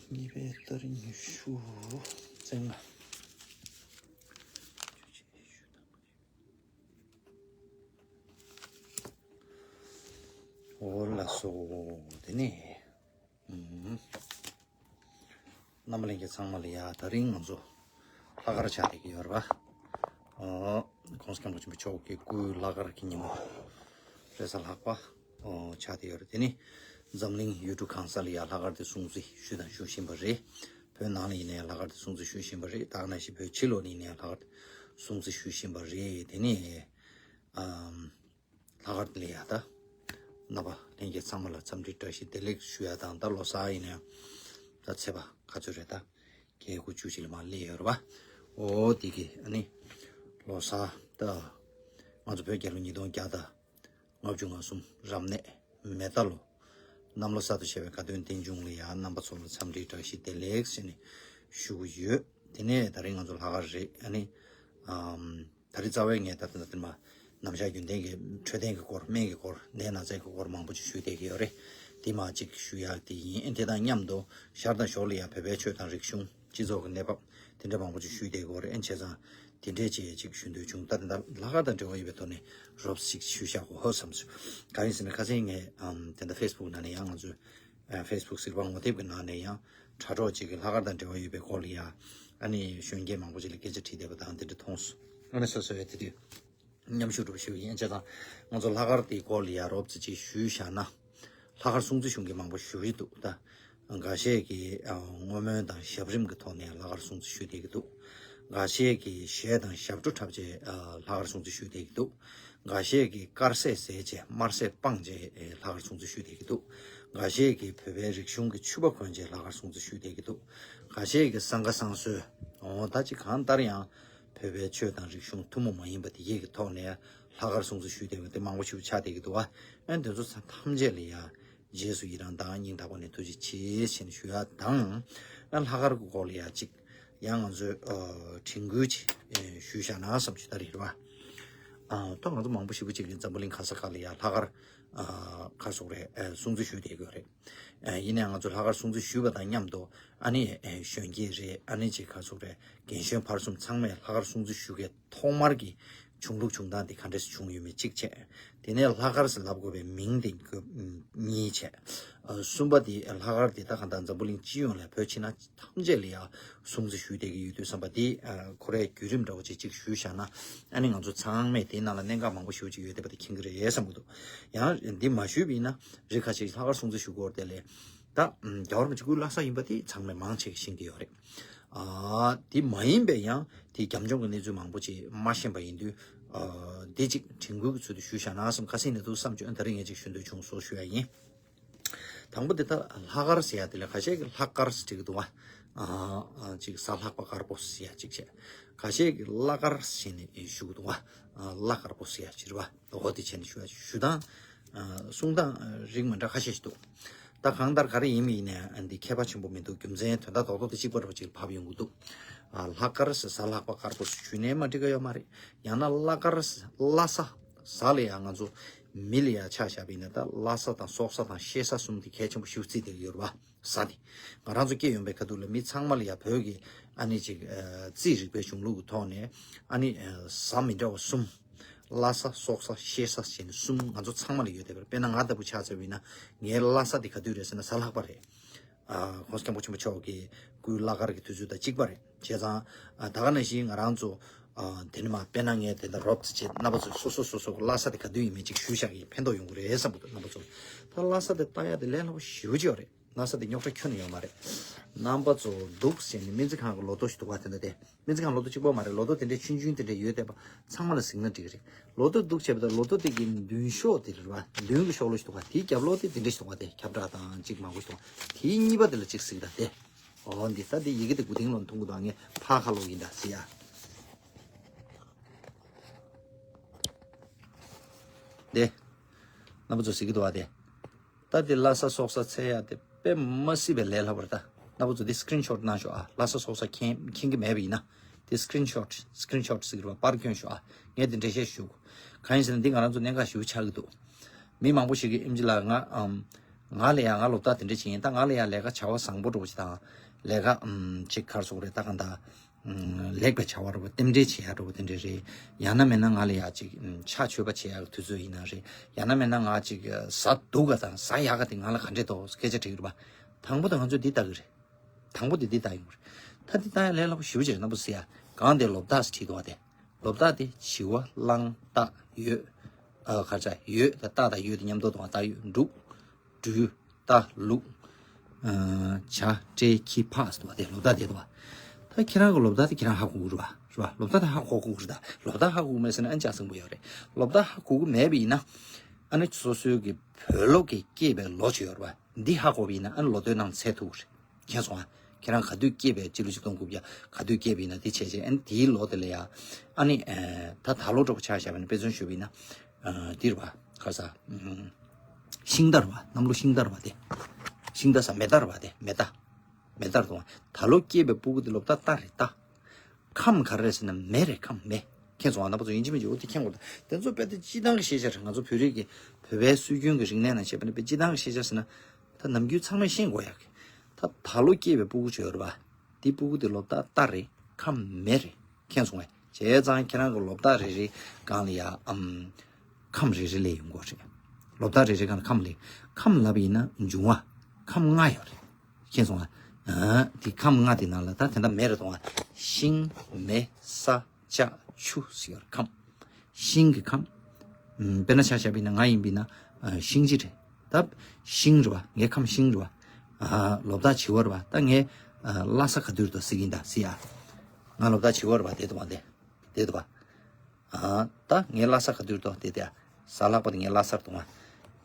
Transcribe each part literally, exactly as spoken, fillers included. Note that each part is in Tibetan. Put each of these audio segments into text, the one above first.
གཉིས་པའི་ཏ་རིག་ཉི་ཤུ་བཙན་ལྔ། འོ་ལགས་སོ། དེ་ནས། ཨུམ། རྣམ་པ་ལྷན་རྒྱས་ཚང་མ་ལ་ཡ། དེ་རིང་ང་ཚོ་ལྷག་དཀར་ཆགས་བསྡད་ཀྱི་ཡོད་རེད་པ། ཨོ། ༸གོང་ས་༸སྐྱབས་མགོན་ཆེན་པོ་མཆོག་གི་སྐུའི་ལྷག་དཀར་གྱི་ཉིན་མོ་རེས་གཟའ་ལྷག་པ། ཨོ། ཆགས་བསྡད་ཡོད་རེད། དེ་ནི་འཛམ་གླིང་ཡུལ་གྲུ་གང་ས་ལ་ཡ་ལྷག་དཀར་དེ་སྲུང་བརྩི་ཞུས་དང་ཞུ་བཞིན་པ་རེད། བོད་ནང་ལ་ཡིན་ན་ཡང་ལྷག་དཀར་དེ་སྲུང་བརྩི་ཞུ་བཞིན་པ་རེད། ད་ག་ནང་བཞིན་བོད་ཕྱི་ལོགས་ནས་ཡིན་ན་ཡང་ལྷག་དཀར་དེ་སྲུང་བརྩི་ཞུ་བཞིན་པ་རེད། དེ་ནི། ཨམ། ལྷག་དཀར་ལ་ཡ་ད། རྣམ་པ་ལྷན་རྒྱས་ཚང་མ་ལ་འཚམས་འདྲི་བཀྲ་ཤིས་བདེ་ལེགས་ཞུ་ཡ་དང་། ད་ལོ་གསར་ཡིན་ན་ཡང་ད་ཚེས་པ་ག་ཚོད་རེད། ད་བརྒྱད་དགུ་བཅུ་གཅིག་ལ་མར་སླེབས་ཡོད་རེད་པ། འོ་དེ་གི་ཨ་ནི་ལོ་གསར་ད་ང་ཚོ་བོད་རྒྱལ་ལོ་ཉིས་སྟོང་བརྒྱ་དང་ལྔ་བཅུ་ང་གསུམ་རབ་གནས་མེ་རྟ་ལོ། གནམ་ལོ་གསར་དུ་བཞད་པའི་དགའ་སྟོན་རྟེན་འབྱུང་ལ་ཡ་རྣམ་པ་ཚོ་ལ་འཚམས་འདྲི་བཀྲ་ཤིས་བདེ་ལེགས་ཟེར་ནས་ཞུ་གི་ཡོད། དེ་ནས་དེ་རིང་ང་ཚོ་ལྷག་དཀར་རེད། ཨ་ནི། ཨམ། ད་རེས་རྩ་བའི་ངས་ད་ལྟ་འདིར་མ་ནམ་ཞག་རྒྱུན་ལྡན་གྱི་འཕྲོད་བསྟེན་གྱི་སྐོར། སྨན་གྱི་སྐོར། ནད་ན་ཚའི་སྐོར་མང་པོ་ཅིག་ཞུས་བསྡད་ཀྱི་ཡོད་རེད། དེ་མ་གཅིག་ཞུ་ཡག་དེ་ཡིན། ཨེ་དེ་དང་མཉམ་དུ་ཞར་དང་ཞོར་ལ་ཡང་བོད་པའི་ཆོས་དང་རིག་གཞུང་། སྤྱི་ཚོགས་ཀྱི་གནས་བབ་དེ་འདྲ་མང་པོ་ཅིག་ཞུས་བསྡད་ཀྱི་ཡོད་རེད། ཨེ་བྱས་ཙང་དེ་འདྲས་ཅིག་ཅིག་ཞུ་འདོད་བྱུང་། ད་དེ་འདྲ་ལྷག་དཀར་དང་འབྲེལ་བ་ཡོད་པའི་ཐོག་ནས་རོབ་ཅིག་ཞུས་བཞག་གོ་ཧོ་བསམ་སོང་། གང་ཡིན་ཟེར་ན་ཁ་སང་ངས་ཨམ་དེ་འདྲ་ཕེ་སི་བུག་ནང་ནས་ཡང་ང་ཚོའི་ཨ་ཕེ་སི་བུག་གཟིགས་པ་ངོ་དེབ་ཀྱི་ནང་ནས་ཡང་དྲ་གྲོགས་ཅིག་གིས་ལྷག་དཀར་དང་འབྲེལ་བ་ཡོད་པའི་སྐོར་ལ་ཡ་ཨ་ནི་གཞོན་སྐྱེས་མང་པོ་ཅིག་ལ་སྐད་ཆ་དྲིས་བསྡད་པ་དང་དེ་འདྲ་མཐོང་སོང་། ཨ་ནི་སོ་སོ་ཡ་དེ་དུས་མཉམ་ཞུགས་འགྲོ་ཞུ་ཡིན། བྱས་ཙང་ང་ཚོ་ལྷག་དཀར་དེའི་སྐོར་ལ་ཡ་རོབ་ཙམ་ཅིག་ཞུས་བཞག་ན། ལྷག་དཀར་སྲུང་བརྩི་ཞུ་མཁན་མང་པོ་ཞུ་གི་འདུག་ད། འགའ་ཤས་ཀྱིས་ཨ་བསྔོ་སྨོན་དང་ཞབས་རིམ་གྱི་ཐོག་ནས་ལྷག་དཀར་སྲུང་བརྩི་ཞུས་བསྡད་ཀྱི་འདུག་འགའ་ཤས་ཀྱིས་གཞས་དང་ཞབས་བྲོ་འཁྲབ་བྱས་ཨ་ལྷག་དཀར་སྲུང་བརྩི་ཞུས་བསྡད་ཀྱི་འདུག་འགའ་ཤས་ཀྱིས་དཀར་ཟས་བཟས་བྱས་དམར་ཟས་སྤངས་བྱས་ཨེ་ལྷག་དཀར་སྲུང་བརྩི་ཞུས་བསྡད་ཀྱི་འདུག་འགའ་ཤས་ཀྱིས་བོད་པའི་རིག་གཞུང་གི་ཕྱུ་པ་གོན་བྱས་ལྷག་དཀར་སྲུང་བརྩི་ཞུས་བསྡད་ཀྱི་འདུག་འགའ་ཤས་ཀྱིས་བསང་ཁ་བསང་གསོལ། འོ་ད་ཅིག་གང་ལྟར་ཡང་བོད་པའི་ཆོས་དང་རིག་གཞུང་ཐུན་མོང་མ་ཡིན་པ་དེ་གས་ཀྱི་ཐོག་ནས་ལྷག་དཀར་སྲུང་བརྩི་ཞུས་བསྡད་པ་དེ་མང་པོ་ཞིག་ཆགས་བསྡད་ཀྱི་འདུག་བ། ཨ་འདི་ཚོ་ཚང་ཐམས་ཅད་ལ་ཡ་རྗེས་སུ་ཡི་རང་དང་སྙིང་ཐག་པ་ནས་ཐུགས་རྗེ་ཆེ་ཞེས་ཞུ་ཡ་དང་། ཨ་ལྷག་དཀར་གྱི་སྐོར་ལ་ཡ་ཅིག་ཡང་ང་ཚོས་ཨ་དྲན་སྐུལ་ཅིག་ཨེ་ཞུས་བཞག་ན་བསམ་ཞུ་ད་རེད་བ། ཨ་ད་ང་ཚོ་མང་པོ་ཞེ་པོ་ཅིག་གིས་འཛམ་བུ་གླིང་ག་ས་ག་ལ་ཡ་ལྷག་དཀར་ཨ་ག་རེ་ཟེར་དགོས་རེད། ཨེ་སྲུང་བརྩི་ཞུས་བསྡད་ཀྱི་ཡོད་རེད། ཨེ་ཡིན་ནའང་ང་ཚོ་ལྷག་དཀར་སྲུང་བརྩི་ཞུས་པ་དང་མཉམ་དུ་ཨ་ནི་ཨེ་གཞོན་སྐྱེས་རེད། ཨ་ནི་ཅིག་ག་རེ་ཟེར་དགོས་རེད། རྒན་གཞོན་བར་གསུམ་ཚང་མས་ལྷག་དཀར་སྲུང་བརྩི་ཞུ་མཁན་ཐོག་མར་གྱི་བྱུང་ལུགས་བྱུང་སྟངས་དེ་ག་འདྲས་སེ་བྱུང་ཡོད་མེད་གཅིག་བྱས། དེ་ནས་ལྷག་དཀར་ཟེར་ལབ་དགོས་པའི་མིང་དེ་གཉིས་བྱས། ཨ་གསུམ་པ་དེ་ལྷག་དཀར་དེ་ད་གང་ལྟར་འཛམ་བུ་གླིང་སྤྱི་ཡོངས་ལ་བོད་ཕྱི་ནང་ཐམས་ཅད་ལ་ཡ་སྲུང་བརྩི་ཞུས་བསྡད་ཀྱི་ཡོད་དུས་ཙམ་པ་དེ་ཨ་ཁོ་རའི་བརྒྱུད་རིམ་འདྲ་བོ་ཅིག་ཅིག་ཞུས་བཞག་ན། ཨ་ནི་ང་ཚོ་ཚང་མས་དེའི་ནང་ལ་གནད་འགག་མང་པོ་ཞེ་པོ་ཅིག་ཡོད་བསྡད་པ་དེ་མཁྱེན་གྱི་རེད་བསམ་གྱི་འདུག་ཡང་འདི་མ་ཞུས་པ་ཡིན་ན་རེས་ཁ་ཤས་ལྷག་དཀར་སྲུང་བརྩི་ཞུ་དགོས་རེད་དེ་ལས། ད་རྒྱལ་བ་རིན་པོ་ཆེ་སྐུའི་བླ་གཟའ་ཡིན་པ་དེ་ཚང་མས་མང་ཆེ་གིས་ཤེས་ཀྱི་ཡོད་རེད། ཨ་དེ་མ་ཡིན་པའི་ཡང་དེ་རྒྱབ་ལྗོངས་ཀྱི་གནས་ཚུལ་མང་པོ་ཅིག་མ་ཤེས་པ་ཡིན་དུས། ཨ་དེ་ཅིག་དྲན་སྐུལ་གྱི་ཚུལ་དུ་ཞུས་བཞག་ན་བསམ། ཁ་སང་ནས་འདུག་བསམ་བྱུང་། ད་རེས་ངས་ཅིག་ཞུ་འདོད་བྱུང་སོ་ཞུ་ཡ་ཡིན། དང་པོ་དེ་ད་ལྷག་དཀར་ཟེར་ཡ་དེ་ལ་ཁ་ཤས་ཀྱིས་ལྷག་དཀར་ཟེར་གྱི་འདུག་བ། ཨ་ཨ་ཅིག་གཟའ་ལྷག་པ་དཀར་པོ་ཟེར་ཡ་ཅིག་བྱས། ཁ་ཤས་ཀྱིས་གླ་དཀར་ཟེར་ནས་ཞུ་གི་འདུག་བ། ཨ་གླ་དཀར་པོ་ཟེར་ཡ་ཅིག་རེད་བ། འོ་དེ་བྱས་ནས་ཞུ་ཡ་ཞུ་སྟངས་ཨ་གསུང་སྟངས་རིགས་མི་འདྲ་ཁ་ཤས་ཤིག་འདུག་ད་གང་ལྟར་ག་རེ་ཡིན་མིན་ཡིན་ནའི་འདི་ཁྱད་པར་ཆེན་པོ་མི་འདུག་རྒྱུ་མཚན་དོན་དག་རྡོག་རྡོག་དེ་གཅིག་པ་འདྲ་བོ་ཅིག་ལ་བབས་ཡོང་གི་འདུག་ཨ་ལྷག་དཀར་ཟེར་གཟའ་ལྷག་པ་དཀར་པོ་ཞུས་ནའི་མ་འགྲིག་གི་ཡོད་མ་རེད། ཡང་ན་གླ་དཀར་ཟེར་གླ་གཟའ། གཟའ་ལ་ཡང་ང་ཚོ་མི་ལ་ཡང་ཆ་བཞག་པ་ཡིན་ན་ད་གླ་གཟའ་དང་སྲོག་གཟའ་དང་གཤེད་གཟའ་གསུམ་དེ་གལ་ཆེན་པོ་ཞེ་པོ་བརྩི་བསྡད་ཀྱི་ཡོད་རེད་བ། གཟའ་དེ། ང་རང་ཚོ་སྐྱེས་ཡོང་པའི་ཁ་ཐུག་ལ་མི་ཚང་མ་ལ་ཡང་བོད་ཀྱི་ཨ་ནི་ཅིག་ཨ་རྩིས་རིག་པའི་གཞུང་ལུགས་ཀྱི་ཐོག་ནས་ཨ་ནི་ཨ་གཟའ་མི་འདྲ་བ་གསུམ། གླ་གཟའ་སྲོག་གཟའ་གཤེད་གཟའ་བྱས་ནས་གསུམ་ང་ཚོ་ཚང་མ་ལ་ཡོད་བསྡད་པ་རེད། དཔེར་ན་ང་ལྟ་བུ་ཆ་མཚོན་པ་ཡིན་ན་ངའི་གླ་གཟའ་དེ་ག་དུས་རེད་ཟེར་ན་གཟའ་ལྷག་པ་རེད། ཨ་༸གོང་ས་༸སྐྱབས་མགོན་ཆེན་པོ་མཆོག་གི་སྐུའི་གླ་དཀར་གྱི་དུས་ཚོད་དང་གཅིག་པ་རེད། བྱས་ཙང་ཨ་ད་ག་ནང་བཞིན་ང་རང་ཚོ་ཨ་དེ་ནི་མ་དཔེར་ན་ངས་དེ་འདྲ་རོབ་ཙམ་བྱས་རྣམ་པ་ཚོས་སོ་སོ་སོ་སོ་གི་གླ་གཟའ་དེ་ག་དུས་ཡིན་མིན་ཅིག་ཞུས་བཞག་གི་ཕན་ཐོགས་ཡོང་གི་རེད་བསམ་གྱི་འདུག་རྣམ་པ་ཚོ། ད་གླ་གཟའ་དེ་ལྟ་ཡ་དེ་ལས་སླ་པོ་ཞེ་པོ་ཅིག་ཡོད་རེད། གླ་གཟའ་དེ་རྙོག་དྲ་ཁྱོན་ནས་ཡོད་མ་རེད། རྣམ་པ་ཚོ་འདུག་ཟེར་ནས་སྨན་རྩིས་ཁང་གི་ལོ་ཐོ་ཞིག་འདུག་བ། དེ་འདྲ་དེ། སྨན་རྩིས་ཁང་ལོ་ཐོ་གཅིག་པོ་མ་རེད། ལོ་ཐོ་དེ་འདྲའི་ཆུང་ཆུང་དེ་འདྲ་ཡོད་བསྡད་པ་ཚང་མ་ལ་གཟིགས་ན་འགྲིག་གི་རེད། ལོ་ཐོ་འདུག་བྱས་པ་དང་ལོ་ཐོ་དེ་གི་མདུན་ཤོག་དེ་རེད་བ། མདུན་གྱི་ཤོག་ལོ་ཞིག་འདུག་ག་དེའི་རྒྱབ་ལོགས་དེ་དེ་འདྲ་ཞིག་འདུག་ག་དེ་ཁྱབ་བསྒྲགས་དང་གཅིག་མང་པོ་ཞིག་འདུག་ག་དེའི་གཉིས་པ་དེ་ལ་གཅིག་གཟིགས་དང་དེ། འོ་འདི་ད་དེ་ཡི་གེ་དེ་མགོ་རྟིང་ལོག་མཐོང་གི་འདུག་ངས་ཕར་ཁ་ལོག་ཡིན་ད་ཟེར་ཡ། དེ། རྣམ་པ་ཚོ་གཟིགས་ཀྱི་འདུག་བ་དེ། ད་དེ་གླ་གཟའ་སྲོག་གཟའ་འཚོལ་ཡ་དེ་དཔེ་མ་སྲིད་པའི་ལས་སླ་པོ་རེད་ད། རྣམ་པ་ཚོ་དེ་སི་ཀི་རིན་ཤོཊ་གནང་ཤོག་ཨ། གླ་གཟའ་སྲོག་གཟའ་མཁྱེན་མཁྱེན་གྱི་མེད་པ་ཡིན་ན། དེ་སི་ཀི་རིན་ཤོཊ་སི་ཀི་རིན་ཤོཊ་ཟེར་གྱི་རེད་པ། པར་བསྐྱོན་ཤོག་ཨ། ངས་དེ་འགྲེལ་བཤད་ཞུ། གང་ཡིན་ཟེར་ན་འདི་ང་རང་ཚོ་གནད་འགག་ཞེ་པོ་ཆགས་ཀྱི་འདུག་མི་མང་པོ་ཞིག་གིས་ཨེམ་ཆི་ལགས་ང་ཨམ། ང་ལ་ཡང་ང་སློབ་གྲྭ་དེ་འདྲ་བྱེད་ཡིན། ད་ང་ལ་ཡང་ལས་ཀ་བྱ་བ་བཟང་པོ་འགྲོ་བ་ཅིག་དང་། ལས་ཀ་ཨམ་ཅིག་ག་རེ་ཟེར་དགོས་རེད། ད་གང་ལྟར་ཨམ་ལེགས་པའི་བྱ་བ་འགྲོ་བ། རྟེན་འབྲེལ་བྱེད་ཡག་འགྲོ་བ་དེ་འདྲ་རེད། ཡང་ན་མིན་ན་ང་ལ་ཡང་ཅིག་ཨམ་ཕྱག་མཆོད་པ་བྱེད་ཡག་གི་དུས་ཚོད་ཡིན་ན་རེད། ཡང་ན་མིན་ན་ང་ཅིག་ཟ་སྡུག་ག་དང་ཟ་ཡག་ག་དེ་ང་ལ་ག་འདྲས་འདུག་སྐད་ཆ་དྲིས་ཀྱི་རེད་པ། དང་པོ་དེ་ང་ཚོས་འདི་ལྟ་གི་རེད། དང་པོ་དེ་འདི་ལྟ་ཡོང་གི་རེད། ད་འདི་ལྟ་ཡག་ལས་སླ་པོ་ཞེ་པོ་ཅིག་རེད། རྣམ་པ་ཚོས་ཡ་གང་དེ་ལོ་རྟགས་ཟེར་བྲིས་འདུག་བ་དེ། ལོ་རྟགས་དེ་བྱི་བ་གླང་སྟག་ཡོས། ཨ་ག་རེ་ཟ། ཡོས་དང་སྟག་དང་ཡོས་དེ་མཉམ་དུ་འདུག་བ། སྟག་ཡོས། འབྲུག་སྦྲུལ། རྟ། ལུག་ཨ་བྱ། སྤྲེལ། ཁྱི། ཕག་ཟེར་འདུག་བ་དེ། ལོ་རྟགས་དེ་འདུག་བ། ད་ཁྱེད་རང་གི་ལོ་རྟགས་དེ་ཁྱེད་རང་ཧ་གོ་གི་རེད་པ། རེད་པ། ལོ་རྟགས་དེ་ཧ་གོ་གི་རེད། ད་ལོ་རྟགས་ཧ་གོ་གི་མེད་ཟེར་ན་ཨ་ནི་ཅག་སེང་པོ་ཡོད་རེད། ལོ་རྟགས་ཧ་གོ་གི་མེད་པ་ཡིན་ན། ཨ་ནི་སོ་སོའི་གི་བོད་ལོ་གི་སྐྱེས་པའི་ལོ་ཅིག་ཡོད་རེད་པ། འདི་ཧ་གོ་བ་ཡིན་ན་ཨ་ནི་ལོ་ཐོའི་ནང་འཚོལ་ཐུབ་ཀྱི་རེད། མཁྱེན་སོང་ཨ། ཁྱེད་རང་ག་དུས་སྐྱེས་པའི་སྤྱི་ལོ་ཆིག་སྟོང་དགུ་བརྒྱ་ག་དུས་སྐྱེས་པ་ཡིན་ན་དེ་བྱས་བྱས། ཨ་ནི་དེའི་ལོ་དེ་ལ་ཡ། ཨ་ནི་ཨ་ད་ད་ལོ་འདྲ་པོ་ཆ་བཞག་པ་ཡིན་ན། དཔེ་མཚོན་ཞུས་པ་ཡིན་ན། ཨ་འདི་རེད་པ། ག་རེ་ཟ། ཨམ་ཤིང་རྟ་རེད་པ། གནམ་ལོ་ཤིང་རྟ་རེད་པ་དེ། ཤིང་རྟ་ཟེར། མེ་རྟ་རེད་པ་དེ། མེ་རྟ། མེ་རྟ་རེད་འདུག་བ། ད་ལོ་སྐྱེས་པའི་སྤུ་གུ་དེ་ལོ་རྟགས་རྟ་རེད། རྟ། ཁམས་ག་རེ་རེད་ཟེར་ན་མེ་རེད། ཁམས་མེ། མཁྱེན་སོང་ཨ། རྣམ་པ་ཚོ་ཡིན་གཅིག་མིན་གཅིག་འོ་དེ་མཁྱེན་དགོས། ད་དེ་ཚོ་དཔེ་དེ་སྤྱིར་བཏང་གི་ཤེས་བྱ་རེད། ང་ཚོ་བོད་རིགས་ཀྱི་བོད་པའི་སྲོལ་རྒྱུན་གྱི་རིག་གནས་ནང་བཤད་པ་ནི་དཔེ་སྤྱིར་བཏང་གི་ཤེས་བྱ་ཟེར་ན། ད་ནམ་རྒྱུན་ཚང་མས་ཤེས་དགོས་ཡག་གི། ད་ད་ལོ་སྐྱེས་པའི་སྤུ་གུ་ཅིག་ཡོད་རེད་པ། དེ་སྤུ་གུ་དེ་ལོ་རྟགས་རྟ་རེད། ཁམས་མེ་རེད། མཁྱེན་སོང་ངས། བྱས་ཙང་ཁྱེད་རང་གི་ལོ་རྟགས་རེ་རེ་སྒང་ལ་ཡ་ཨམ་ཁམས་རེ་རེ་སླེབས་ཡོང་གི་རེད། ལོ་རྟགས་རེ་རེ་སྒང་ལ་ཁམས་སླེབས། ཁམས་ལབ་པ་ཡིན་ན་འབྱུང་བ་ཁམས་ལྔ་ཡོད་རེད། མཁྱེན་སོང་ངས། ཨ་དེ་ཁམས་ལྔ་དེ་ནང་ལ་ད་དེ་འདྲ་མེ་རེད་འདུག་བ། ཤིང་། མེ། ས། ལྕགས། ཆུ་ཟེར་ཡོད་རེད། ཁམས། ཤིང་གི་ཁམས། ཨམ་དཔེར་ན་ཆ་བཞག་པ་ཡིན་ན་ང་ཡིན་པ་ཡིན་ན་ཨ་ཤིང་བྱི་རེད། ད་ཤིང་རེད་པ། ངའི་ཁམས་ཤིང་རེད་པ། ཨ་ལོ་རྟགས་བྱི་བ་རེད་པ། ད་ངའི་ཨ་བླ་གཟའ་ག་དུས་རེད་འདུག་ཟེར་གྱི་ཡིན་ད་ཟེར་ཡ། ང་ལོ་རྟགས་བྱི་བ་རེད་པ། དེ་འདུག་བ། དེ་དེ་འདུག་བ། ཨ་ད་ངའི་བླ་གཟའ་ག་དུས་རེད་འདུག་དེ་དེ། གཟའ་ལྷག་པ་དེ་ངའི་བླ་གཟའ་རེད་འདུག་བ།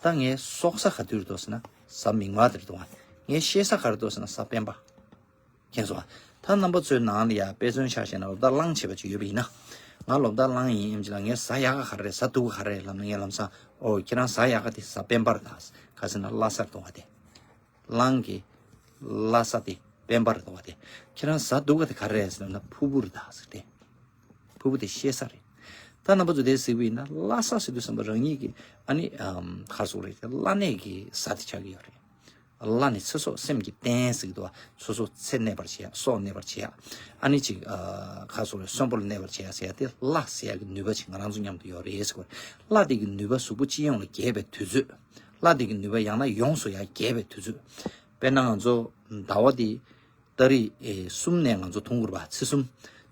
ད་ངའི་སྲོག་གཟའ་ག་དུས་རེད་འདུག་ཟེར་ན་གཟའ་མིག་དམར་དེ་རེད་འདུག་བ། ངའི་གཤེད་གཟའ་ག་རེ་རེད་འདུག་ཟེར་ན་གཟའ་སྤེན་པ། མཁྱེན་སོང་ཨ། ད་རྣམ་པ་ཚོའི་ནང་ལ་ཡ་དཔེ་མཚོན་ཆ་བཞག་ན་ལོ་རྟགས་གླང་བྱེད་པ་ཅིག་ཡོད་པ་ཡིན་ན། ང་ལོ་རྟགས་གླང་ཡིན་ཨེམ་ཅིག་ལ་ངའི་གཟའ་ཡག་ག་ག་རེ་རེད། གཟའ་སྡུག་ག་ག་རེ་རེད་ལབ་ན། ངས་ལམ་སང་ཨོ་ཁྱེད་རང་གཟའ་ཡག་ག་དེ་གཟའ་སྤེན་པ་རེད་ད། ག་ཟེར་ན་བླ་གཟའ་རེད་འདུག་བ་དེ། གླང་གི་བླ་གཟའ་དེ་སྤེན་པ་རེད་འདུག་བ་དེ། ཁྱེད་རང་གཟའ་སྡུག་ག་དེ་ག་རེ་རེད་ཟེར་ན་ཕུར་བུ་རེད་ད་ཟེར་ཏེ། ཕུར་བུ་དེ་གཤེད་གཟའ་རེད། ད་རྣམ་པ་ཚོ་དེ་གཟིགས་པ་ཡིན་ན་བླ་གཟའ་ཟེར་དུས་ཙམ་པ་རང་ཉིད་ཀྱི་ཨ་ནི་ཨམ་ག་རེ་ཟེར་དགོས་རེད། བླ་གནས་ཀྱི་གཟའ་དེ་ཆགས་ཀྱི་ཡོད་རེད། བླ་ནི་ཚེ་སྲོག་སེམས་ཀྱི་རྟེན་ཟེར་གྱི་འདུག་བ། སོ་སོ་ཚེ་གནས་པར་བྱེད་ཡ། སྲོག་གནས་པར་བྱེད་ཡ། ཨ་ནི་ཅིག་ཨ་ག་རེ་ཟེར་དགོས་རེད། གསོན་པོར་གནས་པར་བྱེད་ཡ་ཟེར་ཡ་དེ་བླ་ཟེར་ཡ་གི་ནུས་པ་ཅིག་ང་རང་ཚོ་མཉམ་དུ་ཡོད་རེད་ཟེར་གྱི་ཡོད་རེད། བླ་དེ་གི་ནུས་པ་གཟུགས་པོ་སྤྱི་ཡོངས་ལ་རྒྱས་པའི་དུས་ཚོད། བླ་དེ་གི་ནུས་པ་ཡང་ན་ཡོངས་སུ་ཡང་རྒྱས་པའི་དུས་ཚོད། དཔེར་ན་ང་ཚོ་ཟླ་བ་དེ་ཏ་རིག་ཨེ་གསུམ་ནས་ང་ཚོ་མཐོང་གི་རེད་པ། ཚེས་གསུམ།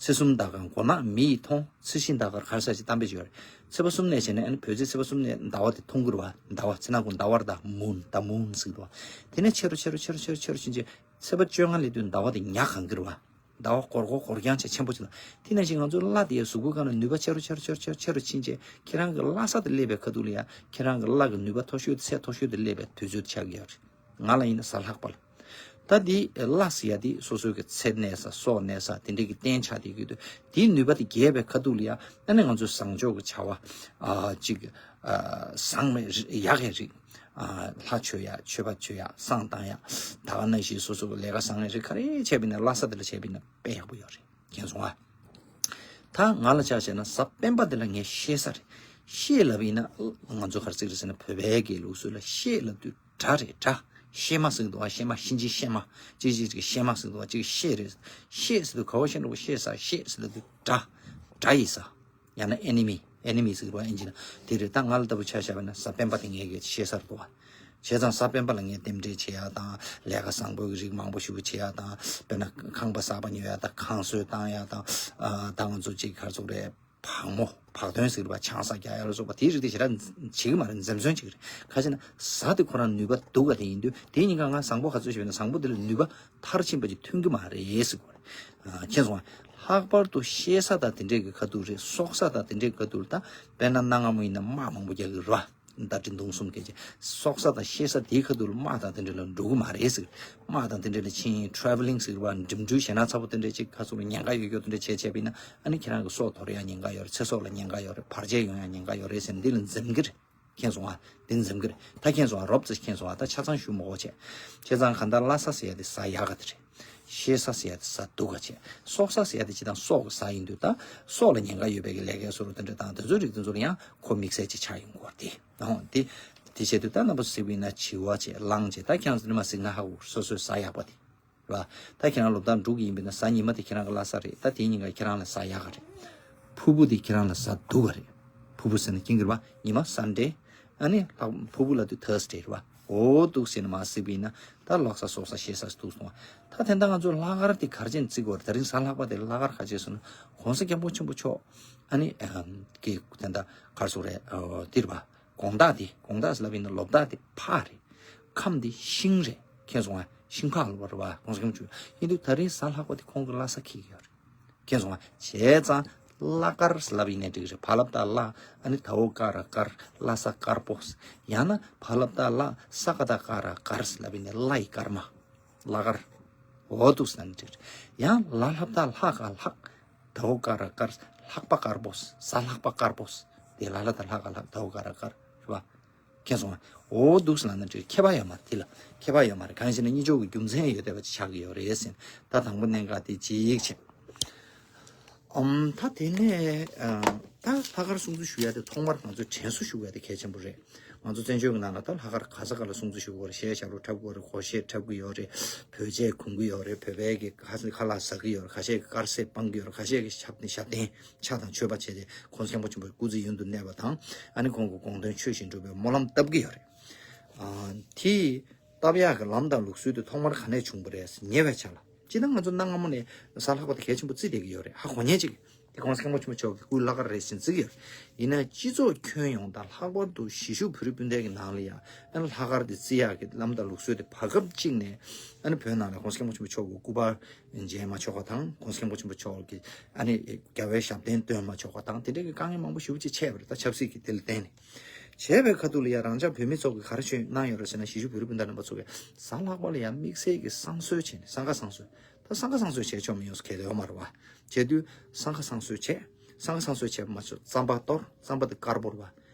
ཚེས་གསུམ་ཟླ་གང་མགོ་ནག་མི་ཡིས་མཐོང་། ཚེས་བཞི་ཟླ་གར་ག་རེ་ཟེར་ཅིག་གཏམ་དཔེ་ཅིག་ཡོད་རེད། ཚེས་པ་གསུམ་ནས་བྱས་ནས་ཨ་ནི་བོད་ཚེས་ཚེས་པ་གསུམ་ནས་ཟླ་བ་དེ་མཐོང་གི་རེད་པ། ཟླ་བ་ཚེ་ནག་གུང་ཟླ་བ་རེད་ད། མུན་ཟླ་མུན་ཟེར་གྱི་འདུག་བ། དེ་ནས་ཆེ་རུ་ཆེ་རུ་ཆེ་རུ་ཆེ་རུ་ཆེ་རུ་ཕྱིན་རྗེས་ཚེས་པ་བཅོ་ལྔ་སླེབས་དུས་ཟླ་བ་དེ་ཉ་གང་གི་རེད་པ། ཟླ་བ་སྒོར་སྒོར་སྒོར་རྐྱང་ཆེ་ཆེན་པོ་ཅིག་ལ། དེ་ནང་བཞིན་ང་ཚོའི་བླ་དེའི་གཟུགས་པོའི་སྒང་ལ་ནུས་པ་ཆེ་རུ་ཆེ་རུ་ཆེ་རུ་ཆེ་རུ་ཆེ་རུ་ཕྱིན་རྗེས་ཁྱེད་རང་གི་བླ་གཟའ་དེ་སླེབས་པའི་ཁ་ཐུག་ལ་ཡ་ཁྱེད་རང་གི་བླ་གི་ནུས་པ་མཐོ་ཤོས་དེ་ཚད་མཐོ་ཤོས་དེ་སླེབས་པའི་དུས་ཚོད་ཆགས་ཀྱི་ཡོད་རེད། ང་ལ་ཡིན་ན་གཟའ་ལྷག་པ་ལ། ད་འདི་བླ་ཟེར་ཡ་འདི་སོ་སོའི་གི་ཚེ་གནས་ས་སྲོག་གནས་ས་དེ་འདྲའི་གི་རྟེན་ཆགས་བསྡད་ཀྱི་འདུག་དེའི་ནུས་པ་དེ་རྒྱས་པའི་ཁ་ཐུག་ལ་ཡ་ཨ་ནི་ང་ཚོའི་བཟང་ཕྱོགས་ཀྱི་བྱ་བ་ཨ་ཅིག་ཨ་བཟང་མེད་ཡག་གི་རིགས། ཨ་ལྷ་མཆོད་ཡ། མཆོད་པ་མཆོད་ཡ། བསང་བཏང་ཡ། ད་ག་ནང་བཞིན་སོ་སོ་གི་ལས་ཀ་བཟང་ངན་རིགས་ག་རེ་བྱས་པ་ཡིན་ན་བླ་གཟའ་དེ་ལ་བྱས་པ་ཡིན་ན་དཔེ་ཡག་པོ་ཡོད་རེད། མཁྱེན་སོང་ཨ། ད་ང་ལ་ཆ་བཞག་ན་གཟའ་སྤེན་པ་དེ་ལ་ངའི་གཤེད་གཟའ་རེད། གཤེད་ལབ་པ་ཡིན་ན་ང་ཚོ་ག་རེ་ཟེར་གི་རེད་ཟེར་ན་བོད་པའི་གི་ལུགས་སྲོལ་ལ་གཤེད་ལབ་དུས་དགྲ་རེད། དགྲ། གཤེད་མ་ཟེར་གི་འདུག་ཨ། གཤེད་མ་གཤིན་རྗེ་གཤེད་མ། གཅིག་གཅིག་གཅིག་གཤེད་མ་ཟེར་གི་འདུག་ཨ། གཅིག་གཤེད་རེད། གཤེད་ཟེར་དུས་ག་བ་གཤེད་འགྲོ་གི་གཤེད་གཟའ། གཤེད་ཟེར་དུས་དགྲ། དགྲ་ཡི་གཟའ། ཡང་ན་ཨེ་ནི་མི། ཨེ་ནི་མི་ཟེར་བ་ཨིན་ཇི་ན་དེ་རེད། ད་ང་ལ་ལྟ་བུ་ཆ་བཞག་པ་ན་གཟའ་སྤེན་པ་དེ་ངའི་གི་གཤེད་གཟའ་རེད་འདུག་བ། བྱས་ཙང་གཟའ་སྤེན་པ་ལ་ངས་རྟེན་འབྲེལ་བྱེད་ཡ་དང་། ལས་ཀ་བཟང་པོ་གི་རིགས་མང་པོ་ཞེ་པོ་བྱེད་ཡ་དང་། དཔེར་ན་ཁང་པ་གསར་པ་ཉོ་ཡ་དང་། ཁང་སྲོལ་བཏང་ཡ་དང་། ཨ་ད་ང་ཚོ་ཅིག་ག་རེ་ཟེར་དགོས་རེད། བག་མོ་བག་སྟོན་ཟེར་བ་ཆང་ས་རྒྱག་ཡ་ལ་སོགས་པ་དེའི་རིགས་དེ་ཞེ་དྲག་བྱེད་ཀྱི་མ་རེད། འཛེམ་ཟོན་བྱེད་ཀྱི་རེད། ག་ཅི་ན་གཟའ་དེ་ཁོ་རང་ནུས་པ་སྡུག་ག་དེ་ཡིན་དུས་དེ་གཉིས་ཀ་ང་བཟང་པོ་ག་ཚོད་ཞིག་བྱས་ན་བཟང་པོ་དེ་ལ་ནུས་པ་མཐར་ཕྱིན་པ་ཅིག་ཐོན་གྱི་མ་རེད་ཟེར་དགོས་རེད། ཨ་མཁྱེན་སོང་ང་། ལྷག་པར་དུ་གཤེད་གཟའ་དང་དེ་འདྲས་ཀྱི་ཁ་ཐུག་རེད། སྲོག་གཟའ་དང་དེ་འདྲས་ཀྱི་ཁ་ཐུག་ལ་ད་དཔེར་ན་གནའ་སྔ་མོ་ཡིན་ན་དམག་མང་པོ་རྒྱག་གི་རེད་བ། ཟླ་སྒྲིལ་མདུང་གསུམ་སྐད་ཅིག་སྲོག་གཟའ་དང་གཤེད་གཟའ་དེའི་ཁ་ཐུག་ལ་དམག་དང་དེ་འདྲ་ལ་འགྲོ་གི་མ་རེད་ཟེར། དམག་དང་དེ་འདྲ་ལ་ཕྱིན་ཡིན། ཊེ་རེ་ཝེ་ལིང་ཟེར་བ། འགྲིམ་འགྲུལ་ཞེད་སྣང་ཚ་པོ་དེ་འདྲ་ཅིག་ཁ་ཚུར་ལ་ཉེན་ཁ་ཡོད་རྒྱུ་དེ་འདྲ་བྱས་བྱས་པ་ཡིན་ན་ཨ་ནི་ཁྱེད་རང་གི་སྲོག་དོར་ཡ་ཉེན་ཁ་ཡོད་རེད། ཚེ་སྲོག་ལ་ཉེན་ཁ་ཡོད་རེད། བར་ཆད་ཡོང་ཡ་ཉེན་ཁ་ཡོད་རེད་ཟེར་ནས་འདི་ལ་འཛེམ་གི་རེད། མཁྱེན་སོང་ཨ། འདི་འཛེམ་གི་རེད། ད་མཁྱེན་སོང་ཨ། རོབ་ཙམ་མཁྱེན་སོང་ཨ། ད་ཆ་ཚང་ཞུ་མི་དགོས་བྱས། བྱས་ཙང་གང་ལྟར་བླ་གཟའ་ཟེར་ཡ་དེ་གཟའ་ཡག་ག་དེ་རེད། གཤེད་གཟའ་ཟེར་ཡ་དེ་གཟའ་སྡུག་ག་བྱས། སྲོག་གཟའ་ཟེར་ཡ་དེ་སྤྱིར་བཏང་སྲོག་གི་གཟའ་ཡིན་དུས་ད་སྲོག་ལ་ཉེན་ཁ་ཡོད་པའི་གི་ལས་ཀའི་སོ་རུ་དེ་འདྲ་དང་དེ་ཚོའི་རིགས་དེ་ཚོ་ལ་ཡང་ཁོ་དམིགས་བསལ་ཅིག་ཆགས་ཡོང་གི་རེད་དེ། ཨོ་དེ། དེ་བྱེད་དུས་ད་རྣམ་པ་ཚོ་གཟིགས་པ་ཡིན་ན་བྱི་བ་བྱས་གླང་བྱས། ད་ཁྱེད་རང་ཚོ་ནི་མ་གཟིགས་ན་ཧ་གོ། སོ་སོའི་གཟའ་ཡག་པ་དེ་རེད་བ། ད་ཁྱེད་རང་ལོ་ཟླ་འབྲུག་ཡིན་པས་ན་གཟའ་ཉི་མ་དེ་ཁྱེད་རང་གི་བླ་གཟའ་རེད། ད་དེའི་ཉིན་ཀ་ཁྱེད་རང་ལ་གཟའ་ཡག་ག་རེད། ཕུར་བུ་དེ་ཁྱེད་རང་ལ་གཟའ་སྡུག་ག་རེད། ཕུར་བུ་ཟེར་ན་ཀིང་གི་རེད་བ། ཉི་མ་སན་ཌེ། ཨ་ནི་ལྷག་ཕུར་བུ་ལབ་དུས་ཐར་སི་ཌེ་རེད་བ། འོ་འདུག་ཟེར་ནས་མ་གཟིགས་པ་ཡིན་ན་ད་ལོ་གཟའ་སོགས་གཟའ་ཞེ་གཟའ་འདུག་སོང་བ། ད་དེ་འདྲ་ང་ཚོ་ལྷག་དཀར་དེ་ག་རེ་བྱས་ནས་བརྩི་དགོས་རེད། ད་རིང་གཟའ་ལྷག་པ་དེ་ལྷག་དཀར་ག་བྱས་སོང་ན་༸གོང་ས་༸སྐྱབས་མགོན་ཆེན་པོ་མཆོག་ཨ་ནི་ཨམ་གི་དེ་འདྲ་ག་རེ་ཟེར་དགོས་རེད། ཨོ་དེ་རེད་བ། དགོང་དག་དེ་དགོང་དག་ཟེར་ལབ་ཡིན་ན་ལོ་ཟླ་དེ་ཕག་རེད། ཁམས་དེ་ཤིང་རེད། མཁྱེན་སོང་ང་། ཤིང་ཕག་ལབ་པ་རེད་བ། ༸གོང་ས་༸སྐྱབས་མགོན་ཆེན་པོ་མཆོག་ཡིན་དུས་ད་རིང་གཟའ་ལྷག་པ་དེ་ཁོང་གི་བླ་གཟའ་འཁེལ་གྱི་ཡོད་རེད། མཁྱེན་སོང་ང་། བྱས་ཙང་བླ་དཀར་ལབ་ཡིན་ནའི་འགྲིག་གི་རེད། བ་ལ་བཏགས་བླ། ཨ་ནི་ད་འོག་ཀ་ར་དཀར། བླ་གཟའ་དཀར་པོ། ཡང་ན་བ་ལ་བཏགས་བླ། ས་ཀ་བཏགས་ཀ་ར་དཀར་ལབ་ཡིན་ནའི་བླ་ཡི་སྐར་མ། བླ་དཀར། འོ་འདུག་ཟེར་ན་འགྲིག་རེད། ཡང་ལ་ལྷ་བཏགས་ལྷ་ག་ལྷག་ད་འོག་ཀ་ར་དཀར། ལྷག་པ་དཀར་པོ། གཟའ་ལྷག་པ་དཀར་པོ། དེ་ལ་ལྷ་བཏགས་ལྷ་ག་ལྷག་ད་འོག་ཀ་ར་དཀར་རེད་བ། མཁྱེན་སོང་ང་། འོ་འདུག་ཟེར་ལབ་ན་འགྲིག་ཁྱད་པར་ཡོད་མ་རེད། དེ་ལ་ཁྱད་པར་ཡོད་མ་རེད། གང་ཡིན་ཟེར་ན་གཉིས་ཆོག་གི་རྒྱུ་མཚན་ཡོད་བསྡད་པ་ཅིག་ཆགས་ཀྱི་ཡོད་རེད་ཟེར་ནས། ད་དང་པོ་གནད་འགག་དེ་གཅིག་བྱས། ཨམ་ད་དེ་ནས་ཨ་ད་ལྷག་དཀར་སྲུང་བརྩི་ཞུ་ཡ་དེ་ཐོག་མར་ང་ཚོས་དྲན་གསོ་ཞུ་དགོས་ཡ་དེ་གལ་ཆེན་པོ་རེད། ང་ཚོ་བཙན་བྱོལ་གྱི་ནང་ལ་ད་ལྷག་དཀར་ག་ས་ག་ལ་སྲུང་བརྩི་ཞུ་དགོས་རེད། གཞས་ཞབས་བྲོ་འཁྲབ་དགོས་རེད། སྒོར་གཞས་འཁྲབ་གི་ཡོད་རེད། བོད་ཆས་གོན་གི་ཡོད་རེད། བོད་པའི་གི་ཁ་ཁ་ལག་ཟ་གི་ཡོད་རེད། ཁ་ཤས་ཀྱི་དཀར་ཟས་སྤང་གི་ཡོད་རེད། ཁ་ཤས་ཀྱི་ཞབས་བརྟན་ཞབས་བརྟན་ཕྱག་དང་མཆོད་པ་བྱས་ཏེ་༸གོང་ས་༸སྐྱབས་མགོན་ཆེན་པོའི་སྐུ་ཚེ་ཡུན་དུ་གནས་པ་དང་། ཨ་ནི་ཁོང་གི་དགོངས་དོན་ཆོས་བཞིན་སྒྲུབ་པའི་སྨོན་ལམ་བཏབ་གི་ཡོད་རེད། ཨ་དེ་བཏབ་ཡག་གི་ལམ་དང་ལུགས་སྲོལ་དེ་ཐོག་མར་ག་ནས་བྱུང་བ་རེད་ཟེར་ཉེ་བའི་ཆར་ལ། སྤྱིར་བཏང་ང་ཚོ་གནའ་སྔ་མོ་ནས་གཟའ་ལྷག་པ་དེ་གལ་ཆེན་པོ་བརྩི་བསྡད་ཀྱི་ཡོད་རེད། ཧ་གོ་མཁན་ཅིག་དེ་༸གོང་ས་༸སྐྱབས་མགོན་ཆེན་པོ་མཆོག་གི་སྐུའི་བླ་དཀར་རེད་ཟེར་བརྩི་གི་ཡོད་རེད། ཡིན་ན་སྤྱི་ཚོགས་ཁྱོན་ཡོངས་དང་ལྷག་པར་དུ་གཞིས་བཞུགས་བོད་རིགས་སྤུན་ཟླའི་གི་ནང་ལ་ཡང་ཨ་ནི་ལྷག་དཀར་དེ་བརྩི་ཡག་གི་ལམ་དང་ལུགས་སྲོལ་དེ་བར་སྐབས་གཅིག་ནས་ཨ་ནི་བོད་ནང་ལ་༸གོང་ས་༸སྐྱབས་མགོན་ཆེན་པོ་མཆོག་གི་སྐུ་པར་མཇལ་མ་ཆོག་པ་དང་། ༸གོང་ས་༸སྐྱབས་མགོན་ཆེན་པོ་མཆོག་གི་ཨ་ནི་རྒྱལ་བའི་ཞབས་བརྟན་སྟོན་མ་ཆོག་པ་དང་། དེ་འདྲའི་གི་དཀའ་ངལ་མང་པོ་ཞེ་པོ་ཅིག་འཕྲད་པ་རེད། ད་ཆབ་སྲིད་ཀྱི་དེ་ལ་བརྟེན་ནས། བྱས་པའི་ཁ་ཐུག་ལ་ཡང་རང་ཅག་བོད་མི་ཚོ་གིས་ག་རེ་ཆོས་གནང་ཡོད་རེད་ཟེར་ན། གཞིས་བཞུགས་བོད་རིགས་སྤུན་ཟླ་རྣམ་པ་ཚོ་གིས་གཟའ་ལྷག་པ་ལ་ཡང་དམིགས་བསལ་གྱི་བསང་གསོལ་བྱས་ནས། གསང་ཁ་བསང་གསོལ། ད་གསང་ཁ་བསང་གསོལ་བྱས་ཆོག་མི་ཡོང་ཟེར་གྱི་ཡོད་མ་རེད་བ། བྱས་དུས་གསང་ཁ་བསང་གསོལ་བྱས། གསང་ཁ་བསང་གསོལ་བྱས་པ་མ་ཆོག་རྩམ་པ་གཏོར། རྩམ་པ་དེ་དཀར་པོ་རེད་བ།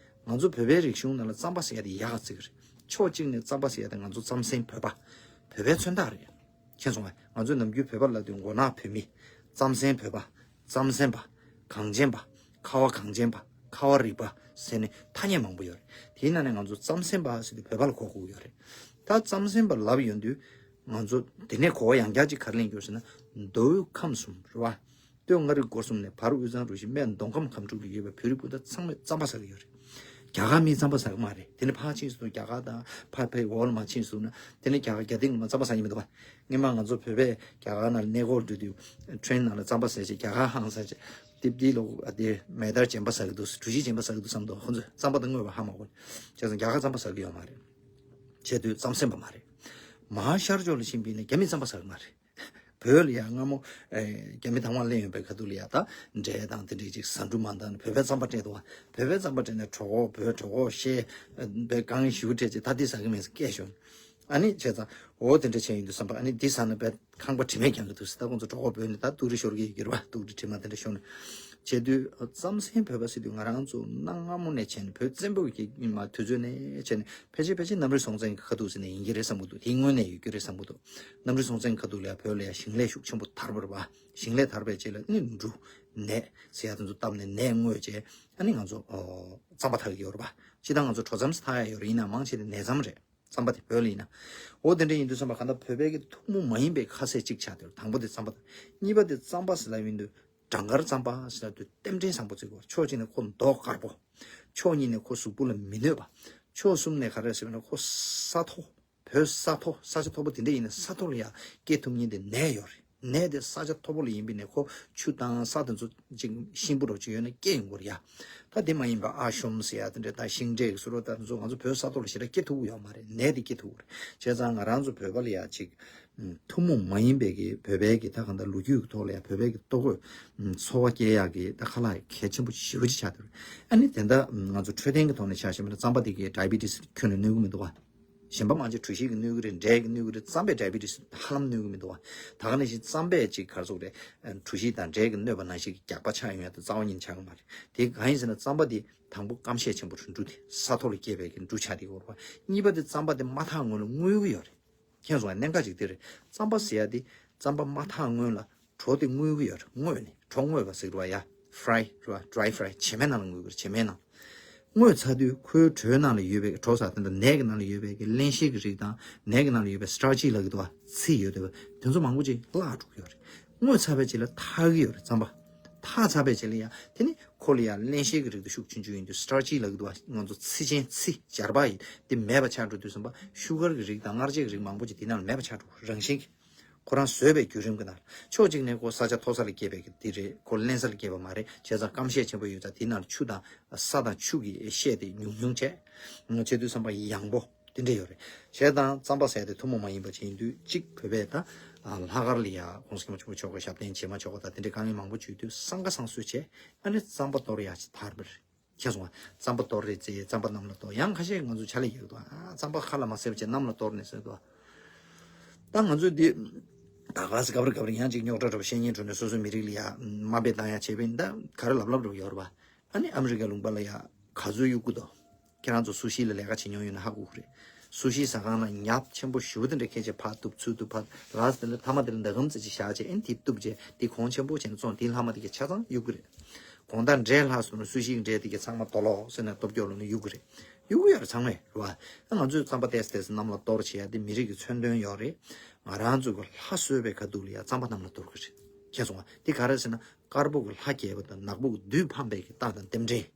ང་ཚོ་བོད་པའི་རིག་གཞུང་ནང་ལ་རྩམ་པ་ཟེར་ཡ་དེ་ཡག་ག་བརྩི་གི་རེད། ཕྱོགས་གཅིག་ནས་རྩམ་པ་ཟེར་ཡ་དེ་ང་ཚོ་རྩམ་ཟན་བོད་པ། བོད་པའི་མཚོན་རྟགས་རེད། མཁྱེན་སོང་ངས། ང་ཚོས་ནམ་རྒྱུན་བོད་པ་ལབ་དུས་མགོ་ནག་བོད་མི། རྩམ་ཟན་བོད་པ། རྩམ་ཟན་པ། གངས་ཅན་པ། ཁ་བ་གངས་ཅན་པ། ཁ་བ་རིག་པ་ཟེར་ནས་ཐ་སྙད་མང་པོ་ཡོད་རེད། དེའི་ནང་ནས་ང་ཚོ་རྩམ་ཟན་པ་ཟེར་དུས་བོད་པ་ལ་གོ་དགོས་ཀྱི་ཡོད་རེད། ད་རྩམ་ཟན་པ་ལབ་ཡོང་དུས་ང་ཚོ་དེ་ནས་གོ་བ་ཡང་བསྐྱར་ཅིག་ག་རེ་ལེན་རྒྱུ་ཟེར་ན། མདོ་དབུས་ཁམས་གསུམ་རེད་བ། སྟོད་མངའ་རིས་སྐོར་གསུམ་ནས་བར་དབུས་གཙང་རུ་བཞི་སྨད་མདོ་ཁམས་ཁམས་དྲུག་ལ་ཡོད་པའི་བོད་རིགས་སྤུན་ཟླ་ཚང་མས་རྩམ་པ་ཟ་གི་ཡོད་རེད། རྒྱ་གར་མིས་རྩམ་པ་ཟ་གི་མ་རེད། དེ་ནས་ཕར་ཕྱིན་སོང་། རྒྱ་གར་དང་ཕར་ཕར་འོག་ལ་མར་ཕྱིན་སོང་ན། དེ་ནས་རྒྱ་གར་རྒྱ་སྡིག་ལ་མར་རྩམ་པ་ཟ་མཁན་མི་འདུག་བ། སྔོན་མ་ང་ཚོ་བོད་པས་རྒྱ་གར་ནང་ལ་གནས་སྐོར་འགྲོ་དུས་ཊེ་རེན་ནང་ལ་རྩམ་པ་ཟས་བྱས། རྒྱ་གར་ཧང་སངས་བྱས། ཏིབ་ཏི་ལོ་ཨ་དེ་མེ་ལྟར་རྗེན་པ་ཟ་གི་འདུག་གྲོ་ཞིབ་རྗེན་པ་ཟ་གི་འདུག་བསམ་འདུག་ཁོ་ཚོས་རྩམ་པ་དེ་བརྔོས་པ་ཧ་མ་གོ། བྱས་ཙང་རྒྱ་གར་རྩམ་པ་ཟ་གི་ཡོད་མ་རེད། བྱས་དུས་རྩམ་ཟན་པ་མ་རེད། མར་ཤར་ཕྱོགས་ལ་ཕྱིན་པ་ཡིན་ན་རྒྱ་མིས་རྩམ་པ་ཟ་གི་མ་རེད། བོད་ལ་ཡང་སྔ་མོ་ཨེ་རྒྱ་མི་དང་པོ་སླེབས་ཡོང་པའི་ཁ་ཐུག་ལ་ཡང་ད་འབྲས་དང་དེ་འདྲའི་ཅིག་ཟ་འབྲུ་མ་འདང་ནས་བོད་པའི་རྩམ་པ་སྤྲད་འདུག་བ། བོད་པའི་རྩམ་པ་སྤྲད་ནས་གྲོད་ཁོག་བོད་གྲོད་ཁོག་བཤལ། ཨ་དཔེ་དཀའ་ངལ་ཞེ་པོ་འཕྲད་ཅིག་ད་འདི་ཟ་གི་མེད་ཟེར་སྐད་ཤོར། ཨ་ནི་བྱས་ཙང་འོ་དེ་འདྲ་བྱས་ཡིན་དུས་བསམ་པ། ཨ་ནི་འདི་ཟ་ན་དཔེ་ཁང་པ་དྲི་མས་ཀྱང་གི་འདུག་ཟེར། ད་ཁོང་ཚོ་གྲོད་ཁོག་བོད་ནས་ད་སྡུག་རུས་ཤོར་གི་ཡོད་ཀྱི་རེད་བ། སྡུག་རུས་དྲི་མ་དེ་འདྲ་ཤོར་ནས། བྱས་དུས་རྩམ་ཟན་བོད་པ་ཟེར་དུས་ང་རང་ཚོ་གནའ་སྔ་མོ་ནས་བྱས་ནས། བོད་བཙན་པོ་གི་མ་དུས་ཚོད་ནས་བྱས་ནས་ཕལ་ཆེར་ཕལ་ཆེར་གནམ་རི་སྲོང་བཙན་གྱི་ཁ་ཐུག་ཟེར་ནས་ཡིན་གྱི་རེད་བསམ་གྱི་འདུག་དེའི་སྔོན་ནས་ཡོད་ཀྱི་རེད་བསམ་གྱི་འདུག་གནམ་རི་སྲོང་བཙན་གྱི་ཁ་ཐུག་ལ་ཡང་བོད་ལ་ཡང་ཞིང་ལས་ཤུགས་ཆེན་པོ་དར་བ་རེད་བ། ཞིང་ལས་དར་བའི་རྗེས་ལ་ནི་འབྲུ། ནས་ཟེར་ཡ་དེ་ཚོ་བཏབ་ནས་ནས་བརྔོས་བྱས། ཨ་ནི་ང་ཚོ་ཨོ་རྩམ་པ་འཐག་གི་ཡོད་རེད་བ། སྤྱིར་བཏང་ང་ཚོ་གྲོ་རྩམ་ཟེར་འཐག་ཡ་ཡོད་རེད། ཡིན་ན་མང་ཆེ་དེ་ནས་རྩམ་རེད། རྩམ་པ་དེ་བོད་ལ་ཡིན་ན། འོ་དེ་འདྲ་ཡིན་དུས་ཙམ་པ་གང་ལྟར་བོད་པའི་གི་ཐུན་མོང་མ་ཡིན་པའི་ཁ་ཟས་གཅིག་ཆགས་བསྡད་ཡོད་རེད། དང་པོ་དེ་རྩམ་པ་དང་། གཉིས་པ་དེ་རྩམ་པ་ཟེར་ལབ་ཡོང་དུས་བྲང་དཀར་རྩམ་པ་ཟེར་ལབ་དུས་ལྟེམ་ཕྲེང་བཟང་པོ་བརྩི་དགོས། ཕྱོགས་གཅིག་ནས་ཁོ་མདོག་དཀར་པོ། ཕྱོགས་གཉིས་ནས་ཁོ་གཟུགས་པོ་ལ་མི་གནོད་པ། ཕྱོགས་གསུམ་ནས་ག་རེ་ཟེར་བ་ན་ཁོ་ས་མཐོ། བོད་ས་མཐོ། ས་ཆ་མཐོ་པོ་དེ་འདྲ་ཡིན་ན་ས་མཐོ་ལ་ཡང་སྐྱེ་ཐུབ་མཁན་དེ་ནས་ཡོད་རེད། ནས་དེ་ས་ཆ་མཐོ་པོ་ལ་ཡིན་པ་ཡིན་ན་ཁོ་ཆུ་དང་ས་དེ་ཚོ་ཅིག་གཤིན་པོ་འདྲ་ཅིག་ཡོད་ན་སྐྱེ་ཡོང་གི་རེད་ཡ། ད་དེ་མ་ཡིན་པ་ཨ་ཤོམ་ཟེར་ཡ་དེ་འདྲ་དང་ཤིང་འབྲས་ཀྱི་སུ་རོ་ད་དེ་ཚོ་ང་ཚོ་བོད་ས་མཐོ་ལ་ཞེ་དྲག་སྐྱེ་ཐུབ་ཀྱི་ཡོད་མ་རེད། ནས་དེ་སྐྱེ་ཐུབ་ཀྱི་རེད། བྱས་ཙང་ང་རང་ཚོ་བོད་པ་ལ་ཡ་ཅིག་ཐུན་མོང་མ་ཡིན་པའི་གི་བོད་པའི་གི་ད་གང་ལྟར་ལོ་རྒྱུས་ཀྱི་ཐོག་ལ་ཡ་བོད་པའི་གི་ལྟོ་གོས་འཚོ་བ་སྐྱེལ་ཡག་གི་ད་ཁ་ལག་གལ་ཆེན་པོ་ཞེ་པོ་ཅིག་ཆགས་བསྡད་རེད། ཨ་ནི་དེ་འདྲ་ང་ཚོ་འཕྲོད་བསྟེན་གི་ཐོག་ནས་ཆ་བཞག་པ་ན་རྩམ་པ་དེ་གི་ཌའི་བི་ཊི་སི་ཁྱོན་ནས་གནོད་གི་མི་འདུག་བ། གཞན་པ་མང་ཆེ་གྲོ་ཞིབ་ཀྱིས་གནོད་གི་རེད། འབྲས་ཀྱིས་གནོད་གི་རེད། རྩམ་པས་ཌའི་བི་ཊི་སི་ཧ་ལམ་གནོད་གི་མི་འདུག་བ། ད་ག་ནང་བཞིན་རྩམ་པས་ཅིག་ག་རེ་ཟེར་དགོས་རེད། གྲོ་ཞིབ་དང་འབྲས་ཀྱིས་གནོད་པ་ནང་བཞིན་གྱི་རྒྱགས་པ་ཆགས་ཡོང་ཡ་དེ་རྩ་བ་ཉིད་ནས་ཆགས་ཀྱི་མ་རེད། དེ་གང་ཡིན་ཟེར་ན་རྩམ་པ་དེ་དང་པོ་སྐམ་ཤས་ཆེན་པོ་རེད། འབྲུ་དེ་ས་མཐོ་ལ་སྐྱེས་པའི་གི་འབྲུ་ཆགས་དེ་ཡོད་རེད་བ། གཉིས་པ་དེ་རྩམ་པ་དེ་མ་འཐག་སྔོན་ལ་བརྔོས་གི་ཡོད་རེད། མཁྱེན་སོང་ང་། གནད་འགག་ཅིག་དེ་རེད། རྩམ་པ་ཟེར་ཡ་དེ་རྩམ་པ་མ་འཐག་སྔོན་ལ་གྲོ་དེ་བརྔོས་གི་ཡོད་རེད། བརྔོས་ནས་གྲོ་བརྔོས་པ་ཟེར་གི་རེད་བ་ཡ། ཕི་རའི་རེད་བ། ཌི་རའི་ཕི་རའི། བྱེ་མའི་ནང་ལ་བརྔོས་གི་རེད། བྱེ་མའི་ནང་། བརྔོས་ཚར་དུས་ཁོའི་དྲོད་ནང་ལ་ཡོད་པའི་གྲོ་ས་དེ་འདྲ་ནས་ཀྱི་ནང་ལ་ཡོད་པའི་གི་བརླན་གཤེར་གྱི་རིགས་དང་ནས་ཀྱི་ནང་ལ་ཡོད་པའི་སི་ཊར་ཆི་ལབ་ཀྱི་འདུག་བ། ཚི་ཡོད་དེ་བ་དེ་ཚོ་མང་པོ་ཅིག་བརླག་འགྲོ་གི་ཡོད་རེད། བརྔོས་ཚར་བའི་རྗེས་ལ་འཐག་གི་ཡོད་རེད་རྩམ་པ། འཐག་ཚར་བའི་རྗེས་ལ་ཡང་དེ་ནི་ཁོ་ལ་ཡང་བརླན་གཤེར་གྱི་རིགས་དེ་ཤུགས་ཆེན་ཆུང་ཡིན་དུས་སི་ཊར་ཆི་ལབ་ཀྱི་འདུག་བ། ང་ཚོ་ཚི་ཅན་ཚི་སྦྱར་བ་ཡིན་དེ་མེད་པ་ཆགས་འགྲོ་དུས་ཙམ་པ་ཤུ་གར་གྱི་རིགས་དང་མངར་ཆའི་རིགས་མང་པོ་ཅིག་དེ་ནང་ལ་མེད་པ་ཆགས་འགྲོ་རང་བཞིན་གྱི། ཁོ་རང་བཟོས་པའི་བརྒྱུད་རིམ་གྱི་ནང་ཕྱོགས་གཅིག་ནས་ཁོ་ས་ཆ་མཐོ་ས་ལ་སྐྱེས་པའི་གི་དེ་རེད། ཁོ་བརླན་ས་ལ་སྐྱེས་པ་མ་རེད། བྱས་ཙང་སྐམ་ཤས་ཆེན་པོ་ཡོད་ཙང་དེ་ནང་ཆུ་དང་ས་དང་ཆུ་གི་ཤས་དེ་ཉུང་ཉུང་བྱས། བྱས་དུས་ཙམ་པ་ཡང་པོ་དེ་འདྲ་ཡོད་རེད། བྱས་ཙང་རྩམ་པ་ཟས་དེ་ཐུན་མོང་མ་ཡིན་པ་ཅིག་ཡིན་དུས་གཅིག་བོད་པས་ད་ལྷག་དཀར་ལ་ཡ་༸གོང་ས་༸སྐྱབས་མགོན་ཆེན་པོ་མཆོག་གི་ཞབས་བརྟན་བྱེ་མ་ཆོག་པ་དང་དེ་འདྲའི་དཀའ་ངལ་མང་པོ་བྱུང་དུས་སྲང་ཁ་སྲང་གསོས་བྱས་ཨ་ནི་རྩམ་པ་གཏོར་ཡག་ཅིག་དར་བ་རེད། མཁྱེན་སོང་ང་། རྩམ་པ་གཏོར་རེད་ཅེས་རྩམ་པ་གནམ་ལ་གཏོར། ཡང་ཁ་ཤས་ང་ཚོ་ཕྱག་ལས་ཡོད་དོ། ཨ་རྩམ་པ་ཁ་ལ་མ་བཟས་པ་བྱས་གནམ་ལ་གཏོར་ནས་ཟེར་དོ། ད་ང་ཚོས་འདི་ད་ག་ཟེ་ག་བར་ག་བར་ཡང་ཅིག་རྙོག་དྲ་འགྲོ་བཤད་ཉེན་འགྲོ་ནས་སོ་སོའི་མི་རིགས་ལ་ཡ་དམའ་འབེབས་བཏང་ཡ་བྱས་པས་ད་ག་རེ་ལབ་ལབ་འགྲོ་ཡོད་རེད་པ། ཨ་ནི་ཨ་མི་རི་ཀའི་ལུང་པ་ལ་ཡ་ག་ཚོད་གཡུག་གི་འདུག་ཁྱེད་རང་ཚོ་སུ་ཤི་ལ་ལས་ཀ་བྱེད་མྱོང་ཡོད་ན་ཧ་གོ་གི་རེད། སུ་ཤི་ཟ་ཁང་ལ་ཉག་ཆེན་པོ་ཞེ་པོ་དེ་འདྲ་ཁྱེར་བྱས་ཕར་གཏུབ་ཚུར་གཏུབ་ཕར་ལགས་དེ་ལ་ཐ་མ་དེ་ལ་མདའ་ཁམ་ཙམ་ཅིག་བཞག་བྱས་ཨེ་ནི་དེ་གཏུབ་བྱས་དེ་གོང་ཆེན་པོ་བྱས་ནས་བཙོང་དེའི་ལྷག་མ་དེ་ག་ཆ་ཚང་གཡུག་གི་རེད། དགོང་དག་འབྲས་ལྷག་སོང་ན་སུ་ཤིའི་འབྲས་དེ་ག་ཚང་མ་རྡོ་ལོག་ཟེར་ནས་སྟོབས་སྐྱོ་ལོ་ནས་གཡུག་གི་རེད། གཡུག་གི་ཡོད་རེད་ཚང་མས་རེད་བ། ད་ང་ཚོས་རྩམ་པ་ཏོག་ཙམ་ཏོག་ཙམ་གནམ་ལ་གཏོར་བྱས་ཡ་དེ་མི་རིགས་ཀྱི་མཚོན་དོན་ཡོད་རེད། ང་རང་ཚོ་གི་ལྷ་གསོལ་བའི་ཁ་ཐུག་ལ་ཡ་རྩམ་པ་གནམ་ལ་གཏོར་གི་རེད། མཁྱེན་སོང་ང་། དེ་ག་རེ་ཟེར་ན་དཀར་པོ་གི་ལྷ་རྒྱས་པ་དང་ནག་པོ་གི་བདུད་ཕམ་པའི་གི་རྟགས་དང་རྟེན་འབྲེལ།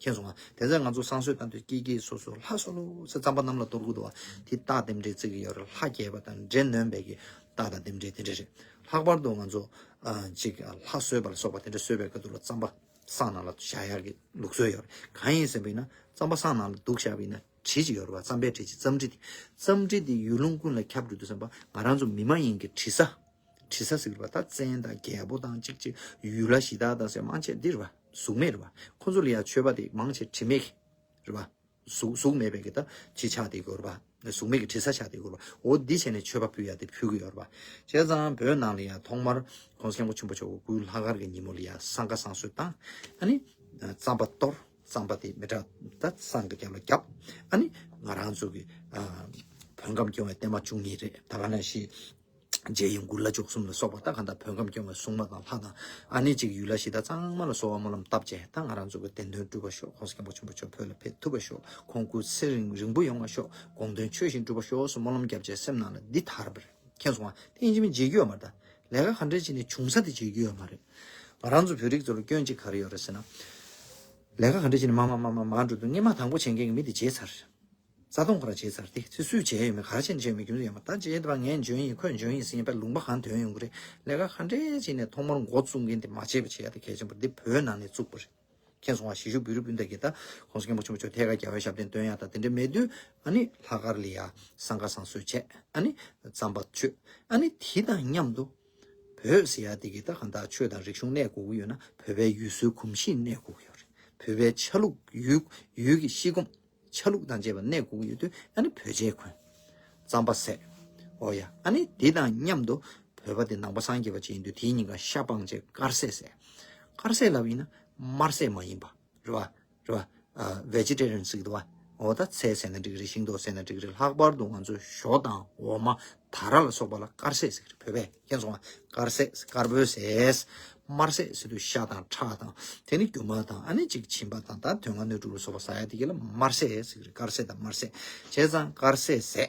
མཁྱེན་སོང་ང་། དེ་ཚེ་ང་ཚོ་བསང་གསོལ་བཏང་དུས་ཀྱི་ཀྱི་སོ་སོ་ལྷ་གསོལ་ལོ་ཟེར་རྩམ་པ་གནམ་ལ་གཏོར་གི་འདུག་བ། དེ་རྟགས་རྟེན་འབྲེལ་བརྩི་གི་ཡོད་རེད། ལྷ་རྒྱས་པ་དང་འདྲེ་ནོན་པའི་གི་རྟགས་དང་རྟེན་འབྲེལ་དེ་འདྲ་རེད། ལྷག་པར་དུ་ང་ཚོ་ཨ་ཅིག་ལྷ་གསོལ་བ་ལ་སོགས་པ་དེ་འདྲ་གསོལ་བའི་སྐབས་དུ་ལ་རྩམ་པ་བསང་ནང་ལ་བཞག་ཡག་གི་ལུགས་སྲོལ་ཡོད་རེད། གང་ཡིན་ཟེར་བ་ཡིན་ན་རྩམ་པ་བསང་ནང་ལ་འདུག་བཞག་པ་ཡིན་ན་དྲི་ཅིག་ཡོད་རེད་བ། རྩམ་པའི་དྲི་ཅིག་རྩམ་དྲི་དེ། རྩམ་དྲི་དེ་ཡུལ་ལུང་ཀུན་ལ་ཁྱབ་འགྲོ་དུས་ཙམ་པ་ང་རང་ཚོ་མི་མ་ཡིན་གྱི་དྲི་ས། དྲི་ས་ཟེར་བ་ད་བཙན་དང་རྒྱལ་པོ་དང་གཅིག་གཅིག་ཡུལ་ལྷ་གཞི་བདག་དང་ཟེར་མང་ཆེ་འདི་རེད་བ། གཟུགས་མེད་རེད་བ། ཁོ་ཚོ་ལ་ཡང་མཆོད་པ་དེ་མང་ཆེ་དྲི་མེད་ཀྱི་རེད་བ། གཟུགས་གཟུགས་མེད་པའི་གི་ད་དྲི་ཆགས་དེ་དགོས་རེད་བ། གཟུགས་མེད་ཀྱི་དྲི་ས་ཆགས་དེ་དགོས་རེད་བ། འོ་འདི་བྱས་ནས་མཆོད་པ་ཕུལ་ཡ་དེ་ཕུལ་གི་ཡོད་རེད་བ། བྱས་ཙང་བོད་ནང་ལ་ཡང་ཐོག་མར་༸གོང་ས་༸སྐྱབས་མགོན་ཆེན་པོ་མཆོག་གི་སྐུའི་ལྷག་དཀར་གྱི་ཉིན་མོ་ལ་ཡང་སྲང་ཁ་བསང་གསོལ་བཏང་། ཨ་ནི་རྩམ་པ་གཏོར། རྩམ་པ་དེ་མི་དྲག་ད་བསང་གི་རྒྱབ་ལ་བརྒྱབ། ཨ་ནི་ང་རང་ཚོ་གི་བོད་ཁམས་སྐྱོང་བའི་བསྟན་མ་བཅུ་གཉིས་རེད། ད་ག་ནང་བཞིན། རྗེ་ཡི་མགུར་ལྷ་མཆོག་གསུམ་ལ་སོགས་པ་ད་ག་འདྲ་བོད་ཁམས་སྐྱོང་བའི་སྲུང་མ་དང་ལྷ་དང་ཨ་ནི་གཅིག་ཡུལ་ལྷ་གཞི་བདག་ཚང་མ་ལ་གསོལ་བ་སྨོན་ལམ་བཏབ་བྱས་ད་ང་རང་ཚོ་གི་བདེན་དོན་སྒྲུབ་པ་ཤོག ༸གོང་ས་༸སྐྱབས་མགོན་ཆེན་པོ་མཆོག་བོད་ལ་ཕེབས་ཐུབ་པ་ཤོག་ཁོང་སྐུ་ཚེ་རིང་རིང་པོ་ཡོང་བ་ཤོག་དགོངས་དོན་ཆོས་བཞིན་འགྲུབ་པ་ཤོག་སུ་སྨོན་ལམ་བརྒྱབ་བྱས་སེམས་ནང་ལ་འདི་དར་བ་རེད། མཁྱེན་སོང་ང་། དེ་ཡིན་གཅིག་མིན་གཅིག་ཡོད་མ་རེད་ད། ལས་ཀ་ག་འདྲས་བྱས་ནས་བྱུང་ས་དེ་བྱེད་རྒྱུ་ཡོད་མ་རེད། ང་རང་ཚོ་བོད་རིགས་ཚོ་ལ་སྐྱོན་གཅིག་ག་རེ་ཡོད་རེད་ཟེར་ན། ལས་ཀ་ག་འདྲས་བྱས་ནས་མ་མ་མ་མ་མ་འགྲོ་དུས་སྔས་མ་དང་པོ་བྱེད་མཁན་གྱི་མི་དེ་བརྗེད་ཚར། རྩ་དོན་ཁོ་རང་བྱས་ཚར་ཏེ་ཚེ་སུས་བྱས་ཡོད་མེད་ག་རེ་བྱས་ནས་བྱས་མེད་རྒྱུ་མཚན་ཡོད་མ་རེད། ད་བྱས་ད་ང་འཇོན་ཡིན་ཁོས་འཇོན་ཡིན་ཟེར་ཡིན་པས་ལུང་པ་གང་ཐོན་ཡོང་གི་རེད། ལས་ཀ་ག་འདྲས་བྱས་ནས་ཐོག་མར་འགོ་བཙུགས་མཁན་དེ་མ་བྱས་པ་བྱེད་ཡ་དེ་གལ་ཆེན་པོ་རེད། འདི་བོད་ནང་ནས་བཙུགས་པ་རེད། མཁྱེན་སོང་ང་། གཞིས་བཞུགས་བོད་རིགས་སྤུན་ཟླ་གིས་ད་༸གོང་ས་༸སྐྱབས་མགོན་ཆེན་པོ་མཆོག་ཐད་ཀར་རྒྱལ་བའི་ཞབས་བརྟན་སྟོན་ཡ་ད་དེ་འདྲ་མེད་དུས་ཨ་ནི་ལྷག་དཀར་ལ་ཡ་སྲང་ཁ་བསང་གསོལ་བྱས་ཨ་ནི་རྩམ་པ་མཆོད་ཨ་ནི་དེ་དང་མཉམ་དུ་བོད་ཟེར་ཡ་དེ་གི་ད་གང་ལྟར་ཆོས་དང་རིག་གཞུང་གནས་དགོས་ཀྱི་ཡོད་ན་བོད་པའི་ཡུལ་སྲོལ་གོམས་གཤིས་གནས་དགོས་ཀྱི་ཡོད་རེད། བོད་པའི་ཆ་ལུགས་ཡུལ་ཡུལ་གྱི་གཤིས་ཁོམ། ཆ་ལུགས་དང་བཅས་པ་གནས་དགོས་ཀྱི་ཡོད་དུས་ཨ་ནི་བོད་ཆས་གོན། རྩམ་པ་ཟས། འོ་ཡ། ཨ་ནི་དེ་དང་མཉམ་དུ་བོད་པ་དེ་ནང་པ་སངས་རྒྱས་པ་ཅིག་ཡིན་དུས་དེའི་ཉིན་ཀ་ཤ་སྤངས་བྱས་དཀར་ཟས་ཟས། དཀར་ཟས་ལབ་ཡིན་ན་དམར་ཟས་མ་ཡིན་པ་རེད་བ། རེད་བ། ཨ་ཝེ་ཇི་ཊེ་རི་ཡན་ཟེར་གི་འདུག་བ། འོ་ད་ཚལ་ཟས་ན་འགྲིག་གི་རེད། ཤིང་ཏོག་ཟས་ན་འགྲིག་གི་རེད། ལྷག་པར་དུ་ང་ཚོ་ཞོ་དང་འོ་མ་ད་ར་ལ་སོགས་པ་ལ་དཀར་ཟས་ཟེར་གི་རེད། བོད་པས། མཁྱེན་སོང་ང་། དཀར་ཟས། དཀར་པོའི་ཟས། དམར་ཟས་ཟེར་དུས་ཤ་དང་ཁྲག་དང་དེ་ནི་རྒྱུ་མ་དང་ཨ་ནི་གཅིག་བྱིན་པ་དང་ད་དོན་ལྔ་སྣོད་དྲུག་ལ་སོགས་པ་ཟ་ཡ་དེ་ག་ལ་དམར་ཟས་ཟེར་གི་རེད། དཀར་ཟས་དང་དམར་ཟས། བྱས་ཙང་དཀར་ཟས་ཟས།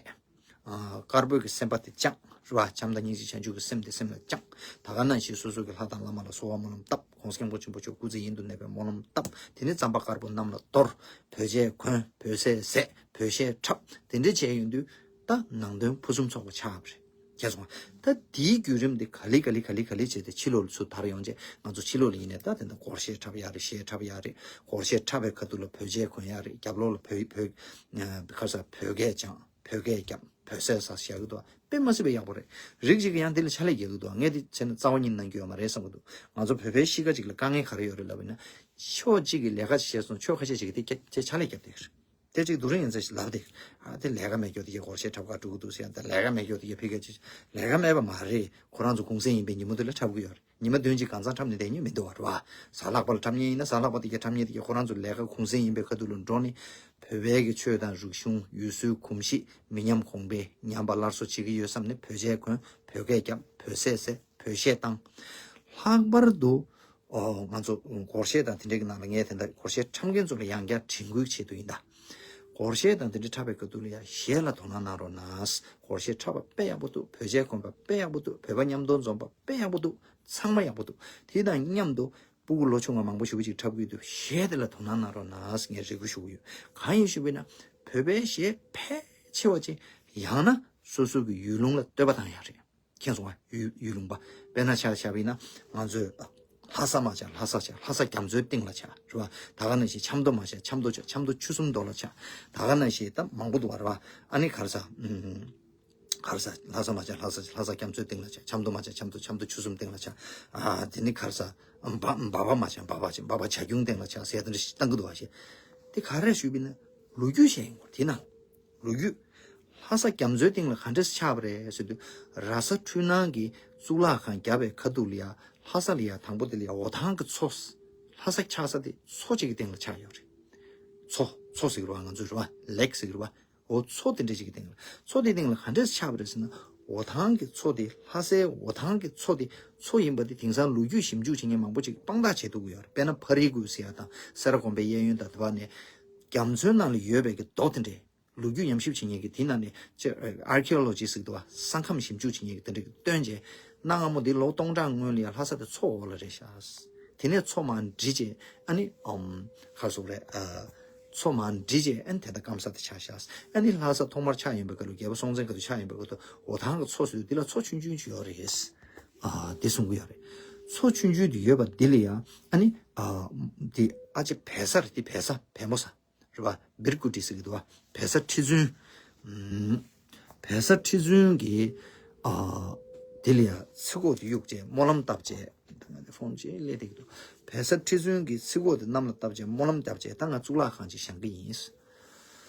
ཨ་དཀར་པོའི་གི་སེམས་པ་དེ་བཅངས་རེད་བ། བྱམས་དང་སྙིང་རྗེ་བྱང་ཆུབ་ཀྱི་སེམས་དེ་སེམས་ལ་བཅངས། ད་ག་ནང་བཞིན་སོ་སོ་གི་ལྷ་དང་བླ་མ་ལ་གསོལ་བ་སྨོན་ལམ་བཏབ། ༸གོང་ས་༸སྐྱབས་མགོན་ཆེན་པོ་མཆོག་སྐུ་ཚེ་ཡུན་དུ་གནས་པའི་སྨོན་ལམ་བཏབ། དེ་ནས་རྩམ་པ་དཀར་པོ་གནམ་ལ་གཏོར། བོད་ཆས་གོན། བོད་ཟས་ཟས། བོད་གཞས་འཁྲབ། དེ་འདྲ་བྱས་ཡོང་དུས། ད་ནང་དོན་ཕུན་སུམ་ཚོགས་པ་ཆགས་པ་རེད། མཁྱེན་སོང་ང་། ད་དེའི་བརྒྱུད་རིམ་དེ་ག་ལེ་ག་ལེ་ག་ལེ་ག་ལེ་བྱས་ཏེ་ཕྱི་ལོགས་ལ་ཚུར་དར་ཡོང་བྱས་ང་ཚོ་ཕྱི་ལོགས་ལ་ཡིན་ནའི་ད་དེ་འདྲ་སྒོར་གཞས་འཁྲབ་ཡག་རེད། གཞས་འཁྲབ་ཡག་རེད། སྒོར་གཞས་འཁྲབ་པའི་ཁ་ཐུག་ལ་བོད་ཆས་གོན་ཡག་རེད། རྒྱབ་ལོགས་ལ་བོད་བོད་ཁ་ས་བོད་སྐད་སྦྱང་། བོད་སྐད་རྒྱབ། བོད་ཟས་ཟ་བཞག་གི་འདུག་དཔེ་མ་སྲིད་པའི་ཡག་པོ་རེད། རིགས་གཅིག་གིས་ཡང་དེ་ལ་ཕྱག་ལས་རྒྱག་གི་འདུག་ངས་དེ་བྱས་ན་རྩ་བ་ཉིད་གནང་རྒྱུ་ཡོད་མ་རེད་བསམ་གི་འདུག་ང་ཚོ་བོད་པའི་གཤིས་ཀ་ཅིག་ལ་དཀའ་ངལ་ག་རེ་ཡོད་རེད་ལབ་ན། ཕྱོགས་གཅིག་གིས་ལས་ཀ་བྱས་སོང་། ཕྱོགས་ཁ་ཤས་ཅིག་གིས་དེ་སྐད་ཆ་ཕྱག་ལས་རྒྱབ་བསྡད་ཡོད་རེད། དེ་གཅིག་སྡུག་རུས་ཡིན་ཚེ་ལབ་དེ། ཨ་དེ་ལས་ཀ་མེད་རྒྱུ་དེ་གའི་སྒོར་གཞས་འཁྲབ་ག་འགྲོ་གི་འདུག་ཟེར་ཡང་ད་ལས་ཀ་མེད་རྒྱུ་དེ་གའི་ཕི་ག་ཅིག་ལས་ཀ་མེད་པ་མ་རེད། ཁོ་རང་ཚོ་གུང་སེང་ཡིན་པའི་ཉིན་མོ་དེ་ལ་འཁྲབ་གི་ཡོད་རེད། ཉི་མ་བདུན་གཅིག་གང་ཚང་འཁྲབ་ནས་བསྡད་མྱོང་མི་འདུག་བ་རེད་བ། གཟའ་ལྷག་པ་ལ་འཁྲབ་མཁན་ཡིན་ན་གཟའ་ལྷག་པ་དེ་གའི་འཁྲབ་མཁན་དེ་གའི་ཁོ་རང་ཚོ་ལས་ཀ་གུང་སེང་ཡིན་པའི་ཁ་ཐུག་ལ་འགྲོ་ནས་བོད་པའི་གི་ཆོས་དང་རིག་གཞུང་ཡུལ་སྲོལ་གོམས་གཤིས་མི་ཉམས་གོང་འཕེལ་ཉམས་པ་སླར་གསོ་བྱེད་ཀྱི་ཡོད་བསམ་ནས་བོད་ཆས་གོན། བོད་སྐད་རྒྱབ། བོད་ཟས་ཟས། བོད་གཞས་བཏང་། ལྷག་པར་དུ་ ཨོ་ང་ཚོ་སྒོར་གཞས་དང་དེ་འདྲའི་གི་ནང་ལ་ངས་དེ་འདྲ་སྒོར་གཞས་འཁྲབ་མཁན་ཚོ་ལ་ཡང་བསྐྱར་དྲན་སྐུལ་བྱེད་དུ་ཡིན་ད། སྒོར་གཞས་དང་དེ་འདྲ་འཁྲབ་པའི་སྐབས་དུས་ལ་ཡང་གཞས་ལ་དོ་སྣང་གནང་རོགས་གནང་། སྒོར་གཞས་འཁྲབ་པ་དཔེ་ཡག་པོ་འདུག་བོད་ཆས་གོན་པ་དཔེ་ཡག་པོ་འདུག་བོད་པ་མཉམ་དུ་འཛོམས་པ་དཔེ་ཡག་པོ་འདུག་ཚང་མ་ཡག་པོ་འདུག་དེ་དང་མཉམ་དུ་སྤུ་གུ་ལོ་ཆུང་བ་མང་པོ་ཞེ་པོ་ཅིག་འཁྲབ་ཀྱི་འདུག་གཞས་དེ་ལ་དོ་སྣང་གནང་རོགས་གནང་ངས་རེ་སྐུལ་ཞུ་གི་ཡོད། གང་ཡིན་ཞུས་པ་ཡིན་ན་བོད་པའི་གཞས་ཕལ་ཆེ་བ་ཅིག་ཡང་ན་སོ་སོ་གི་ཡུལ་ལུང་ལ་བསྟོད་པ་བཏང་ཡག་རེད། མཁྱེན་སོང་ང་། ཡུལ་ཡུལ་ལུང་པ། དཔེར་ན་ཆ་བཞག་པ་ཡིན་ན་ང་ཚོས་ལྷ་ས་མ་བྱ་ལྷ་ས་བྱ་ལྷ་ས་རྒྱ་མཚོའི་གཏིང་ལ་བྱ་རེད་བ། ད་ག་ནང་བཞིན་ཆབ་མདོ་མ་བྱ་ཆབ་མདོ་བྱ་ཆབ་མདོ་ཆུ་གསུམ་མདོ་ལ་བྱ། ད་ག་ནང་བཞིན་ད་མང་པོ་འདུག་བ་རེད་བ། ཨ་ནི་ག་རེ་ཟ། ཨུམ། ག་རེ་ཟ། ལྷ་ས་མ་བྱ་ལྷ་ས་བྱ་ལྷ་ས་རྒྱ་མཚོའི་གཏིང་ལ་བྱ་ཆབ་མདོ་མ་བྱ་ཆབ་མདོ་ཆབ་མདོ་ཆུ་གསུམ་གཏིང་ལ་བྱ། ཨ་དེ་ནི་ག་རེ་ཟ། འབའ་འབའ་པ་མ་བྱ་འབའ་པ་བྱ་འབའ་པ་བྱ་ཁྱུང་སྟེང་ལ་བྱ་ཟེར་དེ་འདྲ་ཞིག་བཏང་གི་འདུག་བ་ཞེས། དེ་ག་རེ་ཞུས་པ་ཡིན་ན་ལོ་རྒྱུས་བཤད་ཡིན་དགོས་དེ་ན། ལོ་རྒྱུས། ལྷ་ས་རྒྱ་མཚོའི་གཏིང་ལ་ག་འདྲས་ཆགས་པ་རེད་ཟེར་དུས། ར་ས་འཕྲུལ་སྣང་གིས་གཙུག་ལག་ཁང་བརྒྱབ་པའི་ཁ་ཐུག་ལ་ཡ་ལྷ་ས་ལ་ཡ་དང་པོ་དེ་ལ་ཡ་འོ་ཐང་གི་མཚོ། ལྷ་ས་ཆགས་ས་དེ་མཚོ་གཅིག་གི་སྟེང་ལ་ཆགས་ཡོད་རེད། མཚོ་མཚོ་ཟེར་གི་རེད་བ། ང་ཚོས་རེད་བ། ལེག་ཟེར་གི་རེད་བ། འོ་མཚོ་དེ་འདྲ་ཅིག་གི་སྟེང་ལ། མཚོ་དེའི་སྟེང་ལ་ག་འདྲས་ཆགས་པ་རེད་ཟེར་ན། འོ་ཐང་གི་མཚོ་དེ་ལྷ་སའི་འོ་ཐང་གི་མཚོ་དེ་མཚོ་ཡིན་པ་དེ་དེང་སང་ལོ་རྒྱུས་ཞིབ་འཇུག་བྱེད་མཁན་མང་པོ་ཅིག་དཔང་རྟགས་བྱེད་ཐུབ་ཀྱི་ཡོད་རེད། དཔེར་ན་ཕ་རི་གུ་ཟེར་ཡ་དང་སེ་ར་དགོན་པའི་གཡས་གཡོན་དང་དེ་བ་ནས་རྒྱ་མཚོའི་ནང་ལ་ཡོད་པའི་གི་རྡོ་དེ་འདྲས། ལོ་རྒྱུས་ཉམས་ཞིབ་བྱེད་མཁན་གྱི་དེ་ནང་ནས་ཅེ་ཨར་ཁི་ཨོ་ལོ་ཇི་ཟེར་གི་འདུག་བ། ས་ཁམས་ཞིབ་འཇུག་བྱེད་མཁན་གྱི་དེ་འདྲ་གི་སྟོན་བྱས། གནའ་སྔ་མོ་འདི་ལོ་སྟོང་ཕྲག་སྔོན་ལ་ཡང་ལྷ་ས་དེ་མཚོ་འོག་ལ་རེད་ཤག་དེ་ནས་མཚོ་མར་འདྲི་བྱས་ཨ་ནི་ཨམ་ག་རེ་ཟེར་དགོས་རེད། ཨ་མཚོ་མར་འདྲི་བྱས་ཨ་ནི་དེ་ལྟར་སྐམ་ས་དེ་ཆགས་ཤག་ཨ་ནི་ལྷ་ས་ཐོག་མར་ཆགས་ཡོང་པའི་སྐབས་ལ་རྒྱལ་པོ་སྲོང་བཙན་སྒང་དུ་ཆགས་ཡོང་པའི་སྐབས་དུ་འོ་ཐང་གི་མཚོ་ཟེར་དུས་འདི་ལ་མཚོ་ཆུང་ཆུང་ཅིག་ཡོད་རེད། ཨ་དེ་གསུང་གི་ཡོད་རེད། མཚོ་ཆུང་ཆུང་དེ་ཡོད་པ་འདི་ལ་ཡང་ཨ་ནི་ཨ་འདི་ཨ་ཅེ་བལ་ས་རེད། འདི་བལ་ས་བལ་མོ་ས། རེད་བ། བིར་ཀུ་ཏི་ཟེར་གི་འདུག་བ། བལ་ས་ཁྲི་བཙུན། ཨུམ། བལ་ས་ཁྲི་བཙུན་གྱིས། ཨ། དེ་ལ་ཡ་ཚིག་གོ་དེ་གཡུག་བྱས་སྨོན་ལམ་བཏབ་བྱས། ང་དེ་ཕོན་ཅིག་སླེབས་བསྡད་ཀྱི་འདུག་བལ་ས་ཁྲི་བཙུན་གྱིས་ཚིག་གོ་དེ་གནམ་ལ་བཏབ་བྱས་སྨོན་ལམ་བཏབ་བྱས་ད་ང་གཙུག་ལག་ཁང་ཅིག་བཞེངས་ཀྱི་ཡིན།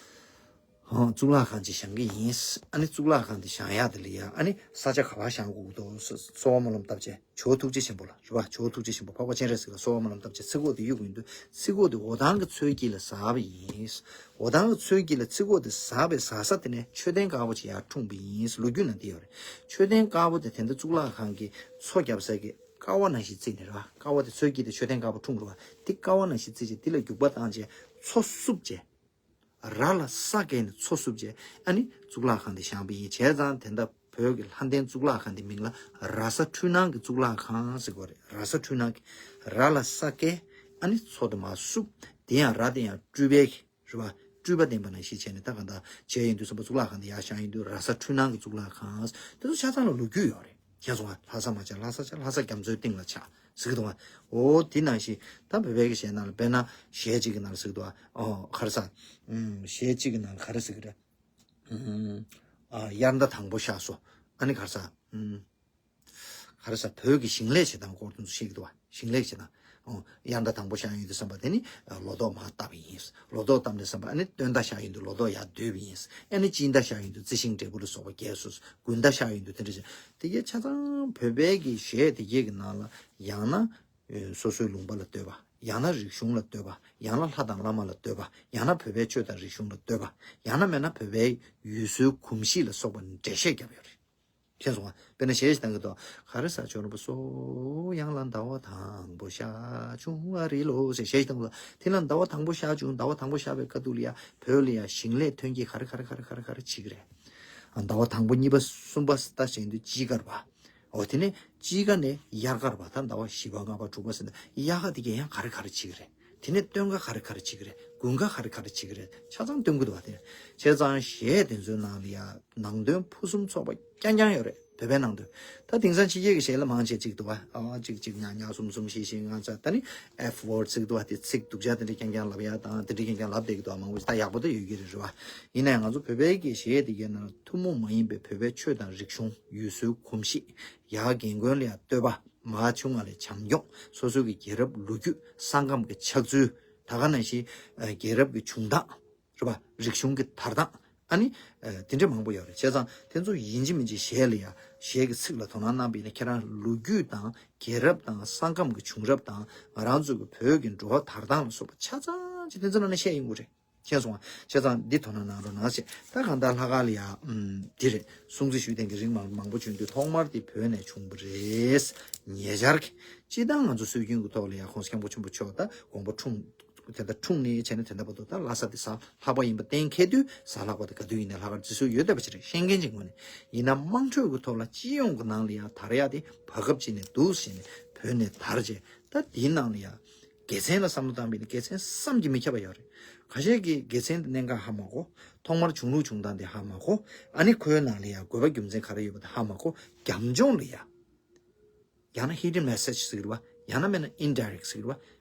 ཧོ། གཙུག་ལག་ཁང་ཅིག་བཞེངས་ཀྱི་ཡིན། ཨ་ནི་གཙུག་ལག་ཁང་དེ་བཞེངས་ཡག་དེ་ལ་ཡ་ཨ་ནི་ས་ཆ་ག་པར་བཞེངས་དགོས་འདུག་གསོལ་བ་སྨོན་ལམ་བཏབ་བྱས། ཇོ་བོ་ཐུགས་རྗེ་ཆེན་པོ་ལ་རེད་བ། ཇོ་བོ་ཐུགས་རྗེ་ཆེན་པོ་འཕགས་པ་སྤྱན་རས་གཟིགས་ལ་གསོལ་བ་སྨོན་ལམ་བཏབ་བྱས་ཚིག་གོ་དེ་གཡུག་ཡོང་དུས་ཚིག་གོ་དེ་འོ་ཐང་གི་མཚོའི་དཀྱིལ་ལ་ཟགས་པ་ཡིན། འོ་ཐང་གི་མཚོའི་དཀྱིལ་ལ་ཚིག་གོ་དེ་ཟགས་པའི་ཟགས་ས་དེ་ནས་མཆོད་རྟེན་དཀར་པོ་ཅིག་ཡར་འཁྲུངས་པ་ཡིན། ལོ་རྒྱུས་ནང་འདི་ཡོད་རེད། མཆོད་རྟེན་དཀར་པོ་དེ་དེ་འདྲ་གཙུག་ལག་ཁང་གི་མཚོ་བརྒྱབ་ས་གི་ཀ་བ་ནང་བཞིན་བརྩིགས་ནས་རེད་བ། ཀ་བ་དེ་མཚོའི་དཀྱིལ་དེ་མཆོད་རྟེན་དཀར་པོ་འཁྲུངས་རེད་བ། དེ་ཀ་བ་ནང་བཞིན་བརྩིགས་བྱས་དེ་ལ་རྒྱུག་པ་བཏང་བྱས་མཚོ་བསུབས་བྱས། ར་ལ་ས་བཀལ་ནས་མཚོ་བསུབས་བྱས་ཨ་ནི་གཙུག་ལག་ཁང་དེ་བཞེངས་པ་ཡིན། བྱས་ཙང་དེ་འདྲ་བོད་ཀྱི་ལྷ་ལྡན་གཙུག་ལག་ཁང་དེ་མིང་ལ་ར་ས་འཕྲུལ་སྣང་གི་གཙུག་ལག་ཁང་ཟེར་གོ་རེད། ར་ས་འཕྲུལ་སྣང་གི་ར་ལ་ས་བཀལ་ཨ་ནི་མཚོ་དེ་མར་བསུབས། དེ་ཡང་ར་དེ་ཡང་སྤྲུལ་པའི་རེད་བ། སྤྲུལ་པ་ལྡན་པ་ནང་བཞིན་བྱས་ནས་ད་ག་འདྲ་བྱས་ཡིན་དུས་ཙམ་པ་གཙུག་ལག་ཁང་དེ་ཡར་བཞེངས་ཡིན་དུས་ར་ས་འཕྲུལ་སྣང་གི་གཙུག་ལག་ཁང་དེ་ཚོ་ཆ་ཚང་ལ་ལོ་རྒྱུས་ཡོད་རེད། མཁྱེན་སོང་ང་། ལྷ་ས་མ་ཆགས་ལྷ་ས་ཆགས་ལྷ་ས་རྒྱ་མཚོའི་གཏིང་ལ་ཆགས་ཟེར་གི་འདུག་བ། འོ་དེ་ནང་བཞིན་ད་བོད་པའི་གི་གཞས་ནང་ལ་དཔེར་ན་གཞས་གཅིག་གི་ནང་ལ་ཟེར་གི་འདུག་བ། ཨོ་ག་རེ་ཟ། ཨུམ། གཞས་གཅིག་གི་ནང་ལ་ག་རེ་ཟེར་གི་རེད། ཨུམ། ཨ་དབྱར་ཟླ་དང་པོ་ཤར་སོང་། ཨ་ནི་ག་རེ་ཟ། ཨུམ། ག་རེ་ཟ། བོད་ཀྱི་ཞིང་ལས་བྱེད་སྟངས་སྐོར་དེ་ཚོ་བཤད་གི་འདུག་བ། ཞིང་ལས་བྱེད་སྟངས། ཨོ་དབྱར་ཟླ་དང་པོ་ཤར་ཡོང་དུས་ཙམ་པ་དེ་ནི་ལོ་ཏོག་མར་བཏབ་པ་ཡིན། ལོ་ཏོག་བཏབ་ནས་ཙམ་པ་ཨ་ནི་སྟོན་ཟླ་ཤར་ཡོང་དུས་ལོ་ཏོག་ཡར་སྡུད་པ་ཡིན། ཨ་ནི་དཔྱིད་ཟླ་ཤར་ཡོང་དུས་རྩི་ཤིང་འབྲས་བུ་ལ་སོགས་པ་རྒྱས་སོ། དགུན་ཟླ་ཤར་ཡོང་དུས་དེ་འདྲ་བྱས། དེ་གའི་ཆ་ཚང་བོད་པའི་གི་གཞས་དེ་གའི་གི་ནང་ལ་ཡང་ན་ཨེ་སོ་སོའི་ལུང་པ་ལ་བསྟོད་པ། ཡང་ན་རིག་གཞུང་ལ་བསྟོད་པ། ཡང་ན་ལྷ་དང་བླ་མ་ལ་བསྟོད་པ། ཡང་ན་བོད་པའི་ཆོས་དང་རིག་གཞུང་ལ་བསྟོད་པ། ཡང་ན་མེད་ན་བོད་པའི་ཡུལ་སྲོལ་གོམས་གཤིས་ལ་སོགས་པ་འགྲེལ་བཤད་བརྒྱབ་ཡོད་རེད། མཁྱེན་སོང་ང་། དཔེར་ན་གཞས་ཤིག་བཏང་གི་འདུག་ག་རེ་ཟ་ཆོ་རོ་པ་སོ། ཡང་ལ་ཟླ་བ་དང་པོ་ཤར་བྱུང་བ་རེད་ལོ་ཟེར་གཞས་ཤིག་བཏང་གི་འདུག་དེ་ལ་ཟླ་བ་དང་པོ་ཤར་བྱུང་། ཟླ་བ་དང་པོ་ཤར་བའི་ཁ་ཐུག་ལ་ཡ་བོད་ལ་ཡ་ཞིང་ལས་ཐོན་སྐྱེད་ག་རེ་ག་རེ་ག་རེ་ག་རེ་ག་རེ་བྱེད་ཀྱི་རེད། ཟླ་བ་དང་པོ་གཉིས་པ་གསུམ་པ་ད་བྱེད་དུས་དཔྱིད་ཀར་བ། འོ་དེ་ནས་དཔྱིད་ཀ་ནས་དབྱར་ཁར་བ་ད་ཟླ་བ་བཞི་པ་ལྔ་པ་དྲུག་པ་ཟེར་ན་དབྱར་ཁ་དེ་གས་ཡང་ག་རེ་ག་རེ་བྱེད་ཀྱི་རེད། དེ་ནས་སྟོན་ཁ་ག་རེ་ག་རེ་བྱེད་ཀྱི་རེད། དགུན་ཁ་ག་རེ་ག་རེ་བྱེད་ཀྱི་རེད། ཆ་ཚང་སྟོན་གྱི་འདུག་བ། དེ་བྱས་ཙང་གཞས་དེ་ཚོའི་ནང་ལ་ཡ་ནང་དོན་ཕུན་སུམ་ཚོགས་པ་རྐྱང་རྐྱང་ཡོད་རེད། བོད་པའི་ནང་དོན། ད་དེང་སང་ཕྱི་རྒྱལ་གྱི་གཞས་ལ་མང་ཆེ་གཅིག་འདུག་བ། ཨ་གཅིག་གཅིག་ཉག་ཉག་གསུམ་གསུམ་བཞི་བཞི་ལྔ་ཚ་ད་ནི་F word་ཟེར་གྱི་འདུག་བ། དེ་ཚིག་སྡུག་ཅག་དེ་འདྲ་རྐྱང་རྐྱང་ལབ་ཡ་དང་དེ་འདྲ་རྐྱང་རྐྱང་ལབ་བསྡད་ཀྱི་འདུག་བ། མང་པོ་ཞིག་ད་ཡག་པོ་ད་ཡོད་ཀྱི་རེད། རེད་བ། ཡིན་ན་ཡང་ང་ཚོ་བོད་པའི་གི་གཞས་དེ་གའི་ནང་ཐུན་མོང་མ་ཡིན་པའི་བོད་པའི་ཆོས་དང་རིག་གཞུང་ཡུལ་སྲོལ་གོམས་གཤིས། ཡར་རྒན་རྒོན་ལ་ཡང་བསྟོད་པ། མར་ཆུང་བ་ལ་བྱམས་སྐྱོང་། སོ་སོའི་གི་རྒྱལ་རབས་ལོ་རྒྱུས། ས་ཁམས་ཀྱི་ཆགས་ཚུལ། ད་ག་ནང་བཞིན་ཨ་རྒྱལ་རབས་ཀྱི་བྱུང་སྟངས། རེད་པ། རིག་གཞུང་གི་དར་སྟངས། ཨ་ནི་ཨ་དེ་འདྲ་མང་པོ་ཡོད་རེད། བྱས་ཙང་དེ་ཚོ་ཡིན་གཅིག་མིན་གཅིག་གཞས་ལ་ཡ་གཞས་ཀྱི་ཚིག་ལ་དོ་སྣང་གནང་པ་ཡིན་ན་ཁྱེད་རང་ལོ་རྒྱུས་དང་རྒྱལ་རབས་དང་ས་ཁམས་ཀྱི་བྱུང་རབས་དང་ང་རང་ཚོ་གི་བོད་ཀྱི་འགྲོ་བ་དར་སྟངས་ལ་སོགས་པ་ཆ་ཚང་ཅིག་དེ་ཚོ་ནང་ནས་བཤད་ཡོང་གི་རེད། མཁྱེན་སོང་ང་། བྱས་ཙང་འདི་དོ་སྣང་གནང་རོགས་གནང་ཞེས། ད་གང་ལྟར་ལྷག་དཀར་ལ་ཡ་ཨམ་འདི་རེད། སྲུང་བརྩི་ཞུས་ཏེ་གི་རིང་མང་མང་པོ་བྱུང་དུས་ཐོག་མར་དེ་བོད་ནས་བྱུང་བ་རེད། ཉེ་ཆར་གྱི་སྤྱིར་བཏང་ང་ཚོ་སྲོལ་རྒྱུན་གྱི་ཐོག་ལ་ཡ་༸གོང་ས་༸སྐྱབས་མགོན་ཆེན་པོ་མཆོག་ད་དགོངས་པ་འཁྲུངས་དེ་ལྟར་འཁྲུངས་ནས་བྱས་ནས་དེ་འདྲ་བར་དུ་ད་ལྷ་ས་དེ་གཟའ་ལྷག་པ་ཡིན་པ་གཏན་འཁེལ་དུས་གཟའ་ལྷག་པ་དེ་ག་དུས་ཡིན་ནའི་ལྷག་དཀར་བརྩི་སྲོལ་ཡོད་བསྡད་པ་ཅིག་རེད། ཤེས་མཁན་ཅིག་ངོས་ནས། ཡིན་ན་དམངས་ཁྲོད་ཀྱི་ཐོག་ལ་སྤྱི་ཡོངས་ཀྱི་ནང་ལ་ཡ་དར་ཡ་དེ་བར་སྐབས་ཅིག་ནས་འདུག་ཟེར་ནས་བོད་ནས་དར་རྗེས་ད་དེའི་ནང་ལ་ཡ་དགེ་མཚན་ལ་བསམ་བློ་བཏང་བས་ན་དགེ་མཚན་བསམ་གྱིས་མི་ཁྱབ་པ་ཡོད་རེད། ཁ་ཤས་ཀྱིས་དགེ་མཚན་དེ་གནད་འགག་ཧ་མ་གོ། ཐོག་མར་བྱུང་ལུགས་བྱུང་སྟངས་དེ་ཧ་མ་གོ། ཨ་ནི་ཁོའི་ནང་ལ་ཡ་དགོས་པ་རྒྱུ་མཚན་ག་རེ་ཡོད་པ་དེ་ཧ་མ་གོ། རྒྱབ་ལྗོངས་ལ་ཡ། ཡང་ན་hidden message ཟེར་གྱི་རེད་བ། ཡང་ན་མེད་ན་indirect ཟེར་གྱི་རེད་བ།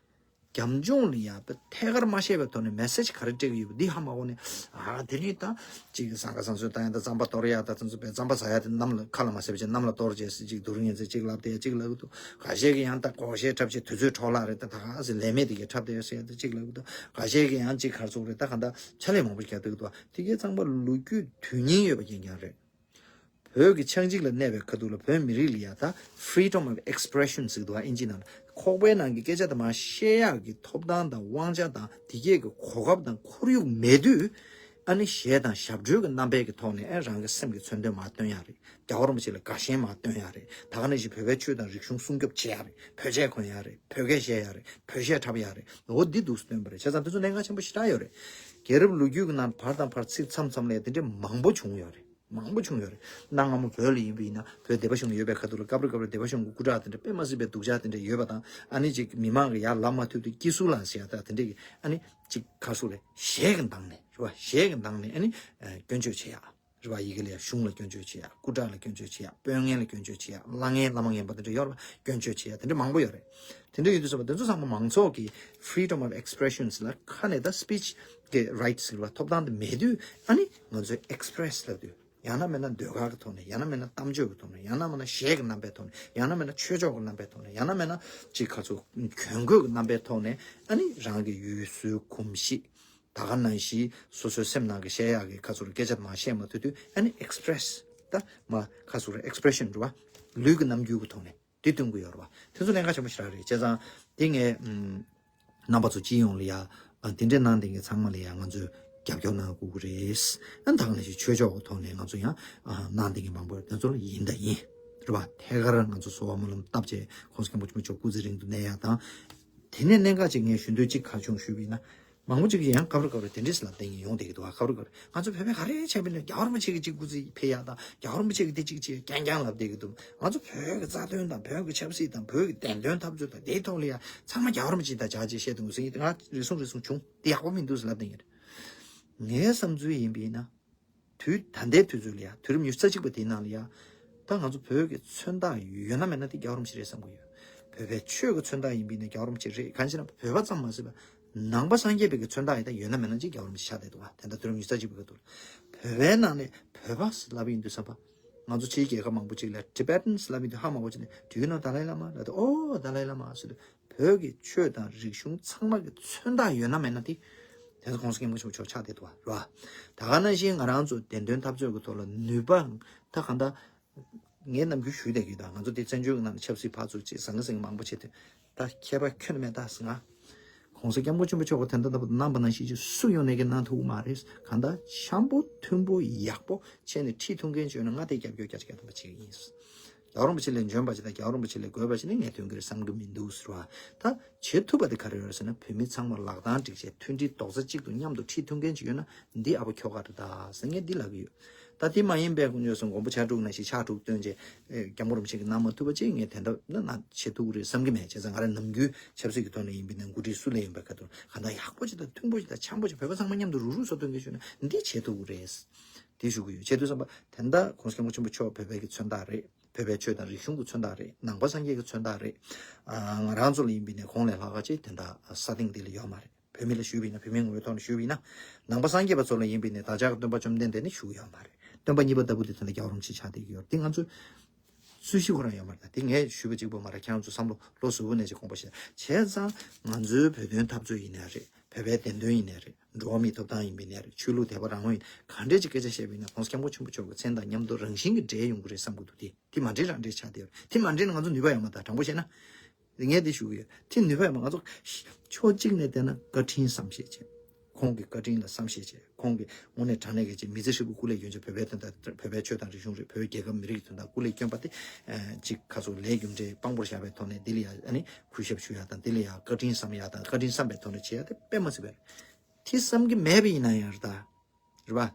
རྒྱབ་ལྗོངས་ལ་ཡ་ཐད་ཀར་མ་བཤད་པའི་ཐོག་ནས་message ག་རེ་སྤྲད་ཀྱི་ཡོད་པ་འདི་ཧ་མ་གོ་ནས། ཨ་དེ་ནི་ད་ཅིག་ཟངས་ཁ་ཟངས་གསོལ་བཏང་ཡ་ད་རྩམ་པ་གཏོར་ཡ་ད་དེ་ཚོ་བས་རྩམ་པ་ཟ་ཡ་དེ་གནམ་ལ་ཁ་ལ་མ་ཟེར་བ་ཅིག་གནམ་ལ་གཏོར་བྱས་ཟེར་ཅིག་སྡུག་རུ་ངན་ཚེ་ཅིག་ལབ་དེ་ཅིག་ལབ་ཀྱི་འདུག་ཁ་ཤས་ཀྱིས་ཡང་ད་སྒོར་གཞས་འཁྲབ་བྱས་དུས་ཚོད་འཕྲོ་བརླག་རེད། ད་ད་ག་ཟེ་ལས་མེད་དེ་གས་འཁྲབ་བསྡད་ཡོད་ཟེར་ཡ་ད་ཅིག་ལབ་ཀྱི་འདུག་ཁ་ཤས་ཀྱིས་ཡང་ཅིག་གར་ཚུགས་རེད། ད་ག་ད་ཕྱག་ལས་མང་པོ་ཞིག་རྒྱག་འདུག་གི་འདུག་དེ་གས་ཚང་མ་ལོ་རྒྱུས་དོན་སྙིང་ཡོད་པ་རྐྱང་རྐྱང་རེད། བོད་ཀྱི་ཆགས་འཇིག་ལ་གནས་པའི་ཁ་ཐུག་ལ་བོད་མི་རིགས་ལ་ཡ་ད་freedom of expression ཟེར་འདུག་ཨ་ཨིན་ཇི་ནང་ལ། ཁོག་པའི་ནང་གི་སྐད་ཆ་དེ་མར་བཤད་ཡག་གི་ཐོབ་ཐང་དང་དབང་ཆ་དང་དེ་གས་ཀྱི་གོ་སྐབས་དང་ཁོར་ཡུག་མེད་དུས། ཨ་ནི་གཞས་དང་ཞབས་བྲོ་གི་རྣམ་པའི་གི་ཐོག་ནས་ཨ་རང་གི་སེམས་ཀྱི་མཚོན་དོན་མར་སྟོན་ཡག་རེད། རྒྱལ་བ་རིན་པོ་ཆེ་ལ་དགའ་ཞེན་མར་སྟོན་ཡག་རེད། ད་ག་ནང་བཞིན་བོད་པའི་ཆོས་དང་རིག་གཞུང་སྲུང་སྐྱོབ་བྱེད་ཡག་རེད། བོད་ཆས་གོན་ཡག་རེད། བོད་སྐད་བཤད་ཡག་རེད། བོད་གཞས་འཁྲབ་ཡག་རེད། འོ་འདི་འདུག་སྟོན་པ་རེད། བྱས་ཙང་དེ་ཚོ་གནད་འགག་ཆེན་པོ་ཞེ་དྲག་ཡོད་རེད། རྒྱལ་རབས་ལོ་རྒྱུས་ཀྱི་ནང་བར་དང་བར་ཚིག་མཚམས་མཚམས་ལ་དེ་འདྲ་མང་པོ་བྱུང་ཡོད་རེད། མང་པོ་བྱུང་ཡོད་རེད། གནའ་སྔ་མོ་བོད་ལ་ཡིན་པ་ཡིན་ན་བོད་སྡེ་པ་གཞུང་ཡོད་པའི་ཁ་ཐུག་ལ་སྐབས་རེ་སྐབས་རེ་སྡེ་པ་གཞུང་གི་སྐུ་དྲག་དེ་འདྲ་དཔེ་མ་སྲིད་པའི་སྡུག་ཅག་དེ་འདྲ་ཡོད་པ་དང་། ཨ་ནི་ཅིག་མི་མང་གི་ཡར་ལབ་མ་ཐུབ་དུས་སྐྱིད་སུ་ལ་ཟེར་ཡ་ད་དེ་འདྲ་གི་ཨ་ནི་ཅིག་ག་སུ་ལས་གཞས་ཀྱི་ནང་ནས་རེད་བ། གཞས་ཀྱི་ནང་ནས་ཨ་ནི་སྐྱོན་བརྗོད་བྱེད་ཡ་རེད་བ། ཡི་གེ་ལ་ཡ་གཞུང་ལ་སྐྱོན་བརྗོད་བྱེད་ཡ། སྐུ་དྲག་ལ་སྐྱོན་བརྗོད་བྱེད་ཡ། དཔོན་ངན་ལ་སྐྱོན་བརྗོད་བྱེད་ཡ། བླ་ངན་བླ་མ་ངན་པ་དེ་འདྲ་ཡོད་རེད་བ། སྐྱོན་བརྗོད་བྱེད་ཡ་དེ་འདྲ་མང་པོ་ཡོད་རེད། དེ་འདྲ་ཡོད་དུས་ཙམ་པ་དེ་ཚོ་ཚང་མ་མང་ཚོགས་ཀྱི་freedom of expressions ལ་ཁ་ནས་ད་speech གི་rights ཟེར་བ་ཐོབ་ཐང་དེ་མེད་དུས། ཨ་ནི་ང་ཚོས་express ལབ་དུས། ཡང་ན་མེད་ན་ཟློས་གར་གྱི་ཐོག་ནས། ཡང་ན་མེད་ན་གཏམ་བརྗོད་ཀྱི་ཐོག་ནས། ཡང་ན་མེད་ན་གཞས་ཀྱི་རྣམ་པའི་ཐོག་ནས། ཡང་ན་མེད་ན་ཆོས་ཕྱོགས་ཀྱི་རྣམ་པའི་ཐོག་ནས། ཡང་ན་མེད་ན་ཅིག་ག་ཚོད་གྱོན་གོས་ཀྱི་རྣམ་པའི་ཐོག་ནས། ཨ་ནི་རང་གི་ཡུལ་སྲོལ་གོམས་གཤིས་ད་ག་ནང་བཞིན་སོ་སོའི་སེམས་ནང་གི་བཤད་ཡག་གི་ག་ཚོད་སྐད་ཆ་མར་བཤད་མ་ཐུབ་དུས། ཨ་ནི་express ད་མ་ག་ཚོད་expression རེད་བ། ལུས་ཀྱི་རྣམ་འགྱུར་གྱི་ཐོག་ནས། དེ་སྟོན་གྱི་ཡོད་རེད་བ། དེ་ཚོ་གནད་འགག་ཆེན་པོ་ཞེ་དྲག་རེད། བྱས་ཙང་དེ་ངས་ཨམ་རྣམ་པ་ཚོ་སྤྱི་ཡོངས་ལ་ཡ། ཨ་དེ་འདྲའི་གནང་དེ་ངས་ཚང་མ་ལ་ཡ་ང་ཚོས་རྒྱབ་སྐྱོར་གནང་དགོས་ཀྱི་རེད། ཨ་ད་ག་ནང་བཞིན་ཆོས་ཕྱོགས་ཀྱི་ཐོག་ནས་ང་ཚོ་ཡང་ཨ་གནང་དེ་ངས་མང་པོ་དེ་ཚོ་ལ་ཡིན་ད་ཡིན་རེད་བ། ཐད་ཀར་ང་ཚོ་གསོལ་བ་སྨོན་ལམ་བཏབ་བྱས་༸གོང་ས་༸སྐྱབས་མགོན་ཆེན་པོ་མཆོག་སྐུ་ཚེ་རིང་དུ་གནས་ཡག་དང་། དེ་ནས་གནད་འགག་ཅིག་ངས་ཞུ་འདོད་ཅིག་ག་བྱུང་ཞུས་པ་ཡིན་ན། མང་པོ་ཅིག་གིས་ཡང་སྐབས་རེ་སྐབས་རེ་དེ་འདྲས་ལབ་བསྡད་མཁན་ཡོང་བསྡད་ཀྱི་འདུག་ཨ། སྐབས་རེ་སྐབས་རེ་ང་ཚོ་བོད་པའི་ག་རེ་བྱས་པ་ཡིན་ན་རྒྱལ་བ་རིན་པོ་ཆེ་གི་ཅིག་སྐུ་ཚེ་འཕེལ་ཡག་དང་། རྒྱལ་བ་རིན་པོ་ཆེ་གི་ཅིག་ཅིག་རྐྱང་རྐྱང་ལབ་བསྡད་ཀྱི་འདུག་ང་ཚོ་བོད་ཀྱི་རྩ་དོན་དང་། བོད་ཀྱི་ཆབ་སྲིད་དང་། བོད་ཀྱི་བདེན་དོན་འཐབ་རྩོད་དང་། དེའི་ཐོག་ལ་ཡ་ཚང་མ་རྒྱལ་བ་རིན་པོ་ཆེ་དང་སྦྱར་བྱས་བཤད་འདུག་ཟེར་མཁན་དེ་ང་རེ་ཟུང་རེ་ཟུང་བྱུང་། དེ་ཡག་པོ་མི་འདུག་ཟེར་ལབ་བསྡད་མཁན་རེད། ངའི་བསམ་ཚུལ་ཡིན་པ་ཡིན་ན། དུས་ད་ལྟའི་དུས་ཚོད་ལ་ཡ། དུས་རབས་ཉི་ཤུ་རྩ་གཅིག་པ་དེའི་ནང་ལ་ཡ། ད་ང་ཚོ་བོད་ཀྱི་མཚོན་རྟགས་ཡོད་ན་མེད་ན་དེ་རྒྱལ་བ་རིན་པོ་ཆེ་རེད་བསམ་གྱི་ཡོད། བོད་པའི་ཆོས་ཀྱི་མཚོན་རྟགས་ཡིན་པ་ཡིན་ན་རྒྱལ་བ་རིན་པོ་ཆེ་རེད། གང་ཞེ་ན་བོད་པ་ཙམ་མ་ཟད་པ་ནང་པ་སངས་རྒྱས་པའི་གི་མཚོན་རྟགས་ཡིན་ད་ཡོད་ན་མེད་ན་ཅིག་རྒྱལ་བ་རིན་པོ་ཆེ་ཆགས་བསྡད་འདུག་བ། དེ་འདྲ་དུས་རབས་ཉི་ཤུ་རྩ་གཅིག་པའི་སྐབས་དུ་ལ། བོད་པའི་ནང་ནས་བོད་པ་ཟེར་ལབ་ཡིན་དུས་ཙམ་པ། ང་ཚོ་ཕྱིའི་རྒྱལ་ཁབ་མང་པོ་ཅིག་ལ་Tibetans ལབ་ཡིན་དུས་ཧ་མ་གོ་བྱས་ནས། Do you know Dalai Lama? ལབ་དུས། ཨོ་Dalai Lama ཟེར་དུས། བོད་ཀྱི་ཆོས་དང་རིག་གཞུང་ཚང་མ་གི་མཚོན་རྟགས་ཡོད་ན་མེད་ན་དེ། དེ་ཚོ་༸གོང་ས་༸སྐྱབས་མགོན་ཆེན་པོ་མཆོག་ཆགས་བསྡད་འདུག་བ། རེད་བ། ད་ག་ནང་བཞིན་ང་རང་ཚོ་བདེན་དོན་འཐབ་རྩོད་ཀྱི་ཐོག་ལ་ནུས་པ། ད་གང་ལྟར་ངས་ནམ་རྒྱུན་ཞུས་བསྡད་ཀྱི་ཡོད། ད་ང་ཚོ་དེ་བཙན་བྱོལ་གྱི་ནང་ནས་ཆབ་སྲིད་ཕར་ཚུར་ཅིག་ཟང་ངེ་ཟིང་ངེ་མང་པོ་བྱས་དུས། ད་ཁྱད་པར་ཁྱོན་ནས་མེད་ད་ཟེར་ང་། ༸གོང་ས་༸སྐྱབས་མགོན་ཆེན་པོ་མཆོག་གིས་དེ་འདྲ་འདྲ་པོ་གནང་པ་ནང་བཞིན་ཅིག་སུ་ཡོང་ནས་ཀྱང་གནང་ཐུབ་ཀྱི་མ་རེད། གང་ལྟར་འཆམ་པོ་མཐུན་པོ་ཡག་པོ་བྱས་ནས་ཁྲིད་ཐུབ་མཁན་ཅིག་ཡོད་ན་ང་དེ་རྒྱབ་སྐྱོར་རྒྱ་ཆེ་བསྐྱེད་ཐུབ་པ་བྱེད་ཀྱི་ཡིན། རྒྱལ་བ་རིན་པོ་ཆེ་ལས་འཇོན་པ་ཅིག་དང་རྒྱལ་བ་རིན་པོ་ཆེ་ལས་དགོས་པ་ཅིག་ནི་ངས་ཐོན་གྱི་རེད་བསམ་གྱི་མི་འདུག་ཟེར་བ། ད་བྱེད་ཐུབ་པ་དེ་ག་རེ་ཡོད་ཟེར་ན། བོད་མི་ཚང་མ་ལག་གདང་སྒྲིག་བྱས་མཐུན་སྒྲིལ་རྡོག་རྩ་གཅིག་ཏུ་མཉམ་དུ་ཁྲིད་ཐུབ་མཁན་ཅིག་ཡོད་ན་འདི་ཨ་ཕོ་ཁྱོ་ག་རེད་ད་ཟེར་ངས་འདི་ལབ་ཀྱི་ཡོད། ད་དེ་མ་ཡིན་པའི་ཀུན་སྤྱོད་སོང་མགོན་པོ་ཕྱག་དྲུག་ནང་བཞིན་ཕྱག་དྲུག་བཏོན་བྱས་སྐྱབས་མགོན་རིན་པོ་ཆེ་གིས་གནང་མ་ཐུབ་པ་ཅིག་ངས་དེ་འདྲ་ན་ན་བྱེད་ཐུབ་ཀྱི་རེད་བསམ་གྱི་མེད། བྱས་ཙང་ང་རང་ནམ་རྒྱུན་ཆབ་སྲིད་ཀྱི་ཐོག་ནས་ཡིན་པ་ཡིན་ན། འགོ་ཁྲིད་སུ་ལ་ཡིན་པའི་ཁ་ཐུག་གང་ལྟར་ཡག་པོ་ཅིག་དང་མཐུན་པོ་ཅིག་དང་འཆམ་པོ་ཅིག་བོད་པ་ཚང་མ་མཉམ་དུ་རུག་རུག་བཟོ་ཐུབ་མཁན་ཅིག་ཡོད་ན་འདི་བྱེད་ཐུབ་ཀྱི་རེད། དེ་ཞུ་གི་ཡོད། བྱས་དུས་ཙམ་པ་དེ་འདྲ་༸གོང་ས་༸སྐྱབས་མགོན་ཆེན་པོ་མཆོག་བོད་པའི་གི་མཚོན་རྟགས་རེད། བོད་པའི་ཆོས་དང་རིག་གཞུང་གི་མཚོན་རྟགས་རེད། ནང་པ་སངས་རྒྱས་ཀྱི་མཚོན་རྟགས་རེད། ཨ་ང་རང་ཚོ་ལ་ཡིན་པ་ཡིན་ན་གོང་ལས་ལྷག་ག་ཅིག་དེ་འདྲ་ས་སྟེང་འདི་ལ་ཡོད་མ་རེད། བོད་མི་ལ་ཞུས་པ་ཡིན་ན། བོད་མིའི་ངོ་བོའི་ཐོག་ནས་ཞུས་པ་ཡིན་ན། ནང་པ་སངས་རྒྱས་པ་ཚོ་ལ་ཡིན་པ་ཡིན་ན་བདག་ཅག་གི་སྟོན་པ་བཅོམ་ལྡན་འདས་ནི་བཞུགས་ཡོད་མ་རེད། སྟོན་པ་གཉིས་པ་ལྟ་བུ་དེ་དེ་འདྲ་རྒྱལ་བ་རིན་པོ་ཆེ་ཆགས་བསྡད་ཀྱི་ཡོད་རེད། དེ་ང་ཚོས་རྩོད་གཞི་ཁོ་རང་ཡོད་མ་རེད། ད་དེ་ངས་ཞུས་པ་གཅིག་པོ་མ་རེད། ཁྱེད་རང་ཚོ་བསམ་བློ་བློ་གཟུ་བོ་ནས་ཅིག་དགོངས་པ་བཞེས། བྱས་ཙང་ང་ཚོའི་བོད་དོན་འཐབ་རྩོད་ཡིན་ནའི་རེད། བོད་པའི་བདེན་དོན་ཡིན་ནའི་རེད། འགྲོ་བ་མིའི་ཐོབ་ཐང་ཡིན་པ་ཡིན་ནའི་རེད། ཆོས་ལུགས་དད་པ་རང་དབང་ཡིན། ག་འདྲས་ཀྱི་སྐད་ཆ་བཤད་པ་ཡིན་ན་༸གོང་ས་༸སྐྱབས་མགོན་ཆེན་པོ་མཆོག་གི་མཚན་དང་མཉམ་དུ་རང་བཞིན་གྱིས་འབྲེལ་ཡོང་གི་རེད་བསམ་གྱི་འདུག་དེ་དེ་མ་འདྲེས་རང་འདྲེས་ཆགས་བསྡད་ཡོད་རེད། དེ་མ་འདྲེས་ན་ང་ཚོ་ནུས་པ་ཡོད་མ་རེད། དྲང་པོ་བཤད་ན། ངས་དེ་ཞུ་གི་ཡོད། དེ་ནུས་པ་ཡོད་མ་རེད། ང་ཚོ་ཕྱོགས་གཅིག་ནས་བལྟས་ན་བཀའ་དྲིན་བསམ་ཤེས་བྱས། ཁོང་གི་བཀའ་དྲིན་ལ་བསམ་ཤེས་བྱས། ཁོང་གིས་དངོས་གནས་དྲང་གནས་ཀྱི་ཅིག་མི་ཚེ་ཧྲིལ་པོ་སྐུ་ལས་བསྐྱོན་བྱས་བོད་པའི་དོན་དང་བོད་པའི་ཆོས་དང་རིག་གཞུང་རེད། བོད་རྒྱལ་ཁབ་མི་རིགས་ཀྱི་དོན་དང་སྐུ་ལས་བསྐྱོན་པ་དེ། ཨ་ཅིག་ཁ་སོ་ལས་རྒྱུ་འབྲས་དཔང་པོར་བཞག་པའི་ཐོག་ནས་འདི་ལ་ཡ་ཨ་ནི་གུས་ཞབས་ཞུ་ཡ་དང་། འདི་ལ་ཡ་བཀའ་དྲིན་བསམ་ཡ་དང་། བཀའ་དྲིན་བསམ་པའི་ཐོག་ནས་བྱེད་ཡ་དེ་དཔེ་མ་སྲིད་པ་རེད། དེ་བསམ་གྱི་མེད་པ་ཡིན་ན་ཡང་རེད་ད། རེད་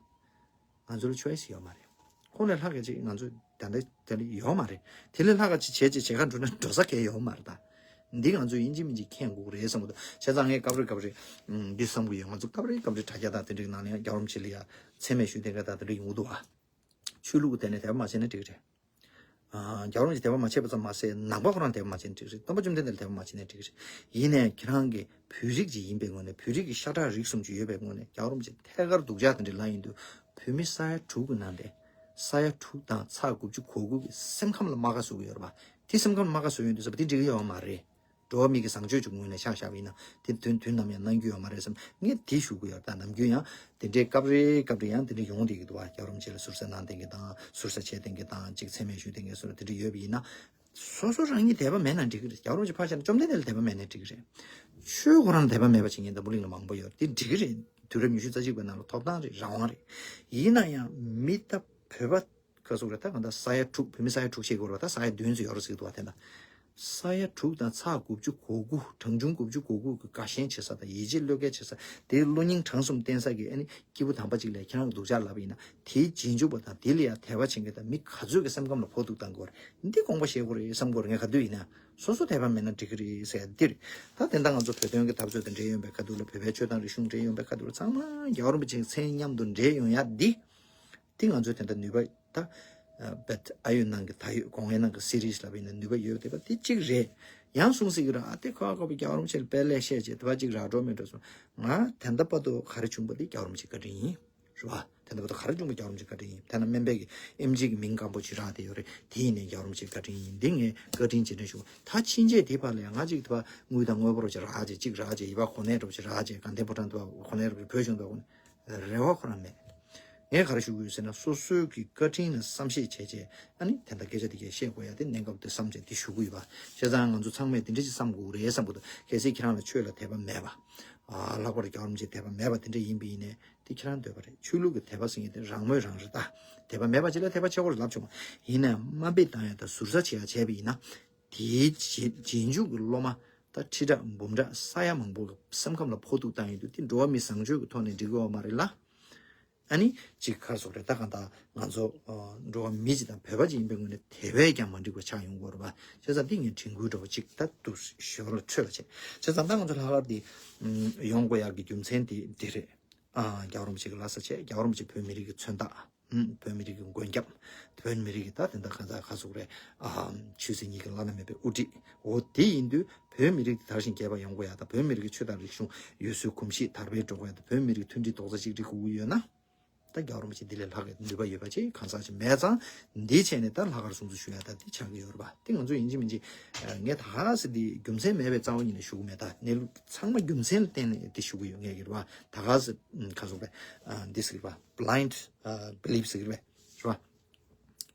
པ། ང་ཚོ་ལ་choice་ཡོད་མ་རེད། ཁོང་ལས་ལྷག་ག་ཅིག་ང་ཚོ་ད་ལྟ་དེ་ལ་ཡོད་མ་རེད། དེ་ལས་ལྷག་ག་ཅིག་བྱས་ཅིག་བྱེད་ག་འགྲོ་ན་འགྲོ་ས་གང་ཡང་ཡོད་མ་རེད་ད། འདི་ང་ཚོ་ཡིན་གཅིག་མིན་གཅིག་མཁྱེན་དགོས་རེད་བསམ་གི་འདུག་བྱས་ཙང་ངས་སྐབས་རེ་སྐབས་རེ་ཨམ་འདི་བསམ་གི་ཡོད། ང་ཚོ་སྐབས་རེ་སྐབས་རེ་དྲ་རྒྱ་དང་དེ་འདྲའི་ནང་ལ་ཡང་རྒྱལ་བ་རིན་པོ་ཆེ་ལ་ཡ་མཚན་སྨད་ཞུས་བསྡད་མཁན་དང་དེ་འདྲ་ཡོང་གི་འདུག་བ། ཆོས་ལུགས་ཀྱི་ཐད་ནས་དད་པ་མ་བྱས་ན་འགྲིག་གི་རེད། ཨ། རྒྱལ་བ་རིན་པོ་ཆེ་དད་པ་མ་བྱས་པ་ཙམ་མ་ཟད་ནང་པ་ཁོ་རང་དད་པ་མ་བྱས་ན་འགྲིག་རེད། སྟོན་པ་བཅོམ་ལྡན་འདས་ལ་དད་པ་མ་བྱས་ན་འགྲིག་རེད། ཡིན་ནའི་ཁྱེད་རང་གི་བོད་རིགས་ཅིག་ཡིན་པའི་ངོས་ནས། བོད་རིགས་ཀྱི་ཤ་ཁྲག་རིགས་གསུམ་ཅིག་ཡོད་པའི་ངོས་ནས། རྒྱལ་བ་རིན་པོ་ཆེ་ཐད་ཀར་སྡུག་ཅག་དེ་འདྲ་ལབ་ཡིན་དུས། བོད་མི་ས་ཡ་དྲུག་གི་ནང་ནས་ས་ཡ་དྲུག་དང་ཚེག་དགུ་བཅུ་གོ་དགུ་གི་སེམས་ཁམས་ལ་རྨ་ཁ་བཟོ་གི་ཡོད་རེད་པ། དེ་སེམས་ཁམས་ལ་རྨ་ཁ་བཟོ་ཡོང་དུས་ཟེར་བ་དེ་འགྲིག་གི་ཡོད་མ་རེད། འགྲོ་བ་མི་གི་བཟང་སྤྱོད་ཅིག་ངོས་ནས་ཆ་བཞག་པ་ཡིན་ན་དེ་དོན་དུས་ནམ་ཡང་གནང་རྒྱུ་ཡོད་མ་རེད་བསམ། ངས་དེ་ཞུ་གི་ཡོད། ད་ནམ་རྒྱུན་ཡང་དེ་འདྲའི་སྐབས་རེ་སྐབས་རེ་ཡང་དེ་འདྲ་ཡོང་བསྡད་ཀྱི་འདུག་བ། རྒྱལ་བ་རིན་པོ་ཆེ་ལ་ཟུར་ཟ་གནང་བསྡད་མཁན་དང་། ཟུར་ཟ་བྱས་བསྡད་མཁན་དང་། ཅིག་མཚན་སྨད་ཞུས་བསྡད་མཁན་སོགས་དེ་འདྲ་ཡོད་པ་ཡིན་ན། སོ་སོ་རང་ཉིད་དད་པ་མེད་ན་འགྲིག་གི་རེད། རྒྱལ་བ་རིན་པོ་ཆེ་ཕར་བཞག་ན་བཅོམ་ལྡན་འདས་ལ་དད་པ་མེད་ན་འགྲིག་གི་རེད། ཆོས་ཁོ་རང་ལ་དད་པ་མེད་པ་བྱེད་མཁན་འཛམ་བུ་གླིང་ལ་མང་པོ་ཡོད། དེ་འགྲིག་གི་རེད། དུས་རབས་ཉི་ཤུ་རྩ་གཅིག་པའི་ནང་ལ་ཐོབ་ཐང་རེད། རང་དབང་རེད། ཡིན་ན་ཡང་མི་ད་བོད་པ་ག་ཟེར་དགོས་རེད། ད་གང་ལྟར་ས་ཡ་དྲུག་བོད་མི་ས་ཡ་དྲུག་བཤད་དགོས་རེད་པ། ད་ས་ཡ་བདུན་ཙམ་ཡོད་རེད་ཟེར་གྱི་འདུག་བ། དེ་འདྲ་ས་ཡ་དྲུག་དང་ཚེག་དགུ་བཅུ་གོ་དགུ། གྲངས་ཆུང་དགུ་བཅུ་གོ་དགུ་གི་དགའ་ཞེན་བྱེད་ས་དང་ཡིད་ཆེས་བློས་འགེལ་བྱེད་ས། དེའི་བློ་སྙིང་བྲང་གསུམ་བསྟེན་ས་གི་ཨ་ནི་སྐྱེས་བུ་དམ་པ་ཅིག་ལ་ཁྱེད་རང་གིས་སྡུག་ཅག་ལབ་པ་ཡིན་ན། དེའི་རྗེས་འཇུག་པ་དང་དེ་ལ་ཡང་དད་པ་བྱེད་མཁན་དང་མི་ག་ཚོད་ཀྱི་སེམས་ཁམས་ལ་ཕོག་ཐུག་བཏང་དགོས་རེད། འདི་དགོངས་པ་བཞེས་དགོས་རེད་བསམ་གྱི་ཡོད་རེད། ངས་ག་དུས་ཡིན་ན་སོ་སོ་དད་པ་མེད་ན་འགྲིག་གི་རེད་ཟེར་ཡ་འདི་རེད། ད་དེ་འདྲ་ང་ཚོ་བོད་དོན་གྱི་འཐབ་རྩོད་དང་འབྲེལ་ཡོད་པའི་ཁ་ཐུག་ལ། བོད་པའི་ཆོས་དང་རིག་གཞུང་འབྲེལ་ཡོད་པའི་ཁ་ཐུག་ལ། ཚང་མ་རྒྱལ་བ་རིན་པོ་ཆེའི་མཚན་མཉམ་དུ་འབྲེལ་ཡོང་ཡ་འདི། དེ་ང་ཚོའི་དེ་འདྲ་ནུས་པ། ད་བེད་ཨ་ཡོད་ནང་གི་ད་ཡོད་དགོངས་ཡ་ནང་གི་སི་རིས་ལབ་པ་ཡིན་ན་ནུས་པ་ཡོད་བསྡད་པ་དེ་གཅིག་རེད། ཡང་གསུངས་སྲིད་ཀྱི་རེད། ཨ་དེ་ཁོ་ཨ་ཁོ་པའི་རྒྱལ་བ་རིན་པོ་ཆེ་ལ་དཔེ་ལེགས་བཤད་བྱས་དེ་བ་གཅིག་ར་འགྲོ་མི་འགྲོ་སོང་། ང་དེ་འདྲ་བར་དུ་ག་རེ་བྱུང་པ་དེ་རྒྱལ་བ་རིན་པོ་ཆེའི་བཀའ་དྲིན་ཡིན། རེད་བ། དེ་འདྲ་བར་དུ་ག་རེ་བྱུང་པ་རྒྱལ་བ་རིན་པོ་ཆེའི་བཀའ་དྲིན་ཡིན། དེ་ན་སྨན་པའི་གི་ཨེམ་ཆི་གི་མིང་སྐམ་པོ་ཅིག་རག་བསྡད་ཡོད་རེད། དེ་ཡིན་ནའི་རྒྱལ་བ་རིན་པོ་ཆེའི་བཀའ་དྲིན་ཡིན། འདི་ངས་བཀའ་དྲིན་རྗེས་དྲན་ཞུ། ད་ཕྱིན་ཆད་དེའི་བར་ལ་ཡང་ང་གཅིག་དེ་བ་དངུལ་དང་དངོས་པོ་རོགས་ཅིག་རག་བྱས། གཅིག་རག་བྱས། ཡིད་བ་གོ་གནས་འདྲ་བོ་ཅིག་རག་བྱས། དགའ་ལྡན་ཕོ་བྲང་དེ་བ་གོ་གནས་འདྲ་བོ་ཅིག། བོད་གཞུང་དེ་བ་གོ་གནས། རེ་བ་ཁོ་རང་མེད། ངས་ག་རེ་ཞུ་གི་ཡོད་ཟེར་ན། སོ་སོའི་གི་བཀའ་དྲིན་ལ་བསམ་ཤེས་བྱས་བྱས། ཨ་ནི་དེ་འདྲ་སྐད་ཆ་དེ་གས་བཤད་དགོས་ཡ་དེ་གནས་སྐབས་དེ་བསམ་བྱས་དེ་ཞུ་གི་ཡོད་པ། བྱས་ཙང་ང་ཚོ་ཚང་མས་དེ་འདྲ་ཅིག་བསམ་དགོས་རེད་བསམ་གི་འདུག་གལ་སྲིད་ཁྱེད་རང་ལ་ཆོས་ལ་དད་པ་མེད་པ། ཨ། ལྷག་པར་རྒྱལ་བ་རིན་པོ་ཆེ་དད་པ་མེད་པ་དེ་འདྲ་ཡིན་པ་ཡིན་ནའི་དེ་ཁྱེད་རང་འདོད་པ་རེད། ཆོས་ལུགས་ཀྱི་དད་པ་ཟེར་མཁན་དེ་རང་མོས་རང་རེད་ད། དད་པ་མེད་པ་ཅིག་ལ་དད་པ་བྱེད་དགོས་རེད་ལབ་བྱུང་བ་ཡིན་ནའི། དམའ་འབེབས་བཏང་ཡ་དང་ཟུར་ཟ་བྱེད་ཡ་བྱས་པ་ཡིན་ན། དེའི་རྗེས་རྗེས་འཇུག་གི་སློབ་མ་ད་ཁྲི་ཕྲག་འབུམ་ཕྲག་ས་ཡ་མང་པོ་གི་སེམས་ཁམས་ལ་ཕོག་ཐུག་བཏང་ཡོང་དུས། དེ་འགྲོ་བ་མི་བཟང་སྤྱོད་ཀྱི་ཐོག་ནས་འགྲིག་གི་ཡོད་མ་རེད་ལ། ཨ་ནི་ཅིག་ག་རེ་ཟེར་དགོས་རེད། ད་གང་ལྟར་ང་ཚོ་ཨ་འགྲོ་བ་མི་ཅིག་དང་བོད་པ་ཅིག་ཡིན་པའི་ངོས་ནས་དེ་བས་ཀྱང་མ་འགྲིག་པ་ཆགས་ཡོང་གི་ཡོད་རེད་པ། བྱས་ཙང་འདི་ངས་དྲན་སྐུལ་འདྲ་བོ་ཅིག་ད་དུ་ཞོར་ལ་འཕྲོས་པ་བྱས། བྱས་ཙང་ད་ང་ཚོ་ལྷག་དཀར་འདི་ཨམ་ཡོང་དགོས་ཡག་གི་རྒྱུ་མཚན་དེ་འདི་རེད། ཨ། རྒྱལ་བ་རིན་པོ་ཆེ་གི་ལྷ་ས་བྱས། རྒྱལ་བ་རིན་པོ་ཆེ་བོད་མི་རིགས་ཀྱི་མཚོན་རྟགས། ཨུམ། བོད་མི་རིགས་ཀྱི་མགོན་སྐྱབས། བོད་མི་རིགས་ཀྱི་ད་དེ་འདྲ་གང་ཟག་ག་ཟེར་དགོས་རེད། ཨ། ཆོས་སྲིད་གཉིས་ཀྱི་བླ་ན་མེད་པའི་དབུ་ཁྲིད། འོ་དེ་ཡིན་དུས་བོད་མི་རིགས་དེ་དར་ཞིང་རྒྱས་པ་ཡོང་དགོས་ཡ་དང་། བོད་མི་རིགས་ཀྱི་ཆོས་དང་རིག་གཞུང་ཡུལ་སྲོལ་གོམས་གཤིས་དར་སྤེལ་འགྲོ་དགོས་ཡ་དང་། བོད་མི་རིགས་མཐུན་སྒྲིལ་རྡོག་རྩ་གཅིག་སྒྲིལ་དགོས་ཀྱི་ཡོད་ན། ད་རྒྱལ་བ་རིན་པོ་ཆེ་འདི་ལས་ལྷག་གི་ནུས་པ་ཡོད་པ་ཅིག་གང་ཟག་ཅིག་མེད་ཙང་། འདིའི་ཆེད་ནས་ད་ལྷག་དཀར་སྲུང་བརྩི་ཞུ་ཡ་ད་འདི་ཆགས་ཀྱི་ཡོད་རེད་པ། དེ་ང་ཚོ་ཡིན་གཅིག་མིན་གཅིག་ངས་ད་ག་ཟེར་འདི་རྒྱུ་མཚན་མེད་པའི་རྩ་བ་ཉིད་ནས་ཞུ་གི་མེད། ད་གནས་ལུགས་ཚང་མ་རྒྱུ་མཚན་ལ་བརྟེན་ནས་འདི་ཞུ་གི་ཡོད་ངེས་ཀྱི་རེད་པ། ད་ག་ཟེར་ག་ཟེར་དགོས་རེད། འདི་ཟེར་གི་རེད་པ། blind belief ཟེར་གི་རེད་པ། རེད་པ།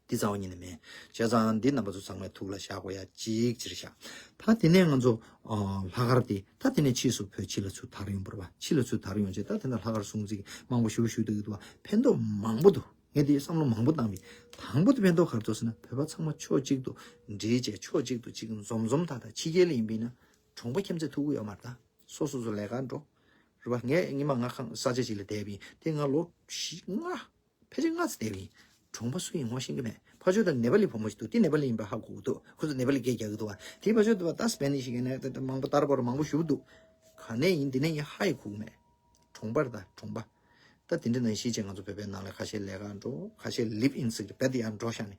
འདི་རྩ་བ་ཉིད་ནས་མེད། བྱས་ཙང་འདི་རྣམ་པ་ཚོ་ཚང་མས་ཐུགས་ལ་བཞག་དགོས་ཡ་གཅིག་ཅིག་རེད་ཤག་ད་དེ་ནས་ང་ཚོ་ཨ་ལྷག་དཀར་དེ། ད་དེ་ནས་ཕྱིས་སུ་བོད་ཕྱི་ལ་ཚུར་དར་ཡོང་བ་རེད་པ། ཕྱི་ལ་ཚུར་དར་ཡོང་རྗེས་ད་དེ་འདྲ་ལྷག་དཀར་སྲུང་བརྩི་མང་པོ་ཞེ་པོ་ཞུ་སྡོད་ཀྱི་འདུག་པ། ཕན་ཐོགས་མང་པོ་འདུག་ངས་དེ་བསམ་བློ་མང་པོ་བཏང་བས། དང་པོ་དེ་ཕན་ཐོགས་ག་རེ་འདུག་ཟེར་ན། བོད་པ་ཚང་མ་ཕྱོགས་གཅིག་ཏུ་སྒྲིལ་བྱས། ཕྱོགས་གཅིག་ཏུ་གཅིག་འཛོམས་འཛོམས་ཐག་ཐག་ཕྱི་རྒྱལ་ལ་ཡིན་པ་ཡིན་ན་གྲོང་པ་ཁྱིམ་མཚེས་ཐུག་གི་ཡོད་མ་རེད་ད། སོ་སོ་སོ་ལས་ཀ་འགྲོ། རེད་པ། ངས་སྔོན་མ་ང་ཁང་ས་ཆ་ཞིག་ལ་བསྡད་པ་ཡིན། དེ་ང་ལོ་བཞི་ལྔ། ཕལ་ཆེར་ལྔ་ཙམ་བསྡད་པ་ཡིན། གྲོང་པ་སུ་ཡིན་ངོ་ཤེས་ཀྱི་མེད། ཕར་ཕྱོགས་དང་ནེ་པ་ལི་བུ་མོ་ཞིག་འདུག་དེ་ནེ་པ་ལི་ཡིན་པ་ཧ་གོ་གི་འདུག་ཁོ་ཚོ་ནེ་པ་ལི་སྐད་རྒྱག་གི་འདུག་པ། དེའི་ཕར་ཕྱོགས་དུ་བ་ད་སྤེ་ནི་ཞིག་ཡིན་ནའི་ད་མང་པོ་ཏར་པོར་མང་པོ་ཞུ་འདུག་ག་ནས་ཡིན་འདི་ནས་ཡིན་ཧ་ཡི་གོ་གི་མེད། གྲོང་པ་རེད་ད། གྲོང་པ། ད་དེ་འདྲ་ནང་བཞིན་བྱས་ང་ཚོ་བོད་པའི་ནང་ལ་ཁ་ཤས་ལས་ཀ་འགྲོ། ཁ་ཤས་ལིབ་ཨིན་ཟེར་གི་རྦད་དེ་ཡར་འགྲོ་ཤག་ནས་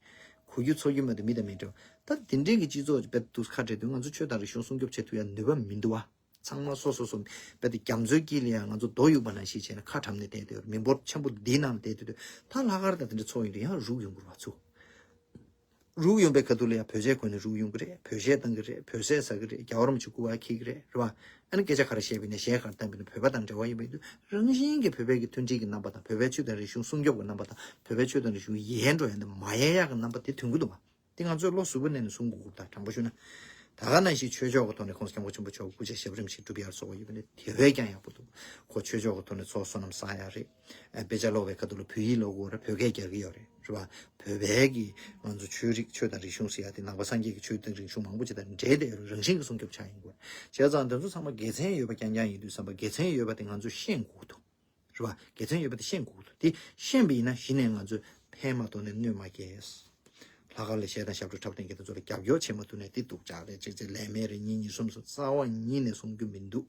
གོ་རྒྱུ་ཚོར་རྒྱུ་མེད་དུ་མི་དང་མི་འདྲ། ད་དེ་འདྲའི་གི་སྤྱི་ཚོགས་རྦད་དེ་ཁ་བྲལ་དུས་ང་ཚོ་ཆོས་དང་རིག་གཞུང་སྲུང་སྐྱོབ་བྱེད་ཐུབ་ཡ་ནུས་པ་མི་འདུག་པ། ཚང་མ་སོ་སོ་སོ་རྦད་དེ་རྒྱ་མཚོའི་དཀྱིལ་ལ་ཡང་ང་ཚོ་རྡོ་གཡུག་པ་ནང་བཞིན་བྱས་ནས་ཁ་བཀྲམ་ནས་བསྡད་དེ། མི་འབོར་ཆེན་པོ་འདིའི་ནང་ལ་བསྡད་དེ། ད་ལྷག་དཀར་དང་དེ་འདྲ་ཚོགས་ཡོང་དུས་ཡང་རུག་ཡོང་གི་རེད་པ་ཚུར། རུག་ཡོང་པའི་ཁ་ཐུག་ལ་ཡང་བོད་ཆས་གོན་ནས་རུག་ཡོང་གི་རེད། བོད་གཞས་བཏང་གི་རེད། བོད་ཟས་ཟ་གི་རེད། རྒྱལ་བ་རིན་པོ་ཆེ་སྐུ་པར་འཁྱེར་གི་རེད། རེད་པ། ཨ་ནི་སྐད་ཆ་ག་རེ་བཤད་པ་ཡིན་ན། གཞས་ག་རེ་བཏང་པ་ཡིན་ན་བོད་པ་དང་འབྲེལ་བ་ཡོད་པ་ཡིན་དུས། རང་བཞིན་གྱིས་བོད་པའི་གི་མཐུན་སྒྲིལ་གྱི་རྣམ་པ་དང་། བོད་པའི་ཆོས་དང་རིག་གཞུང་སྲུང་སྐྱོབ་ཀྱི་རྣམ་པ་དང་། བོད་པའི་ཆོས་དང་རིག་གཞུང་ཡལ་འགྲོ་ཡ་འདི་མ་ཡལ་ཡག་གི་རྣམ་པ་དེ་ཐོན་གྱི་འདུག་པ། དེ་ང་ཚོས་བློ་གཟུ་བོ་ནས་ནས་གསུང་དགོས་ཀྱི་རེད་ད། དྲང་པོ་ཞུ་ན། ད་ག་ནང་བཞིན་ཆོས་ཕྱོགས་ཀྱི་ཐོག་ནས་༸གོང་ས་༸སྐྱབས་མགོན་ཆེན་པོ་མཆོག་སྐུ་ཕྱྭའི་ཞབས་རིམ་ཞིག་སྒྲུབ་ཡར་སོང་བ་ཡོད་པ་ནི་དེ་བས་ཀྱང་ཡག་པོ་འདུག་ཁོ་ཆོས་ཕྱོགས་ཀྱི་ཐོག་ནས་ཚོགས་བསོད་ནམས་བསགས་ཡ་རེད། ཨ་དཔེ་ཆ་ཀློག་པའི་ཁ་ཐུག་ལ་བོད་ཡིག་ཀློག་གི་ཡོད་རེད། རེད་བ། བོད་པའི་གི་ང་ཚོ་ཆོས་རིག་ཆོས་དང་རིག་གཞུང་ཟེར་ཡ་དེ་ནང་པ་སངས་རྒྱས་ཀྱི་ཆོས་དང་རིག་གཞུང་མང་པོ་ཅིག་དང་འབྲེལ་བསྡད་ཡོད་རེད། རང་བཞིན་གྱི་སྲུང་སྐྱོབ་བྱ་ཡིན་དགོས། བྱས་ཙང་དེ་ཚོ་ཚང་མ་དགེ་མཚན་ཡོད་པ་རྐྱང་རྐྱང་ཡིན་དུས་ཙམ་པ་དགེ་མཚན་ཡོད་པ་དེ་ང་ཚོས་ཤེས་དགོས་འདུག་རེད་བ། དགེ་མཚན་ཡོད་པ་དེ་ཤེས་དགོས་འདུག་དེ་ཤེས་པ་ཡིན་ན་གཞི་ནས་ང་ཚོས་ཕན་མ་ཐོགས་ནས་གནོད་མ་སྐྱེལ། ལྷག་དཀར་ལ་གཞས་དང་ཞབས་བྲོ་འཁྲབ་སྟོན་མཁན་དེ་ཚོ་ལ་རྒྱབ་སྐྱོར་བྱེད་མ་ཐུབ་ནས་དེ་སྡུག་ཅག་རེད། ཅིག་ཅིག་ལས་མེད་རེད། གཉིས་གཉིས་གསུམ་གསུམ་རྩ་བ་ཉིད་ནས་གསུང་རྒྱུ་མི་འདུག་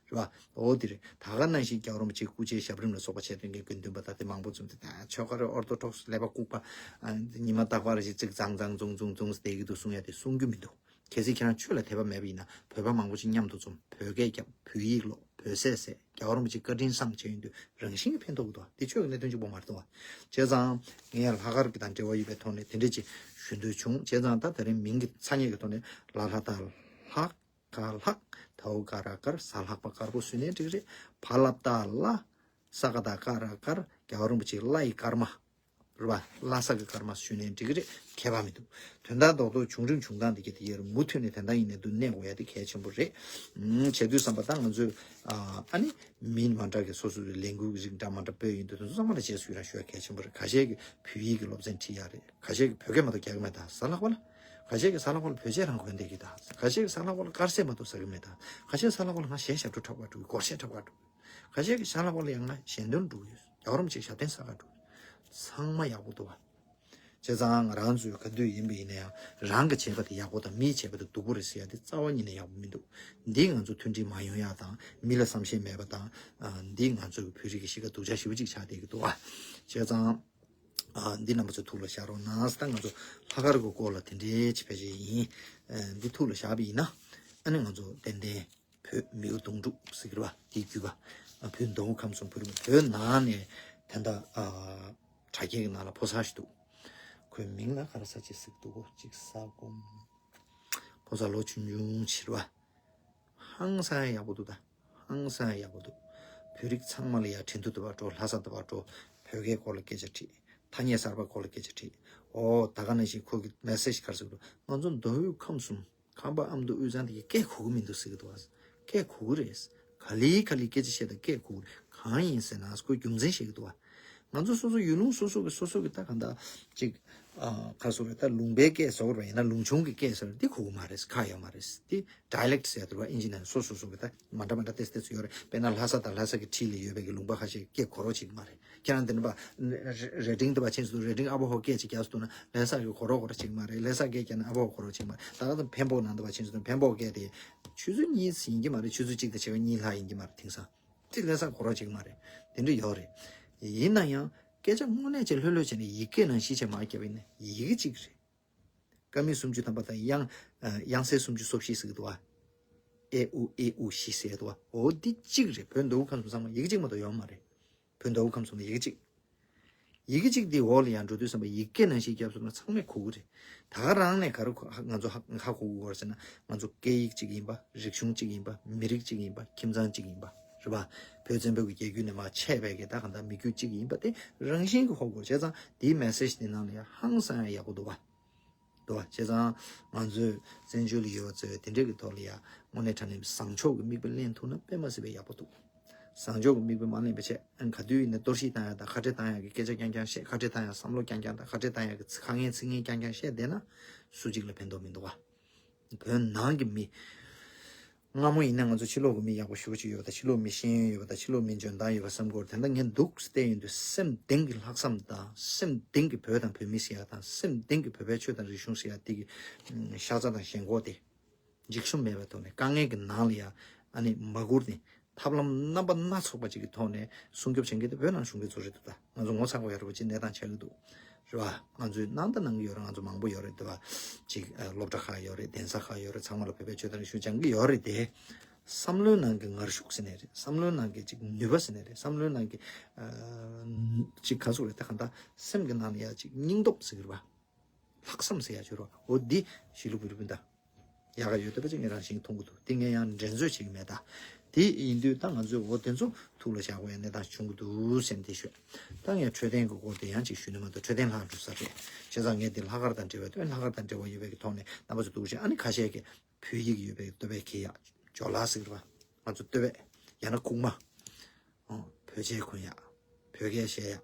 རེད་བ། འོ་དེ་རེད། ད་ག་ནང་བཞིན་རྒྱལ་བ་རིན་པོ་ཆེའི་སྐུ་ཕྱྭའི་ཞབས་རིམ་ལ་སོགས་པ་བྱས་དོན་གྱི་དགེ་འདུན་པ་དང་དེ་མང་པོ་འཛོམས་ཏེ། ད་ཆོས་ཁ་རེད། ཨོར་ཐོ་ཌོག་སི་ལས་པ་ལྐུགས་པ། ཨ་ཉི་མ་རྟག་པར་ཞིག་ཅིག་ཙང་ཙང་ཙུང་ཙུང་ཙུང་བསྡད་ཀྱི་འདུག་གསུང་ཡ་དེ་གསུང་རྒྱུ་མི་འདུག་གལ་སྲིད་ཁྱེད་རང་ཆོས་ལ་དད་པ་མེད་པ་ཡིན་ན་བོད་པ་མང་པོ་ཅིག་མཉམ་དུ་འཛོམས། བོད་སྐད་རྒྱབ། བོད་ཡིག་ཀློག་བོད་ཟས་ཟས། རྒྱལ་བ་རིན་པོ་ཆེ་བཀའ་དྲིན་བསམ་བྱས་ཡོང་དུས་རང་བཞིན་གྱིས་ཕན་ཐོགས་ཀྱི་འདུག་དེ་ཆོས་ཀྱི་གནད་དོན་གཅིག་པོ་མ་རེད་འདུག་བ། བྱས་ཙང་ངས་ལྷག་དཀར་གྱི་དང་འབྲེལ་བ་ཡོད་པའི་ཐོག་ནས་དེ་འདྲ་ཅིག་ཞུ་འདོད་བྱུང་། བྱས་ཙང་ད་དེ་རིང་མིང་གི་ཐ་སྙད་ཀྱི་ཐོག་ནས་ལ་ལྷ་ད་ལྷག་ག་ལྷག་དའོ་ག་ར་དཀར། ས་ལྷག་པ་དཀར་པོ་ཟེར་ནའི་འགྲིག་རེད། བ་ལ་བཏགས་ལ། ས་ག་བཏགས་སྐ་ར་དཀར། རྒྱལ་བ་རིན་པོ་ཆེའི་བླ་ཡི་སྐར་མ། རེད་བ། ལྷ་ས་གི་སྐར་མ་ཞུས་ནའི་འགྲིག་གི་རེད། ཁྱད་པར་མི་འདུག་དོན་དག་རྡོག་རྡོག་བྱུང་རིམ་བྱུང་སྟངས་འདི་ག་དེ་ཡོད་རེད། མུ་མཐུད་ནས་དེ་འདྲ་ཡིན་ནའི་འདུག་གནས་དགོས་ཡ་དེ་གལ་ཆེན་པོ་རེད། ཨུམ། བྱེད་དུས་ཙམ་པ་ད་ང་ཚོས་ཨ་ཨ་ནི་མི་མ་འདྲ་གི་སོ་སོའི་ལས་འགུལ་རིགས་འདྲ་མ་འདྲ་སྤེལ་ཡོང་དུས་དེ་ཚོ་ཚང་མ་ལ་རྗེས་སུ་ཡི་རང་ཞུ་ཡ་གལ་ཆེན་པོ་རེད། ཁ་ཤས་ཀྱིས་བོད་ཡིག་གི་སློབ་ཚན་ཁྲིད་ཡ་རེད། ཁ་ཤས་ཀྱིས་བོད་སྐད་མ་གཏོགས་རྒྱག་གི་མེད་ད་ཟ་ལྷག་པ་ལ། ཁ་ཤས་ཀྱིས་ཟ་ལྷག་པ་ལ་བོད་ཆས་རང་གོན་བསྡད་ཀྱི་ད། ཁ་ཤས་ཀྱིས་ཟ་ལྷག་པ་ལ་དཀར་ཟས་མ་གཏོགས་ཟ་གི་མེད་ད། ཁ་ཤས་ཟ་ལྷག་པ་ལ་ང་གཞས་ཞབས་བྲོ་འཁྲབ་ག་འགྲོ་གི། སྒོར་གཞས་འཁྲབ་ག་འགྲོ་གི། ཁ་ཤས་ཀྱིས་ཟ་ལྷག་པ་ལ་ཡང་ང་ཞལ་འདོན་འགྲོ་གི་ཡོད། རྒྱལ་བ་རིན་པོ་ཆེའི་ཞབས་བརྟན་གསོལ་ག་འགྲོ་གི། ཚང་མ་ཡག་པོ་འདུག་བ། བྱས་ཙང་ང་རང་ཚོས་ག་དུས་ཡིན་པ་ཡིན་ན་ཡང་རང་གི་བྱས་པ་དེ་ཡག་པོ་དང་མིའི་བྱས་པ་དེ་སྡུག་པོ་རེད་ཟེར་ཡ་དེ་རྩ་བ་ཉིད་ནས་ཡག་པོ་མི་འདུག་འདིས་ང་ཚོ་མཐུན་སྒྲིལ་མ་ཡོང་ཡ་དང་མི་ལ་བསམ་ཤེས་མེད་པ་དང་། ཨ། འདིས་ང་ཚོའི་བོད་རིགས་ཀྱི་གཤིས་ཀ་སྡུག་ཅག་ཞེ་པོ་ཅིག་ཆགས་བསྡད་ཀྱི་འདུག་བ། བྱས་ཙང་། ཨ། འདི་རྣམ་པ་ཚོ་ཐུགས་ལ་བཞག་རོགས་གནང་། ད་ང་ཚོ་ལྷག་དཀར་གྱི་སྐོར་ལ་དེ་འདྲའི་ཅིག་ཕལ་ཆེར་ཡིན། ཨ། འདི་ཐུགས་ལ་བཞག་པ་ཡིན་ན། ཨ་ནི་ང་ཚོ་ཏན་ཏན་བོད་མིའུ་གདུང་དྲུག་ཟེར་གྱི་རེད་བ། དེའི་བརྒྱུད་པ། ཨ། བོད་མདོ་དབུས་ཁམས་གསུམ་བོད་རིགས། བོད་ནང་ནས་ད་ལྟ། ཨ། དྲ་རྒྱའི་ནང་ལ་ཕོ་གསར་ཞིག་འདུག་ཁོའི་མིང་ལ་ག་རེ་ཟེར་ཅིག་ཟེར་གྱི་འདུག་གོ་ཅིག་ས་སྒོམ། ཕོ་གསར་ལོ་ཆུང་ཆུང་ཞིག་རེད་བ། ཧང་སང་ཡག་པོ་འདུག་ད། ཧང་སང་ཡག་པོ་འདུག་བོད་རིགས་ཚང་མ་ལ་ཡ་ཁྲིན་ཏུ་དུ་བ་འགྲོ། ལྷ་ས་དུ་བ་འགྲོ། བོད་སྐད་སྐོར་ལ་སྐད་ཆ་དྲིས། ཐ་སྙད་གསར་པ་སྐོར་ལ་སྐད་ཆ་དྲིས། ཨོ། ད་ག་ནང་བཞིན་ཁོ་གི་མེ་སེ་ཇི་ག་རེ་ཟེར་གྱི་འདུག་ང་ཚོ་མདོ་དབུས་ཁམས་གསུམ་ཁམས་པ་ཨ་མདོ་དབུས་གཙང་དེ་གི་སྐད་གོ་གི་མི་འདུག་ཟེར་གྱི་འདུག་བ། སྐད་གོ་གི་རེད། ག་ལེ་ག་ལེ་སྐད་ཆ་བཤད་དང་སྐད་གོ་གི་རེད། གང་ཡིན་ཟེར་ན་ཁོས་རྒྱུ་མཚན་བཤད་ཀྱི་འདུག་བ། ང་ཚོ་སོ་སོ་ཡུལ་ལུང་སོ་སོ་གི་སོ་སོ་གི་ད་གང་ལྟར་ཅིག་ཨ། ག་རེ་ཟེར་རེད། ད་ལུང་པའི་སྐད་ཟེར་བ་ཡིན་ན་ལུང་ཆུང་གི་སྐད་ཟེར་བ་དེ་གོ་གི་མ་རེད། ཁག་ཡོད་མ་རེད། དེ་ཌའི་ལེག་ཊི་ཟེར་ཡ་དེ་རེད་བ། ཨིན་ཇི་ནང་སོ་སོ་སོ་གི་ད་མ་འདྲ་མ་འདྲ་ཏོག་ཙམ་ཏོག་ཙམ་ཡོད་རེད། དཔེར་ན་ལྷ་ས་དང་ལྷ་ས་གི་འཁྲིས་ལ་ཡོད་པའི་གི་ལུང་པ་ཁ་ཤས་སྐད་གོ་རོགས་བྱེད་ཀྱི་མ་རེད། ཁྱེད་རང་དེ་འདྲ་བ། རེ་ཌིང་དུ་བ་ཕྱིན་སོང་། རེ་ཌིང་ཨ་ཕོ་ཧོ་སྐད་ཅིག་རྒྱག་སོང་ན་ལྷ་ས་གི་གོ་རོགས་གོ་རོགས་བྱེད་ཀྱི་མ་རེད། ལྷ་ས་སྐད་རྒྱག་ན་ཨ་ཕོ་ཧོ་གོ་རོགས་བྱེད་ཀྱི་མ་རེད། ད་ག་ཚོད་འཕན་པོ་ནང་དུ་བ་ཕྱིན་སོང་ན་འཕན་པོ་སྐད་དེ་ཆུ་ཚོད་གཉིས་ཡིན་གྱི་མ་རེད། ཆུ་ཚོད་གཅིག་དང་བྱེ་བ་གཉིས་ལྷག་ཡིན་གྱི་མ་རེད། དེང་སང་དེ་ལྷ་ས་གོ་རོགས་བྱེད་ཀྱི་མ་རེད། དེ་འདྲ་ཡོད་རེད། ཡིན་ན་ཡང་སྐད་ཆ་དངོས་གནས་ཅིག་ལྷོད་ལྷོད་བྱས་ནས་ཡི་གེ་ནང་གཞི་བྱས་མར་བརྒྱབ་པ་ཡིན་ན་ཡི་གེ་གཅིག་རེད། ཀ་མད་སུམ་ཅུ་ཐམ་པ་དང་དབྱངས། ཨ། དབྱངས་གསལ་སུམ་ཅུ་སོ་བཞི་ཟེར་གྱི་འདུག་བ། ཨེ་ཨུ་ཨེ་ཨུ་བཞི་ཟེར་འདུག་བ། འོ་འདི་གཅིག་རེད། བོད་མདོ་དབུས་ཁམས་གསུམ་ཚང་མ་ཡི་གེ་གཅིག་མ་གཏོགས་ཡོད་མ་རེད། བོད་མདོ་དབུས་ཁམས་གསུམ་ལ་ཡི་གེ་གཅིག་ཡི་གེ་གཅིག་འདི་འོག་ལ་ཡར་འགྲོ་དུས་ཙམ་པ་ཡི་གེ་ནང་བཞིན་བརྒྱབ་སོང་ན་ཚང་མས་གོ་གི་རེད། ད་ག་རང་ནས་ག་རེ་གོ་ང་ཚོ་ཧ་ཧ་གོ་གི་ཡོད་རེད་ཟེར་ན། ང་ཚོ་སྐད་ཡིག་གཅིག་ཡིན་པ། རིག་གཞུང་གཅིག་ཡིན་པ། མི་རིགས་གཅིག་ཡིན་པ། ཁྱིམ་ཚང་གཅིག་ཡིན་པ། རེད་པ། བོད་བཙན་པོའི་གི་རྒྱལ་རྒྱུད་ནས་མར་མཆེད་པའི་གི་ད་ག་འདྲ་མི་རྒྱུད་གཅིག་ཡིན་པ་དེ་རང་བཞིན་གྱིས་ཧ་གོ་གི་རེད། བྱས་ཙང་དེའི་མེ་སེ་ཇི་དེ་ནང་ལ་ཡང་ཧང་སང་ཡང་ཡག་པོ་འདུག་བ། འདུག་བ། བྱས་ཙང་ང་ཚོས་བཙན་བྱོལ་ལ་ཡོད་པ་ཚོས་དེ་འདྲའི་གི་ཐོག་ལ་ཡང་དངོས་གནས་དྲང་གནས་བཟང་ཕྱོགས་ཀྱི་མིག་དཔེ་ལེན་ཐུབ་ན་དཔེ་མ་སྲིད་པའི་ཡག་པོ་འདུག་བཟང་ཕྱོགས་ཀྱི་མིག་དཔེ་མ་ལེན་པ་བྱས། ཨ། ག་དུས་ཡིན་ན་གཏོར་བཤིག་བཏང་ཡ་དང་ཁ་བྲལ་བཏང་ཡ་གི་སྐད་ཆ་རྐྱང་རྐྱང་བཤད། ཁ་བྲལ་བཏང་ཡ་བསམ་བློ་རྐྱང་རྐྱང་དང་ཁ་བྲལ་བཏང་ཡ་གི་ཚིག་ཁ་ངན་ཚིག་ངན་རྐྱང་རྐྱང་བཤད་བསྡད་ན་སུ་གཅིག་ལ་ཕན་ཐོགས་མི་འདུག་བ། བོད་ནང་གི་མི། སྔ་མོ་ཡིན་ན་ང་ཚོ་ཕྱི་ལོགས་ཀྱི་མི་ཡག་པོ་ཞེ་པོ་ཅིག་ཡོད་པ་དང་། ཕྱི་ལོགས་མི་ཤེས་ཡོན་ཡོད་པ་དང་། ཕྱི་ལོགས་མི་འཇོན་ཐང་ཡོད་པ་བསམ་གྱི་ཡོད་རེད། ད་ལྟ་ངས་འདུག་བལྟས་ཡོང་དུས་སེམས་གཏིང་གི་ལྷག་བསམ་དང་། སེམས་གཏིང་གི་བོད་དང་བོད་མི་ཟེར་ཡ་དང་། སེམས་གཏིང་གི་བོད་པའི་ཆོས་དང་རིག་གཞུང་ཟེར་ཡ་དེ་གི་ཤ་ཚ་དང་ཞེན་ཁོག་དེ། འཇིགས་ཞུམ་མེད་པའི་ཐོག་ནས་དཀའ་ངལ་གྱི་ནང་ལ་ཡང་ཨ་ནི་མ་བསྒུར་ནས་ཐབས་ལམ་རྣམ་པ་སྣ་ཚོགས་པ་ཅིག་གི་ཐོག་ནས་སྲུང་སྐྱོབ་བྱེད་མཁན་དེ་བོད་ནང་གཞུང་འབྲེལ་ཚོགས་རེད་འདུག་ད་ང་ཚོ་ངོ་ཚ་དགོས་ཡ་རེད་པ། ཅིག་གནས་སྟངས་ཆགས་ཀྱི་འདུག་རེད་བ། ང་ཚོའི་ནང་དང་ནང་གི་ཡོད་རེད། ང་ཚོ་མང་པོ་ཡོད་རེད་འདུག་བ། ཅིག་ཨ། སློབ་གྲྭ་ཁག་ཡོད་རེད། གདན་ས་ཁག་ཡོད་རེད། ཚང་མ་ལ་བོད་པའི་ཆོས་དང་རིག་གཞུང་སྦྱང་གི་ཡོད་རེད་དེ། བསམ་བློའི་ནང་གི་ངར་ཤུགས་ཟེར་ནའི་རེད། བསམ་བློའི་ནང་གི་ཅིག་ནུས་པ་ཟེར་ནའི་རེད། བསམ་བློའི་ནང་གི་ཨ། ཅིག་ག་ཟེར་རེད། ད་གང་ལྟར་སེམས་ཀྱི་ནང་ལ་ཡ་ཅིག་སྙིང་སྟོབས་ཟེར་གི་རེད་བ། ལྷག་བསམ་ཟེར་ཡ་ཅིག་རེད་བ། འོ་འདི་གཞིས་ལུས་བོད་རིགས་སྤུན་ཟླ་ཡག་ག་ཡོད་བསྡད་པ་ཅིག་ངས་རང་བཞིན་མཐོང་གི་འདུག་འདི་ངས་ཡང་འགྲན་རྩོད་བྱེད་ཀྱི་མེད། ད་ དེ་ཡིན་དུས་ད་ང་ཚོས་འོ་དེ་ཚོ་ཐུགས་ལ་བཞག་དགོས་ཡ་གནས་སྟངས་བྱུང་གི་འདུག་ཟེར་ནས་དེ་ཤོད། ད་ངས་འཕྲོད་བསྟེན་གྱི་སྐོར་དེ་ཡང་ཅིག་ཞུ་ནི་མ་གཏོགས། འཕྲོད་བསྟེན་ལྷག་འགྲོ་ས་རེད། བྱས་ཙང་ངས་འདི་ལྷག་དཀར་དང་འབྲེལ་བའི་དོན། ལྷག་དཀར་དང་འབྲེལ་བ་ཡོད་པའི་གི་ཐོག་ནས་རྣམ་པ་ཚོ་འདུག་བྱས། ཨ་ནི་ཁ་ཤས་ཀྱིས་བོད་ཡིག་ཡོད་པའི་བསྟོད་པ་འཁྱེར་ཡག། ཇོ་ལགས་ཟེར་གི་རེད་པ། ང་ཚོ་བསྟོད་པ། ཡང་ན་ཁུག་མ། ཨོ། བོད་ཆས་གོན་ཡག། བོད་སྐད་བཤད་ཡག།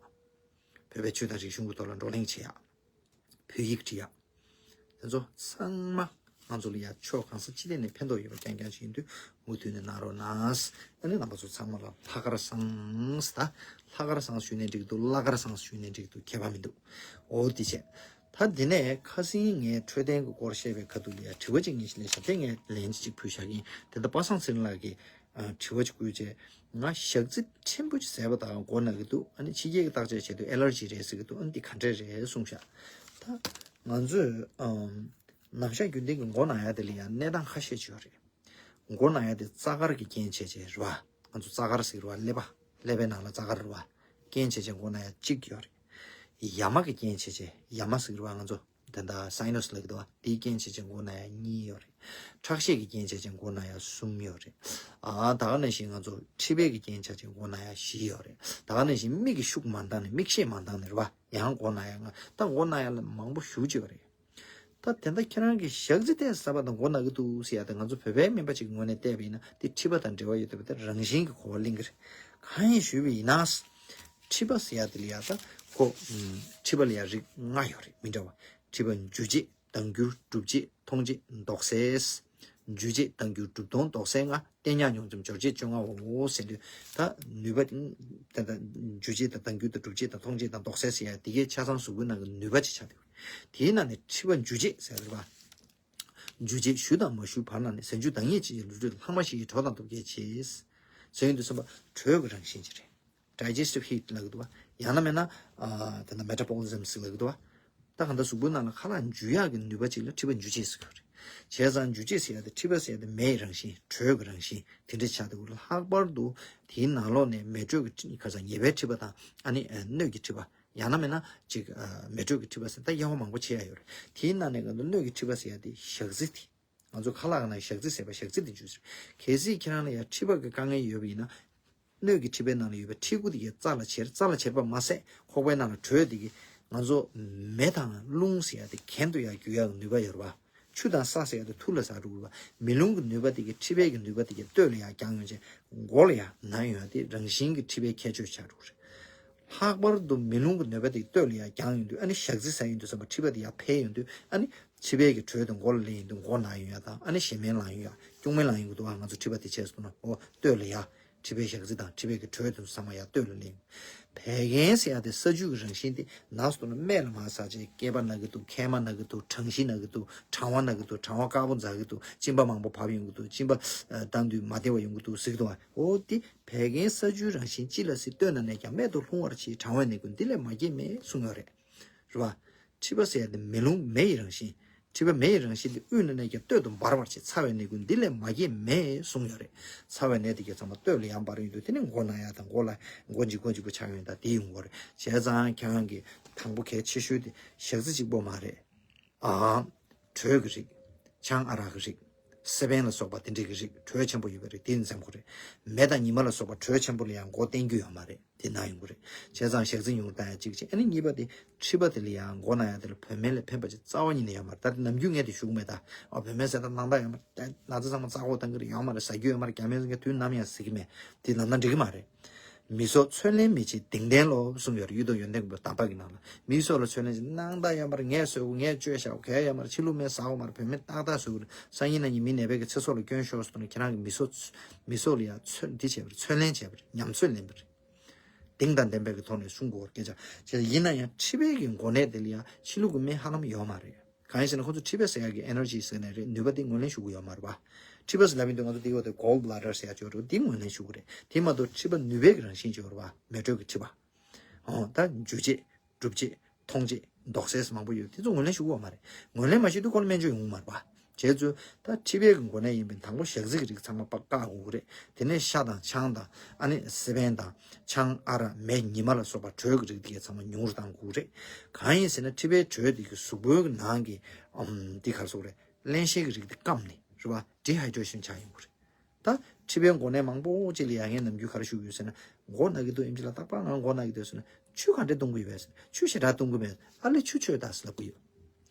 བོད་པའི་ཆོས་དང་རིག་གཞུང་གི་ཐོག་ལ་བགྲོ་གླེང་བྱེད་ཡག། བོད་ཡིག་འབྲི་ཡག། དེ་ཚོ་ཚང་མ་ང་ཚོ་ལ་ཡ་ཕྱོགས་གང་ས་ཅི་ཐད་ནས་ཕན་ཐོགས་ཡོད་པ་རྐྱང་རྐྱང་ཞིག་ཡིན་དུས། མུ་མཐུད་ནས་གནང་རོགས་གནང་། ཨ་ནི་རྣམ་པ་ཚོ་ཚང་མ་ལ་ལྷག་དཀར་བཟང་། ད་ལྷག་དཀར་བཟང་ཞུས་ནས་འགྲིག་འདུག་བླ་དཀར་བཟང་ཞུས་ནས་འགྲིག་འདུག་ཁྱད་པར་མི་འདུག་འོ་དེ་བྱས། ད་འདི་ནས་ཁ་སང་ངས་འཕྲོད་བསྟེན་གྱི་སྐོར་བཤད་པའི་ཁ་ཐུག་ལ་ཡ་དྲི་བ་ཅིག་ངས་ཞིག་ལས་ཞབས་བརྟན་ངས་ལན་ཅིག་ཕུལ་བཞག་གིན། དེ་ལྟ་པ་སངས་ཚེ་རིང་ལགས་ཀྱིས། ཨ། དྲི་བ་ཅིག་བསྐུར་བྱས། ང་ཞག་རྩི་ཕྲན་བུ་ཅིག་ཟས་པ་དང་མགོ་ན་གི་འདུག་ཨ་ནི་ཕྱི་རྒྱལ་གྱི་བརྟག་དཔྱད་བྱས་དུས་ཨེ་ལར་ཇི་རེད་ཟེར་གི་འདུག་ཨ་ནི་འདི་ག་འདྲས་རེད་གསུངས་ཤག་ད་ང་ཚོས། ཨམ། ནམ་ཞག་རྒྱུན་ལྡན་གྱི་མགོ་ན་ཡ་དེ་ལ་ཡང་གནས་སྟངས་ཁ་ཤས་ཅིག་ཡོད་རེད། མགོ་ན་ཡ་དེ་རྩ་དཀར་གྱི་རྐྱེན་བྱས་བྱས་རེད་པ། ང་ཚོ་རྩ་དཀར་ཟེར་གི་རེད་པ། ཀླད་པ། ཀླད་པའི་ནང་ལ་རྩ་དཀར་རེད་པ། རྐྱེན་བྱས་བྱས་མགོ་ན་ཡ་གཅིག་ཡོད་རེད། ཡ་མ་གི་རྐྱེན་བྱས་བྱས། ཡ་མ་ཟེར་གི་རེད་པ། ང་ཚོ། དེ་འདྲ་སའི་ནོ་སི་ལབ་ཀྱི་འདུག་པ། དེའི་རྐྱེན་བྱས་བྱས་མགོ་ན་ཡ་གཉིས་ཡོད་རེད། ཁྲག་ཤེད་ཀྱི་རྐྱེན་བྱས་བྱས་མགོ་ན་ཡ་གསུམ་ཡོད་རེད། ཨ། ད་ག་ནང་བཞིན་ང་ཚོ་མཁྲིས་པའི་གི་རྐྱེན་བྱས་བྱས་མགོ་ན་ཡ་བཞི་ཡོད་རེད། ད་ག་ནང་བཞིན་མིག་གི་ཤུགས་མ་འདང་ནས། མིག་ཤེད་མ་འདང་ནས་རེད་པ། ཡང་མགོ་ན་ཡ་ལྔ། ད་མགོ་ན་ཡ་ལ་མང་པོ་ཞེ་པོ་ཅིག་ཡོད་རེད། ད་དེ་འདྲ་ཁྱེད་རང་གིས་ཞག་རྩི་ཏོག་ཙམ་ཟ་བ་དང་མགོ་ན་གི་འདུག་ཟེར་ཡ་དེ། ང་ཚོ་བོད་པའི་སྨན་པ་ཅིག་གི་ངོས་ནས་བལྟས་པ་ཡིན་ན་དེ་མཁྲིས་པ་དང་འབྲེལ་བ་ཡོད་བསྡད་པ་དེ་རང་བཞིན་གྱི་གོ་བ་ལེན་གྱི་རེད། གང་ཡིན་ཞུས་པ་ཡིན་ན། མཁྲིས་པ་ཟེར་ཡ་དེ་ལ་ཡ་ད་ཁོ། ཨམ། མཁྲིས་པ་ལ་ཡ་རིགས་ལྔ་ཡོད་རེད། མི་འདྲ་བ། མཁྲིས་པ་འཇུ་བྱེད། ལྡང་འགྱུར། གྲུབ་བྱེད། མཐོང་བྱེད། འདོགས་སེལ། འཇུ་བྱེད། ལྡང་འགྱུར། གྲུབ་མཐོང་། འདོགས་སེལ་ལྔ། བསྟེན་ཉར། སྙོམས་འཛིན། སྦྱོར་བྱེད་བཅོ་ལྔའོ་ཟེར་དུས། ད་ནུས་པ་དེ་ད་འཇུ་བྱེད་དང་ལྡང་འགྱུར་དང་གྲུབ་བྱེད་དང་མཐོང་བྱེད་དང་འདོགས་སེལ་ཟེར་ཡ་དེ་གའི་ཆ་ཚང་གཟུགས་པོའི་ནང་གི་ནུས་པ་ཅིག་ཆགས་འདུག་དེའི་ནང་ནས་མཁྲིས་པ་འཇུ་བྱེད་ཟེར་བ། འཇུ་བྱེད། ཞུ་དང་མ་ཞུའི་བར་ན་ནི། ཟས་འཇུ་དྭངས་སྙིགས་ཅི་ཡིན་ལུས་དྲོད་ལྷག་མ་ཞིག་གིས་དྲོད་དང་སྟོབས་སྐྱེད་བྱེད། ཟེར་ཡོང་དུས་ཙམ་པ་དྲོད་ཀྱི་རང་བཞིན་ཅིག་རེད། digestive heat ལབ་ཀྱི་འདུག་པ། ཡང་ན་མེད་ན། ཨ། དེ་འདྲ་metabolism ཟེར་ལབ་ཀྱི་འདུག་པ། ད་གང་ལྟར་གཟུགས་པོའི་ནང་ལ་ཁ་ལག་འཇུ་ཡག་གི་ནུས་པ་ཅིག་ལ་མཁྲིས་པ་འཇུ་བྱེད་ཟེར་གྱི་རེད། བྱས་ཙང་འཇུ་བྱེད་ཟེར་ཡ་དེ། མཁྲིས་པ་ཟེར་ཡ་དེ་མེ་ཡི་རང་བཞིན། དྲོད་ཀྱི་རང་བཞིན་དེ་འདྲ་ཆགས་འདུག་ལྷག་པར་དུ་དེའི་ནང་ལོགས་ནས་མེ་དྲོད་ཀྱི་ཁ་ཚ་ཉེ་བའི་མཁྲིས་པ་དང་། ཨ་ནི་སྣོད་ཀྱི་མཁྲིས་པ། ཡང་ན་མེད་ན་ཅིག་ཨ། མེ་དྲོད་ཀྱི་མཁྲིས་པ་ཟེར། ད་དབྱེ་བ་མང་པོ་ཕྱེ་ཡ་ཡོད་རེད། དེའི་ནང་ནས་ང་ཚོ་སྣོད་ཀྱི་མཁྲིས་པ་ཟེར་ཡ་དེ་ཞག་རྩི་དེ། ང་ཚོ་ཁ་ལག་ནང་ཞག་རྩི་ཟེར་བ། ཞག་རྩི་དེ་འཇུ་ཟེར། གལ་སྲིད་ཁྱེད་རང་ལ་ཡང་མཁྲིས་པ་གི་དཀའ་ངལ་ཡོད་པ་ཡིན་ན། སྣོད་ཀྱི་མཁྲིས་པའི་ནང་ལ་ཡོད་པའི་མཁྲིས་ཁུ་དེ་གས་རྩ་ལ་བྱེར། རྩ་ལ་བྱེར་བ་མ་ཟད་ཁོག་པའི་ནང་ལ་དྲོད་དེ་གས་ང་ཚོ་མེ་དང་རླུང་ཟེར་ཡ་དེ་གྱེན་དུ་ཡར་རྒྱུག་ཡག་གི་ནུས་པ་ཡོད་རེད་པ། ཆུ་དང་ས་ཟེར་ཡ་དེ་ཐུར་ལ་ཟགས་འགྲོ་གི་རེད་པ། མེ་རླུང་གི་ནུས་པ་དེ་གས། མཁྲིས་པའི་གི་ནུས་པ་དེ་གས་སྟོད་ལ་ཡར་རྒྱང་ཡོང་བྱས་མགོ་ལ་ཡར་ན་ཡོང་ཡ་དེ་རང་བཞིན་གྱི་མཁྲིས་པའི་ཁྱད་ཆོས་ཆགས་འགྲོ་གི་རེད། ལྷག་པར་དུ་མེ་རླུང་གི་ནུས་པ་དེ་སྟོད་ལ་ཡར་རྒྱང་ཡོང་དུས། ཨ་ནི་ཞག་རྩི་ཟ་ཡོང་དུས་ཙམ་པ་མཁྲིས་པ་དེ་ཡར་འཕེལ་ཡོང་དུས། ཨ་ནི་མཁྲིས་པའི་གི་དྲོད་དེ་མགོ་ལ་སླེབས་ཡོང་དུས་མགོ་ན་ཡོང་ཡ་དང་། ཨ་ནི་ཞེ་མེར་ལངས་ཡོང་ཡ། སྐྱུག་མེར་ལངས་ཡོང་གི་འདུག་པ། ང་ཚོ་མཁྲིས་པ་དེ་བྱས་སོང་ན། འོ། སྟོད་ལ་ཡར་མཁྲིས་པའི་ཞག་རྩི་དང་མཁྲིས་པའི་གི་དྲོད་དེ་ཚང་མ་ཡར་སྟོད་ལ་སླེབས་ཡོང་། བད་ཀན་ཟེར་ཡ་དེ་ས་རྒྱུས་ཀྱི་རང་བཞིན་དེ་ན་སོང་ན་སྨད་ལ་མར་ཟགས་བྱས་སྐེད་པ་ན་གི་འདུག་སྐེད་མ་ན་གི་འདུག་བྲང་གཞི་ན་གི་འདུག་བྲང་བ་ན་གི་འདུག་བྲང་བ་དཀར་པོ་འཛག་གི་འདུག་གཅིན་པ་མང་པོ་བབས་ཡོང་གི་འདུག་གཅིན་པ་ཨ། བཏང་དུས་མ་བདེ་བ་ཡོང་གི་འདུག་ཟེར་གི་འདུག་པ། འོ་དེ་བད་ཀན་ས་རྒྱུས་རང་བཞིན་ཅི་ལ་སྲིད་སྟོད་ན་གནས་ཀྱང་། སྨད་དུ་ལྷུང་བར་བྱེད། བྲང་བའི་ནད་ཀུན་འདི་ལས་མ་སྐྱེས་མེད་གསུངས་ཡོད་རེད། རེད་པ། མཁྲིས་པ་ཟེར་ཡ་དེ་མེ་རླུང་མེ་ཡི་རང་བཞིན། མཁྲིས་པ་མེ་ཡི་རང་བཞིན་དེ་དབུས་ན་གནས་ཀྱང་སྟོད་དུ་འབར་བར་བྱེད། ཚ་བའི་ནད་ཀུན་འདི་ལས་མ་སྐྱེས་མེད་གསུངས་ཡོད་རེད། ཚ་བའི་ནད་དེ་གས་ཚང་མ་སྟོད་ལ་ཡར་འབར་ཡོང་དུས། དེ་ནས་མགོ་ན་ཡ་དང་། མགོ་ལ་མགོ་འཇིགས་མགོ་འཇིགས་པོ་ཆགས་ཡོང་ཡ་དང་དེ་ཡོང་གི་རེད། བྱས་ཙང་ཁྱེད་རང་གི་དང་པོ་གལ་ཆེ་ཤོས་དེ་ཞག་རྩི་གཅིག་པོ་མ་རེད། ཨ། དྲོད་ཀྱི་རིགས། ཆང་ཨ་རག་གི་རིགས། སི་པན་ལ་སོགས་པ་དེ་འདྲ་གི་རིགས་དྲོད་ཆེན་པོ་ཡོད་པའི་རིགས་དེ་འཛེམ་དགོས་རེད། མེ་དང་ཉི་མ་ལ་སོགས་པ་དྲོད་ཆེན་པོ་ལ་ཡང་མགོ་བསྟན་རྒྱུ་ཡོད་མ་རེད། དེ་ན་ཡོང་གི་རེད། བྱས་ཙང་ཞག་རྩི་ཉུང་ངུ་བཏང་ཡ་གཅིག་བྱས། ཨ་ནི་གཉིས་པ་དེ་མཁྲིས་པ་དེ་ལ་ཡང་མགོ་ན་ཡ་དེ་ལ་བོད་སྨན་ལས་ཕན་པ་ཅིག་རྩ་བ་ཉིད་ནས་ཡོད་མ་རེད། ད་དེ་ནམ་རྒྱུན་ངས་དེ་ཞུ་གི་མེད་ད། ཨ། བོད་སྨན་ཟས་དང་སྣང་དག་ཡོད་མ་རེད། ད་ན་ཚ་ཚང་མ་རྩ་འགོག་བཏང་གི་རེད། ཡོད་མ་རེད། ཟ་རྒྱུ་ཡོད་མ་རེད། རྒྱ་སྨན་ཟ་མཁན་དུས་ནམ་ཡང་ཟ་གི་མེད། དེ་ནམ་ན་འགྲིག་གི་མ་རེད། མི་སྲོག་ཚོད་ལེན་མི་བྱེད་གདེང་ལྡན་ལོ་གསུངས་ཡོད་རེད། གཡུ་ཐོག་ཡོན་ཏན་མགོན་པོའི་གདམས་པ་གི་ནང་ལ། མི་སྲོག་ལ་ཚོད་ལེན་བྱེད། སྣང་དག་ཡོད་མ་རེད། ངས་ཟ་དགོས། ངས་བཅོས་བཞག་གོ་གལ་ཡོད་མ་རེད། ཕྱི་ལུགས་སྨན་ཟ་དགོས་མ་རེད། བོད་སྨན་ཏག་ཏག་ཟ་དགོས་རེད། སང་ཉིན་གནངས་ཉིན་མི་ནད་པའི་གི་ཚེ་སྲོག་ལ་སྐྱོན་ཤོར་སོང་ན་ཁྱེད་རང་གི་མི་སྲོག་མི་སྲོག་ལ་ཡང་ཚོད་འདི་བྱས་པ་རེད། ཚོད་ལེན་བྱས་པ་རེད། ཉམས་ཚོད་ལེན་པ་རེད། གདེང་དང་ལྡན་པའི་གི་ཐོག་ནས་གསུང་དགོས་པ་སྐད་ཆ། བྱས་ཡིན་ན་ཡང་མཁྲིས་པའི་གི་འགོ་ནད་དེ་ལ་ཡང་ཕྱི་ལུགས་ཀྱི་སྨན་ཧ་ལམ་ཡོད་མ་རེད། གང་ཡིན་ཟེར་ན་ཁོ་ཚོ་མཁྲིས་པ་ཟེར་ཡག་གི་ཨེ་ནར་ཇི་ཟེར་ནས་རེད། ནུས་པ་དེ་ངོས་ལེན་ཞུ་གི་ཡོད་མ་རེད་པ། མཁྲིས་པ་ཟེར་ལབ་ཡིན་དུས་ང་ཚོ་དེ་ཡོད་དེ་gall bladder ཟེར་ཡག་ཅིག་ཡོད་རེད། དེ་ངོས་ལེན་ཞུ་གི་རེད། དེ་མ་གཏོགས་མཁྲིས་པ་ནུས་པའི་གི་རང་བཞིན་ཅིག་ཡོད་རེད་པ། མེ་དྲོད་ཀྱི་མཁྲིས་པ། ཨོ། ད་འཇུ་བྱེད། གྲུབ་བྱེད། མཐོང་བྱེད། འདོགས་སེལ་མང་པོ་ཡོད། དེ་ཚོ་ངོས་ལེན་ཞུ་གི་ཡོད་མ་རེད། ངོས་ལེན་མ་ཞུས་དུས་ཁོ་ལ་སྨན་བཅོས་ཡོང་གི་མ་རེད་པ། བྱས་ཙང་ད་མཁྲིས་པའི་གི་འགོ་ནད་ཡིན་པའི་དང་པོ་ཞག་རྩི་གི་རིགས་ཚང་མ་ཕར་བཀག་དགོས་ཀྱི་རེད། དེ་ནས་ཤ་དང་ཆང་དང་། ཨ་ནི་སི་པན་དང་། ཆང་ཨ་རག་མེ་ཉི་མ་ལ་སོགས་པ་དྲོད་ཀྱི་རིགས་དེ་གས་ཚང་མ་ཉུང་རུ་བཏང་དགོས་ཀྱི་རེད། གང་ཡིན་ཟེར་ན་མཁྲིས་པའི་དྲོད་དེ་གི་གཟུགས་པོའི་གི་ནང་གི། ཨམ། འདི་ག་རེ་ཟེར་དགོས་རེད། རླན་གཤེར་གྱི་རིགས་དེ་སྐམ་ནས་རེད་པ། ཌི་ཧའི་ཌྲེ་ཤན་ཆགས་ཡོང་གི་རེད། ད་ མཁྲིས་པའི་འགོ་ནད་མང་པོ་ཅིག་ལ་ཡ་ངའི་ནམ་རྒྱུན་ག་རེ་ཞུ་གི་ཡོད་ཟེར་ན། མགོ་ན་གི་འདུག་ཨེམ་ཆི་ལགས། རྟག་པར་ང་མགོ་ན་གི་འདུག་ཟེར་ན། ཆུ་ག་འདྲ་བཏུང་གི་ཡོད་པས་ཟེར་ན། ཆུ་ཞེ་དྲག་བཏུང་གི་མེད། ཨ་ལས་ཆུ་མཆོད་དང་ཟེར་ལབ་གི་ཡོད།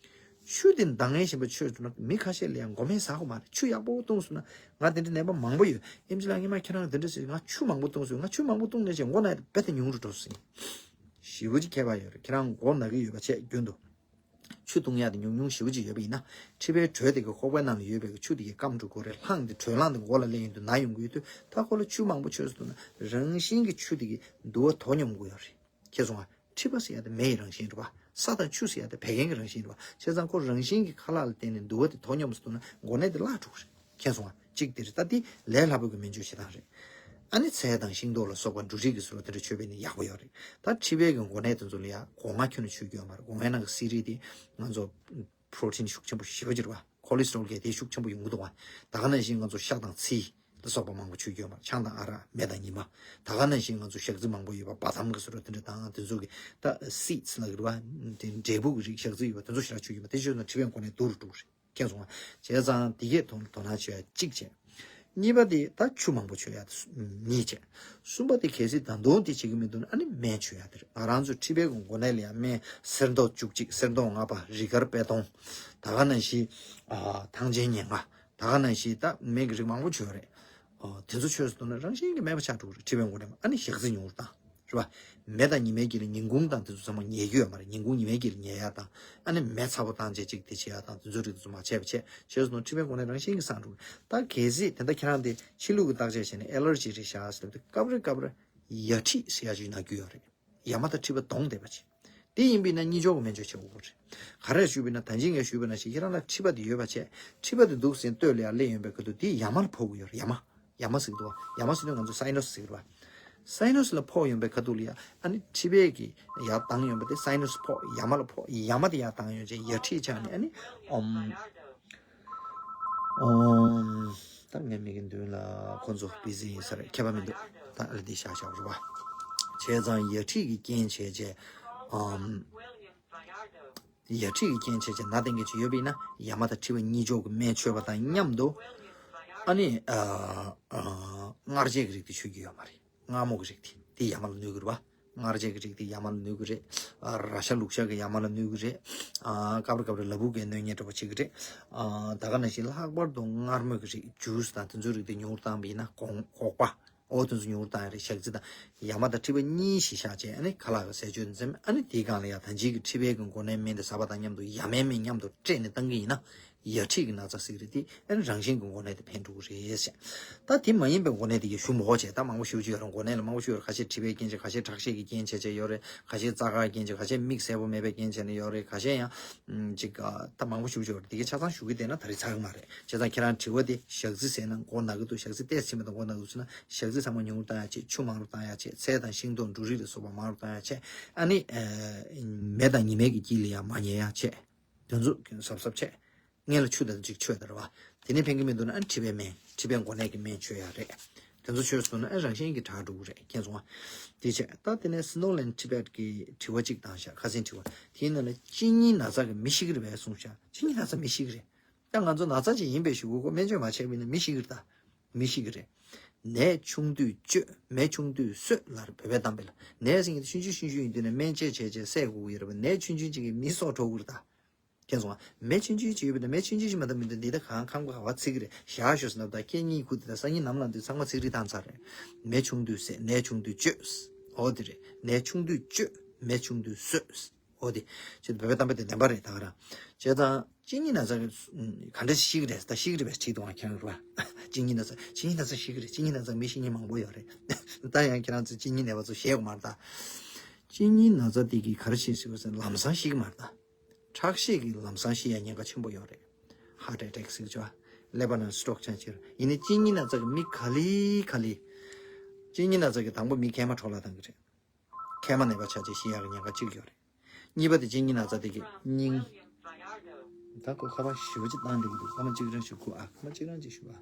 ཆུ་དེ་འདང་ངེས་བཞིན་པ་མཆོད་སོང་ན་མི་ཁ་ཤས་ལ་ཡང་མགོ་མེ་ཟ་གི་མ་རེད། ཆུ་ཡག་པོ་བཏུང་སོང་ན། ང་དེ་འདྲ་ནད་པ་མང་པོ་ཡོད། ཨེམ་ཆི་ལགས་སྔོན་མ་ཁྱེད་རང་དེ་འདྲ་ཟེར། ང་ཆུ་མང་པོ་བཏུང་སོང་། ང་ཆུ་མང་པོ་བཏུང་ནས་ཅིག་མགོ་ན་ཡག་རྦད་དེ་ཉུང་རུ་འགྲོ་སོང་། ཞེ་པོ་ཅིག་ཁྱད་པར་ཡོད་རེད། ཁྱེད་རང་མགོ་ན་གི་ཡོད་པ་བྱས་རྒྱུན་དུ། ཆུ་བཏུང་ཡག་དེ་ཉུང་ཉུང་ཞེ་པོ་ཅིག་ཡོད་པ་ཡིན་ན། མཁྲིས་པའི་དྲོད་དེ་གི་ཁོག་པའི་ནང་ལ་ཡོད་པའི་ཆུ་དེ་གི་སྐམ་འགྲོ་གི་རེད། རླངས་དེ་དྲོད་རླངས་དེ་མགོ་ལ་སླེབས་ཡོང་དུས་ན་ཡོང་གི་ཡོད་དུས། ད་ཁོ་ལ་ཆུ་མང་པོ་མཆོད་སོང་ན་རང་བཞིན་གྱི་ཆུ་དེ་གི་འདུ་བ་དོ་སྙོམས་དགོས་ཡོད་རེད། ཁྱེད་སོང་ང་། མཁྲིས་པ་ཟེར་ཡག་དེ་མེ་ཡི་རང་བཞིན་རེད་པ། ས་དང་ཆུ་ཟེར་ཡག་དེ་བད་ཀན་གྱི་རང་བཞིན་རེད་པ། བྱས་ཙང་ཁོ་རང་བཞིན་གྱི་ཁ་ལག་ལ་བརྟེན་ནས་འདུ་བ་དེ་དོ་སྙོམས་སུ་གཏོང་ན་མགོ་ནད་དེ་བརླག་འགྲོ་གི་རེད། མཁྱེན་སོང་ང་། གཅིག་དེ་རེད། ད་དེ་ལས་སླ་པོ་གི་སྨན་བཅོས་བྱེད་སྟངས་རེད། ཨ་ནི་ཚལ་དང་ཤིང་ཏོག་ལ་སོགས་པ་འབྲུ་རིགས་ཀྱི་ཟུར་དེ་འདྲ་མཆོད་པས་ནི་ཡག་པོ་ཡོད་རེད། ད་མཁྲིས་པའི་གི་མགོ་ནད་དེ་ཚོ་ལ་ཡ་སྒོ་ང་ཁྱོན་ནས་མཆོད་རྒྱུ་ཡོད་མ་རེད། སྒོ་ང་ནང་གི་སི་རིལ་དེ་ང་ཚོ་པྲོ་ཊིན་ཤུགས་ཆེན་པོ་ཞེ་པོ་ཅིག་རེད་པ། ཁོ་ལེ་སི་ཊོ་རོལ་གྱི་དེ་ཤུགས་ཆེན་པོ་ཡོང་གི་འདུག་པ། ད་ག་ནང་བཞིན་ང་ཚོ་ཤ་དང་ཚིལ་ལ་སོགས་པ་མང་པོ་མཆོད་རྒྱུ་ཡོད་མ་རེད། ཆང་དང་ཨ་རག་མེ་དང་ཉི་མ། ད་ག་ནང་བཞིན་ང་ཚོ་ཞག་རྩི་མང་པོ་ཡོད་པ། བ་དམ་གི་ཟུར་དེ་འདྲ་དང་དེ་ཚོ་གི་ད་སི་ཌི་སི་ལ་གི་རེད་པ། དེ་འབྲས་བུ་གི་རིགས་ཞག་རྩི་ཡོད་པ་དེ་ཚོ་ཞེ་དྲག་མཆོད་རྒྱུ་ཡོད་མ་རེད། དེ་མཆོད་ན་མཁྲིས་པའི་མགོ་ནད་སྡུག་རུ་འགྲོ་གི་རེད། མཁྱེན་སོང་ང་། བྱས་ཙང་དེ་གས་དོ་དོ་སྣང་བྱེད་ཡ་གཅིག་བྱས། གཉིས་པ་དེ་ད་ཆུ་མང་པོ་མཆོད་ཡ་དེ་གཉིས་བྱས། གསུམ་པ་དེ་གལ་སྲིད་ད་དུང་དེ་བྱེད་ཀྱི་མི་འདུག་ན་ཨ་ནི་སྨན་མཆོད་ཡ་དེ་རེད། ང་རང་ཚོའི་མཁྲིས་པའི་མགོ་ནད་ལ་ཡ་སྨན་གསེར་མདོག་བཅུ་གཅིག། གསེར་མདོག་ལྔ་པ། རི་དཀར་པད་སྡོང་། ད་ག་ནང་བཞིན་ཨ་ཐང་ཆེན་ཉེར་ལྔ། ད་ག་ནང་བཞིན་ད་སྨན་གྱི་རིགས་མང་པོ་མཆོད་རེད། ཨ་དེ་ཚོ་མཆོད་སོང་ན་རང་བཞིན་གྱིས་མེད་པ་ཆགས་འགྲོ་གི་རེད། མཁྲིས་པའི་མགོ་ནད་མ། ཨ་ནི་ཞག་རྩི་ཉུང་རུ་བཏང་། རེད་པ། མེ་དང་ཉི་མའི་དཀྱིལ་ལ་ཉིན་གུང་དང་དེ་ཚོ་ཚང་མ་ཉལ་རྒྱུ་ཡོད་མ་རེད། ཉིན་གུང་ཉི་མའི་དཀྱིལ་ལ་ཉལ་ཡག་དང་། ཨ་ནི་མེ་ཚ་པོ་བཏང་བྱས་ཅིག་དེ་བྱེད་ཡག་དང་། དེ་ཚོ་རིགས་དེ་ཚོ་མ་བྱས་པ་བྱས། བྱས་སོང་ན་མཁྲིས་པའི་མགོ་ནད་རང་བཞིན་གྱིས་སངས་འགྲོ་གི། ད་གལ་སྲིད་དེ་འདྲ་ཁྱེད་རང་དེ་ཕྱི་ལུགས་ཀྱི་བརྟག་དཔྱད་བྱས་ནས་ཨེ་ལར་ཇི་རེད་ཤག་ཟེར་ལབ་དུས་སྐབས་རེ་སྐབས་རེ་ཡ་མཁྲིས་ཟེར་ཡག་ཅིག་ན་རྒྱུ་ཡོད་རེད། ཡ་མ་དང་མཁྲིས་པ་བསྡོངས་བསྡད་པ་ཅིག། དེ་ཡིན་པས་ན་གཉིས་སྦྱོར་གྱི་སྨན་བཅོས་བྱེད་དགོས་རེད། ག་རེ་ཞུས་པས་ན། ད་གིན་ངས་ཞུས་པ་ནང་བཞིན་ཁྱེད་རང་ལ་མཁྲིས་པ་དེ་ཡོད་པ་བྱས། མཁྲིས་པ་དེ་འདུག་ཟེར་སྟོད་ལ་ཡར་སླེབས་ཡོང་པའི་ཁ་ཐུག་དེ་ཡ་མ་ལ་ཕོག་གི་ཡོད་རེད། ཡ་མ། ཡ་མ་ཟེར་གི་འདུག་པ། ཡ་མ་ཟེར་དུས་ང་ཚོ་སའི་ནོ་སི་ཟེར་གི་རེད་པ། སའི་ནོ་སི་ལ་ཕོག་ཡོང་པའི་ཁ་ཐུག་ལ་ཡ་ཨ་ནི་མཁྲིས་པའི་གི་ཡར་ལྡང་ཡོང་པ་དེ་སའི་ནོ་སི་ཕོག། ཡ་མ་ལ་ཕོག། ཡ་མ་དེ་ཡར་ལྡང་ཡོང་བྱས་ཡ་མཁྲིས་ཆགས་ནས་ཨ་ནི་ཨོམ། ཨོམ། ད་ངའི་མིག་གི་མདུན་ལ་ཁོ་ཚོ་བི་ཟི་ཡིན་ས་རེད། ཁྱད་པར་མི་འདུག། ད་ཨ་ལ་འདི་བཞག་བཞག་རེད་པ། བྱས་ཙང་ཡ་མཁྲིས་ཀྱི་རྐྱེན་བྱས་བྱས། ཨོམ། ཡ་མཁྲིས་ཀྱི་རྐྱེན་བྱས་བྱས་ན་སྟེང་གི་ཅིག་ཡོད་པ་ཡིན་ན། ཡ་མ་དང་མཁྲིས་པ་གཉིས་སྦྱོར་གྱི་སྨན་མཆོད་པ་དང་མཉམ་དུ། ཨ་ནི་ཨ་ཨ་མངར་ཆའི་གི་རིགས་དེ་མཆོད་རྒྱུ་ཡོད་མ་རེད། མངར་མོ་གི་རིགས་དེ། དེ་ཡ་མ་ལ་གནོད་གི་རེད་པ། མངར་ཆའི་གི་རིགས་དེ་ཡ་མ་ལ་གནོད་གི་རེད། ཨ་ར་ཤ་ལུག་ཤ་གི་ཡ་མ་ལ་གནོད་གི་རེད། ཨ་སྐབས་རེ་སྐབས་རེ་ལ་ཕུག་གི་གནོད་ཉེན་འདྲ་པོ་བྱེད་གི་རེད། ཨ་ད་ག་ནང་བཞིན་ལྷག་པར་དུ་མངར་མོ་གི་རིགས། ཇུས་དང་དེ་ཚོའི་རིགས་དེ་ཉུང་རུ་བཏང་པ་ཡིན་ན། སྒོག་སྒོག་པ། འོ་དེ་ཚོ་ཉུང་རུ་བཏང་ཡ་རེད། ཞག་རྩི་དང་ཡ་མ་དང་མཁྲིས་པ་གཉིས་ཤིག་བཞག་བྱས། ཨ་ནི་ཁ་ལག་གི་ཟས་སྤྱོད་འཛེམ། ཨ་ནི་དེའི་སྒང་ལ་ཡ་ད་གིན་གི་མཁྲིས་པའི་གི་མགོ་ནད་སྨན་དེ་ཟ་བ་དང་མཉམ་དུ་ཡ་མའི་སྨན་མཉམ་དུ་སྤྲད་ནས་བཏང་གི་ཡིན་ན། ཡ་མཁྲིས་ཀྱི་ན་ཚ་ཟེར་གི་རེད། དེ་ཨ་ནི་རང་བཞིན་གྱི་མགོ་ནད་དེ་ཕན་འགྲོ་གི་རེད་ཟེར། ད་དེ་མ་ཡིན་པའི་མགོ་ནད་དེ་གི་ཞུ་མི་དགོས་བྱས། ད་མང་པོ་ཞེ་པོ་ཅིག་ཡོད་རེད། མགོ་ནད་ལ་མང་པོ་ཞིག་ཡོད་རེད། ཁ་ཤས་མཁྲིས་པའི་རྐྱེན་བྱས། ཁ་ཤས་ཁྲག་ཤེད་ཀྱི་རྐྱེན་བྱས་བྱས་ཡོད་རེད། ཁ་ཤས་རྩ་ཁ་རྐྱེན་བྱས། ཁ་ཤས་མིག་གསལ་པོ་མེད་པའི་རྐྱེན་བྱས་ནས་ཡོད་རེད། ཁ་ཤས་ཡང་ཅིག་ད་མང་པོ་ཞེ་པོ་ཅིག་ཡོད་རེད། དེ་གི་ཆ་ཚང་ཞུ་གི་བསྡད་ན་ད་རེས་ཚར་གི་མ་རེད། བྱས་ཙང་ཁྱེད་རང་དྲི་བ་དེ་ཞག་རྩི་ཟས་ན་མགོ་ན་གི་འདུག། ཞག་རྩི་ཏོག་ཙམ་ཟས་ན་མགོ་ན་གི་འདུག་ཟེར་ན། ཞག་རྩི་ཚང་མ་ཉུང་རུ་བཏང་ཡ་བྱས། ཆུ་མང་རུ་བཏང་ཡ་བྱས། ཚལ་དང་ཤིང་ཏོག་འབྲུ་རིགས་ལ་སོགས་པ་མང་རུ་བཏང་ཡ་བྱས། ཨ་ནི་ཨ་མེ་དང་ཉི་མའི་གི་དཀྱིལ་ལ་ཡང་མ་ཉལ་ཡ་བྱས། དེ་ཚོ་གཟབ་གཟབ་བྱས། སྔོན་ལ་ཆུ་དང་ཅིག་མཆོད་དང་རེད་པ། དེ་ནས་ཕན་གི་མི་འདུག་ན་ཨ་ནི་མཁྲིས་པའི་སྨན། མཁྲིས་པའི་མགོ་ནད་ཀྱི་སྨན་མཆོད་ཡ་རེད། དེ་ཚོ་མཆོད་སོང་ན་ཨ་རང་བཞིན་གྱིས་དྲག་འགྲོ་གི་རེད། མཁྱེན་སོང་ང་། དེ་བྱས། ད་དེ་ནས་Snow Land Tibet གི་དྲི་བ་གཅིག་བཏང་ཤག། ཁ་སང་དྲི་བ་དེའི་ནང་ལ་གཅིན་སྙི་ན་ཚ་གི་མི་ཤི་གི་རེད་པས་གསུངས་ཤག། གཅིན་སྙི་ན་ཚ་མི་ཤི་གི་རེད། ད་ང་ཚོ་ན་ཚ་ཅིག་ཡིན་པའི་གཞུག་གུ་ཁོ་སྨན་བཅོས་མ་བྱས་པ་ཡིན་ན་མི་ཤི་གི་རེད་ད། མི་ཤི་གི་རེད། ནད་ཆུང་དུས་བཅོས། མེ་ཆུང་དུས་གསོད་ལབ་རེད། བོད་པའི་གཏམ་དཔེ་ལ། ནད་ཟེར་མཁན་དེ་ཆུང་ཆུང་ཆུང་ཆུང་ཡིན་དུས་ནས་སྨན་བཅོས་བྱས་བྱས་སེལ་དགོས་ཀྱི་ཡོད་རེད་པ། ནད་ཆུང་ཆུང་ཅིག་གིས་མི་སྲོག་འཕྲོག་གི་རེད་ད། མཁྱེན་སོང་ང་། མེ་ཆུང་ཆུང་ཅིག་ཡོད་པ་ཡིན་ན། མེ་ཆུང་ཆུང་ཅིག་མ་གཏོགས་མི་འདུག། འདི་ད་གང་ཁམ་ག་བ་ཚིག་གི་རེད། ཞག་ཞོག་ཟེར་ན་ད་སྐད་གཉིས་ཁུག་དེ་ད་སང་ཉིན་ནམ་ལངས་དུས་ཚང་མ་ཚིག་རིས་བཏང་ཚར་རེད། མེ་ཆུང་དུས་སེལ། ནད་ཆུང་དུས་བཅོས། འོ་དེ་རེད། ནད་ཆུང་དུས་བཅོས། མེ་ཆུང་དུས་གསོད། འོ་དེ། ཁྱེད་བོད་པའི་གཏམ་དཔེ་དེ་བདེན་པ་རེད་ད་ག་རང་། བྱས་ཙང་གཅིན་སྙི་ན་ཚ་གི་ག་འདྲ་ཤི་གི་རེད། ད་ཤི་གི་རེད་པས་དྲིས་འདུག་ང་ཁྱེད་རང་རེད་པ། གཅིན་སྙི་ན་ཚ། གཅིན་སྙི་ན་ཚ་ཤི་གི་རེད། གཅིན་སྙི་ན་ཚ་མི་ཤི་མཁན་མང་པོ་ཡོད་རེད། ད་ཡང་ཁྱེད་རང་ཚོས་གཅིན་སྙི་ནད་པ་ཚོ་ཞེད་དགོས་མ་རེད་ད། གཅིན་སྙི་ན་ཚ་དེ་གིས་ག་རེ་བྱེད་སྲིད་པ་ཟེར་ན་ལམ་སང་ཤི་གི་མ་རེད་ད། ཁྲག་ཤེད་ཀྱིས་ལམ་སང་ཤི་ཡ་ཉེན་ཁ་ཆེན་པོ་ཡོད་རེད། Heart attack ཟེར་གྱི་ཡོད། ལེ་བར་ནང་སི་ཊོག་ཆགས་ཀྱི་རེད། ཡིན་ནའི་གཅིན་སྙི་ན་ཚ་གི་མི་ག་ལེ་ག་ལེ། གཅིན་སྙི་ན་ཚ་གིས་དང་པོ་མི་མཁལ་མ་འཕྲོ་བརླག་བཏང་གི་རེད། མཁལ་མ་ནད་པ་ཆགས་བྱས་ཤི་ཡག་གི་ཉེན་ཁ་གཅིག་ཡོད་རེད། གཉིས་པ་དེ་གཅིན་སྙི་ན་ཚ་དེ་གི་སྙིང་། ད་ཁོ་ཁ་པར་ཞེ་པོ་ཅིག་བཏང་བསྡད་ཀྱི་འདུག། སྐར་མ་གཅིག་རང་ཞིག་སྒུག་ཨ། སྐར་མ་གཅིག་རང་ཅིག་ཞུ་ཨ།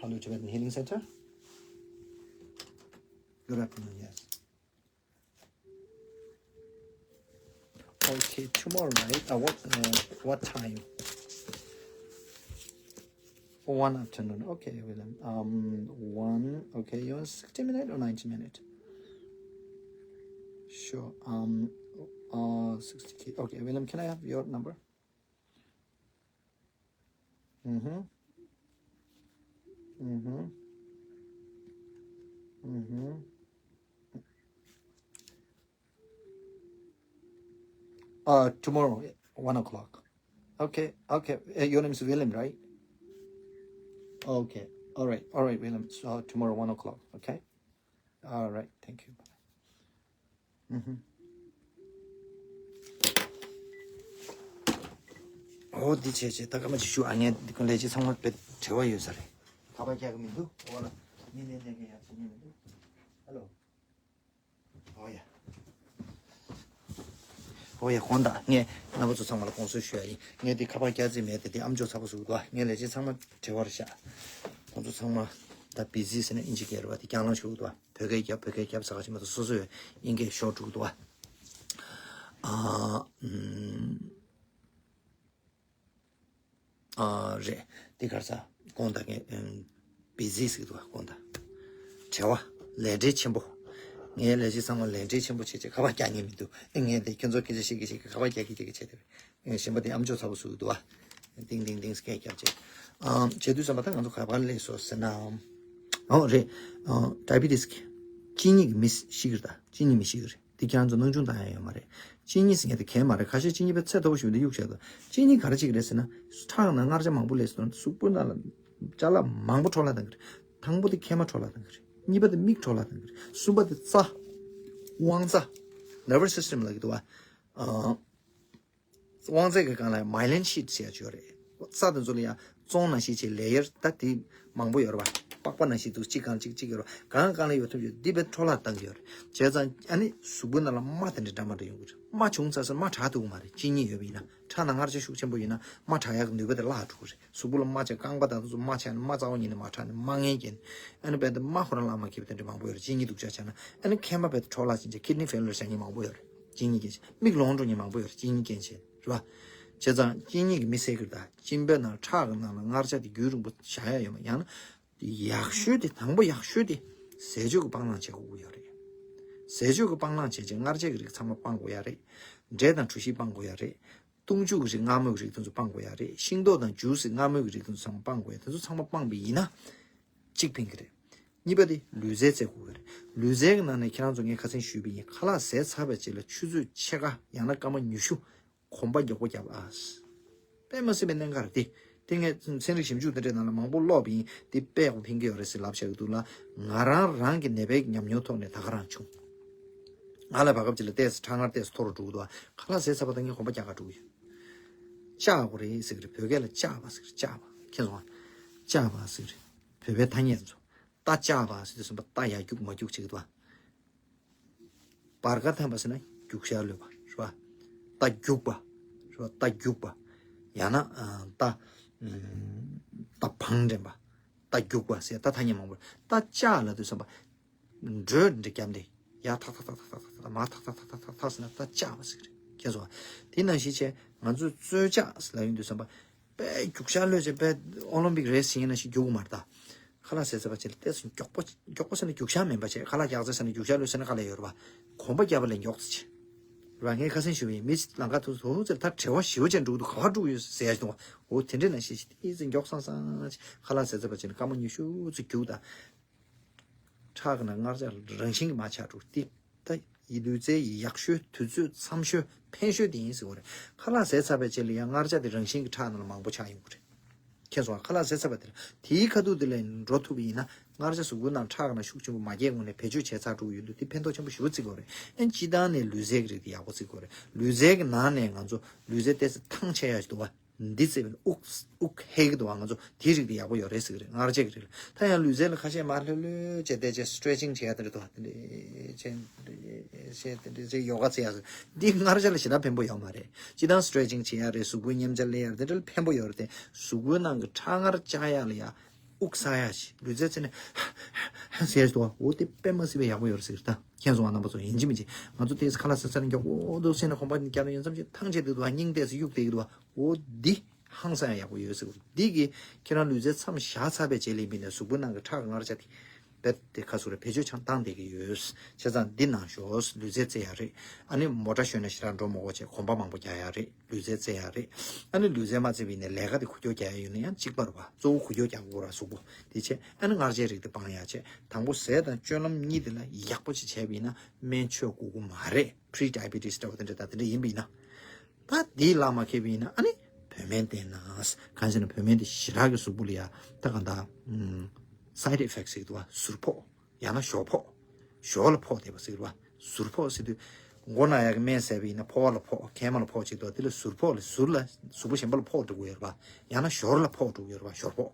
Hello Tibetan Healing Center. Good afternoon. Yes. Okay, tomorrow night. Uh, what uh, what time? One afternoon. Okay, William. Um, one. Okay, you want sixty minute or ninety minute? Sure. Um, uh, sixty K. Okay, William, can I have your number? Mm-hmm. Mm-hmm. Mm-hmm. Uh, tomorrow, one o'clock. Okay, okay. Uh, your name is William, right? Okay. All right. All right, William. So tomorrow, one o'clock. Okay. All right. Thank you. Mm-hmm. ཨོ་འདི་བྱས་བྱས་ད་སྐར་མ་ཅིག་ཞུ། ཨ་ངས་འདི་ཀུན་ལས་ཅི་ཚང་མ་དཔེ་བྲེལ་བ་ཡོད་ས་རེད། ཁ་པར་རྒྱག་གི་མི་འདུག་ཨོ་ལ་མི་ནས་ནས་ཀྱི་ཡག་བྱེད་ཉན་མི་འདུག་ཧ་ལོ། ཨོ་ཡ། ཨོ་ཡ། དགོངས་དག་ངས་རྣམ་པ་ཚོ་ཚང་མ་ལ་དགོངས་སེལ་ཞུ་ཡ་ཡིན། ངས་འདི་ཁ་པར་རྒྱག་རྩིས་མེད་དེ། འདི་ཨམ་ཅོག་ཚ་པོ་བཟོ་གི་འདུག་ངས་ལས་བྱེད་ཚང་མ་བྲེལ་བར་བཞག་ཁོང་ཚོ་ཚང་མ་ད་བི་ཟི་ཟེར་ན་ཨིན་ཇི་སྐད་རེད་བ། འདི་རྒྱང་ལངས་ཞུ་གི་འདུག་བོད་སྐད་རྒྱབ། བོད་སྐད་རྒྱབ་ཟེར་ག་ཅིག་མ་གཏོགས་སོ་སོའི་ཨིན་སྐད་ཤོར་འགྲོ་གི་འདུག་ཨ་ཨམ། ཨ་རེད། འདི་ག་རེ་ཟ། དགོངས་དག་ངས་ཨམ། བི་ཟི་ཟེར་གི་འདུག་དགོངས་དག་བྲེལ་བ། ལས་བྲེལ་ཆེན་པོ། ངའི་ལས་བྱེད་ཚང་མ་ལས་བྲེལ་ཆེན་པོ་བྱས་བྱས་ཁ་པར་རྒྱག་མཁན་མི་འདུག་ཨེ་ངས་འདི་ཁྱོད་ཚོ་སྐད་ཆ་བཤད་ཀྱི་བཤད་ཀྱི་ཁ་པར་རྒྱག་གི་རྒྱག་གི་བྱས་ཏེ། ཨེ་གཞན་པ་འདི་ཨམ་ཅོག་ཚ་པོ་བཟོ་གི་འདུག་ཨ། ཏིང་ཏིང་ཏིང་སྐད་རྒྱབ་བྱས། ཨམ། བྱས་དུས་ཙམ་པ་ད་ང་ཚོ་ག་པར་སླེབས་སོང་ཟེར་ན། ཨོ་རེད། ཨ་ཌའི་བི་ཊི་སི་གི་གཅིན་སྙི་གི་མི་ཤི་གི་རེད། ད་གཅིན་སྙི་མི་ཤི་གི་རེད། འདི་ཁྱེད་རང་ཚོ་སྣང་ཆུང་བཏང་ཡ་ཡོད་མ་རེད། གཅིན་སྙི་ཟེར་མཁན་དེ་གས་མ་རེད། ཁ་ཤས་གཅིན་སྙི་དཔེ་ཚད་མཐོ་པོ་ཞིག་འདི་གཡུག་བཞག་འདུག་གཅིན་སྙི་ག་རེ་བྱེད་ཀྱི་རེད་ཟེར་ན། ཁྲག་ནང་མངར་ཆ་མང་པོ་སླེབས་སོང་། གཟུགས་པོ་ནང་ལ་ཅ་ལག་མང་པོ་འཕྲོ་བརླག་བཏང་གི་རེད། དང་པོ་དེ་མཁལ་མ་འཕྲོ་བརླག་བཏང་གི་རེད། གཉིས་པ་དེ་མིག་འཕྲོ་བརླག་བཏང་གི་རེད། གསུམ་པ་དེ་རྩ། དབང་རྩ། ནར་བྷ་སི་སི་སི་ཊམ་ལབ་ཀྱི་འདུག་བ། ཨ། དབང་རྩའི་གི་སྒང་ལ་མའི་ལིན་ཤིད་ཟེར་ཡ་ཅིག་ཡོད་རེད། རྩ་དེ་ཚོ་ལ་ཡ་ཙོང་ནང་བཞིན་བྱས་ལེ་ཡར་ད་དེ་མང་པོ་ཡོད་རེད་པ། པགས་པ་ནང་བཞིན་འདུག་གཅིག་སྒང་གཅིག་གཅིག་ཡོད་རེད་པ། གང་གང་ལ་ཡོད་ཐུབ་ཡོད། འདི་དཔེ་འཕྲོ་བརླག་བཏང་གི་ཡོད་རེད། བྱས་ཙང་ཨ་ནི་གཟུགས་པོའི་ནང་ལ་རྨ་དེ་འདྲ་འདྲ་མ་འདྲ་ཡོང་གི་རེད། རྨ་བྱུང་ཚར་ཚར་རྨ་དྲག་ཐུབ་ཀྱི་མ་རེད། གཅིན་སྙི་ཡོད་པ་ཡིན་ན། ཁྲག་ནང་མངར་ཆ་ཤུགས་ཆེན་པོ་ཡོད་ན་རྨ་དྲག་ཡག་གི་ནུས་པ་དེ་བརླག་འགྲོ་གི་རེད། གཟུགས་པོ་ལ་རྨ་ཆགས། རྐང་པ་དང་དེ་ཚོ་རྨ་ཆགས་ནས་རྨ་རྩ་བ་ཉིད་ནས་མ་དྲག་ནས་རྨ་ངན་སྐྱེས་ནས། ཨ་ནི་དཔེ་དེ་རྨ་ཁོ་རང་བརླག་མ་ཁེལ་བ་དེ་འདྲ་མང་པོ་ཡོད་རེད། གཅིན་སྙི་སྡུག་ཅག་ཆགས་ན། ཨ་ནི་མཁལ་མ་དཔེ་འཕྲོ་བརླག་ཕྱིན་ཆད་ཁིཌ་ནི་ཕེལ་ཡུ་ཡར་ཆགས་མཁན་མང་པོ་ཡོད་རེད། གཅིན་སྙི་རྐྱེན་བྱས། མིག་ལོང་འགྲོ་མཁན་མང་པོ་ཡོད་རེད། གཅིན་སྙི་རྐྱེན་བྱས་རེད་པ། བྱས་ཙང་གཅིན་སྙི་གི་མི་བསད་ཀྱི་རེད། ད་གཅིན་པའི་ནང་ཁྲག་གི་ནང་ལ་མངར་ཆ་དེ་རྒྱུན་རིང་པོ་བཞག་ཡ་ཡོད་མ། ཡང་ན་ཡག་ཤོས་དེ། དང་པོ་ཡག་ཤོས་དེ་ཟས་སྤྱོད་ཀྱི་སྤང་བླང་བྱེད་དགོས་ཀྱི་ཡོད་རེད། ཟས་སྤྱོད་ཀྱི་སྤང་བླང་བྱས་རྗེས་མངར་ཆ་གི་རིགས་ཚང་མ་སྤང་དགོས་ཡ་རེད། འབྲས་དང་གྲོ་ཞིབ་སྤང་དགོས་ཡ་རེད། བཏུང་བྱུག་གི་རིགས་མངར་མོའི་རིགས་དེ་ཚོ་སྤང་དགོས་ཡ་རེད། ཤིང་ཏོག་དང་ཇུས་སི་མངར་མོའི་རིགས་དེ་ཚོ་ཚང་མ་སྤང་དགོས་ཡ། དེ་ཚོ་ཚང་མ་སྤངས་པ་ཡིན་ན་གཅིག་ཕན་གྱི་རེད། གཉིས་པ་དེ་ལུས་རྩལ་རྩེ་དགོས་ཀྱི་རེད། ལུས་རྩལ་གྱི་ནང་ནས་ཁྱེད་རང་ཚོ་ངས་ཁ་སང་ཞུས་པ་ཡིན། ཁ་ལག་བཟས་ཚར་བའི་རྗེས་ལ་ཆུ་ཚོད་ཕྱེད་ཀ་ཡང་ན་སྐར་མ་ཉི་ཤུ་གོམ་པ་མགྱོགས་པོ་རྒྱབ་ཨ། དཔེ་མ་སྲིད་པའི་གནད་འགག་རེད་དེ། དེ་ངས་ཚན་རིག་ཞིབ་འཇུག་དེ་འདྲའི་ནང་ལ་མང་པོ་ཀློག་པ་ཡིན། དེ་དཔེ་ཡག་པོ་ཕན་གྱི་ཡོད་རེད་ཟེར་ལབ་བཞག་གི་འདུག་ལ། ང་རང་རང་གི་ནད་པའི་ཉམས་མྱོང་ཐོག་ནས་ད་ག་རང་བྱུང་། ང་ལ་བར་སྐབས་ཅིག་ལ་ཏོག་ཙམ་ཁྲག་མངར་ཏོག་ཙམ་མཐོ་རུ་འགྲོ་གི་འདུག་ཁ་ལག་བཟས་ཚར་བ་དང་ངས་གོམ་པ་རྒྱག་ག་འགྲོ་གི་ཡོད། བཅག་དགོས་རེད་ཟེར་གི་རེད། བོད་སྐད་ལ་བཅག་པ་ཟེར་གི་རེད། བཅག་པ། མཁྱེན་སོང་ང་། བཅག་པ་ཟེར་གི་རེད། བོད་པའི་ཐ་སྙད་ཚོ། རྟ་བཅག་པ་ཟེར་དུས་ཙམ་པ་རྟ་ཡར་རྒྱུག་མར་རྒྱུག་བྱེད་ཀྱི་འདུག་བ། སྤར་ཁ་འཐེན་པ་ཟེར་ན་རྒྱུག་ཤར་གློད་པ་རེད་པ། རྟ་རྒྱུག་པ་རེད་པ། རྟ་རྒྱུག་པ། ཡང་ན་ཨ་རྟ་ཨམ་རྟ་བང་འདྲེན་པ། རྟ་རྒྱུག་པ་ཟེར་ད་ཐ་སྙད་མང་པོ་རེད། རྟ་བཅག་ལབ་དུས་ཙམ་པ། འགྲོས་འདྲ་བརྒྱབ་སྟེ་ཡར་ཐག་ཐག་ཐག་ཐག་ཐག་ཐག་ཐག་མར་ཐག་ཐག་ཐག་ཐག་ཐག་ཐག་ཟེར་ན་རྟ་བཅག་པ་ཟེར་གི་རེད། མཁྱེན་སོང་ང་། དེ་ནང་བཞིན་བྱས་ང་ཚོས་རྩོལ་བཅག་ལབ་ཡོང་དུས་ཙམ་པ། དཔེ་རྒྱུག་ཤར་གློད་བྱས་དཔེ་ཨོ་ལིམ་པིག་རེས་བྱེད་མཁན་ནང་བཞིན་རྒྱུག་གི་མ་རེད་ད། ཁ་ལག་བཟས་ཚར་བ་ཅིག་ལ་ཏོག་ཙམ་མགྱོགས་པོ་མགྱོགས་པོ་ཟེར་ན་རྒྱུག་ཤར་མིན་པ་བྱས། ཁ་ལག་རྒྱག་ཚར་ཟེར་ན་རྒྱུག་ཤར་གློད་ཟེར་ན་དཀའ་ལས་ཡོད་རེད་པ། གོམ་པ་རྒྱབ་པ་ལས་མགྱོགས་ཙམ་བྱས། རེད་པ། ངས་ཁ་སང་ཞུས་པ་ཡིན། མི་ལམ་ཁ་ཐུག་ཐུག་ཚེ་ད་བྲེལ་བ་ཞེ་པོ་ཅིག་འགྲོ་གི་འདུག་ག་པར་འགྲོ་གི་ཡོད་ཟེར་ཡ་ཞིག་འདུག་བ། འོ་དེ་འདྲའི་ནང་བཞིན་ཞིག་ཏོག་ཙམ་མགྱོགས་སང་སང་ཅིག་ཁ་ལག་བཟས་ཚར་བ་ཅིག་ལ་སྐར་མ་ཉི་ཤུ་ཙམ་རྒྱུག་ད། ཁྲག་གི་ནང་མངར་ཆ་རང་བཞིན་གྱིས་མར་ཆག་འགྲོ། དེ་ད་ཡི་ལུས་རྩལ་ཡག་ཤོས། དུས་ཚོད་འཚམ་ཤོས། ཕན་ཤོས་དེ་ཡིན་ཟེར་བ་རེད། ཁ་ལག་བཟས་ཚར་བའི་རྗེས་ལ་ཡང་མངར་ཆ་དེ་རང་བཞིན་གྱིས་ཁྲག་ནང་ལ་མང་པོ་ཆགས་ཡོང་གི་རེད། མཁྱེན་སོང་ང་། ཁ་ལག་བཟས་ཚར་བ་དེ་ལ་དེའི་ཁ་ཐུག་དེ་ལ་འགྲོ་ཐུབ་པ་ཡིན་ན། མངར་ཆ་གཟུགས་པོའི་ནང་ཁྲག་ནང་ཤུགས་ཆེན་པོ་མ་སྐྱེས་སྔོན་ནས་བེད་སྤྱོད་བྱས་ཚར་འགྲོ་གི་ཡོད་དུས། དེ་ཕན་ཐོགས་ཆེན་པོ་ཞེ་པོ་བརྩི་དགོས་རེད། ཨ་ནི་སྤྱིར་བཏང་ནས་ལུས་རྩལ་གྱི་རིགས་དེ་ཡག་པོ་བརྩི་དགོས་རེད། ལུས་རྩལ་གྱི་ནང་ནས་ང་ཚོ་ལུས་རྩལ་ཏོག་ཙམ་ཐང་ཆད་ཡ་ཞིག་འདུག་བ། འདི་བརྩི་བ་ཡིན་ན་དབུགས་དབུགས་ཧལ་གྱི་འདུག་བ། ང་ཚོ་དེའི་རིགས་དེ་ཡག་པོ་ཡོད་རེད་ཟེར་གི་རེད། མངར་ཆ་གི་རིགས་ལ། ད་ཡང་ལུས་རྩལ་ལ་ཁ་ཤས་མར་ལྷོད་ལྷོད་བྱས་བསྡད་བྱས་སི་ཊེ་ཆིང་བྱེད་ཡ་དེ་འདྲ་འདུག་བ། དེ་འདྲ་བྱས་དེ་འདྲ་བྱས་ཡོ་ག་བྱེད་ཡ་ཟེར། འདི་མངར་ཆ་ལ་ཞེ་དྲག་ཕན་པོ་ཡོད་མ་རེད། སྤྱིར་བཏང་སི་ཊེ་ཆིང་བྱེད་ཡ་རེད། གཟུགས་པོའི་མཉེན་ཆས་ལེན་ཡ་རེད། དེ་འདྲ་ལ་ཕན་པོ་ཡོད་རེད་དེ། གཟུགས་པོའི་ནང་གི་ཁྲག་མངར་བཅག་ཡ་ལ་ཡ། དབུགས་བསགས་ཡ་ཞིག་ལུས་རྩལ་བྱས་ནས་ཧ་ཧ་ཧ་ཟེར་ཡ་ཞིག་འདུག་བ། འོ་དེ་དཔེ་མ་སྲིད་པའི་ཡག་པོ་ཡོད་རེད་ཟེར་གི་རེད། ད་མཁྱེན་སོང་ང་རྣམ་པ་ཚོ། ཡིན་གཅིག་མིན་གཅིག་ང་ཚོ་ཏོག་ཙམ་ཁ་ལག་བཟས་ཚར་ནས་མགྱོགས་པོ་འདུག་སེམས་ནས་གོམ་པ་རྒྱག་ནས་ཡོང་མཚམས་ཅིག་ཐང་ཆད་བསྡད་འདུག་བ། སྙིང་ཏོག་ཙམ་གཡུག་བསྡད་ཀྱི་འདུག་བ། འོ་འདི་ ཧང་སང་ཡག་པོ་ཡོད་ཟེར་གི་རེད། འདི་གི་ཁྱེད་རང་ལུས་རྩལ་མཚམས་བཞག་ཚར་བའི་རྗེས་ལ་ཡིན་པ་ཡིན་ན་གཟུགས་པོའི་ནང་གི་ཁྲག་མངར་ཆ་དེ་རྦད་དེ་ཁ་སུ་རེ་བེད་སྤྱོད་ཆང་བཏང་བསྡད་ཀྱི་ཡོད། བྱས་ཙང་འདི་གནང་ཤོག་ལུས་རྩལ་རྩེ་ཡག་རེད། ཨ་ནི་མོ་ཊ་ཞོན་ན་ཞེ་དྲག་འགྲོ་མི་དགོས་བྱས་གོམ་པ་མང་པོ་རྒྱག་ཡག་རེད། ལུས་རྩལ་རྩེ་ཡག་རེད། ཨ་ནི་ལུས་རྩལ་མ་རྩེ་བ་ཡིན་ན་ལས་ཀ་དེ་འགུལ་སྐྱོད་རྒྱག་ཡག་ཡོད་ན་ཡང་གཅིག་པ་རེད་པ། གཙོ་བོ་འགུལ་སྐྱོད་རྒྱག་དགོས་ར་གཟུགས་པོ་དེ་བྱས། ཨ་ནི་མངར་ཆའི་རིགས་དེ་སྤང་ཡག་བྱས། དང་པོ་ཟས་དང་སྤྱོད་ལམ་གཉིས་དེ་ལ་ཡག་པོ་ཅིག་བྱས་པ་ཡིན་ན་སྨན་མཆོད་དགོས་ཀྱི་མ་རེད། Pre diabetes འདྲ་བ་དེ་འདྲ་དང་དེ་འདྲ་ཡིན་པ་ཡིན་ན། ད་དེའི་ལག་མ་ཁེལ་བ་ཡིན་ན་ཨ་ནི་བོད་སྨན་བསྟེན་ན། གང་ཟེར་ན་བོད་སྨན་དེ་ཞེ་དྲག་གི་གཟུགས་པོ་ལ་ཡ་ད་གང་ལྟར་side effects ཟེར་གི་འདུག་བ། ཟུར་ཕོག་ཡང་ན་ཞོར་ཕོག་ཞོར་ལ་ཕོག་བསྡད་པ་ཟེར་གི་འདུག་བ། ཟུར་ཕོག་ཟེར་དུས་མགོ་ན་ཡག་གི་སྨན་ཟས་པ་ཡིན་ན་ཕོ་བ་ལ་ཕོག་མཁལ་མ་ལ་ཕོག་ཅིག་འདུག་དེ་ལ་ཟུར་ཕོག་ལ་ཟུར་ལ་གཟུགས་པོ་གཞན་པ་ལ་ཕོག་འགྲོ་གི་ཡོད་རེད་བ། ཡང་ན་ཞོར་ལ་ཕོག་འགྲོ་གི་ཡོད་རེད་བ། ཞོར་ཕོག་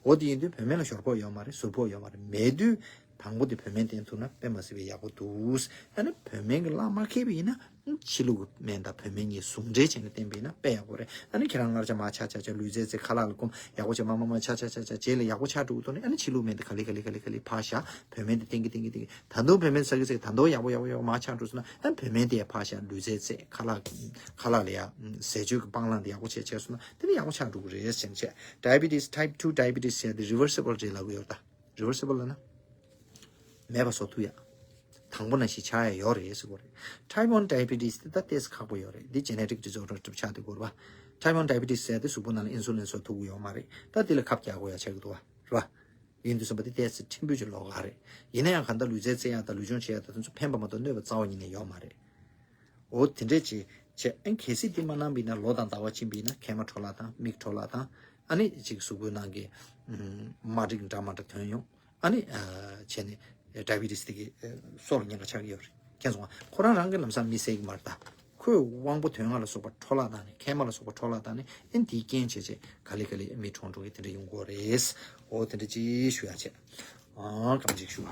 འོ་དེ་ཡིན་དུས་བོད་སྨན་ལ་ཞོར་ཕོག་ཡོད་མ་རེད། ཟུར་ཕོག་ཡོད་མ་རེད། མེད་དུས། དང་པོ་དེ་བོད་སྨན་བསྟེན་ཐུབ་ན་དཔེ་མ་སྲིད་པའི་ཡག་པོ་འདུག་ཨ་ནི་བོད་སྨན་གྱི་ལག་མ་ཁེལ་བ་ཡིན་ན་ཕྱི་ལུགས་ཀྱི་སྨན་དང་བོད་སྨན་གཉིས་ཟུང་འབྲེལ་བྱས་ནས་བསྟེན་པ་ཡིན་ན་དཔེ་ཡག་པོ་རེད། ཨ་ནི་ཁྱེད་རང་མངར་ཆ་མར་ཆག་ཆག་ཆག་ལུས་རྩལ་རྩེ་ཁ་ལག་ལ་སྐོམ་ཡག་པོ་བྱས་མར་མར་མར་ཆག་ཆག་ཆག་ཆག་རྗེས་ལ་ཡག་པོ་ཆགས་འགྲོ་གི་འདུག་ནས། ཨ་ནི་ཕྱི་ལུགས་སྨན་དེ་ག་ལེ་ག་ལེ་ག་ལེ་ག་ལེ་ཕར་བཞག་བོད་སྨན་དེ་བསྟེན་གི་བསྟེན་གི་བསྟེན་གི་ད་དུང་བོད་སྨན་ཟ་གི་ཟ་གི་ད་དུང་ཡག་པོ་ཡག་པོ་ཡག་པོ་མར་ཆགས་འགྲོ་སོང་ན། ཨ་ནི་བོད་སྨན་དེ་ཡང་ཕར་བཞག་ལུས་རྩལ་རྩེ་ཁ་ལག་ཁ་ལག་ལ་ཡ་ཟས་སྤྱོད་ཀྱི་སྤང་བླང་དེ་ཡག་པོ་བྱས་བྱས་སོང་ན་དེ་ནི་ཡག་པོ་ཆགས་འགྲོ་གི་རེད་ཟེར་བྱས། Diabetes type two diabetes ཟེར་ཡ་དེ་reversible རེད་ལབ་གི་ཡོད་ད། Reversible ལབ་ན། མེད་པ་བཟོ་ཐུབ་ཡ། དང་པོ་ནང་བཞིན་ཆགས་ཡ་ཡོད་རེད་ཟེར་གོ་རེད། Type one diabetes དེ་ད་ཏོག་ཙམ་ཁག་པོ་ཡོད་རེད། འདི་genetic disorder འདྲ་ཆགས་བསྡད་ཡོད་རེད་པ། Type one diabetes ཟེར་ཡ་དེ་གཟུགས་པོ་ནང་ལ་insulin བཟོ་ཐུབ་ཀྱི་ཡོད་མ་རེད། ད་དེ་ལ་ཁབ་རྒྱག་དགོས་ཡ་ཆགས་ཀྱི་འདུག་པ། རེད་པ། ཡིན་དུས་ཙམ་པ་དེ་ཏོག་ཙམ་ཕྲན་བུ་ཅིག་ལོགས་ཀ་རེད། ཡིན་ན་ཡང་གང་ལྟར་ལུས་རྩལ་རྩེ་ཡ་དང་ལུས་སྦྱོང་བྱེད་ཡ་དང་དེ་ཚོ་ཕན་པ་མ་གཏོགས་གནོད་པ་རྩ་བ་ཉིད་ནས་ཡོད་མ་རེད། འོ་དེ་འདྲས་ཅིག་བྱས། ཨ་ནི་གལ་སྲིད་དེ་མ་གནང་བ་ཡིན་ན་ལོ་དང་ཟླ་བ་ཕྱིན་པ་ཡིན་ན་མཁལ་མ་འཕྲོ་བརླག་དང་མིག་འཕྲོ་བརླག་དང་། ཨ་ནི་ཅིག་གཟུགས་པོའི་ནང་གི་ཨམ་རྨ་འབྲིང་འདྲ་མི་འདྲ་ཐོན་ཡོང་། ཨ་ནི་ཨ་བྱས་ནས་diabetes དེ་གི་ཨ་སྲོག་ལ་ཉེན་ཁ་ཆགས་ཀྱི་ཡོད་རེད། མཁྱེན་སོང་ང་། ཁོ་རང་རང་གིས་ལམ་སང་མི་བསད་ཀྱི་མ་རེད་ད། ཁོས་དབང་པོ་དོན་ལྔ་ལ་སོགས་པ་འཕྲོ་བརླག་བཏང་ནས་མཁལ་མ་ལ་སོགས་པ་འཕྲོ་བརླག་བཏང་ནས་ཨ་ནི་དེའི་རྐྱེན་བྱས་བྱས་ག་ལེ་ག་ལེ་མི་གྲོངས་འགྲོ་གི་དེ་འདྲ་ཡོང་གི་རེད། འོ་དེ་འདྲ་ཅིག་ཞུ་ཡ་བྱས། ཨང་གང་ཅིག་ཞུ་བ།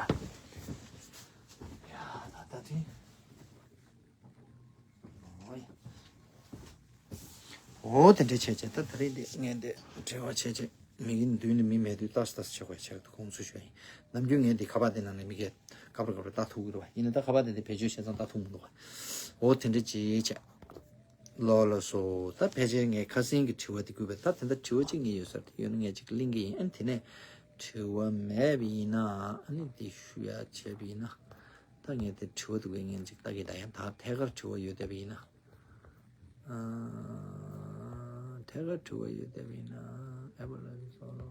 ཡ་ད་ད་དེ། འོ་དེ་འདྲ་བྱས་བྱས་ད་ད་རེས་འདི་ངས་འདི་དྲི་བ་བྱས་བྱས་མི་གི་མདུན་ནས་མི་མེད་དུས་ལྟ་སི་ལྟ་སི་བྱེད་དགོས་བྱས་ཁོང་ཚོས་ཞུ་ཡ་ཡིན། ནམ་རྒྱུན་ངས་འདི་ཁ་པར་འདི་ནང་ནས་མི་གས་སྐབས་རེ་སྐབས་རེ་ལྟ་ཐུབ་ཀྱི་རེད་པ། ཡིན་ན་ད་ཁ་པར་འདི་འདི་བེད་སྤྱོད་བྱས་ཙང་ལྟ་ཐུབ་མི་འདུག་པ། འོ་དེ་འདྲ་ཅིག་བྱས། ལོ་ལ་སོ་ད་ཕལ་ཆེར་ངས་ཁ་སང་གི་དྲི་བ་འདི་བསྐུར་བས། ད་དེ་འདྲ་དྲི་བ་གཅིག་གཉིས་ཡོད་ས་རེད། དེ་ཡོད་ན་ངས་གཅིག་གླེང་གི་ཡིན། ཨ་ནི་དེ་ནས་དྲི་བ་མེད་པ་ཡིན་ན་ཨ་ནི་འདི་ཞུ་ཡ་བྱས་པ་ཡིན་ན། ད་ངས་དེ་དྲི་བ་འདུག་གས་ངས་ཅིག་ལྟ་གི། ད་ཡང་ད་ཐད་ཀར་དྲི་བ་ཡོད་བསྡད་པ་ཡིན་ན། ཨ་ཐད་ཀར་དྲི་བ་ཡོད་བསྡད་པ་ཡིན་ན། ཨེ་པ་ལ་སོ་ལོ།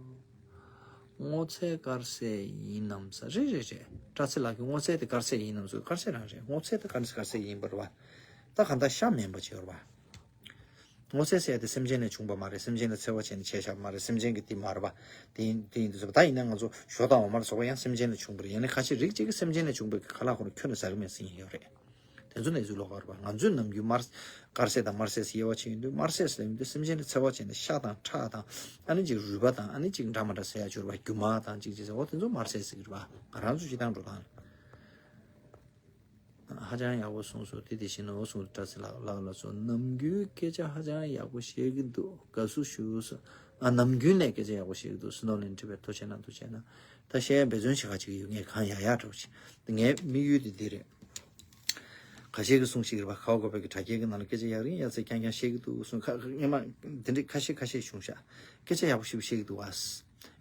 སྔོ་ཚལ་དཀར་ཟས་ཡིན་ནམ་ཟེར། རེད་རེད་རེད། སྤྲ་ཚེ་ལགས་ཀྱིས་སྔོ་ཚལ་དེ་དཀར་ཟས་ཡིན་ནམ་ཟེར། དཀར་ཟས་རང་རེད། སྔོ་ཚལ་དེ་དཀར་དཀར་ཟས་ཡིན་པ་རེད་པ། ད་གང་ལྟར་ཤ་མིན་པ་ཅིག་ཡོད་རེད་པ། སྔོ་ཚལ་ཟེར་ཡ་དེ་སེམས་ཅན་ནས་བྱུང་བ་མ་རེད། སེམས་ཅན་ལ་འཚེ་བ་བྱས་ནས་བྱས་བཞག་པ་མ་རེད། སེམས་ཅན་གྱི་དེ་མ་རེད་པ། དེ་ཡིན་དེ་ཡིན་དུས་ད་ཡིན་ན་ང་ཚོ་ཞོ་དང་འོ་མ་ལ་སོགས་པ་ཡང་སེམས་ཅན་ལས་བྱུང་བ་རེད། ཡང་ན་ཁ་ཤས་རིགས་གཅིག་གི་སེམས་ཅན་ལས་བྱུང་བའི་ཁ་ལག་ཁོ་རང་ཁྱོན་ནས་ཟ་གི་མེད་ཟེར་མཁན་ཡོད་རེད། དེ་ཚོ་ནས་ཚུར་ལོགས་ཀ་རེད་པ། ང་ཚོས་ནམ་རྒྱུན་དམར་དཀར་ཟས་དང་དམར་ཟས་ཟེར་དབྱེ་བ་ཕྱེ་ཡོང་དུས་དམར་ཟས་ཟེར་ཡོང་དུས་སེམས་ཅན་ལ་འཚེ་བ་བྱས་ནས་ཤ་དང་ཁྲག་དང་ཨ་ནི་ཅིག་རུས་པ་དང་ཨ་ནི་ཅིག་འདྲ་མི་འདྲ་ཟེར་ཡ་ཅིག་ཡོད་རེད་པ། རྒྱུ་མ་དང་ཅིག་ཅིག་ཟེར། འོ་དེ་ཚོ་དམར་ཟས་ཟེར་གི་རེད་པ། ང་རང་ཚོ་སྤྱིར་བཏང་འགྲོ་སྟངས་རེད། ཧ་ཅང་ཡག་པོ་གསུངས་སོང་། དེ་དེ་བཞིན་ནོ་གསུངས། བཀྲ་ཤིས་ལགས་ལགས་ལ་སོགས་ནམ་རྒྱུན་སྐད་ཆ་ཧ་ཅང་ཡག་པོ་བཤད་ཀྱི་འདུག་དགའ་བསུ་ཞུ་སོང་། ཨ་ནམ་རྒྱུན་ནས་སྐད་ཆ་ཡག་པོ་བཤད་ཀྱི་འདུག་སུ་ནོར་ལེན་ཁྲི་བའི་ཐུགས་རྗེ་གནང་། ཐུགས་རྗེ་གནང་། ད་བཤད་ཡ་འབད་བརྩོན་བྱེད་ཁ་ཅིག་ཡོད། ངས་གང་ཡག་ཡག་འདྲ་བོ་ཅིག་ངའི་དམིགས་ཡུལ་དེ་འདི་རེད། ཁ་ཤས་ཀྱིས་གསུངས་ཤིག་རེད་པ། ཁ་བ་གོ་པའི་གི་དྲ་རྒྱའི་གི་ནང་ལ་སྐད་ཆ་ཡག་རིང་ཡག་ཚད་རྐྱང་རྐྱང་བཤད་ཀྱི་འདུག་གསུངས། ཁ་ངས་མ་དེ་འདྲའི་ཁ་ཤས་ཁ་ཤས་བྱུང་ཤག་སྐད་ཆ་ཡག་པོ་ཞིག་བཤད་ཀྱི་འདུག་ཨ།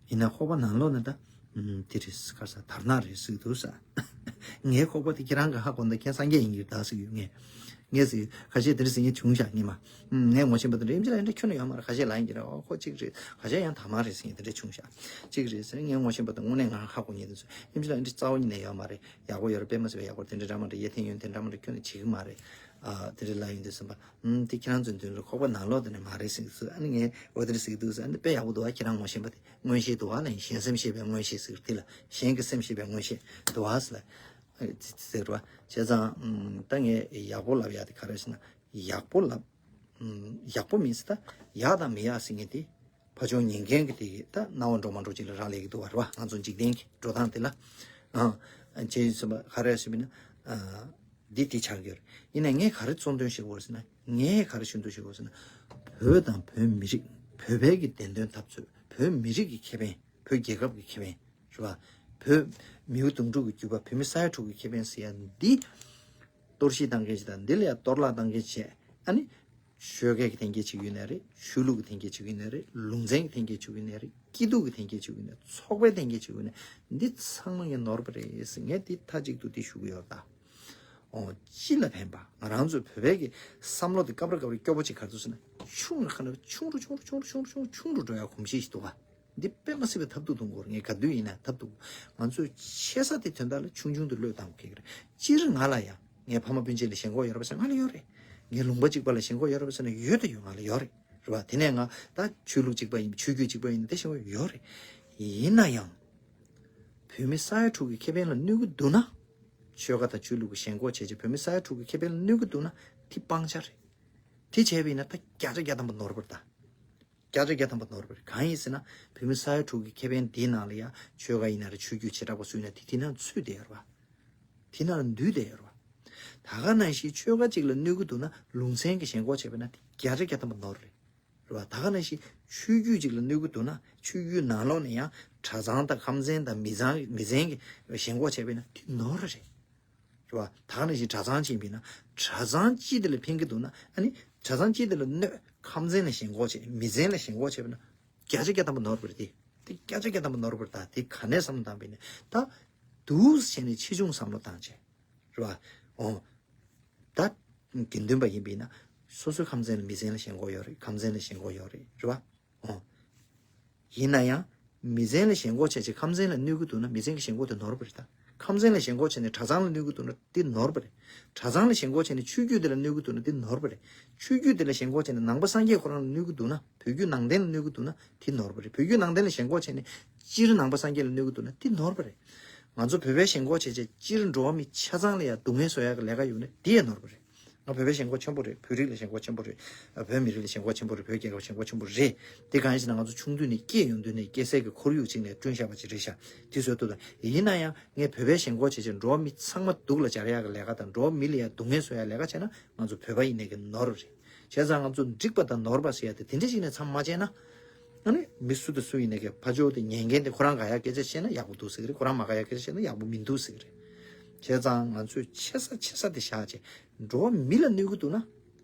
ཡིན་ན་ཁོག་པ་ནང་ལོགས་ནས་ད། ཨུམ། དེ་རེད། ག་རེ་ཟ། དར་ནག་རེད་ཟེར་གྱི་འདུག་ས། ངའི་ཁོག་པ་དེ་ཁྱེད་རང་གིས་ཧ་གོ་ན་ད་ཁྱེད་སངས་རྒྱས་ཡིན་གྱི་རེད་ད་ཟེར་གྱི་ཡོད། ངས། ངས་ཟེར་ཁ་ཤས་དེ་འདྲ་ཟེར་མཁན་བྱུང་ཤག་ངས་མ། ཨུམ། ངས་ངོ་ཤེས་པ་དེ་འདྲ་ཡིན་གྱི་རེད། ཨེམ་ཆི་ལགས་འདི་འདྲ་ཁྱོན་ནས་ཡོད་མ་རེད། ཁ་ཤས་ལབ་ཡིན་གྱི་རེད། ཨོ་ཁོ་གཅིག་རེད། ཁ་ཤས་ཡང་དར་མ་རེད་ཟེར་མཁན་དེ་འདྲ་བྱུང་ཤག་གཅིག་རེད་ཟེར། ངས་ངོ་ཤེས་པ་དང་དངོས་གནས་ང་ཧ་གོ་མཁན་དེ་ཚོ་ཨེམ་ཆི་ལགས་འདི་རྩ་བ་ཉིད་ནས་ཡོད་མ་རེད། ཡག་པོ་ཡོད་རེད། དཔེ་མ་སྲིད་པའི་ཡག་པོ་རེད། དེ་འདྲ་འདྲ་མི་འདྲ་ཡིད་འཐེན་ཡོད་དེ་འདྲ་མི་འདྲ་ཁྱོན་ནས་བྱེད་ཀྱི་མ་རེད། ཨ། དེ་འདྲ་ལབ་ཡོང་དུས་ཙམ་པ། ཨུམ། དེ་ཁྱེད་རང་ཚོའི་མདུན་ལ་ཁོག་པ་ནང་ལོགས་དེ་ནས་མ་རེད་ཟེར་གྱི་འདུག་ཨ་ནི་ངས་འོ་དེ་འདྲ་ཟེར་གྱི་འདུག་ཟེར། ཨ་ནི་དཔེ་ཡག་པོ་འདུག་ཨ། ཁྱེད་རང་ངོ་ཤེས་པ་དེ་མངོན་ཤེས་འདུག་ཨ་ལབ་ཡིན། གཞན་སེམས་ཤེས་པའི་མངོན་ཤེས་ཟེར་གྱི་དེ་ལ་གཞན་གྱི་སེམས་ཤེས་པའི་མངོན་ཤེས་འདུག་ཨ་ཟེར་ལབ་ཟེར་བ། བྱས་ཙང་། ཨུམ། ད་ངས་ཡག་པོ་ལབ་ཡག་དེ་ག་རེ་ཟེར་ན་ཡག་པོ་ལབ། ཨུམ། ཡག་པོ་མིན་ཟེར། ད་ཡག་དང་མི་ཡག་ཟེར་མཁན་དེ། ཕར་ཕྱོགས་ཉན་མཁན་གྱི་དེ་ད་རྣ་བ་འགྲོ་མ་འགྲོ་ཅིག་ལ་རག་ལས་ཀྱི་འདུག་བ་རེད་བ། ང་ཚོ་འཇིག་རྟེན་གྱི་འགྲོ་སྟངས་དེ་ལ། ཨང་། བྱས་ཙང་ག་རེ་ཟེར་བ་ཡིན་ན། ཨ། འདི་དེ་ཆགས་ཀྱི་ཡོད་རེད། ཡིན་ན་ངས་ག་རེ་གཙོ་འདོན་བྱེད་དགོས་རེད་ཟེར་ན། ངས་ག་རེ་ཞུ་འདོད་བྱེད་དགོས་ཟེར་ན། བོད་དང་བོད་མི་རིགས། བོད་པའི་གི་བདེན་དོན་འཐབ་རྩོད། བོད་མི་རིགས་ཀྱི་ཁེ་ཕན། བོད་རྒྱལ་ཁབ་ཀྱི་ཁེ་ཕན་རེད་བ། བོད་མིའུ་གདུང་དྲུག་གི་རྒྱུད་པ། བོད་མི་ས་ཡ་དྲུག་གི་ཁེ་ཕན་ཟེར་ཡ་འདི། གཏོར་བཤིག་བཏང་མཁན་ཞིག་དང་འདི་ལ་ཡང་གཏོར་བརླག་བཏང་མཁན་བྱས། ཨ་ནི། ཆོལ་ཁའི་གི་འཐེན་འཁྱེར་བྱེད་ཀྱི་ཡོད་ནའི་རེད། ཆོས་ལུགས་ཀྱི་འཐེན་འཁྱེར་བྱེད་ཀྱི་ཡོད་ནའི་རེད། ལུང་ཚན་གྱི་འཐེན་འཁྱེར་བྱེད་ཀྱི་ཡོད་ནའི་རེད། སྐྱིད་སྡུག་གི་འཐེན་འཁྱེར་བྱེད་ཀྱི་ཡོད་ནའི་རེད། ཚོགས་པའི་འཐེན་འཁྱེར་བྱེད་ཀྱི་ཡོད་ནའི་རེད། འདི་ཚང་མ་ངས་ནོར་བ་རེད་ཟེར། ངས་འདི་མཐའ་གཅིག་ཏུ་འདི་ཞུ་གི་ཡོད་ད། ཨོ། སྤྱི་ལ་ཕན་པ། ང་རང་ཚོའི་བོད་པའི་གི་བསམ་བློ་དེ་སྐབས་རེ་སྐབས་རེ་སྐྱོ་པོ་ཅིག་ག་རེ་འདུག་ཟེར་ན། ཆུང་རུ་ཁ་ན་ཆུང་རུ་ཆུང་རུ་ཆུང་རུ་ཆུང་རུ་ཆུང་རུ་འགྲོ་ཡ་གོམས་གཤིས་ཤིག་འདུག་ག། འདི་དཔེ་མ་སྲིད་པའི་ཐབས་སྡུག་གཏོང་གི་ཡོད་རེད། ངས་ག་དུས་ཡིན་ན་ཐབས་སྡུག་ང་ཚོས་ཆེ་ས་དེ་དོན་དག་ལ་ཆུང་ཆུང་དུ་བློས་བཏང་དགོས་ཀྱི་རེད། སྤྱིར་ང་ལ་ཡང་ངའི་ཕ་མ་སྤུན་མཆེད་ལ་ཞེན་ཁོག་ཡོད་རེད་པ་ཟེར་ང་ལ་ཡོད་རེད། ངའི་ལུང་པ་གཅིག་པ་ལ་ཞེན་ཁོག་ཡོད་རེད་པ་ཟེར་ན་ཡོད་དང་ཡོད། ང་ལ་ཡོད་རེད། རེད་པ། དེ་ནས་ང་ད་ཆོས་ལུགས་གཅིག་པ་ཡིན། ཆོས་བརྒྱུད་གཅིག་པ་ཡིན་ན་དེ་ཞེན་ཁོག་ཡོད་རེད། ཡིན་ན་ཡང་། བོད་མི་ས་ཡ་དྲུག་གི་ཁེ་ཕན་ལ་གནོད་ཀྱི་འདུག་ན། ཆོལ་ཁ་དང་ཆོས་ལུགས་ཀྱི་ཞེན་ཁོག་བྱས་བྱས་བོད་མི་ས་ཡ་དྲུག་གི་ཁེ་ཕན་ལ་གནོད་ཀྱི་འདུག་ན། དེ་སྤང་བྱ་རེད། དེ་བྱས་པ་ཡིན་ན་ད་བརྒྱ་ཆ་བརྒྱ་ཐམ་པ་ནོར་བ་རེད་ད། བརྒྱ་ཆ་བརྒྱ་ཐམ་པ་ནོར་བ་རེད། གང་ཡིན་ཟེར་ན། བོད་མི་ས་ཡ་དྲུག་གི་ཁེ་ཕན་དེའི་ནང་ལ་ཡང་ཆོལ་ཁ་ཡིན་ན་རེད། ཆོས་བརྒྱུད་བྱེ་བྲག་པ་སུ་ཡིན་ན་དེ་དེ་ནང་ཚུད་བསྡད་ཡོད་རེད་པ། དེ་ནང་ལ་འདུས་བསྡད་ཡོད་རེད་པ། ད་ག་ནང་བཞིན་ཆོལ་ཁ་གཅིག་ལ་གནོད་ཀྱི་འདུག་ན། ལུང་ཚན་གྱི་ཞེན་ཁོག་བྱས་པ་ཡིན་ན་དེ་བརྒྱ་ཆ་བརྒྱ་ཐམ་པ་ནོར་རེད། རེད་པ། ད་ག་ནང་བཞིན་ཆོས་བརྒྱུད་ཅིག་ལ་གནོད་ཀྱི་འདུག་ན། ཆོས་བརྒྱུད་ནང་ལོགས་ནས་ཡང་གྲྭ་ཚང་དང་ཁམས་ཚན་དང་མི་ཚང་མི་ཚན་གྱི་ཞེན་ཁོག་བྱས་པ་ཡིན་ན་དེ་ནོར་རེད། རེད་པ། ད་ག་ནང་བཞིན་གྲྭ་ཚང་ཕྱིན་པ་ཡིན་ན། གྲྭ་ཚང་སྤྱི་དེ་ལ་ཕན་གྱི་འདུག་ན། ཨ་ནི་གྲྭ་ཚང་སྤྱི་དེ་ལ་གནོད། ཁམས་ཚན་ལ་ཞེན་ཁོག་བྱས། མི་ཚན་ལ་ཞེན་ཁོག་བྱས་པ་ཡིན་ན། བརྒྱ་ཆ་བརྒྱ་ཐམ་པ་ནོར་བ་རེད་དེ། དེ་བརྒྱ་ཆ་བརྒྱ་ཐམ་པ་ནོར་བ་རེད། ད་དེ་ག་ནས་བསམ་བློ་བཏང་པ་ཡིན་ན། ད་འདུག་བྱས་ནས་ཆེ་ཆུང་བསམ་བློ་བཏང་བྱས། རེད་པ། འོ། ད་དགེ་འདུན་པ་ཡིན་པ་ཡིན་ན། སོ་སོའི་ཁམས་ཚན་ལ་མི་ཚན་ལ་ཞེན་ཁོག་ཡོད་རེད། ཁམས་ཚན་ལ་ཞེན་ཁོག་ཡོད་རེད། རེད་པ། འོ། ཡིན་ན་ཡང་། མི་ཚན་ལ་ཞེན་ཁོག་བྱས་བྱས་ཁམས་ཚན་ལ་གནོད་ཀྱི་འདུག་ན། མི་ཚན་གྱི་ཞེན་ཁོག་དེ་ནོར་བ་རེད་ད། ཁམས་ཚན་ལ་ཞེན་ཁོག་བྱས་ནས་གྲྭ་ཚང་ལ་གནོད་ཀྱི་འདུག་ན་དེ་ནོར་བ་རེད། གྲྭ་ཚང་ལ་ཞེན་ཁོག་བྱས་ནས་ཆོས་བརྒྱུད་དེ་ལ་གནོད་ཀྱི་འདུག་ན་དེ་ནོར་བ་རེད། ཆོས་བརྒྱུད་དེ་ལ་ཞེན་ཁོག་བྱས་ནས་ནང་པ་སངས་རྒྱས་ཁོ་རང་ལ་གནོད་ཀྱི་འདུག་ན། བོད་བརྒྱུད་ནང་བསྟན་ལ་གནོད་ཀྱི་འདུག་ན་དེ་ནོར་བ་རེད། བོད་བརྒྱུད་ནང་བསྟན་ལ་ཞེན་ཁོག་བྱས་ནས་སྤྱིར་ནང་པ་སངས་རྒྱས་ལ་གནོད་ཀྱི་འདུག་ན་དེ་ནོར་བ་རེད། ང་ཚོ་བོད་པའི་ཞེན་ཁོག་བྱས་བྱས་སྤྱིར་འགྲོ་བ་མི་ཆ་ཚང་ལ་ཡང་སྡུག་བསྔལ་བཟོ་ཡག་གི་ལས་ཀ་ཡོད་ན་དེ་ཡང་ནོར་བ་རེད། ང་བོད་པའི་ཞེན་ཁོག་ཆེན་པོ་རེད། བོད་རིགས་ལ་ཞེན་ཁོག་ཆེན་པོ་རེད། བོད་མི་རིགས་ལ་ཞེན་ཁོག་ཆེན་པོ་རེད། བོད་རྒྱལ་ཁབ་ཞེན་ཁོག་ཆེན་པོ་རེད། དེ་གང་ཡིན་ཟེར་ན་ང་ཚོ་ཆུང་དུས་ནས་སྐྱེས་ཡོང་དུས་ནས་སྐྱེ་སའི་གི་ཁོར་ཡུག་ཅིག་ནས་བསྐྲུན་བཞག་པ་ཅིག་རེད་ཤག་དེ་བཟོ་ཐུབ་དང་། ཡིན་ན་ཡང་ངས་བོད་པའི་ཞེན་ཁོག་བྱས་བྱས་འགྲོ་བ་མི་ཚང་མ་སྡུག་ལ་སྦྱར་ཡག་གི་ལས་ཀ་དང་འགྲོ་བ་མི་ལ་ཡང་སྡུག་བསྔལ་བཟོ་ཡག་ལས་ཀ་བྱས་ན་ང་ཚོ་བོད་པ་ཡིན་ནའི་གི་ནོར་རེད། བྱས་ཙང་ང་ཚོ་འགྲིག་པ་དང་ནོར་བ་ཟེར་ཡག་དེ་དེ་འདྲ་ཞིག་ནས་མཚམས་མ་བཅད་ན། ཨ་ནི་མི་སུ་དང་སུ་ཡིན་ནའི་གི་ཕ་ཇོ་དེ་ཉན་མཁན་དེ་ཁོ་རང་དགའ་ཡག་སྐད་ཆ་བཤད་ན་ཡག་པོ་འདུག་ཟེར་གི་རེད། ཁོ་རང་མ་དགའ་ཡག་སྐད་ཆ་བཤད་ན་ཡག་པོ་མི་འདུག་ཟེར་གི་རེད། བྱས་ཙང་ང་ཚོས་ཆེ་ས་ཆེ་ས་དེ་བཞག་བྱས་འགྲོ་བ་མི་ལ་གནོད་ཀྱི་འདུག་ན།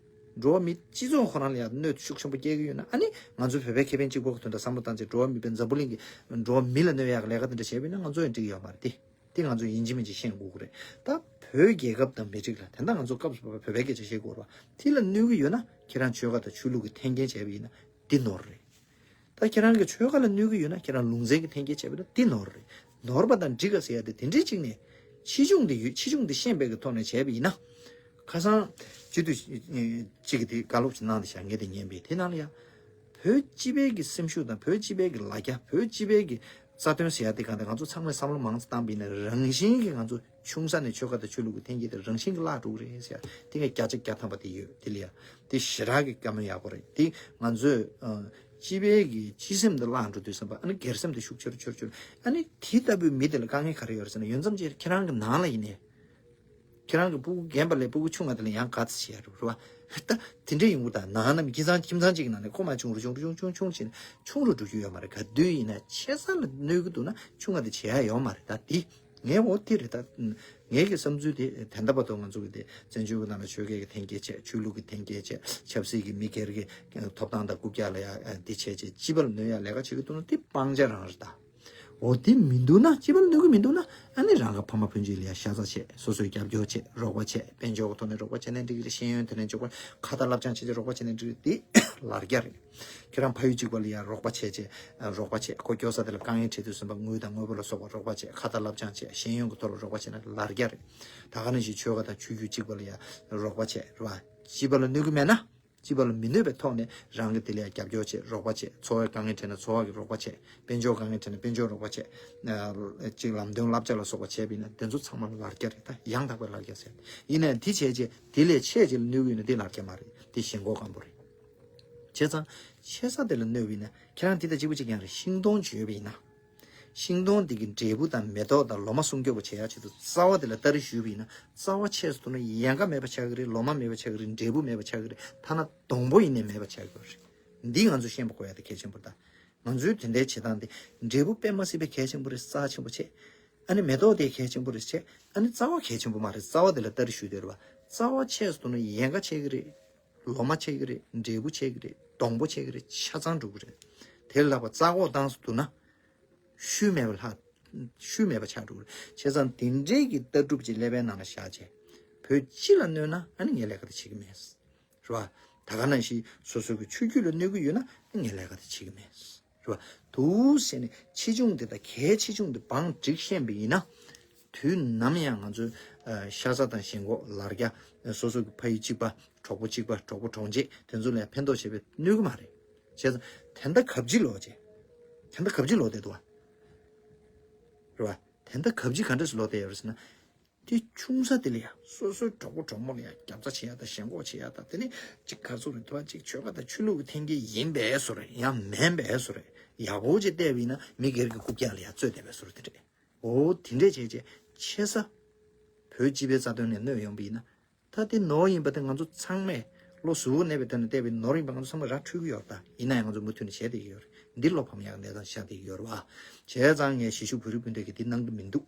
འགྲོ་བ་མི་སྤྱི་ཚོགས་ཁོ་རང་ལ་ཡང་གནོད་ཤུགས་ཆེན་པོ་སྐྱེལ་གྱི་ཡོད་ན། ཨ་ནི་ང་ཚོའི་བོད་པའི་ཁེ་ཕན་གཅིག་པོ་གི་དོན་དག་བསམ་བློ་བཏང་བྱས་འགྲོ་བ་མི་དཔེ་འཛམ་བུ་གླིང་གི་འགྲོ་བ་མི་ལ་གནོད་ཡག་གི་ལས་ཀ་དེ་འདྲ་བྱས་པ་ཡིན་ན་ང་ཚོ་ཡང་འགྲིག་གི་ཡོད་མ་རེད་དེ། དེ་ང་ཚོས་ཡིན་གཅིག་མིན་གཅིག་ཤེས་དགོས་ཀྱི་རེད། ད་བོད་རྒྱལ་ཁབ་དང་མི་རིགས་ལ་དེ་འདྲ་ང་ཚོ་སྐབས་སུ་བབས་པའི་བོད་པའི་སྐད་ཆ་བཤད་དགོས་རེད་བ། དེ་ལ་གནོད་ཀྱི་ཡོད་ན་ཁྱེད་རང་ཆོལ་ཁ་དང་ཆོས་ལུགས་ཀྱི་འཐེན་འཁྱེར་བྱས་པ་ཡིན་ན་འདི་ནོར་རེད། ད་ཁྱེད་རང་གི་ཆོལ་ཁ་ལ་གནོད་ཀྱི་ཡོད་ན་ཁྱེད་རང་ལུང་ཚན་གྱི་འཐེན་འཁྱེར་བྱས་པ་ཡིན་ན་འདི་ནོར་རེད། ནོར་བ་དང་འགྲིག་ག་ཟེར་ཡ་དེ་དེ་འདྲའི་གཅིག་ནས་ཆེ་ཆུང་དེ་ཡོད། ཆེ་ཆུང་དེ་ཤེས་པའི་གི་ཐོག་ནས་བྱས་པ་ཡིན་ན། ཁ་སང་སྤྱི་འཐུས་གཅིག་གིས་དེ་བཀའ་སློབ་ཅིག་གནང་བསྡད་ཤག་ངས་དེ་ཉན་པས། དེ་ནང་ལ་ཡ། བོད་སྤྱི་པའི་གི་སེམས་ཤུགས་དང་བོད་སྤྱི་པའི་གི་ལ་རྒྱ། བོད་སྤྱི་པའི་གི་རྩ་དོན་ཟེར་ཡ་དེ་གང་དེ་ང་ཚོ་ཚང་མས་བསམ་བློ་མང་ཙམ་བཏང་བ་ཡིན་ན་རང་བཞིན་གྱིས་ང་ཚོ་ཆུང་ས་ནས་ཆོལ་ཁ་དང་ཆོས་ལུགས་ཀྱི་འཐེན་འཁྱེར་དེ་རང་བཞིན་གྱིས་བརླག་འགྲོ་གི་རེད་ཟེར་ཡ་དེ་ངས་བརྒྱ་ཆ་བརྒྱ་ཐམ་པ་དེ་ཡོད། དེ་ལ་ཡ་དེ་ཞེ་དྲག་གི་བཀའ་མོལ་ཡག་པོ་རེད། དེ་ང་ཚོས་ཨ་སྤྱི་པའི་གི་སྤྱི་སེམས་དེ་བརླག་འགྲོ་དུས་ཙམ་པ་ཨ་ནི་སྒེར་སེམས་དེ་ཤུགས་ཆེ་རུ་ཆེ་རུ་ཆེ་རུ། ཨ་ནི་དེ་ལྟ་བུའི་མི་དེ་ལ་དཀའ་ངལ་ག་རེ་ཡོད་རེད་ཟེར་ན། ཡོད་ཙམ་ཅིག་ཁྱེད་རང་གི་ནང་ལ་ཡིན་ནའི། ཁྱེད་རང་གི་སྤུ་གུ་རྒན་པ་ལས་སྤུ་གུ་ཆུང་བ་དེ་ལ་ཡང་དགའ་ཚོར་བྱེད་ཡ་རེད་བ། ད་དེ་འདྲ་ཡིན་དགོས། ད་ནང་ན་ཁྱིམ་ཚང་ཁྱིམ་ཚང་གཅིག་གི་ནང་ནས་ཁོ་མར་ཆུང་རུ་ཆུང་རུ་ཆུང་ཆུང་ཆུང་བྱས་ནས་ཆུང་རུ་འགྲོ་རྒྱུ་ཡོད་མ་རེད། ག་དུས་ཡིན་ན་ཆེ་ས་ལ་གནོད་ཀྱི་འདུག་ན་ཆུང་བ་དེ་བྱེད་ཡ་ཡོད་མ་རེད། ད་དེ་ངའི་འོ་དེ་རེད། ད་ངའི་གི་བསམ་ཚུལ་དེ་ད་ལྟ་བར་དུ་ང་ཚོ་གི་དེ་བཙན་བྱོལ་གི་ནང་ལ་ཆོལ་ཁའི་གི་འཐེན་འཁྱེར་བྱས། ཆོས་ལུགས་ཀྱི་འཐེན་འཁྱེར་བྱས། ཆབ་སྲིད་ཀྱི་མི་སྒེར་གྱི་ཐོབ་ཐང་དང་རྐུབ་བཀྱག་ལ་ཡ་འདི་བྱས་བྱས་སྤྱི་པ་ལ་གནོད་ཡ་ལས་ཀ་བྱེད་ཀྱི་འདུག་ན་དེ་སྤང་བྱ་རང་རེད་ད། འོ་དེ་མི་འདུག་ན། སྤྱི་པ་ལ་གནོད་ཀྱི་མི་འདུག་ན། ཨ་ནི་རང་གི་ཕ་མ་སྤུན་མཆེད་ལ་ཡ་ཤ་ཚ་བྱས། སོ་སོས་རྒྱབ་སྐྱོར་བྱས། རོགས་པ་བྱས། དཔལ་འབྱོར་གྱི་ཐོག་ནས་རོགས་པ་བྱས་ནའི་འགྲིག་གི་རེད། ཤེས་ཡོན་ཐོག་ནས་རོགས་པ། ཁ་ཏ་བསླབ་སྦྱང་བྱས་བྱས་རོགས་པ་བྱས་ནའི་འགྲིག་གི་རེད། དེ་ལར་རྒྱ་རེད། ཁྱེད་རང་ཕ་ཡུལ་གཅིག་པ་ལ་ཡ་རོགས་པ་བྱས་བྱས་རོགས་པ་བྱས། ཁོ་སྐྱོ་ས་དེ་ལ་དཀའ་ངལ་འཕྲད་དུས་ཙམ་པ་དངུལ་དང་དངོས་པོ་ལ་སོགས་པ་རོགས་པ་བྱས། ཁ་ཏ་བསླབ་སྦྱང་བྱས། ཤེས་ཡོན་གྱི་ཐོག་ལ་རོགས་པ་བྱས་ན་ལར་རྒྱ་རེད། ད་ག་ནང་བཞིན་ཆོལ་ཁ་དང་ཆོས་བརྒྱུད་གཅིག་པ་ལ་ཡ་རོགས་པ་བྱས་རེད་བ། སྤྱི་པ་ལ་གནོད་ཀྱི་མེད་ན། སྤྱི་པ་ལ་མི་གནོད་པའི་ཐོག་ནས་རང་གི་དེ་ལ་ཡང་རྒྱབ་སྐྱོར་བྱེད། རོགས་པ་བྱེད། འཚོ་བའི་དཀའ་ངལ་འཕྲད་ན་འཚོ་བ་གི་རོགས་པ་བྱེད། དཔལ་འབྱོར་དཀའ་ངལ་འཕྲད་ན་དཔལ་འབྱོར་རོགས་པ་བྱེད། ཨ་ཅིག་ལམ་སྟོན་བསླབ་བྱ་ལ་སོགས་པ་བྱས་པ་ཡིན་ན་དེ་ཚོ་ཚང་མ་ལ་ལར་རྒྱ་རེད། ད་ཡང་དག་པའི་ལར་རྒྱ་ཟེར། ཡིན་ནའང་དེ་བྱས་རྗེས་དེ་ལས་ཆེ་རྗེས་ལ་གནོད་ཀྱི་ཡོད་ན་དེ་ལར་རྒྱ་མ་རེད། དེ་ཞེན་ཁོག་སྐམ་པོ་རེད། བྱས་ཙང་ཆེ་ས་དེ་ལ་གནོད་པ་ཡིན་ན། ཁྱེད་རང་དེ་དང་གཅིག་པ་གཅིག་རྐྱང་རེད། ཤིང་སྡོང་བརྗོད་པ་ཡིན་ན། ཤིང་སྡོང་འདི་གི་འབྲས་བུ་དང་མེ་ཏོག་དང་ལོ་མ་སྲུང་སྐྱོབ་པ་བྱེད་ཡ་ཆེད་དུ་རྩ་བ་དེ་ལ་སྟ་རེ་གཞུས་པ་ཡིན་ན། རྩ་བ་ཆད་སོང་ན་ཡལ་ག་མེད་པ་ཆགས་ཀྱི་རེད། ལོ་མ་མེད་པ་ཆགས་ཀྱི་རེད། འབྲས་བུ་མེད་པ་ཆགས་ཀྱི་རེད། ཐ་ན་སྡོང་པོ་ཡིན་ནའི་མེད་པ་ཆགས་ཀྱི་རེད། འདི་ང་ཚོས་ཤེས་པ་དགོས་ཡ་དེ་གལ་ཆེན་པོ་རེད། ད་ང་ཚོའི་དེ་འདྲའི་བྱེད་སྟངས་དེ་འབྲས་བུ་དཔེ་མ་སྲིད་པའི་གལ་ཆེན་པོ་རེད། རྩ་ཆེན་པོ་བྱས། ཨ་ནི་མེ་ཏོག་དེ་གལ་ཆེན་པོ་རེད་བྱས། ཨ་ནི་རྩ་བ་གལ་ཆེན་པོ་མ་རེད། རྩ་བ་དེ་ལ་སྟ་རེ་གཞུས་བསྡད་རེད་བ། རྩ་བ་ཆད་སོང་ན་ཡལ་ག་ཆགས་ཀྱི་རེད། ལོ་མ་ཆད་ཀྱི་རེད། འབྲས་བུ་ཆད་ཀྱི་རེད། སྡོང་པོ་ཆད་ཀྱི་རེད། ཆ་ཚང་འགྲོ་གི་རེད། དེ་ལ་ལྷག་པ་རྩ་འགོག་བཏང་སོང་འདུག་ན། ཤུལ་མེད་པ་ལྷག་ཤུལ་མེད་པ་ཆགས་འགྲོ་གི་རེད། བྱས་ཙང་དེ་འདྲའི་གི་ལྟ་གྲུབ་ཅིག་ཀླད་པའི་ནང་ལ་བཞག་བྱས། བོད་སྤྱི་ལ་གནོད་ན་ཨ་ནི་ངས་ལས་ཀ་དེ་བྱེད་ཀྱི་མེད། རེད་བ། ད་ག་ནང་བཞིན་སོ་སོ་གི་ཆོས་བརྒྱུད་ལ་གནོད་ཀྱི་ཡོད་ན་ངས་ལས་ཀ་དེ་བྱེད་ཀྱི་མེད། རེད་བ། འདུག་ཟེར་ནས་ཆེ་ཆུང་དེ་དང་གལ་ཆེ་ཆུང་དེ་བང་བསྒྲིགས་ཤེས་པ་ཡིན་ན། དུས་ནམ་ཡང་ང་ཚོའི་ཨ་ཤ་ཚ་དང་ཞེན་ཁོག་ལར་རྒྱ། སོ་སོ་གི་ཕ་ཡུལ་གཅིག་པ། གྲོགས་པོ་གཅིག་པ། གྲོགས་པོ་གྲོགས་མཆེད་དེ་ཚོ་ལ་ཡང་ཕན་ཐོགས་བྱེད་པའི་གནོད་ཀྱི་མ་རེད། བྱས་ཙང་དེ་འདྲ་གབ་ཅིག་ལོག་བྱས། དེ་འདྲ་གབ་ཅིག་ལོག་བསྡད་འདུག་བ། རེད་བ། དེ་འདྲ་གབ་ཅིག་ག་འདྲས་སུ་ལོག་བསྡད་ཡོད་རེད་ཟེར་ན། དེ་ཆུང་ས་དེ་ལ་ཡང་སོ་སོའི་གྲོགས་པོ་གྲོགས་མོ་ལ་ཡང་རྒྱབ་རྩ་བྱེད་ཡ་དང་ཞེན་ཁོག་བྱེད་ཡ་དང་། དེ་ནི་གཅིག་ག་ཚོད་རེད་འདུག་བ། གཅིག་ཆོལ་ཁ་དང་ཆོས་ལུགས་ཀྱི་འཐེན་འཁྱེར་ཡིན་པའི་བཟོ་རེད། ཡང་མིན་པའི་བཟོ་རེད། ཡག་པོ་ཅིག་བལྟས་པ་ཡིན་ན་མི་སྒེར་གྱི་རྐུབ་བཀྱག་ལ་ཡང་རྩོད་བསྡད་པའི་བཟོ་རེད་དེ་རེད། འོ་དེ་འདྲས་བྱས་བྱས་ཆེ་ས། བོད་སྤྱི་པའི་རྩ་དོན་ནས་གནོད་ཡོང་པ་ཡིན་ན། ད་དེ་ནོར་ཡིན་པ་དེ་ང་ཚོ་ཚང་མས་བློ་གཟུ་བོ་གནས་པའི་དོན་ནས་བལྟས་པའི་ནོར་ཡིན་པ་ང་ཚོ་ཚང་མ་ར་འཕྲོད་ཀྱི་ཡོད་རེད། ད་ཡིན་ན་ཡང་ང་ཚོ་མུ་མཐུད་ནས་བྱས་བསྡད་ཀྱི་ཡོད་རེད། འདི་བློ་ཕམ་ཡག་གནས་སྟངས་ཤར་བསྡད་ཀྱི་ཡོད་རེད་བ། བྱས་ཙང་ངས་གཞིས་བཞུགས་བོད་རིགས་སྤུན་ཟླ་གིས་འདི་གནང་གི་མི་འདུག་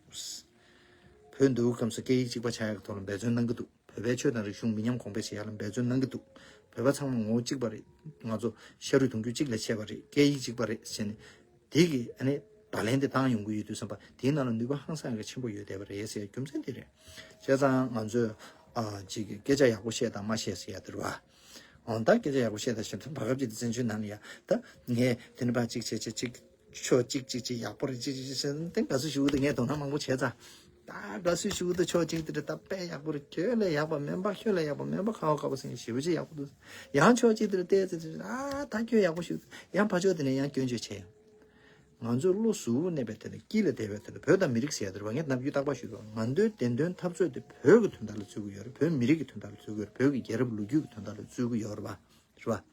བོད་འདུག་སྐབས་སུ་སྐད་ཡིག་གཅིག་པ་ཆགས་ཡག་གི་ཐོག་ལ་འབད་བརྩོན་གནང་གི་འདུག་བོད་པའི་ཆོས་དང་རིག་གཞུང་མི་ཉམས་གོང་འཕེལ་བྱེད་ཡག་ལ་འབད་བརྩོན་གནང་གི་འདུག་བོད་པ་ཚང་མ་ངོ་བོ་གཅིག་པ་རེད། ང་ཚོ་ཤ་རུས་གདུང་རྒྱུད་གཅིག་ལས་ཆད་པ་རེད། སྐད་ཡིག་གཅིག་པ་རེད་ཟེར་ནས། དེ་གི་ཨ་ནི་བརྡ་ལན་དེ་བཏང་ཡོང་གི་ཡོད་དུས་ཙམ་པ་དེའི་ནང་ལ་ནུས་པ་ཧང་སང་གི་ཆེན་པོ་ཡོད་བསྡད་པ་རེད་ཟེར་རྒྱུ་མཚན་དེ་རེད། བྱས་ཙང་ང་ཚོས་ཨ་ཅིག་སྐད་ཆ་ཡག་པོ་བཤད་དང་མ་བཤད་ཟེར་ཡ་དེ་རེད་བ། འོ་ད་སྐད་ཆ་ཡག་པོ་བཤད་དང་བཤད་དང་བར་སྐབས་ཅིག་དེ་བཙན་བྱོལ་ནང་ལ་ཡ་ད་ངས་དེ་འདྲ་པ་ཅིག་བྱས་བྱས་ཅིག་ཕྱོགས་གཅིག་གཅིག་གཅིག་ཡག་པོ་རེད། གཅིག་གཅིག་གཅིག་ཟེར་ནས་དགའ་བསུ་ཞུ་གི་འདུག་ངས་དོ་སྣང་མང་པོ་བྱས་ཙང་། ད་དགའ་བསུ་ཞུ་གི་འདུག་ཕྱོགས་གཅིག་དེ་རེད། ད་དཔེ་ཡག་པོ་རེད། ཁྱོད་ལས་ཡག་པ་སྨན་པ། ཁྱོད་ལས་ཡག་པ་སྨན་པ། ཁ་བ་ཁ་བ་ཟེར་ཞེ་པོ་ཅིག་ཡག་པོ་འདུག་ཡང་ཕྱོགས་གཅིག་དེ་རེད། བལྟས་ཚེ་ཨ་ད་ཁྱོད་ཡག་པོ་ཞུ་གི་འདུག་ཡང་ཕར་ཕྱོགས་དེ་ནས་ཡང་སྐྱོན་བརྗོད་བྱས་ཡོང་། ང་ཚོས་བློ་གཟུ་བོ་གནས་པའི་ཐད་ནས། དཀྱིལ་ལ་བསྡད་པའི་ཐད་ནས། བོད་དང་མི་རིགས་ཟེར་ཡ་དེ་རེད་བ། ངས་ནམ་རྒྱུན་རྟག་པར་ཞུས་པ། ང་ཚོའི་བདེན་དོན་འཐབ་རྩོད་དེ་བོད་ཀྱི་དོན་དག་ལ་རྩོད་ཀྱི་ཡོད་རེད། བོད་མི་རིགས་ཀྱི་དོན་དག་ལ་རྩོད་ཀྱི་ཡོད་རེད། བོད་ཀྱི་རྒྱལ་རབས་ལོ་རྒྱུས་ཀྱི་དོན་དག་ལ་རྩོད་ཀྱི་ཡོད་རེད་བ། རེད་བ།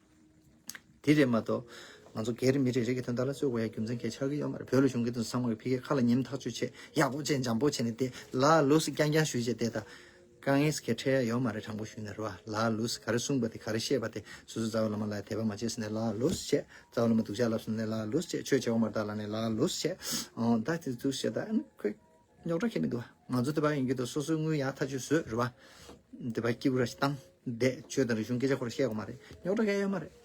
དེ་རེད་མ་གཏོགས། ང་ཚོ་སྒེར་མི་རེ་རེ་གི་དོན་དག་ལ་རྩོད་དགོས་ཡ་རྒྱུ་མཚན་གང་ཡང་ཆགས་ཀྱི་ཡོད་མ་རེད། བོད་ལ་བཞུགས་མཁན་དེ་ཚོ་ཚང་མ་གིས་ཕ་གིའི་ཁ་ལ་ཉན་ཐག་ཆོད་བྱས། ཡག་པོ་བྱས། འཇམ་པོ་བྱས་ནས་དེ་ལ་ལུགས་སུ་རྐྱང་རྐྱང་ཞུས་བྱས་བསྡད་ད། དཀའ་ངལ་ག་འཕྲད་ཡ་ཡོད་མ་རེད། དྲང་པོ་ཞུས་ན་རེད་བ། ལ་ལུགས་སུ་ག་རེ་གསུངས་པ་དེ། ག་རེ་བཤད་པ་དེ། སོ་སོའི་རྩ་བའི་བླ་མ་ལ་དད་པ་མ་བྱས་ཟེར་ནས་ལ་ལུགས་སུ་བྱས། རྩ་བའི་བླ་མ་སྡུག་ཅག་ལབ་ཟེར་ནས་ལ་ལུགས་སུ་བྱས། ཆོས་བྱེད་དགོས་མ་རེད་ད་ལབ་ནས་ལ་ལུགས་སུ་བྱས། ཨོ་ད་དེ་ཚོ་བཤད་ད། ཨ་ནི་ཁོས་རྙོག་དྲ་ཁྱེར་གྱི་འདུག་ང་ཚོ་དེ་པར་ཡོང་གི་འདུག་སོ་སོའི་དངུལ་ཡག་ཐག་ཆོད་བཟོས་རེད་བ། དེ་པར་སྐྱིད་པོ་ར་ཞིག་བཏང་། བསྡད། ཆོས་དང་རིག་གཞུང་སྐད་ཆ་ཁོ་ར་བཤད་དགོས་མ་རེད། རྙོག་དྲ་གང་ཡང་ཡོད་མ་རེད།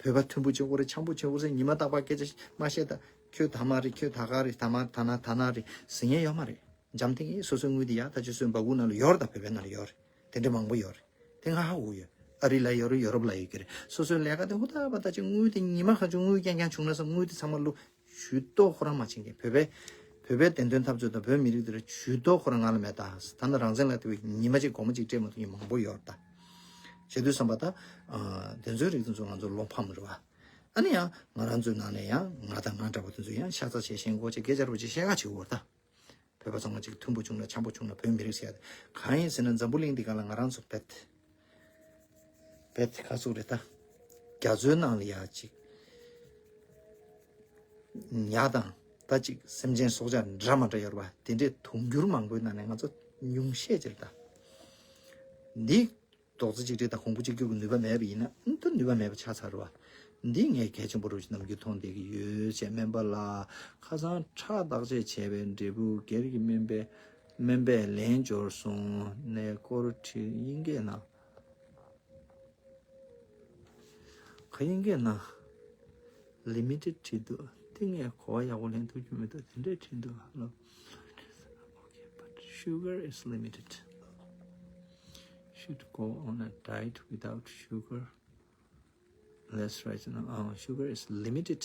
བོད་པ་མཐུན་པོ་བྱེད་དགོས་རེད། འཆམ་པོ་བྱེད་དགོས་རེད་ཟེར་ཉི་མ་རྟག་པར་སྐད་ཆ་མ་བཤད་ད། ཁྱོད་ད་མ་རེད། ཁྱོད་ད་ག་རེད། ད་མ་ད་ན་ད་ན་རེད་ཟེར་མཁན་ཡོད་མ་རེད། འཇམ་ཐིང་ངེ་སོ་སོའི་དངུལ་དེ་ཡག་ཐག་ཆོད་བཟོས། འབའ་ཁུག་ནང་ལ་ཡོད་རེད། ད་བོད་པའི་ནང་ལ་ཡོད་རེད། དེ་འདྲ་མང་པོ་ཡོད་རེད། དེ་ང་ཧ་གོ་ཡོད། ཨ་རི་ལ་ཡོད་རེད། ཡོ་རོབ་ལ་ཡོད་ཀྱི་རེད། སོ་སོའི་ལས་ཀ་དེ་ཧུར་ཐག་པ་ད་ཅིག་དངུལ་དེ་ཉི་མ་གང་བྱུང་དངུལ་རྐྱང་རྐྱང་བྱུང་ན་བསམ། དངུལ་དེ་ཚང་མ་བླུགས། ཇུས་གཏོགས་ཁོ་རང་མ་བྱེད་མཁན། བོད་པའི་བོད་པའི་བདེན་དོན་འཐབ་རྩོད་དང་བོད་མི་རིགས་དེ་ལ་ཇུས་གཏོགས་ཁོ་རང་ང་ལ་མེད་ད། ད་ནི་རང་བཙན་ལབ་དེ་བས་ཉི་མ་གཅིག་སྒོར་མོ་གཅིག་སྤྲད་མ་ཐུབ་མཁན་མང་པོ་ཡོད་རེད་ད། བྱེད་དུས་བསམ་པ་ད། ཨ་དེ་ཚོའི་རིགས་དེ་ཚོ་ང་ཚོ་བློ་ཕམ་རེད་བ། ཨ་ནི་ཡང་ང་རང་ཚོའི་ནང་ནས་ཡང་ང་དང་ང་འདྲ་བ་དེ་ཚོ་ཡང་ཤ་ཚ་བྱས། ཞེན་ཁོག་བྱས། སྐད་ཆ་རོ་ཅིག་བཤད་ག་བྱེད་དགོས་རེད་ད། བོད་པ་ཚང་མ་གཅིག་མཐུན་པོ་བྱུང་ན། འཆམ་པོ་བྱུང་ན། བོད་མི་རིགས་ཟེར་ཡ་དེ་གང་ཡིན་ཟེར་ན། འཛམ་བུ་གླིང་འདི་སྒང་ལ་ང་རང་ཚོ་བེད་བེད་ག་ཚོད་རེད་ད། རྒྱ་མཚོའི་ནང་ལ་ཡ་གཅིག་ཉ་དང་ད་གཅིག་སེམས་ཅན་སྲོག་ཆགས་འདྲ་མ་འདྲ་ཡོད་རེད་པ། དེ་འདྲའི་དུང་འགྱུར་མང་པོའི་ནང་ནས་ང་ཚོ་ཉུང་ཤས་ཅིག་རེད་ད། འདི་རྡོག་རྩ་གཅིག་སྒྲིལ་དང་གོང་བུ་གཅིག་གྱུར་གྱི་ནུས་པ་མེད་པ་ཡིན་ན། ཨ་ད་ནུས་པ་མེད་པ་ཆགས་ཚར་བ། འདི་ངས་གལ་ཆེན་པོ་རུ་ནམ་རྒྱུན་མཐོང་བསྡད་ཀྱི་ཡོད་ཅེས། སྨན་པ་ལགས། ཁ་སང་ཁྲག་བརྟག་དཔྱད་བྱས་པའི་འབྲས་བུ་སྒེར་གྱི་སྨན་པས་སྨན་པས་ལན་འབྱོར་སོང་ནས་སྐོར་བྲིས། དབྱིན་སྐད་ན། ག་དབྱིན་སྐད་ན། ལི་མི་ཊེཌ་བྲིས་འདུག་དེ་ངས་གོ་བ་ཡག་པོ་ལེན་ཐུབ་ཀྱི་མི་འདུག་དེ་འདྲས་བྲིས་འདུག་ལ། Okay, but sugar is limited. Should go on a diet without sugar. Less rice. No, uh, sugar is limited.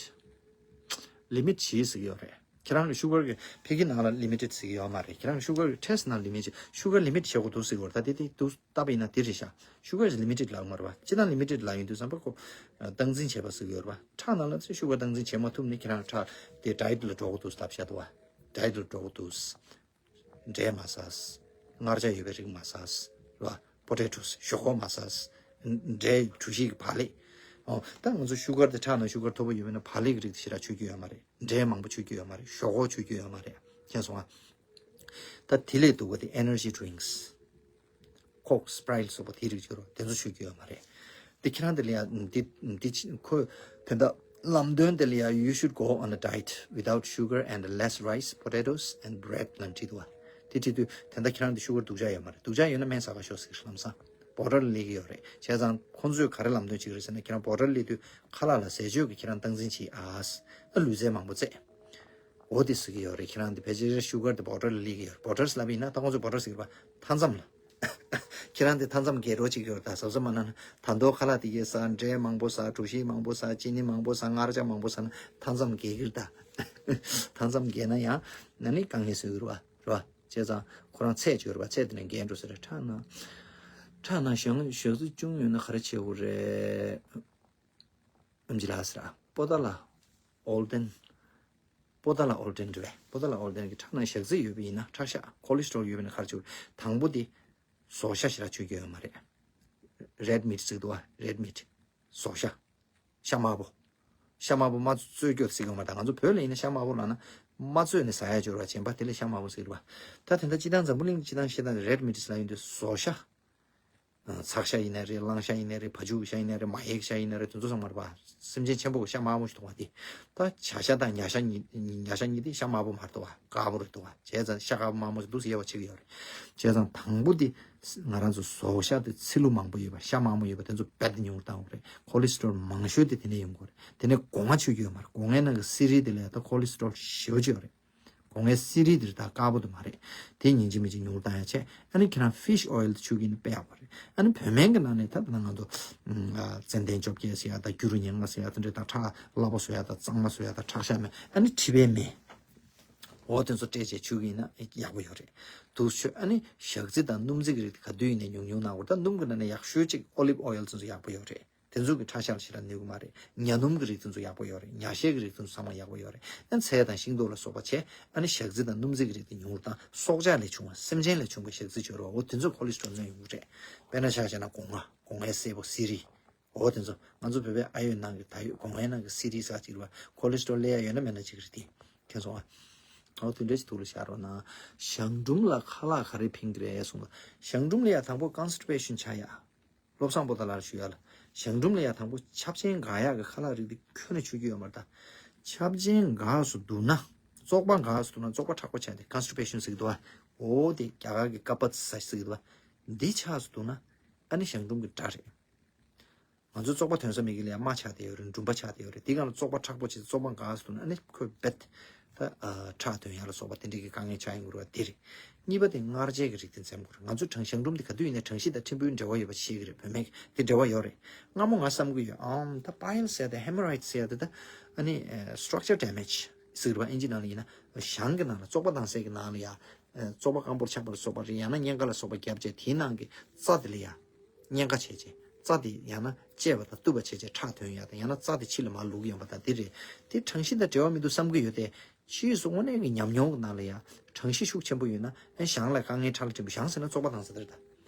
Limit བྱེད་ཟེར་གྱི་ཡོད་རེད། ཁྱེད་རང་གི་ཤུ་གར་གྱི་ཕ་གི་ནང་ལ་ལི་མི་ཊེཌ་ཟེར་གྱི་ཡོད་མ་རེད། ཁྱེད་རང་གི་ཤུ་གར་གྱི་ཊེ་སི་ནང་ལི་མི་ཊེཌ། ཤུ་གར་ལི་མིཊ་བྱེད་དགོས་འདུག་ཟེར་གྱི་ཡོད་རེད། ད་དེ་དེ་འདུག་བལྟས་པ་ཡིན་ན་དེ་རེད་ཤག་ཤུ་གར་ལི་མི་ཊེཌ་ལབ་མ་རེད་པ། སྤྱིར་བཏང་ལི་མི་ཊེཌ་ལབ་ཡོང་དུས་ཙམ་པ་ཁོ་སྟངས་འཛིན་བྱས་པ་ཟེར་གྱི་ཡོད་རེད་པ། ཁྲག་ནང་ལ་ཚོས་ཤུ་གར་སྟངས་འཛིན་བྱེད་མ་ཐུབ་ནས་ཁྱེད་རང་ཁྲག་དེ་ཌའེཊ་ལ་འགྲོ་དགོས་འདུག་ལབ་ཤག་འདུག་བ། ཌའེཊ་ལ་འགྲོ་དགོས་འདུག་འབྲས་མ་ཟ། མངར་ཆ་ཡོད་པའི་རིགས་མ་ཟ། རེད་བ། པོ་ཊེ་ཊོས། ཞོག་ཁོག་མ་ཟ། འབྲས་གྲོ་ཞིབ་ཀྱི་བག་ལེབ། ཨོ། ད་ང་ཚོ་ཤུ་གར་དེ་ཁྲག་ནང་ཤུ་གར་མཐོ་པོ་ཡོད་པས་ན་བག་ལེབ་ཀྱི་རིགས་དེ་ཞེ་དྲག་མཆོད་རྒྱུ་ཡོད་མ་རེད། འབྲས་མང་པོ་མཆོད་རྒྱུ་ཡོད་མ་རེད། ཞོག་ཁོག་མཆོད་རྒྱུ་ཡོད་མ་རེད། མཁྱེན་སོང་ང་། ད་དེ་ལས་སྡུག་པ་དེ་ཨེ་ནར་ཇི་ཌི་རིང་སི། ཁོག་སི་པ་རའིཊ་སོགས་པ་དེའི་རིགས་ཡོད་རེད། དེ་ཚོ་མཆོད་རྒྱུ་ཡོད་མ་རེད། དེ་ཁྱེད་རང་དེ་ལ་ཡ་འདི་འདི་ཁོ་དོན་དག་ལམ་སྟོན་དེ་ལ་ཡ། You should go on a diet without sugar and less rice, potatoes and bread ལབ་བྲིས་འདུག་བ། དེ་བྲིས་དུས་དོན་དག་ཁྱེད་རང་དེ་ཤུ་གར་སྡུག་ཅག་ཡོད་མ་རེད། སྡུག་ཅག་ཡོད་ན་སྨན་ཟ་ག་ཤོག་ཟེར། ལམ་སང་ བོ་ཊར་ལ་སླེབས་ཀྱི་ཡོད་རེད། བྱས་ཙང་ཁོང་ཚོས་ག་རེ་ལམ་སྟོན་བྱེད་ཀྱི་རེད་ཟེར་ན། ཁྱེད་རང་བོ་ཊར་སླེབས་དུས་ཁ་ལག་ལ་ཟས་བཅུད་ཀྱི་ཁྱེད་རང་སྟངས་འཛིན་བྱེད་ཨ། ཨ་ལུས་རྩལ་མང་པོ་རྩེད། འོ་དེ་ཟེར་གྱི་ཡོད་རེད། ཁྱེད་རང་དེ་ཕལ་ཆེར་ཤུ་གར་དེ་བོ་ཊར་ལ་སླེབས་ཀྱི་ཡོད་རེད། བོ་ཊར་ལབ་ཡིན་ན་ད་ཁོང་ཚོས་བོ་ཊར་ཟེར་གྱི་རེད་པ། མཐའ་མཚམས་ལ། ཁྱེད་རང་དེ་མཐའ་མཚམས་བརྒལ་འགྲོ་བྱེད་ཀྱི་ཡོད་རེད། ད་གཟབ་གཟབ་མ་གནང་ན་ད་དུང་ཁ་ལག་དེ་གས་ཟ། འབྲས་མང་པོ་ཟ། གྲོ་ཞིབ་མང་པོ་ཟ། ཅི་ནི་མང་པོ་ཟ། མངར་ཆ་མང་པོ་ཟ་ན་མཐའ་མཚམས་བརྒལ་གྱི་རེད་ད། མཐའ་མཚམས་བརྒལ་ན་ཡང་ན་ནི་དཀའ་ངལ་བཟོ་གི་རེད་པ། རེད་པ། བྱས་ཙང་ཁོ་རང་ཚད་ཅིག་ཡོད་རེད་པ། ཚད་དེ་ནས་བརྒལ་འགྲོ་ས་རེད། ཁྲག་ན། ཁྲག་ན་ཞག་ཞག་རྩི་ཅུང་ཡོད་ན་ག་རེ་བྱེད་དགོས་རེད། ཨེམ་ཆི་ལགས་ཟེར་ཨ། པོ་ཏཱ་ལ་ཨོལ་ཏན། པོ་ཏཱ་ལ་ཨོལ་ཏན་རེད་པས། པོ་ཏཱ་ལ་ཨོལ་ཏན་གྱི་ཁྲག་ན་ཞག་རྩི་ཡོད་པ་ཡིན་ན། ཁྲག་ཤ་ཁོ་ལེ་སི་ཊོ་རོལ་ཡོད་པ་ཡིན་ན་ག་རེ་བྱེད་དགོས། དང་པོ་དེ་ཟོག་ཤ་ཞེ་དྲག་མཆོད་རྒྱུ་ཡོད་མ་རེད། རེད་མིཊ་ཟེར་གྱི་འདུག་པ། རེད་མིཊ། ཟོག་ཤ། ཤ་དམར་པོ། ཤ་དམར་པོ་མ་བཙོས་རྒྱུ་ཟེར་གྱི་ཡོད་མ་རེད། ད་ང་ཚོ་བོད་ལ་ཡིན་ན་ཤ་དམར་པོ་ལབ་ན་མ་བཙོས་ནས་ཟ་ཡ་ཅིག་ཡོད་རེད་པ། རྗེན་པ་དེ་ལ་ཤ་དམར་པོ་ཟེར་གྱི་རེད་པ། ད་དེ་འདྲ་སྤྱིར་བཏང་འཛམ་བུ་གླིང་སྤྱིར་བཏང་བཤད་སྟངས་རེད་མིཊ་ལབ་ཡོང་དུས་ཟོག་ཤ། ཚག་ཤ་ཡིན་ནའི་རེད། གླང་ཤ་ཡིན་ནའི་རེད། བ་ཕྱུགས་ཀྱི་ཤ་ཡིན་ནའི་རེད། མ་ཡི་གི་ཤ་ཡིན་ནའི་རེད། དེ་ཚོ་ཚང་མ་རེད་པ། སེམས་ཅན་ཆེན་པོ་གི་ཤ་དམར་པོ་ཞིག་འདུག་པ། དེ་ད་བྱ་ཤ་དང་ཉ་ཤ་གཉིས། ཉ་ཤ་གཉིས་དེ་ཤ་དམར་པོ་མ་རེད་འདུག་པ། དཀར་པོ་རེད་འདུག་པ། བྱས་ཙང་ཤ་དཀར་པོ་དམར་པོ་ཞིག་འདུག་ཟེར་ཡ་བ་ཆེ་གི་ཡོད་རེད། བྱས་ཙང་དང་པོ་དེ་ང་རང་ཚོ་ཟོག་ཤ་དེ་ཚིལ་ལུ་མང་པོ་ཡོད་པ། ཤ་དམར་པོ་ཡོད་པ། དེ་ཚོ་རྦད་དེ་ཉུང་རུ་བཏང་དགོས་རེད། ཁོ་ལེ་སི་ཊོ་རོལ་མང་ཤོས་དེ་དེ་ནས་ཡོང་གི་ཡོད་རེད། དེ་ནས་སྒོ་ང་མཆོད་རྒྱུ་ཡོད་མ་རེད། སྒོ་ངའི་ནང་གི་སི་རིལ་དེ་ལ་ཡ་ད་ཁོ་ལེ་སི་ཊོ་རོལ་ཞེ་པོ་ཅིག་ཡོད་རེད། སྒོ་ངའི་སི་རིལ་དེ་ད་དཀར་པོ་དེ་མ་རེད། དེ་ཉིན་གཅིག་མིན་གཅིག་ཉུང་རུ་བཏང་ཡ་བྱས། ཨ་ནི་ཁྱེད་རང་ཕིཤ་ཨོ་ཡལ་དེ་མཆོད་ཀྱི་ཡིན་ན་དཔེ་ཡག་པོ་རེད། ཨ་ནི་བོད་སྨན་གྱི་ནང་ནས་ད་ད་ང་ཚོ་ཙན་དན་བཅོ་བརྒྱད་ཟེར་ཡ་དང་། གུ་རུ་མྱ་ངན་ཟེར་ཡ་དེ་འདྲ་དང་། ཁྲག་སླ་པོ་བཟོ་ཡ་དང་། གཙང་མ་བཟོ་ཡ་དང་། ཁྲག་ཤ་སྨན། ཨ་ནི་མཁྲིས་པའི་སྨན། འོ་དེ་ཚོ་སྤྲད་བྱས་མཆོད་ཀྱི་ཡིན་ན་ཡག་པོ་ཡོད་རེད། དུག་མཆོད། ཨ་ནི་ཞག་རྩི་དང་སྣུམ་རྩི་གི་རིགས་དེ་ག་དུས་ཡིན་ནའི་ཉུང་ཉུང་གནང་དགོས། ད་སྣུམ་གྱི་ནང་ནས་ཡག་ཤོས་གཅིག་ཨོ་ལིབ་ཨོ་ཡལ་དེ་ཚོ་ཡག་པོ་ཡོད་རེད། དེ་ཚོ་གི་ཁྲག་ཤ་ལ་ཞེ་དྲག་གནོད་ཀྱི་མ་རེད། ཉ་སྣུམ་གྱི་རིགས་དེ་ཚོ་ཡག་པོ་ཡོད་རེད། ཉ་ཤའི་གི་རིགས་དེ་ཚོ་ཚང་མ་ཡག་པོ་ཡོད་རེད། ཨ་ནི་ཚལ་དང་ཤིང་ཏོག་ལ་སོགས་པ་བྱས། ཨ་ནི་ཞག་རྩི་དང་སྣུམ་རྩི་གི་རིགས་དེ་ཉུང་རུ་བཏང་། སྲོག་ཆགས་ལས་བྱུང་བ། སེམས་ཅན་ལས་བྱུང་བའི་ཞག་རྩི་སྦྱོར་བ། འོ་དེ་ཚོ་ཁོ་ལེ་སི་ཊོ་རོལ་གནོད་ཡོང་གི་རེད། དཔེར་ན་ཆ་བཞག་ན་སྒོ་ང་། སྒོ་ངའི་སེར་པོ་སི་རིལ། འོ་དེ་ཚོ་ང་ཚོ་བོད་པའི་ཨ་ཡོད་ནང་གི་ད་ཡོད་སྒོ་ངའི་ནང་གི་སི་རིལ་ཟེར་གཅིག་རེད་པ། ཁོ་ལེ་སི་ཊོ་རོལ་སླེབས་ཡ་ཡོད་ན་མེད་ན་གཅིག་རེད་དེ། མཁྱེན་སོང་ཨ། འོ་དེ་འདྲ་ཞིག་ཐུགས་ལ་བཞག་རོགས་གནང་། གཞང་འབྲུམ་ལ་ཁ་ལག་ག་རེ་ཕན་གྱི་རེད་གསུངས་ལ། གཞང་འབྲུམ་ལ་ཡ་དང་པོ་ཀོན་སི་ཊི་པེ་ཤན་ཆགས་ཡ། བློ་བཟང་པོ་ཏཱ་ལར་ཞུ་ཡ་ལ། གཞང་འབྲུམ་ལ་ཡ་དང་པོ་ཆབ་ཆེན་འགག་ཡག་གི་ཁ་ལག་རིགས་དེ་ཁྱོན་ནས་མཆོད་རྒྱུ་ཡོད་མ་རེད་ད། ཆབ་ཆེན་འགགས་སུ་འདུག་ན། བཙོག་པ་འགགས་སུ་འདུག་ན། བཙོག་པ་མཁྲེགས་པོ་ཆགས་ཏེ་ཀོན་སི་ཊི་པེ་ཤན་ཟེར་གྱི་འདུག་བ། འོ་དེ་རྒྱ་གར་གྱི་ཀ་པ་ཙི་ཟེར་གྱི་འདུག་བ། འདི་ཆགས་སུ་འདུག་ན། ཨ་ནི་གཞང་འབྲུམ་གྱི་དགྲ་རེད། ང་ཚོ་བཙོག་པ་ཐོན་ས་མེད་ཀྱི་ལ་ཡ་རྨ་ཆགས་བསྡད་ཡོད་རེད། འབྲུམ་པ་ཆགས་བསྡད་ཡོད་རེད། དེ་སྒང་ལ་བཙོག་པ་མཁྲེགས་པོ་བྱས། བཙོག་པ་འགགས་སུ་འདུག་ན། ཨ་ནི་ཁོས་རྦད་ད་ཨ་ཁྲག་ཐོན་ཡ་ལ་སོགས་པ་དེ་འདྲའི་གི་དཀའ་ངལ་ཆགས་ཡོང་གི་རེད་པ། དེ་རེད། གཉིས་པ་དེ་མངར་ཆའི་གི་རིགས་དེ་འཛེམ་དགོས་རེད། ང་ཚོ་གྲང་གཞང་འབྲུམ་དེ་ག་དུས་ཡིན་ནའི་གྲང་གཤིས་དང་ཕྲན་བུའི་འབྲེལ་བ་ཡོད་པ་ཤེས་ཀྱི་རེད། བུད་མེད་དེ་འབྲེལ་བ་ཡོད་རེད། སྔ་མོ་ང་བསམ་གྱི་ཡོད། ཨམ་ད་པའི་ལ་ཟེར་ཡ་དང་ཧེ་མོ་རོ་ཡིཌ་ཟེར་ཡ་དེ་ད་ཨ་ནི་སི་ཊྲག་ཅར་ཌེ་མེཇ་ཟེར་གྱི་རེད་པ། ཨིན་ཇི་ནང་ལ་ཡིན་ན། གཞང་གི་ནང་ལ་བཙོག་པ་བཏང་སའི་གི་ནང་ལ་ཡ་བཙོག་པ་སྐམ་པོར་ཆགས་པ་ལ་སོགས་པ་རེད། ཡང་ན་གཉན་ཁ་ལ་སོགས་པ་བརྒྱབ་བྱས་དེའི་ནང་གི་རྩ་དེ་ལ་ཡ། གཉན་ཁ་བྱས་བྱས་རྩ་དེ་ཡང་ན་བཅད་པ་དང་གཏུབ་པ་བྱས་བྱས་ཁྲག་ཐོན་ཡ་དང་། ཡང་ན་རྩ་དེ་ཕྱི་ལ་མར་ལུག་ཡོང་བ་དང་། དེ་རེད། དེ་གྲང་གཤིས་དང་འབྲེལ་བ་མི་འདུག་བསམ་གྱི་ཡོད་དེ། ཕྱིས་སུ་དངོས་གནས་ཀྱི་ཉམས་མྱོང་གི་ནང་ལ་ཡ། གྲང་གཤིས་ཤུགས་ཆེན་པོ་ཡོད་ན། ཨ་གཞང་ལ་དཀའ་ངལ་ཕྲ་ལ་ཕྲན་བུ། གཞང་ཟེར་ན་བཙོག་པ་བཏང་ས་དེ་རེད་ད།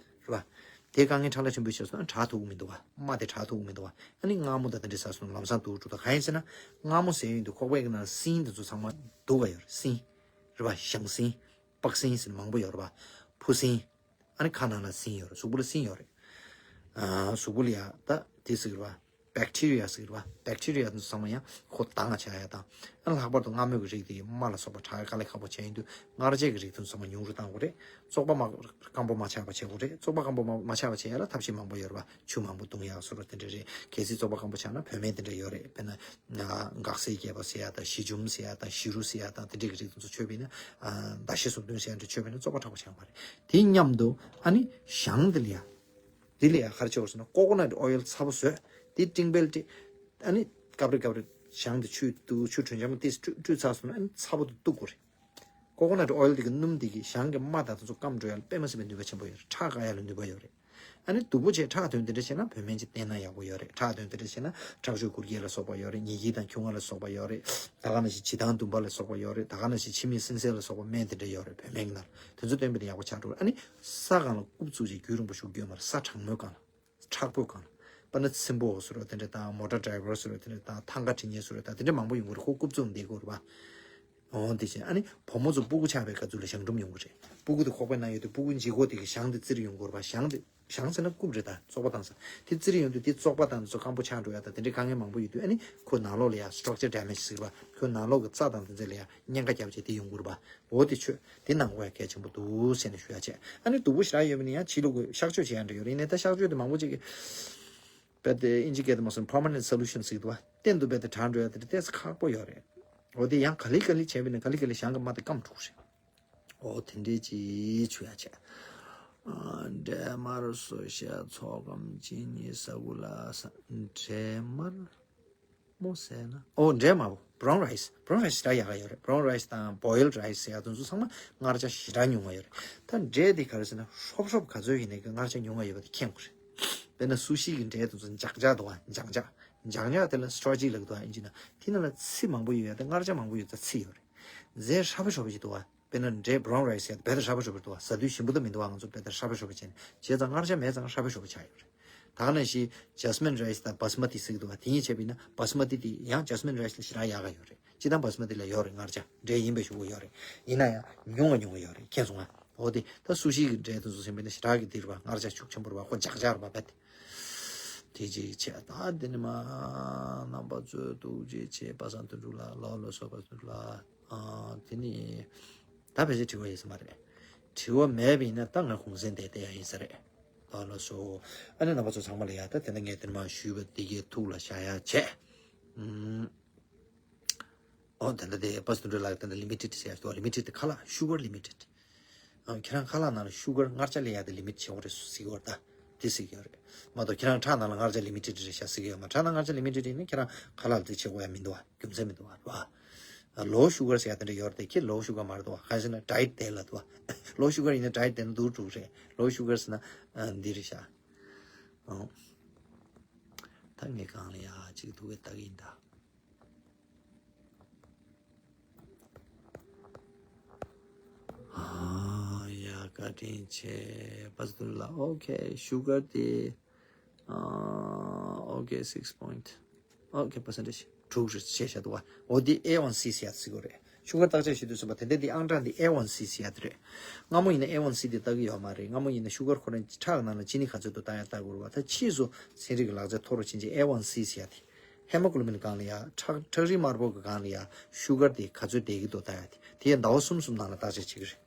རེད་པ། དེ་དཀའ་ངལ་ཕྲ་ལ་ཕྲན་བུ་བྱས་སོང་ན་དྲག་ཐུབ་ཀྱི་མི་འདུག་པ། རྨ་དེ་དྲག་ཐུབ་ཀྱི་མི་འདུག་པ། ཨ་ནི་མངར་མོ་དང་དེ་འདྲ་ཟ་སོང་ན་ལམ་སང་སྡུག་འགྲོ། ད་གང་ཡིན་ཟེར་ན། མངར་མོ་ཟེར་ཡོང་དུས་ཁོག་པའི་གི་ནང་ལ་སྲིན་དེ་ཚོ་ཚང་མ་འདུག་ག་ཡོད་རེད། སྲིན། རེད་པ། གཞང་སྲིན། པགས་སྲིན་ཟེར་ནས་མང་པོ་ཡོད་རེད་པ། ཕུ་སྲིན། ཨ་ནི་ཁ་ནང་ལ་སྲིན་ཡོད་རེད། གཟུགས་པོ་ལ་སྲིན་ཡོད་རེད། ཨ་གཟུགས་པོ་ལ་ཡ་ད་དེ་ཟེར་གྱི་རེད་པ། བེག་ཊི་རི་ཡ་ཟེར་གྱི་རེད་པ། བེག་ཊི་རི་ཡ་དེ་ཚོ་ཚང་མ་ཡང་ཁོ་ལྡང་བ་ཆགས་ཡ་དང་། ཨ་ལྷག་པར་དུ་མངར་མོའི་གི་རིགས་དེ་རྨ་ལ་སོགས་པ་དྲག་དཀའ་ལས་ཁག་པོ་བྱས་ཡོང་དུས། མངར་ཆའི་གི་རིགས་དེ་ཚོ་ཚང་མ་ཉུང་རུ་གཏང་དགོས་རེད། བཙོག་པ་མ་སྐམ་པོ་མ་ཆགས་པ་བྱེད་དགོས་རེད། བཙོག་པ་སྐམ་པོ་མ་མ་ཆགས་པ་བྱེད་ཡ་ལ་ཐབས་ཤེས་མང་པོ་ཡོད་རེད་པ། ཆུ་མང་པོ་བཏུང་ཡག་སོགས་དེ་འདྲ་རེད། གལ་སྲིད་བཙོག་པ་སྐམ་པོ་ཆགས་ན་བུད་མེད་དེ་འདྲ་ཡོད་རེད། དཔེར་ན། འགག་སེར་རྒྱས་པ་ཟེར་ཡ་དང་། ཞི་འཇམ་ཟེར་ཡ་དང་། ཞི་རུ་ཟེར་ཡ་དང་། དེ་འདྲའི་གི་རིགས་དེ་ཚོ་མཆོད་པ་ཡིན་ན། ཨ་ཟླ་ཤས་སུམ་བདུན་ཟེར་ཡ་འདྲ་མཆོད་པ་ཡིན་ན་བཙོག་པ་མཁྲེགས་པོ་ཆགས་པ་རེད། དེ་མཉམ་དུ་ཨ་ནི་གཞང་དེ་ལ་ཡ། དེ་ལ་ཡ་ག་རེ་བྱེད་དགོས་ཟེར་ན། ཀོ་ཀོ་ནཊ་ཨོ་ཡལ་ཚ་པོ་བཟོས། དེ་ཏིང་བལ་ཏེ། ཨ་ནི་སྐབས་རེ་སྐབས་རེ་གཞང་དེ་ཆུ་བླུགས། ཆུ་དྲོད་འཇམ་པོ་ཏོག་ཙམ་བཀྲུས་བཀྲུས་ཚར་སོང་ན། ཨ་ནི་ཚ་པོ་དེ་གཏུབ་དགོས་རེད། ཀོ་ཀོ་ནཊ་ཨོ་ཡལ་དེ་གི་སྣུམ་དེ་གིས་གཞང་གི་རྨ་དང་དེ་ཚོ་སྐམ་འགྲོ་ཡ་ལ་དཔེ་མ་སྲིད་པའི་ནུས་པ་ཆེན་པོ་ཡོད་རེད། ཁྲག་འགག་ཡ་ལ་ནུས་པ་ཡོད་རེད། ཨ་ནི་སྡུག་པོ་བྱས་ཁྲག་ཐོན་དེ་འདྲ་བྱས་ན་བུད་མེད་ཅིག་བསྟེན་ན་ཡག་པོ་ཡོད་རེད། ཁྲག་ཐོན་དེ་འདྲ་བྱས་ན་ཁྲག་སྦྱོར་འགུལ་སྐྱོད་ལ་སོགས་པ་ཡོད་རེད། ཉལ་ཁྲི་དང་ཁྱུང་ང་ལ་སོགས་པ་ཡོད་རེད། ད་ག་ནང་བཞིན་བྱེ་ཐང་ཟླུམ་པ་ལ་སོགས་པ་ཡོད་རེད། ད་ག་ནང་བཞིན་མཆིན་མིག་སྲིན་སེལ་ལ་སོགས་པ་སྨན་དེ་འདྲ་ཡོད་རེད། བུད་མེད་ཀྱི་ནང་ལ་དེ་ཚོ་བསྟེན་པ་དེ་ཡག་པོ་ཆགས་འགྲོ་རེད། ཨ་ནི་ས་སྒང་ལ་རྐུབ་བཙུགས་བྱས་རྒྱུན་རིང་པོ་བཞུགས་རྒྱུ་ཡོད་མ་རེད། ས་གྲང་མོའི་སྒང་ལ། མཁྲེགས་པོའི་སྒང་ལ། དཔེར་ན་ཚེམ་པོ་བཟོ་རོགས་དེ་འདྲ་དང་། མོ་ཊ་ཌ་རའི་ཝར་བཟོ་རོགས་དེ་འདྲ་དང་། ཐང་ག་འབྲི་མཁན་བཟོ་རོགས་དང་། དེ་འདྲ་མང་པོ་ཡོང་གི་རེད། ཁོ་རྐུབ་བཙུགས་བསྡད་དགོས་རེད་པ། འོ་དེ་བྱས། ཨ་ནི་བུ་མོ་ཚོ་སྤུ་གུ་ཆགས་པའི་སྐབས་ཚོ་ལ་གཞང་འབྲུམ་ཡོང་གི་རེད། སྤུ་གུ་དེ་ཁོག་པའི་ནང་ཡོད་དུས་སྤུ་གུ་ལྗིད་ཁོག་དེ་གི་གཞང་དེ་བཙིར་ཡོང་དགོས་རེད་པ། གཞང་དེ་ བཞེངས་ཟེར་ན་རྐུབ་རེད་ད། བཙོག་པ་བཏང་ས་དེ་རྩིས་རིག་ཡོང་དུས་དེ་བཙོག་པ་བཏང་དུས་ཚོ་སྐམ་པོ་ཆགས་འགྲོ་ཡ་ད། དེ་འདྲའི་དཀའ་ངལ་མང་པོ་ཡོད་དུས་ཨ་ནི་ཁོ་ནང་ལོགས་ལ་ཡ་structure damage་ཟེར་བ། ཁོ་ནང་ལོགས་ཀྱི་རྩ་དང་དེ་ཚོ་ལ་ཡ་གཉན་ཁ་བརྒྱབ་བྱས་དེ་ཡོང་གི་རེད་པ། འོ་དེ་ཆོས་དེ་ནང་དགོས་ཡ་གལ་ཆེན་པོ་འདུག་ཟེར་ནས་ཞུ་ཡ་བྱས། ཨ་ནི་སྡུག་པོ་ཞེ་དྲག་ཡོད་པ་ནི་ཡང་ཕྱི་ལོགས་ཀྱི་གཤག་བཅོས་བྱེད་ཡ་འདྲ་ཡོད་རེད། ཡིན་ནའི་ད་གཤག་བཅོས་དེ་མང་པོ་ཅིག་གི་རྦད་དེ་ཨིན་ཇི་སྐད་དུ་མ་སོང་permanent solution་ཟེར་གི་འདུག་པ། གཏན་དུ་རྦད་དེ་དྲག་འགྲོ་ཡ་དེ་ཏོག་ཙམ་ཁག་པོ་ཡོད་རེད། འོ་དེ་ཡང་ག་ལེ་ག་ལེ་བྱས་པ་ཡིན་ན་ག་ལེ་ག་ལེ་བཞེངས་གི་མ་དེ་སྐམ་འགྲོ་གི་རེད། འོ་དེ་འདྲའི་ཅིག་ཆུ་ཡ་ཆེ། ཨ། འབྲས་མར་སོ་ཤ་ཚོགས་སྐམ་ཅི་ནི་ས་གུ་ལ་ས། འབྲས་མར་མོ་ཟས་ན། འོ་འབྲས་མར་པོ་brown rice། brown rice་ཞེ་དྲག་ཡག་ག་ཡོད་རེད། brown rice་དང་boiled rice་ཟེར་ཡ་དེ་ཚོ་ཚང་མ་མངར་ཆ་ཞེ་དྲག་ཉུང་བ་ཡོད་རེད། ད་འབྲས་དེ་ག་རེ་ཟེར་ན་ཧྲོབ་ཧྲོབ་ག་ཚོད་ཡིན་ནའི་གི་མངར་ཆ་ཉུང་བ་ཡོད་པ་དེ་མཁྱེན་དགོས་རེད། དཔེར་ན་སུ་ཤི་གི་འབྲས་དེ་ཚོ་ལྗགས་ལྗགས་འདུག་བ། ལྗགས་ལྗགས། ལྗགས་ལྗགས་དེ་ལ་starchy་ལབ་ཀྱི་འདུག་བ། ཨིན་ཇི་ནང་། དེ་ནང་ལ་ཚི་མང་པོ་ཡོད་ཡ་དེ་མངར་ཆ་མང་པོ་ཡོད་ཙང་ཚི་ཡོད་རེད། རྫས་ཧྲ་པོ་ཧྲོ་པོ་ཞིག་འདུག་བ། དཔེར་ན་འབྲས་brown rice་ཡ་དེ་རྦད་དེ་ཧྲ་པོ་ཧྲོ་པོ་འདུག་བ། ཟ་དུས་ཞིམ་པོ་ད་མི་འདུག་བ། ང་ཚོ་རྦད་དེ་ཧྲ་པོ་ཧྲོ་པོ་བྱས་ནས། བྱས་ཙང་མངར་ཆ་མེད་ཙང་ཧྲ་པོ་ཧྲོ་པོ་ཆགས་ཡོད་རེད། ད་ག་ནང་བཞིན་jasmine rice་དང་basmati་ཟེར་གྱི་འདུག་བ། དེ་གཉིས་བྱས་པ་ཡིན་ན་basmati་དེ་ཡང་jasmine rice་ལས་ཞེ་དྲག་ཡག་ག་ཡོད་རེད། སྤྱིར་བཏང་basmati་ལ་ཡོད་རེད་མངར་ཆ། འབྲས་ཡིན་པའི་གཞུག་གུ་ཡོད་རེད། ཡིན་ན་ཡང་ཉུང་བ་ཉུང་བ་ཡོད་རེད། མཁྱེན་སོང་ང་། འོ་དེ་ད་སུ་ཤི་གི་འབྲས་དེ་ཚོ་ཟིན་པ་ཡིན་ན་ཞེ་དྲག་གི་དེ་རེད་བ། མངར་ཆ་ཤུགས་ཆེན་པོ་རེད་བ། ཁོ་ལྗགས་ལྗགས་རེད་བ། རྦད་དེ། དེ་གཅིག་བྱས། ད་འདི་ནི་མ་རྣམ་པ་ཚོས་ཐུགས་རྗེ་ཆེ། པ་སངས་དོན་གྲུབ་ལགས། ལགས་ལགས་སོ། པ་སངས་དོན་གྲུབ་ལགས། ཨ། དེ་ནི་ད་ཕལ་ཆེར་དྲི་བ་ཡོད་ས་མ་རེད། དྲི་བ་མེད་པ་ཡིན་ན་ད་ང་གུང་སེང་བསྡད་བསྡད་ཡ་ཡིན་ས་རེད། ལགས་ལགས་སོ། ཨ་ནི་རྣམ་པ་ཚོ་ཚང་མ་ལ་ཡ་ད་དེ་འདྲ་ངས་དེ་ནི་མ་ཞུས་པ་འདི་གའི་ཐུགས་ལ་བཞག་ཡ་བྱས། ཨུམ། ཨོ་དེ་འདྲ་དེ་པ་སངས་དོན་གྲུབ་ལགས་དེ་འདྲ་limited་ཟེར་ཡ་ཞིག་འདུག་བ། limited་དེ་ཁ་ལག་sugar limited། ཨ། ཁྱེད་རང་ཁ་ལག་ནང་ལ་sugar་མངར་ཆ་སླེབས་ཡ་དེ་limit་བྱེད་དགོས་རེད་ཟེར་གྱི་ཡོད་རེད་ད། དེ་ཟེར་གྱི་ཡོད་རེད་མ་གཏོགས། ཁྱེད་རང་ཁྲག་ནང་ལ་མངར་ཆ་limited་རེད་ཤག་ཟེར་གྱི་ཡོད་མ། ཁྲག་ནང་མངར་ཆ་limited་ཡིན་ན་ཁྱེད་རང་ཁ་ལག་དེ་བྱེད་དགོས་ཡ་མི་འདུག་བ། རྒྱུ་མཚན་མི་འདུག་བ། རེད་བ། low sugar་ཟེར་ཡ་དེ་འདྲ་ཡོད་རེད་དེ། ཁྱེད་low sugar་མ་རེད་འདུག་བ། གང་ཟེར་ན་diet་དེ་ལ་འདུག་བ། low sugar་ཡིན་ན་diet་དེ་ལ་འདུག་འགྲོ་གི་རེད། low sugar་ཟེར་ན་ཨ་འདི་རེད་ཤག་ཨོ། ད་ངས་གང་ལ་ཡ་གཅིག་འདུག་གི་ལྟ་གི་ཡིན་ད། ཨ་ཡ། བཀའ་དྲིན་ཆེ། པ་སངས་དོན་གྲུབ་ལགས། okay sugar་དེ། ཨ། okay six point། okay percentage་དྲུག་རེད་བཤད་བཞག་འདུག་བ། འོ་འདི་A one C་ཟེར་ཡ་ཟེར་གྱི་རེད། sugar་བརྟག་དཔྱད་བྱེད་དུས་ཙམ་པ་དེ་འདྲ་འདི་ཨང་གྲངས་འདི་A one C་ཟེར་ཡ་དེ་རེད། སྔ་མོ་ཡིན་ན་A one C་དེ་བལྟ་གི་ཡོད་མ་རེད། སྔ་མོ་ཡིན་ན་sugar་ཁོ་རང་ཁྲག་ནང་ལ་ཅི་ནི་ག་ཚོད་འདུག་བལྟ་ཡ་བལྟ་དགོས་རེད་བ། ད་ཕྱིས་སུ་ཚན་རིག་གི་ལག་རྩལ་མཐོ་རུ་ཕྱིན་རྗེས་A one C་ཟེར་ཡ་དེ། hemoglobin་སྒང་ལ་ཡ་ཁྲག་ཁྲག་རིལ་དམར་པོ་གི་སྒང་ལ་ཡ་sugar་དེ་ག་ཚོད་བསྡད་ཀྱི་འདུག་ལྟ་ཡ་དེ། དེ་ཡ་ཟླ་བ་གསུམ་གསུམ་ནང་ལ་བརྟག་དཔྱད་བྱེད་ཀྱི་རེད།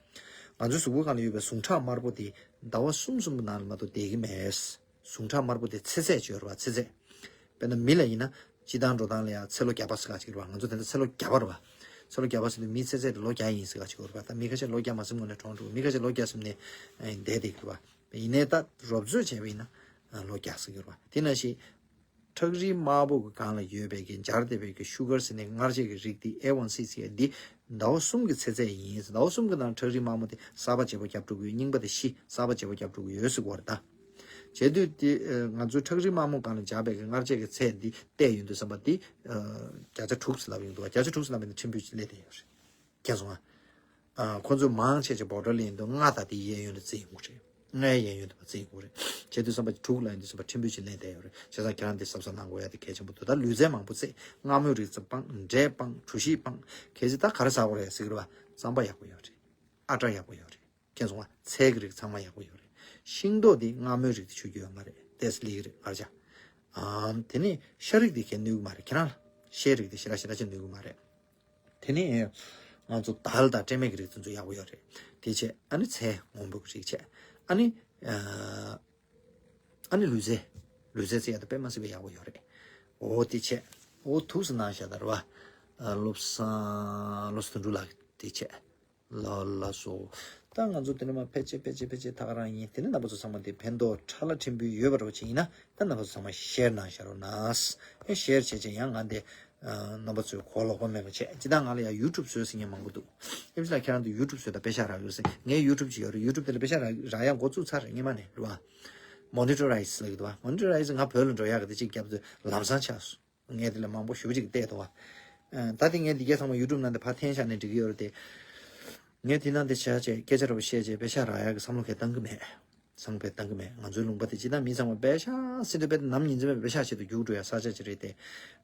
ང་ཚོའི་གཟུགས་པོ་སྒང་ལ་ཡོད་པའི་ཟུངས་ཁྲག་དམར་པོ་དེ་ཟླ་བ་གསུམ་གསུམ་གྱི་ནང་ལ་མ་གཏོགས་བསྡད་ཀྱི་མེད། ཟུངས་ཁྲག་དམར་པོ་དེ་ཚེ་ཚད་ཅིག་ཡོད་རེད་བ། ཚེ་ཚད། དཔེར་ན་མི་ལ་ཡིན་ན་སྤྱིར་བཏང་འགྲོ་སྟངས་ལ་ཡ་ཚེ་ལོ་བརྒྱ་པ་ཟེར་ག་ཅིག་རེད་བ། ང་ཚོ་དེ་འདྲ་ཚེ་ལོ་བརྒྱ་པ་རེད་བ། ཚེ་ལོ་བརྒྱ་པ་ཟེར་དུས་མིའི་ཚེ་ཚད་དེ་ལོ་བརྒྱ་ཡིན་ཟེར་ག་ཅིག་ཡོད་རེད་བ། ད་མི་ཁ་ཤས་ལོ་བརྒྱ་མ་ཟིན་གོང་ནས་གྲོངས་འགྲོ། མི་ཁ་ཤས་ལོ་བརྒྱ་ཟིན་ནས་བསྡད་བསྡད་ཀྱི་རེད་བ། ཡིན་ནའི་ད་རོབ་ཚོད་བྱས་པ་ཡིན་ན་ལོ་བརྒྱ་ཟེར་གྱི་རེད་བ། དེ་ནང་བཞིན་ཁྲག་རིལ་དམར་པོ་གི་སྒང་ལ་ཡོད་པའི་གི་འབྱར་བསྡད་པའི་གི་sugar་ཟེར་ནས་མངར་ཆའི་གི་རིགས་འདི་A one C་ཟེར་ཡ་འདི་ཟླ་བ་གསུམ་གི་ཚེ་ཚད་ཡིན། ཟླ་བ་གསུམ་གི་ནང་ཁྲག་རིལ་དམར་མོ་དེ་གསར་པ་བརྗེ་པོ་རྒྱབ་འགྲོ་གི་ཡོད། རྙིང་པ་དེ་ཤི། གསར་པ་བརྗེ་པོ་རྒྱབ་འགྲོ་གི་ཡོད་ཟེར་གྱི་ཡོད་རེད་ད། བྱས་དུས་དེ་ང་ཚོའི་ཁྲག་རིལ་དམར་མོ་སྒང་ལ་འབྱར་བའི་གི་མངར་ཆའི་གི་ཚད་འདི་བལྟས་ཡོང་དུས་ཙམ་པ་འདི་བརྒྱ་ཆ་དྲུག་ཟེར་ལབ་ཡོང་འདུག་བ། བརྒྱ་ཆ་དྲུག་ཟེར་ལབ་ཡོང་དུས་ཕྲན་བུ་ཅིག་སླེབས་བསྡད་ཡོད་རེད། མཁྱེན་སོང་ང་། ཨ། ཁོ་ཚོས་མང་ཆེ་ཆེ་བོ་ཊལ་ཡིན་དུས་ལྔ་དང་དེའི་གཡས་གཡོན་དུ་བརྩི་ཡོང་གི་རེད། ལྔའི་གཡས་གཡོན་དུ་བརྩི་ཡོང་གི་རེད། བྱས་དུས་ཙམ་པ་དྲུག་ལ་ཡིན་དུས་ཙམ་པ་ཕྲན་བུ་ཅིག་སླེབས་བསྡད་ཡོད་རེད། བྱས་ཙང་ཁྱེད་རང་འདི་གཟབ་གཟབ་གནང་དགོས་ཡ་དེ་གལ་ཆེན་པོ་འདུག་ད་ལུས་རྫས་མང་པོ་བརྩི། མངར་མོའི་རིགས་ཚོ་སྤང་། འབྲས་སྤང་། གྲོ་ཞིབ་སྤང་། གལ་སྲིད་ད་ག་རེ་ཟ་དགོས་རེད་ཟེར་གི་རེད་བ། རྩམ་པ་ཡག་པོ་ཡོད་རེད། ཨ་ཊ་ཡག་པོ་ཡོད་རེད། མཁྱེན་སོང་ང་། ཚལ་གྱི་རིགས་ཚང་མ་ཡག་པོ་ཡོད་རེད། ཤིང་ཏོག་འདི་མངར་མོའི་རིགས་དེ་མཆོད་རྒྱུ་ཡོད་མ་རེད། ཏོག་ཙམ་ལེགས་རེད། མངར་ཆ། ཨ། དེ་ནས་ཤ་རིགས་འདི་གས་གནོད་ཀྱི་མ་རེད། ཁྱེད་རང་ལ་ཤའི་རིགས་དེ་ཞེ་དྲག་ཞེ་དྲག་ཅིག་གནོད་ཀྱི་མ་རེད། དེ་ནས་ང་ཚོ་དལ་དང་སྤྲད་མེད་ཀྱི་རིགས་དེ་ཚོ་ཡག་པོ་ཡོད་རེད། དེ་བྱས། ཨ་ནི་ཚལ་སྔོན་པོ་གི་རིགས་བྱས། ཨ་ནི། ཨ། ཨ་ནི་ལུས་རྩལ། ལུས་རྩལ་རྩེ་ཡ་དེ་དཔེ་མ་སྲིད་པའི་ཡག་པོ་ཡོད་རེད། འོ་དེ་བྱས། འོ་ཐུགས་སུ་གནང་བཞག་ད་རེད་བ། ཨ། བློ་བཟང་བློ་བཟང་དོན་གྲུབ་ལགས་དེ་བྱས། ལགས་ལགས་སོ། ད་ང་ཚོ་དེ་ནས་མར་ཕལ་ཆེར་ཕལ་ཆེར་ཕལ་ཆེར་ད་ག་རང་ཡིན། དེ་ནས་རྣམ་པ་ཚོ་ཚང་མ་དེ་ཕན་ཐོགས་ཕྲ་ལ་ཕྲན་བུ་ཡོད་པ་འདྲ་བོ་ཅིག་ཡིན་ན། ད་རྣམ་པ་ཚོ་ཚང་མ་ཤེར་གནང་བཞག་རོགས་གནང་། ཨེ་ཤེར་བྱས་བྱས་ཡང་ང་འདི་ཨ། རྣམ་པ་ཚོའི་གོ་ལོག་པ་མེད་པ་བྱས། སྤྱིར་བཏང་ང་ལ་ཡང་YouTube་བཟོས་ཟེར་མཁན་མང་པོ་འདུག་ཨེམ་ཆི་ལགས་ཁྱེད་རང་ཚོ་YouTube་བཟོས་དང་པེ་ཤག་རག་ཡོད་ཟེར། ངའི་YouTube་ཅིག་ཡོད་རེད། YouTube་དེ་ལ་པེ་ཤག་རག་རག་ཡ་འགོ་བཙུགས་ཚར་རེད། སྔོན་མ་ནས་རེད་བ། Monetize་ལབ་ཀྱི་འདུག་བ། Monetize་ང་བོད་ལ་འགྲོ་ཡག་གི་དེ་གཅིག་བརྒྱབ་དུས་ལམ་སང་ཆགས་སོང་། ངས་དེ་ལ་མང་པོ་ཞེ་པོ་ཅིག་བལྟས་འདུག་བ། ཨ། ད་དེ་ངས་འདི་གས་ཚང་མ་YouTube་ནང་དུ་ཕར་འཐེན་བཞག་ནས་འགྲིག་གི་ཡོད་རེད་དེ། ངས་དེ་ནང་དེ་བྱས་བྱས་སྐད་ཆ་འདྲ་པོ་བཤད་བྱས་པེ་ཤག་རག་ཡག་གི་བསམ་བློ་གས་བཏང་གི་མེད། བསམ་བློ་གས་བཏང་གི་མེད། ང་ཚོའི་ལུང་པ་དེ་སྤྱིར་བཏང་མི་ཚང་མ་པེ་ཤག་ཟེར་དུས་དཔེ་ནམ་ཉིན་མཚན་མེད་པེ་ཤག་ཆེད་དུ་རྒྱུགས་འགྲོ་ཡ་ས་ཆ་ཅིག་རེད་དེ།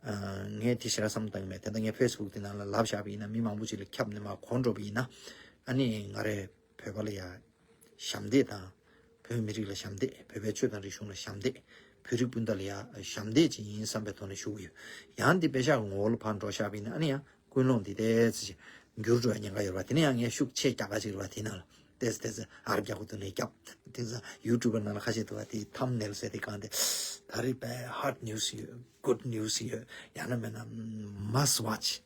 ཨ། ངས་དེ་ཞེ་དྲག་བསམ་བློ་བཏང་གི་མེད། དེ་ལྟར་ངས་Facebook་དེ་ནང་ལ་ལབ་བཞག་པ་ཡིན་ན། མི་མང་པོ་ཅིག་ལ་ཁྱབ་ནས་མར་གོ་འགྲོ་བ་ཡིན་ན། ཨ་ནི་ང་རས་བོད་པ་ལ་ཡ་ཞབས་འདེགས་དང་། བོད་མི་རིགས་ལ་ཞབས་འདེགས། བོད་པའི་ཆོས་དང་རིག་གཞུང་ལ་ཞབས་འདེགས། བོད་རིགས་སྤུན་ཟླ་ལ་ཡ་ཞབས་འདེགས་ཅིག་ཡིན་བསམ་པའི་ཐོག་ནས་ཞུ་གི་ཡོད། ཡང་འདི་པེ་ཤག་གི་ངོ་བོ་ལ་ཕར་འགྲོ་བཞག་པ་ཡིན་ན་ཨ་ནི་ཡང་ཀུན་སློང་འདི་ཏོག་ཙམ་འགྱུར་འགྲོ་ཡ་ཉེན་ཁ་ཡོད་རེད་བ། དེ་ནས་ཡང་ངས་ཤུགས་ཆེ་རྒྱག་ག་ཅིག་རེད་བ། དེ་ནང་ལ་ཏོག་ཙམ་ཏོག་ཙམ་ཨར་རྒྱག་དགོས་འདུག་ནས་རྒྱབ། དེང་སང་ཡུ་ཊུབ་པ་ནང་ལ་ཁ་ཤས་འདུག་བ། དེ་ཐམ་ནེལ་ཟེར་དེ་གང་དེ་ད་རེས་དཔེ་ཧར་ཌི་ནིའུ་སི་ཡོད། གུཌ་ནིའུ་སི་ཡོད། ཡང་ན་མེད་ན་མ་སི་ཝ་ཆི།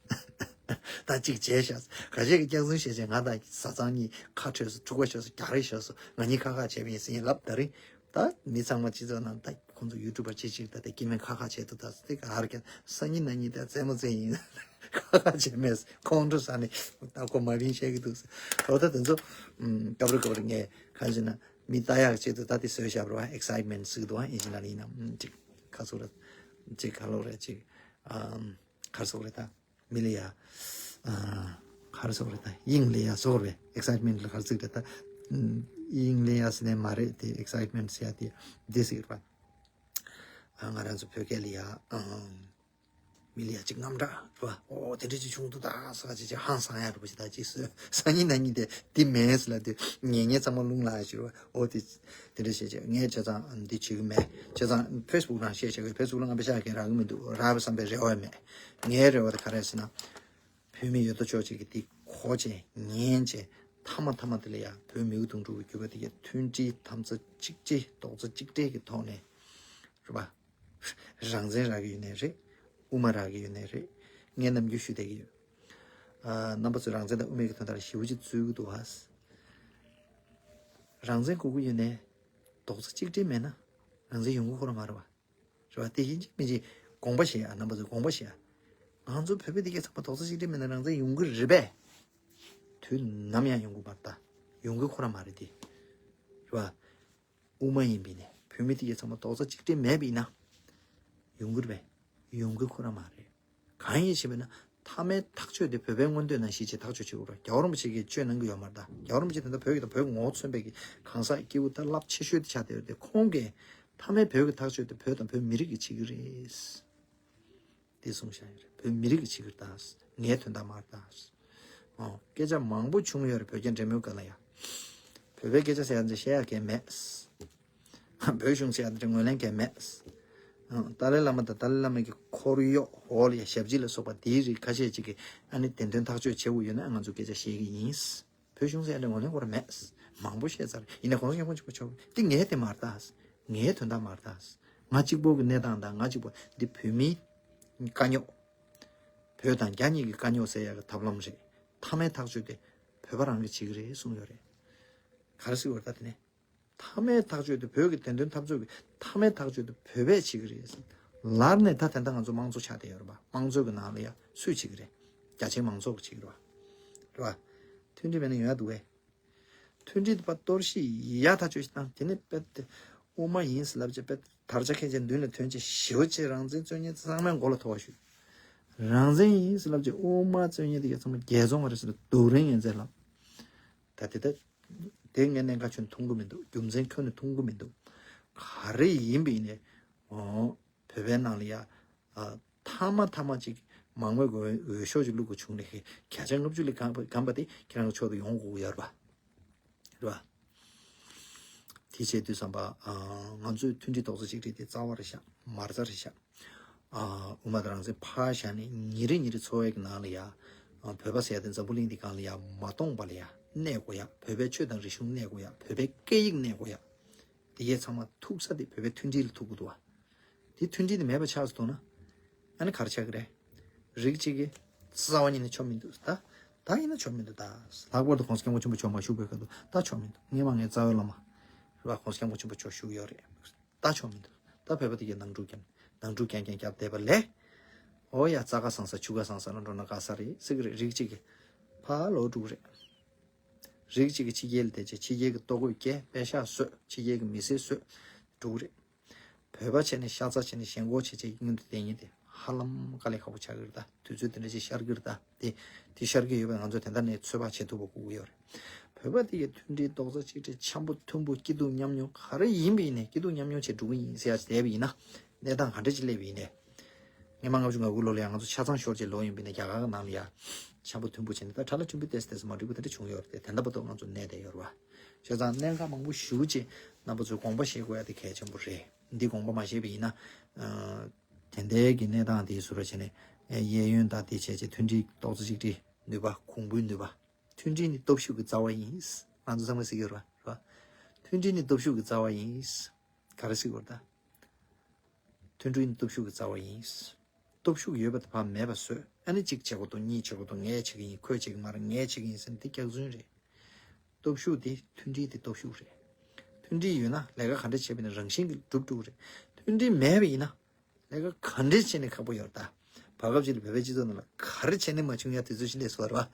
ད་གཅིག་བྱས་ཤག་ཁ་ཤས་ཀྱིས་སྐྱག་རྫུན་བཤད་བྱས་ང་དང་བཟའ་ཚང་གཉིས་ཁ་འཕྲོད་སོང་། འཁྲུག་པ་ཤོར་སོང་། རྒྱག་རེས་ཤོར་སོང་། ང་གཉིས་ཁ་ཁ་བྱས་པ་ཡིན་ཟེར་ཡིན་ལབ། ད་རེས་ད་མི་ཚང་མ་སྤྱི་ཚོགས་ནང་ད་ཁོང་ཚོ་ཡུ་ཊུབ་པ་གཅིག་གཅིག་ད་ལྟ་སྐྱེ་དམན་ཁ་ཁ་བྱས་འདུག་ད་དེ་ག་ཧར་ཀྱང་སང་ཉིན་གནངས་ཉིན་ད་རྩེད་མོ་རྩེ་ཡིན། ཁ་ཁ་བྱས་མེད། ཁོང་ཁྲོ་ཟ་ནས་ད་ཁོ་མ་བིན་བཤད་ཀྱི་འདུག་ཟེར། འོ་ད་དེ་ཚོ་ཨམ་སྐབས་རེ་སྐབས་རེ་ངས་གང་ཞེ་ན་མི་ལྟ་ཡག་ཆེད་དུ་ད་དེ་བཟོས་བཞག་པ་རེད་བ། ཨེག་སའིཊ་མེན་ཊི་ཟེར་གྱི་འདུག་བ། ཨིན་ཇི་ནང་ལ་ཡིན་ནམ་ཅིག་ཁ་ཚུགས་ར་ཅིག་ཁ་ལོ་ར་ཅིག་ཨམ་ག་རེ་ཟེར་དགོས་རེད་ད། མི་ལ་ཡ། ཨ། ག་རེ་ཟེར་དགོས་རེད་ད། དབྱིངས་ལ་ཡ་ཟེར་དགོས་རེད། ཨེག་སའིཊ་མེན་ཊི་ལ་ག་རེ་ཟེར་དགོས་རེད་ད། དབྱིངས་ལ་ཡ་ཟེར་ནས་མ་རེད་དེ། ཨེག་སའིཊ་མེན་ཊི་ཟེར་ཡ་དེ་འདི་ཟེར་གྱི་རེད་པ། ཨ། ང་རང་ཚོ་བོད་སྐད་ལ་ཡ། ཨ། མི་ལ་ཡ་ཅིག་རྔམ་སྐྲག་རེད་པ། ཨོ་དེ་འདྲ་ཅིག་བྱུང་འདུག་ད་ཟེར་ག་ཅིག་ཅིག་ཧང་སང་ཡ་རེད་པ་ཞིག་ད་ཅིག་སོ། སང་ཉིན་གནངས་ཉིན་དེ་འདི་མེད་ཟེར་ལབ་དུས་ཉན་ཉན་ཚང་མ་རླུང་ལངས་ཡ་ཞིག་རེད་པ། ཨོ་དེ། དེ་འདྲ་བྱས་བྱས་ངས་བྱས་ཙང་འདི་བྱེད་ཀྱི་མེད། བྱས་ཙང་ཕེ་སི་བུག་ནང་བཤད་བྱས་ཀྱི། ཕེ་སི་བུག་ལ་ང་པེ་ཤག་གང་རག་གི་མི་འདུག་རག་པའི་བསམ་པའི་རེ་བ་མེད། ངའི་རེ་བ་དེ་ག་རེ་ཟེར་ན། བོད་མི་ཡོད་དོ་ཅོག་ཅིག་གིས་འདི་གོ་བྱས་ཉན་བྱས་མཐའ་མ་མཐའ་མ་དེ་ལ་ཡ་བོད་མིའུ་གདུང་དྲུག་གི་བརྒྱུད་པ་དེ་གའི་མཐུན་སྒྲིལ་དམ་རྩ་གཅིག་སྒྲིལ་རྡོག་རྩ་གཅིག་སྒྲིལ་གྱི་ཐོག་ནས་རེད་པ། རང་བཙན་རག་གི་ཡོད་ནའི་རེད། དབུ་མ་རག་གི་ཡོད་ནའི་རེད། ངས་ནམ་རྒྱུན་ཞུ་བསྡད་ཀྱི་ཡོད། ཨ། རྣམ་པ་ཚོས་རང་བཙན་དང་དབུ་མའི་གི་དོན་དག་ལ་ཞེ་པོ་ཅིག་རྩོད་ཀྱི་འདུག་ཨ། རང་བཙན་དགོས་ཀྱི་ཡོད་ནའི་རྡོག་རྩ་གཅིག་སྒྲིལ་མེད་ན་རང་བཙན་ཡོང་གི་ཁོ་རང་མ་རེད་པ། རེད་པ། དེ་ཡིན་གཅིག་མིན་གཅིག་དགོངས་པ་བཞེས་ཨ། རྣམ་པ་ཚོས་དགོངས་པ་བཞེས་ཨ། ང་ཚོ་བོད་པ་འདི་གའི་ཚང་མ་རྡོག་རྩ་གཅིག་སྒྲིལ་མེད་ན་རང་བཙན་ཡོང་གི་རེད་པས། དུས་ནམ་ཡང་ཡོང་གི་མ་རེད་ད། ཡོང་གི་ཁོ་རང་མ་རེད་དེ། རེད་པ། དབུ་མ་ཡིན་པས་ནས་བོད་མི་དེ་གའི་ཚང་མ་རྡོག་རྩ་གཅིག་སྒྲིལ་མེད་པ་ཡིན་ན། ཡོང་གི་རེད་པས། ཡོང་གི་ཁོ་རང་མ་རེད། གང་ཡིན་ཞེས་པ་ན། མཐའ་མའི་ཐག་གཅོད་དེ་བོད་པའི་མངོན་འདོད་ནང་བཞིན་བྱས་ཐག་གཅོད་བྱེད་དགོས་རེད། རྒྱལ་བ་རིན་པོ་ཆེ་གིས་གཅོད་གནང་གི་ཡོད་མ་རེད་ད། རྒྱལ་བ་རིན་པོ་ཆེ་དེ་འདྲ་བོད་ཀྱི་དང་བོད་ངོ་བོ་མཚོན་པའི་གི་གང་ཟག་སྐྱེས་བུ་ད་རླབས་ཆེ་ཤོས་དེ་ཆགས་བསྡད་ཡོད་དེ། ཁོང་གིས་མཐའ་མའི་བོད་ཀྱི་ཐག་གཅོད་དེ་བོད་དང་བོད་མི་རིགས་ཀྱིས་བྱེད་ཀྱི་རེད། དེ་གསུངས་བཞག་ཡོད་རེད། བོད་མི་རིགས་ཀྱིས་བྱེད་ཀྱི་རེད་ད། ངའི་དོན་དག་མ་རེད་ད། ཨོ། སྐད་ཆ་མང་པོ་བྱུང་ཡོད་རེད། བོད་རྒྱ་འབྲེལ་མོལ་སྒང་ལ་ཡ། བོད་པའི་སྐད་ཆ་ཟེར་ཡ་འདི་བཤད་ཡ་གང་ཡང་མེད། བོད་གཞུང་ཟེར་ཡ་འདི་ངོས་ལེན་གང་ཡང་མེད། ཨོ། ཏཱ་ལའི་བླ་མ་དང་ཏཱ་ལའི་བླ་མ་གི་འཁོར་གཡོག་འོག་ལ་ཡ་ཞབས་ཕྱི་ལ་སོགས་པ་དེའི་རིགས་ཁ་ཤས་ཅིག་གིས་ཨ་ནི་བདེན་དོན་ཐག་གཅོད་བྱེད་དགོས་ཡོད་ན་ང་ཚོ་སྐད་ཆ་བཤད་ཀྱི་ཡིན། བོད་གཞུང་ཟེར་ཡ་འདི་ངོས་ལེན་དགོས་ར་མེད། མང་པོ་བཤད་ཚར། ཡིན་ནའི་གོང་ས་སྐྱབས་མགོན་ཆེན་པོ་མཆོག་འདི་ངའི་དེ་མ་རེད་ད། ངའི་དོན་དག་མ་རེད་ད། ང་གཅིག་པོ་གི་གནས་སྟངས་དང་ང་གཅིག་པོ་འདི་བོད་མིའི་དཀའ་རྙོག་བོད་དང་རྒྱ་གཉིས་ཀྱི་དཀའ་རྙོག་སེལ་ཡག་གི་ཐབས་ལམ་རེད། མཐའ་མའི་ཐག་གཅོད་དེ་བོད་པ་རང་གིས་བྱེད་ཀྱི་རེད་གསུངས་ཡོད་རེད། ག་རེ་ཟེར་བ་རེད་ད་དེ་ནས། མཐའ་མའི་ཐག་གཅོད་དེ་བོད་ཀྱི་བདེན་དོན་འཐབ་རྩོད་ཀྱི་མཐའ་མའི་ཐག་གཅོད་དེ་བོད་པས་བྱེད་ཀྱི་རེད། ལར་ནས་ད་དེ་འདྲ་ང་ཚོ་དམངས་གཙོ་ཆགས་བསྡད་ཡོད་རེད་པ། དམངས་གཙོ་གི་ནང་ལ་ཡ་སུས་བྱེད་ཀྱི་རེད། རྒྱ་ཆེའི་མང་ཚོགས་ཀྱིས་བྱེད་ཀྱི་རེད་པ། རེད་པ། མཐུན་སྒྲིལ་མེད་ན་ཡོང་ཡ་འདུག་གས། མཐུན་སྒྲིལ་དེ་ཕར་གཏོར་བཤིག་ཡག་ཐག་ཆོད་ཞིག་བཏང་། དེ་ནས་དཔེ་དེ་དབུ་མ་ཡིན་ཟེར་ལབ་བྱས་དཔེ་དར་ཆ་འཁྱེར་བྱས་མདུན་ལ་ཐོན་བྱས་ཞེ་པོ་ཅིག་རང་བཙན་རྩོད་མཁན་ཚང་མའི་མགོ་ལ་ཐོགས་ཤོག་རང་བཙན་ཡིན་ཟེར་ལབ་བྱས་དབུ་མ་རྩོད་མཁན་དེ་ག་ཚང་མ་རྒྱལ་བཙོང་བ་རེད་ཟེར་ལ་སྡུག་རུས་ཡིན་ཟེར་ལབ། ད་དེ་ད་དེ་ངས་གནད་འགག་ཆེན་མཐོང་གི་མི་འདུག་རྒྱུ་མཚན་ཁྱོན་ནས་མཐོང་གི་མི་འདུག་ག་རེ་ཡིན་པ་ཡིན་ནའི། ཨོ། བོད་པའི་ནང་ལ་ཡ། ཨ། ཐ་མ་ཐ་མ་ཅིག་མང་མོས་ཀྱི་འོས་འོས་ཤོག་ཅིག་བླུག་དགོས་བྱུང་ནས་བརྒྱ་ཆ་ལྔ་བཅུ་ལས་བརྒལ་བ་བརྒལ་བ་དེ་ཁྱེད་རང་གི་ཕྱོགས་དེ་ཡོང་དགོས་ཀྱི་ཡོད་རེད་པ། རེད་པ། དེ་བྱས་དུས་ཙམ་པ། ཨ། ང་ཚོས་མཐུན་སྒྲིལ་རྡོག་རྩ་གཅིག་སྒྲིལ་དེ་རྩ་བ་རེད་ཤག་མ་རྩ་རེད་ཤག་ཨ། དབུ་མ་དང་རང་བཙན་ཕར་བཞག་ནས་ཉིན་རེ་ཉིན་རེ་འཚོ་བའི་གི་ནང་ལ་ཡ། ཨ། བོད་པ་ཟེར་ཡ་དེ་འཛམ་བུ་གླིང་འདི་སྒང་ལ་ཡ་མ་སྟོངས་པ་ལ་ཡ་གནས་དགོས་ཡ། བོད་པའི་ཆོས་དང་རིག་གཞུང་གནས་དགོས་ཡ། བོད་པའི་སྐད་ཡིག་གནས་དགོས་ཡ། དེ་གས་ཚང་མ་ཐུག་ས་དེ་བོད་པའི་མཐུན་སྒྲིལ་ལ་ཐུག་གི་འདུག་བ། དེ་མཐུན་སྒྲིལ་དེ་མེད་པ་ཆགས་སུ་འདུག་ན། ཨ་ནི་ག་རེ་ཆགས་ཀྱི་རེད། རིགས་གཅིག་གིས་རྩ་བ་ཉིད་ནས་ཆོ་མི་འདུག་ད་ད་ཡིན་ན་ཆོ་མི་འདུག་ད་ལྷག་པར་དུ་༸གོང་ས་༸སྐྱབས་མགོན་ཆེན་པོ་མཆོག་མ་བཞུགས་པའི་སྐབས་དུ་ད་ཆོ་མི་འདུག་སྔོན་མ་ངའི་རྩ་བའི་བླ་མ་རེད་པ། ༸གོང་ས་༸སྐྱབས་མགོན་ཆེན་པོ་མཆོག་བཞུགས་ཡོད་རེད། ད་ཆོ་མི་འདུག་ད་བོད་པ་དེ་གས་ནང་འཁྲུག་བརྒྱབ་ནང་འཁྲུག་རྐྱང་རྐྱང་བརྒྱབ་བསྡད་པ་ལས། ཨོ་ཡ་རྩྭ་ཁ་སང་ས་ཆུ་ཁ་སང་ས་ལ་འགྲོ་ན་དགའ་ས་རེད་ཟེར་གི་རེད། རིགས་གཅིག་གིས་ཕར་ལོག་འགྲོ་གི་རེད། རིགས་གཅིག་གིས་ཕྱི་རྒྱལ་ལ་བསྡད་བྱས་ཕྱི་རྒྱལ་གྱི་ལྟོ་གོས་བཀལ། པད་ཤག་བཟོས། ཕྱི་རྒྱལ་གྱི་མི་སེར་བཟོས་འགྲོ་གི་རེད། བོད་པ་བྱས་ནས་ཤ་ཚ་བྱས་ནས་ཞེན་ཁོག་བྱས་བྱས་སྔོན་དུ་བསྡད་མཁན་དེ་ཧ་ལམ་དཀའ་ལས་ཁག་པོ་ཆགས་ཀྱི་རེད་ད། དུས་ཚོད་དེ་འདྲ་ཅིག་ཤར་གྱི་རེད་ད། དེ་དེ་ཤར་གྱི་ཡོད་པས་ང་ཚོས་དེ་འདྲ་ནས་ཚོད་དཔག་བྱེད་ཐུབ་པ་དགོས་ཀྱི་ཡོད་རེད། བོད་པ་དེ་གའི་མཐུན་སྒྲིལ་རྡོག་རྩ་གཅིག་སྒྲིལ་འཆམ་པོ་མཐུན་པོ་སྐྱིད་སྡུག་མཉམ་མྱོང་ག་རེ་ཡིན་པ་ཡིན་ནའི་སྐྱིད་སྡུག་མཉམ་མྱོང་བྱས་འགྲོ་གི་ཡིན་ཟེར་ཡ་ཅིག་བསྡད་པ་ཡིན་ན། གནས་སྟངས་ག་འདྲ་ཅིག་སླེབས་པ་ཡིན་ནའི། སྔོན་མ་ལྔ་བཅུ་ང་དགུ་ལོ་ལ་ཡང་ང་ཚོ་ཆ་ཚང་ཤོར་བྱས་ལོག་ཡིན་པས་ན། རྒྱ་གར་གྱི་ནང་ལ་ཡ་འཆམ་པོ་མཐུན་པོ་བྱས་ནས། ད་ཁྲ་ལ་ཆུན་པོ་ཏེས་ཏེས་མ་འགྲིག་པ་དེ་འདྲ་བྱུང་ཡོད་རེད་དེ། དེ་འདྲ་བར་དུ་ང་ཚོ་གནས་བསྡད་ཡོད་རེད་བ། བྱས་ཙང་གནད་འགག་མང་པོ་ཞེ་པོ་ཅིག་རྣམ་པ་ཚོས་དགོངས་པ་བཞེས་དགོས་ཡ་དེ་གལ་ཆེན་པོ་རེད། འདི་དགོངས་པ་མ་བཞེས་པ་ཡིན་ན། ཨ། དེ་འདྲའི་གི་གནས་སྟངས་དེ་བཟོ་འདྲ་བྱས་ནས། ཨ། གཡས་གཡོན་དང་དེ་བྱས་བྱས་མཐུན་སྒྲིལ་ཏོག་ཙམ་གཅིག་སྒྲིལ་ནུས་པ། གོང་བུའི་ནུས་པ། མཐུན་སྒྲིལ་ནི་སྟོབས་ཤུགས་ཀྱི་རྩ་བ་ཡིན། ང་ཚོ་ཚང་མས་ཟེར་གྱི་ཡོད་རེད་བ། མཐུན་སྒྲིལ་ནི་སྟོབས་ཤུགས་ཀྱི་རྩ་བ་ཡིན། ག་རེ་ཟེར་གྱི་ཡོད་རེད་ད། མཐུན་སྒྲིལ་ནི་སྟོབས་ཤུགས་ཀྱི་རྩ་བ་ཡིན། སྟོབས་ཤུགས་ཡོད་པ་དེ་ཕར་མེད་པ་བཟོས། ཨ་ནི་གཅིག་བྱེད་དགོས་འདུག་གཉིས་བྱེད་དགོས་འདུག་ངས་བྱེད་ཀྱི་ཡིན། ཁོས་བྱེད་ཀྱི་མ་རེད། ངས་བྱེད་ཀྱི་ཡིན་ཟེར་ན་དེ་སྐྱག་རྫུན་རེད། སྟོབས་ཤུགས་དེ་མཐུན་སྒྲིལ་དེ་སྟོབས་ཤུགས་རེད། མཐུན་སྒྲིལ་ཡོད་ན་ལས་ཀ་ག་འདྲ་བྱས་པ་ཡིན་ན་རང་བཞིན་གྱིས་འགྲུབ་འགྲོ་གི་རེད། མཐུན་སྒྲིལ་མེད་པ་ཡིན་ན་ལས་ཀ་ག་འདྲ་བྱས་ནས་ཁག་པོ་ཡོད་རེད་ད། བར་སྐབས་ཅིག་ལ་བོད་པའི་སྤྱི་ཚོགས་ནང་ལ་ག་རེ་བྱས་ནས་མ་བྱུང་ཡ་དུས་ཚོད་ཅིག་སླེབས་སོང་བ་རེད་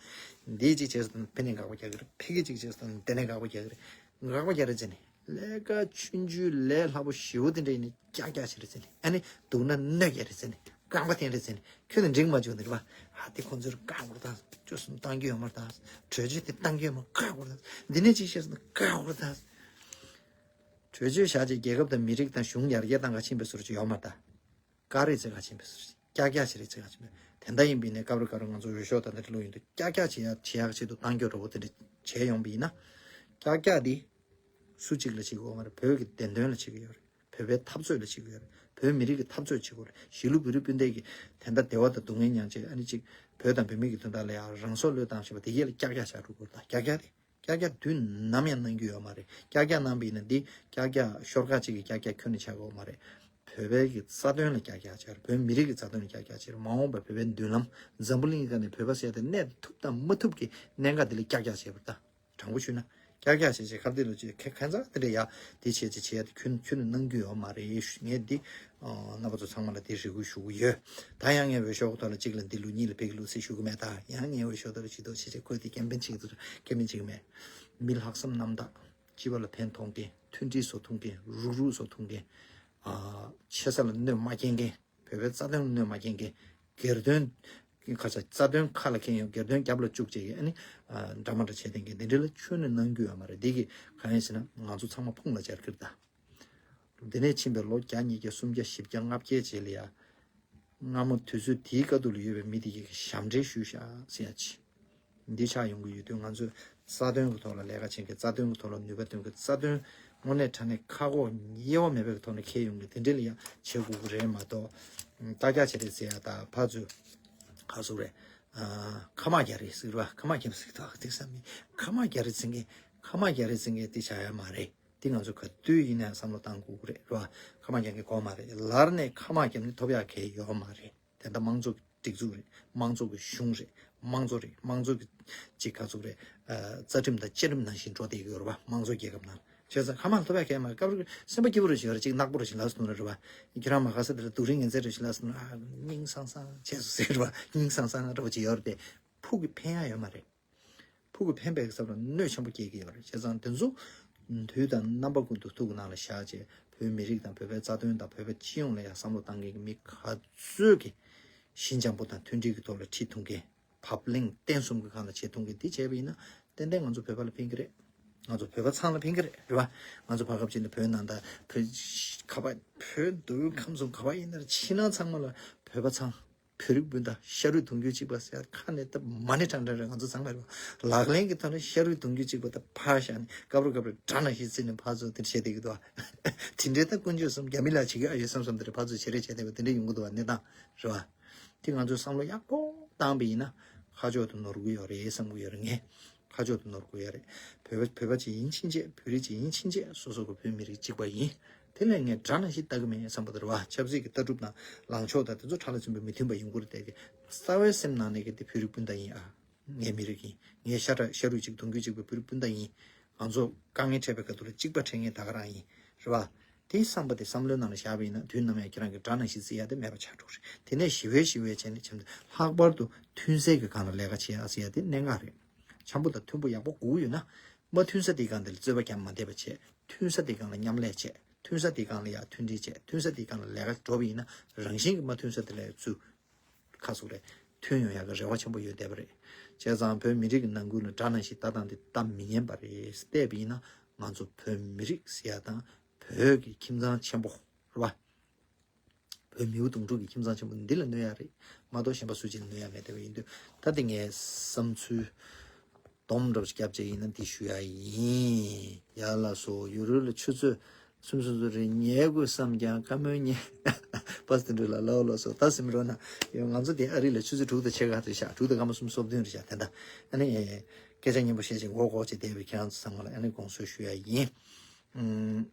བ། འདི་གཅིག་བྱས་སོང་ན་ཕ་ནས་དགག་པ་རྒྱག་གི་རེད། ཕ་གི་གཅིག་བྱས་སོང་ན་དེ་ནས་དགག་པ་རྒྱག་གི་རེད། དགག་པ་རྒྱག་རེས་བྱས་ནས། ལས་ཀ་ཆུང་ཆུང་ལས་སླ་པོ་ཞེ་པོ་དེ་འདྲ་ཡིན་ནའི་ཀྱག་ཀྱག་བྱེད་རེས་བྱས་ནས། ཨ་ནི་སྡུག་ན་གནོད་སྐྱེལ་རེས་བྱས་ནས། རྐང་པ་འཐེན་རེས་བྱས་ནས། ཁྱོད་ནི་འགྲིག་མ་བྱུང་ནི་རེད་བ། ཨ། དེ་ཁོང་ཚོར་བཀག་དགོས་རེད་ད། བཅུ་གསུམ་བཏང་རྒྱུ་ཡོད་མ་རེད་ད། གྲོས་ཆོད་དེ་བཏང་རྒྱུ་ཡོད་མ་རེད། བཀག་དགོས་རེད་ད། འདི་ནས་ཅིག་བཤད་སོང་ན་བཀག་དགོས་རེད་ད། གྲོས་ཆོད་བཞག་རྗེས་རྒྱལ་ཁབ་དང་མི་རིགས་དང་གཞུང་ཡར་རྒྱས་བཏང་ག་ཕྱིན་པའི་བཟོ་འདྲ་ཅིག་ཡོད་མ་རེད་ད། བཀག་རེས་བྱེད་ག་ཕྱིན་པའི་བཟོ་འདྲ། ཀྱག་ཀྱག་བྱེད་རེས་བྱེད་ག་ཕྱིན་པའི། དེ་འདྲ་ཡིན་པ་ཡིན་ནའི་སྐབས་རེ་སྐབས་རེ་ང་ཚོ་འོས་ཤོག་དང་དེ་འདྲ་བླུག་ཡོང་དུས་ཀྱག་ཀྱག་བྱེད་ཡ་བྱེད་ཡག་ཆེད་དུ་བཏང་རྒྱུ་འདྲ་པོ་དེ་འདྲ་བྱས་ཡོང་པ་ཡིན་ན། ཀྱག་ཀྱག་འདི་སུ་གཅིག་ལ་བྱེད་དགོས་མ་རེད། བོད་ཀྱི་བདེན་དོན་ལ་བྱེད་ཀྱི་ཡོད་རེད། བོད་པའི་འཐབ་རྩོད་ལ་བྱེད་ཀྱི་ཡོད་རེད། བོད་མི་རིགས་ཀྱི་འཐབ་རྩོད་བྱེད་དགོས་རེད། གཞིས་ལུས་བོད་རིགས་སྤུན་ཟླ་གི་དེ་འདྲ་བདེ་བ་དང་སྡུག་བསྔལ་མྱངས་བྱས། ཨ་ནི་གཅིག་བོད་དང་བོད་མི་གི་དོན་དག་ལ་ཡང་རང་སྲོག་བློས་བཏང་བཞིན་པ་དེ་གས་ལ་ཀྱག་ཀྱག་བྱ་འགྲོ་དགོས་རེད་ད། ཀྱག་ཀྱག་དེ། ཀྱག་ཀྱག་དུས་ནམ་ཡང་གནང་རྒྱུ་ཡོད་མ་རེད། ཀྱག་ཀྱག་གནང་བ་ཡིན་ན་འདི་ཀྱག་ཀྱག་ཤོར་ཁ་ཅིག་གི་ཀྱག་ཀྱག་ཁྱོན་ནས་ཆགས་ཀྱི་ཡོད་མ་རེད། བོད་པའི་གི་རྩ་དོན་ལ་ཀྱག་ཀྱག་བྱས། བོད་མི་རིགས་ཀྱི་རྩ་དོན་ལ་ཀྱག་ཀྱག་བྱས། མ་འོངས་པར་བོད་པའི་མདུན་ལམ། འཛམ་བུ་གླིང་གི་སྒང་ནས་བོད་པ་ཟེར་དེ་གནས་ཐུབ་དང་མ་ཐུབ་ཀྱི་གནད་འགག་འདི་ལ་ཀྱག་ཀྱག་བྱས་པ་རེད་ད། དྲང་པོ་ཞུས་ན། ཀྱག་ཀྱག་བྱས་བྱས་ཁ་བརྡ་ལ་བྱས་ཁ་ཁ་ཚ་དེ་འདྲ་ཡ་དེ་བྱས་བྱས་བྱས་ཡ་དེ་ཁྱོན་ཁྱོན་ནས་གནང་རྒྱུ་ཡོད་མ་རེད། ངས་འདི་ཨ་རྣམ་པ་ཚོ་ཚང་མ་ལ་དེ་རེ་སྐུལ་ཞུ་གི་ཡོད། ད་ཡང་ངས་འོས་ཤོག་ཐོག་ལ་གཅིག་ལ་འདི་ལོ་གཉིས་ལ་ཕ་གི་ལོ་ཟེར་ཞུ་གི་མེད། ད་ཡང་ངས་འོས་ཤོག་ཐོག་ལ་ཅིག་ཐོག་བྱས་བྱས་ཁོས་དེ་ཀེམ་པེན་བྱེད་ཀྱི་འདུག་ཀེམ་པེན་བྱེད་ཀྱི་མེད། མི་ལྷག་བསམ་རྣམ་དག་སྤྱི་པ་ལ་ཕན་ཐོགས་མཁན། མཐུན་སྒྲིལ་བཟོ་ཐུབ་མཁན། རུག་རུག་བཟོ་ཐུབ་མཁན། ཨ་ཆེ་ས་ལ་གནོད་མ་སྐྱེལ་མཁན། བོད་པའི་རྩ་དོན་ལ་གནོད་མ་སྐྱེལ་མཁན། སྒེར་དོན་ཁ་ཚ་རྩ་དོན་ཁ་ལ་འཁྱེར་ཡོང་། སྒེར་དོན་རྒྱབ་ལ་བཅུག་བྱས་ཀྱི་ཨ་ནི་ཨ་འདྲ་མ་འདྲ་བྱས་བསྡད་མཁན་དེ་འདྲ་ལ་ཁྱོན་ནས་གནང་རྒྱུ་ཡོད་མ་རེད། འདི་གི་གང་ཡིན་ཟེར་ན་ང་ཚོ་ཚང་མ་ཕུང་ལ་སྦྱར་གྱི་རེད་ད། འདི་ནས་ཕྱིན་པའི་ལོ་བརྒྱ་ཉིས་བརྒྱ་སུམ་བརྒྱ་བཞི་བརྒྱ་ལྔ་བརྒྱའི་རྗེས་ལ་ཡ། སྔ་མོ་དུས་ཚོད་དེའི་སྐབས་དུ་ལ་ཡོད་པའི་མི་དེ་གས་ཞབས་འདྲེན་ཞུས་ཤག་ཟེར་ཡ་ཅིག་འདི་ཆགས་ཡོང་གི་ཡོད་དུས། ང་ཚོས་རྩ་དོན་གྱི་ཐོག་ལ་ལས་ཀ་བྱེད་མཁན། རྩ་དོན་གྱི་ཐོག་ལ་ནུས་པ་བཏོན་མཁན། རྩ་དོན་དངོས་གནས་དྲང་གནས་ཁ་ཁོག་དབྱེ་བ་མེད་པའི་ཐོག་ནས་འཁྱེར་ཡོང་མཁན་དེ་འདྲ་ལ་ཡ་བྱེད་དགོས་ཀྱི་རེད་མ་གཏོགས། ཀྱག་ཀྱག་བྱེད་རེས་ཟེར་ཡ་དང་། ཕར་ཚུར་ག་ཟེར་རེད། ཨ་ཁ་མ་རྒྱག་རེས་ཟེར་བ། ཁ་མ་རྒྱབ་ཟེར་ཐོག་དེ་བསམ་མི། ཁ་མ་རྒྱག་རེས་ཟེར་མཁན། ཁ་མ་རྒྱག་རེས་ཟེར་མཁན་དེ་བྱ་ཡ་མ་རེད། དེ་ང་ཚོ་ག་དུས་ཡིན་ན་ཡང་བསམ་བློ་བཏང་དགོས་ཀྱི་རེད། རེད་བ། ཁ་མ་རྒྱག་མཁན་དགོས་མ་རེད། ལར་ནས་ཁ་མ་རྒྱབ་ནས་ཐོབ་ཡག་གང་ཡང་ཡོད་མ་རེད། དེ་འདྲ་མང་གཙོ་གི་སྒྲིག་འཛུགས་རེད། མང་གཙོ་གི་གཞུང་རེད། མང་གཙོ་རེད། མང་གཙོ་གི་ཅིག་ག་ཚོད་རེད། ཨ་རྩ་ཁྲིམས་དང་བཅའ་ཁྲིམས་ནང་བཞིན་འགྲོ་བསྡད་ཀྱི་ཡོད་རེད་བ། མང་གཙོ་རྒྱལ་ཁབ་ནང་། བྱས་ཙང་ཁ་མ་ཐོབ་ཡག་གང་ཡང་མ་རེད། སྐབས་རེ་སེམས་པ་སྐྱིད་པོ་རེ་ཞིག་ཡོད་རེད། ཅིག་ནག་པོ་རེ་ཞིག་ལབ་སོང་རེད་བ། ཁྱེད་རང་མ་ཁ་ས་དེ་ལ་སྡུག་རིང་ངན་ཚད་རེ་ཞིག་ལབ་སོང་རེད། ཨ་སྙིང་སང་སང་བྱས་སོང་ཟེར་བ། སྙིང་སང་སང་འདྲ་པོ་ཅིག་ཡོད་རེད་དེ། ཕུགས་ཀྱི་ཕན་ཡག་ཡོད་མ་རེད། ཕུགས་ཀྱི་ཕན་པའི་ས་ལ་གནོད་ཆེན་པོ་སྐྱེལ་གྱི་ཡོད་རེད། བྱས་ཙང་དེ་ཚོ་དུས་དང་རྣམ་པ་ཀུན་ཏུ་ཐུགས་ཀྱི་ནང་ལ་བཞག་བྱས། བོད་མི་རིགས་དང་བོད་པའི་རྩ་དོན་དང་བོད་པ་སྤྱི་ཡོངས་ལ་ཡང་བསམ་བློ་བཏང་མཁན་གྱི་མི་ག་ཚོད་ཀྱིས་ཞི་འཇམ་པོ་དང་མཐུན་སྒྲིལ་གྱི་ཐོག་ལ་ཁྲིད་ཐུབ་མཁན། བབ་བརླིང་བརྟན་གསུམ་གྱི་སྒང་ལ་བྱེད་ཐུབ་མཁན་འདི་བྱས་པ་ཡིན་ན། ཏན་ཏན་ང་ཚོ་བོད་པ་ལ་ཕན་གྱི་རེད། ང་ཚོ་བོད་པ་ཚང་ལ་ཕན་གྱི་རེད། རེད་བ། ང་ཚོ་བར་སྐབས་ཅིག་ནས་བོད་ནང་དང་བོད་ག་པ། བོད་མདོ་དབུས་ཁམས་གསུམ་ག་པ་ཡིན་ན་ཕྱི་ནང་ཚང་མ་ལ་བོད་པ་ཚང་། བོད་རིགས་སྤུན་ཟླ་ཤ་རུས་གདུང་རྒྱུད་གཅིག་པ་ཟེར་ཁ་ནས་ད་མ་ཎི་བགྲང་བགྲང་རེད། ང་ཚོ་ཚང་མ་རེད་བ། ལག་ལེན་གྱི་ཐོག་ནས་ཤ་རུས་གདུང་རྒྱུད་གཅིག་པ་ད་ཕར་བཞག་ནས་སྐབས་རེ་སྐབས་རེ་དགྲ་ནང་བཞིན་བརྩིས་ནས་ཕར་ཚུར་དེ་འདྲ་བྱས་བསྡད་ཀྱི་འདུག་བ། དེ་འདྲའི་ད་ཀུན་སྤྱོད་གསུམ་རྒྱ་མི་ལ་བྱེད་ཀྱི་ཨ་ཡོད་བསམ་བསམ་དེ་འདྲ་ཕར་ཚུར་བྱེད་རེས་བྱས་བསྡད་པ་དེ་འདྲ་ཡོང་གི་འདུག་བ། གནས་སྟངས་རེད་བ། དེ་ང་ཚོས་བསམ་བློ་ཡག་པོ་བཏང་པ་ཡིན་ན་ཁ་ཕྱོགས་དེ་ནོར་གྱི་ཡོད་རེད་བསམ་གྱི་ཡོད་རེད་ངས། ཁ་ཕྱོགས་དེ་ནོར་དགོས་ཡ་རེད། བོད་པ་བོད་པ་ཅིག་ཡིན་ཕྱིན་ཆད། བོད་རིགས་ཅིག་ཡིན་ཕྱིན་ཆད་སོ་སོ་གི་བོད་མི་རིགས་གཅིག་པ་ཡིན། དེ་ལས་ངས་དགྲ་ནང་བཞིན་ལྟ་གི་མེད་བསམ་པ་དེ་རེད་བ། ཆབ་སྲིད་ཀྱི་ལྟ་གྲུབ་དང་ལངས་ཕྱོགས་དང་དེ་ཚོ་ཕྲ་ལ་ཚུན་པོ་མི་མཐུན་པ་ཡོང་གི་རེད་དེ། རྩ་བའི་སེམས་ནང་ནས་གི་དེ་བོད་རིགས་སྤུན་ཟླ་ཡིན་ཨ། ངའི་མི་རིགས་ཡིན། ངའི་ཤ་ཁྲག་ཤ་རུས་གཅིག་གདུང་རྒྱུད་གཅིག་པའི་བོད་རིགས་སྤུན་ཟླ་ཡིན། ང་ཚོ་དཀའ་ངལ་འཕྲད་པའི་སྐབས་དུ་ལ་གཅིག་པ་འཕྲད་མཁན་ད་ག་རང་ཡིན། རེད་བ། དེའི་བསམ་པ་དེ་བསམ་བློའི་ནང་ལ་བཞག་པ་ཡིན་ན་དུས་ནམ་ཡང་ཁྱེད་རང་གི་དགྲ་ནང་བཞིན་བརྩི་ཡ་དེ་མེད་པ་ཆགས་འགྲོ་རེད། དེ་ནས་ཞི་བའི་ཞི་བའི་བྱས་ནས་བྱས་ནས་ལྷག་པར་དུ་མཐུན་སྒྲིལ་གྱི་སྒང་ལ་ལས་ཀ་བྱེད་ཡ་ཟེར་ཡ་དེ་གནད་འགག་རེད། འཆམ་པོ་དང་མཐུན་པོ་ཡག་པོ་དགོས་ཀྱི་ཡོད་ན། མ་མཐུན་ས་དེའི་སྒང་དེ་ལ་རྩོད་པ་རྒྱག་མ་བསྡད་པ་བྱས། མཐུན་ས་དེའི་སྒང་ལ་མཉམ་ལས་བྱས། མཐུན་ས་དེའི་སྒང་ལ་ཡ་མཐུན་སྒྲིལ་བྱས། མཐུན་ས་དེའི་སྒང་ལ་ལས་ཀ་འགྲོ་བ་ཡིན་ན། རང་བཞིན་གྱིས་མ་མཐུན་ས་དེ་ལ་ཚུར་ཁ་ཟུག་རེད། མཐུན་ཡོང་ཡག་གི་རེ་བ་ཆེན་པོ་ཡོད་བསྡད་པ་རེད། བྱས་ཙང་བོད་མི་རིགས་ཀྱི་ནང་ཁུལ་ལ་དགྲ་ནང་བཞིན་ལྟ་སྟངས་དེ་ལྟ་མི་ཉན་པ་རེད། བལྟས་པ་ཡིན་ན་ང་ཚོ་བོད་མི་རིགས་ཟེར་ཡ་དང་བོད་ཀྱི་ཁྱིམ་ཚང་ཆེན་པོ་རེད་བ། བོད་མིའུ་གདུང་དྲུག་གི་ཁྱིམ་ཚང་ཆེན་པོ་འདི་ལ་གནོད་ཡ་རེད་མ་གཏོགས་གཞན་པ་སུ་གཅིག་ལ་གནོད་ཡ་མེད་བསྡད་པ་ཡིན་དུས། ད་དེ་ངས་བསམ་ཚུལ་སྡོམ་འདྲ་པོ་ཞིག་བརྒྱབ་བྱས་ཡིན་ན་འདི་ཞུ་ཡ་ཡིན། ཡ་ལགས་སོ། ཡུ་རོབ་ལ་ཆུ་ཚོད་སུམ་ཅུ་སོ་སོ་རེ་ཉལ་དགོས་བསམ་ཀྱང་བཀའ་མོལ་ཉན་པ་དེ་འདྲ་ལ་ལའོ་ལགས་སོ། ད་སེམས་རོགས་ན་ཡོད། ང་ཚོ་དེ་ཨ་རི་ལ་ཆུ་ཚོད་དྲུག་དང་ཕྱེད་ཀ་དེ་ཤག་དྲུག་དང་སྐར་མ་སུམ་ཅུ་སོ་བདུན་རེད་ཤག་དེ་འདྲ་ཨ་ནི་སྐད་ཆ་སྙན་པོ་བཤད་ཅིག་མགོ་སྐོར་ཅིག་བསྡད་པའི་ཁྱེད་རང་ཚོ་ཚང་མ་ལ་ཨ་ནི་དགོངས་སེལ་ཞུ་ཡ་ཡིན། ཨུམ།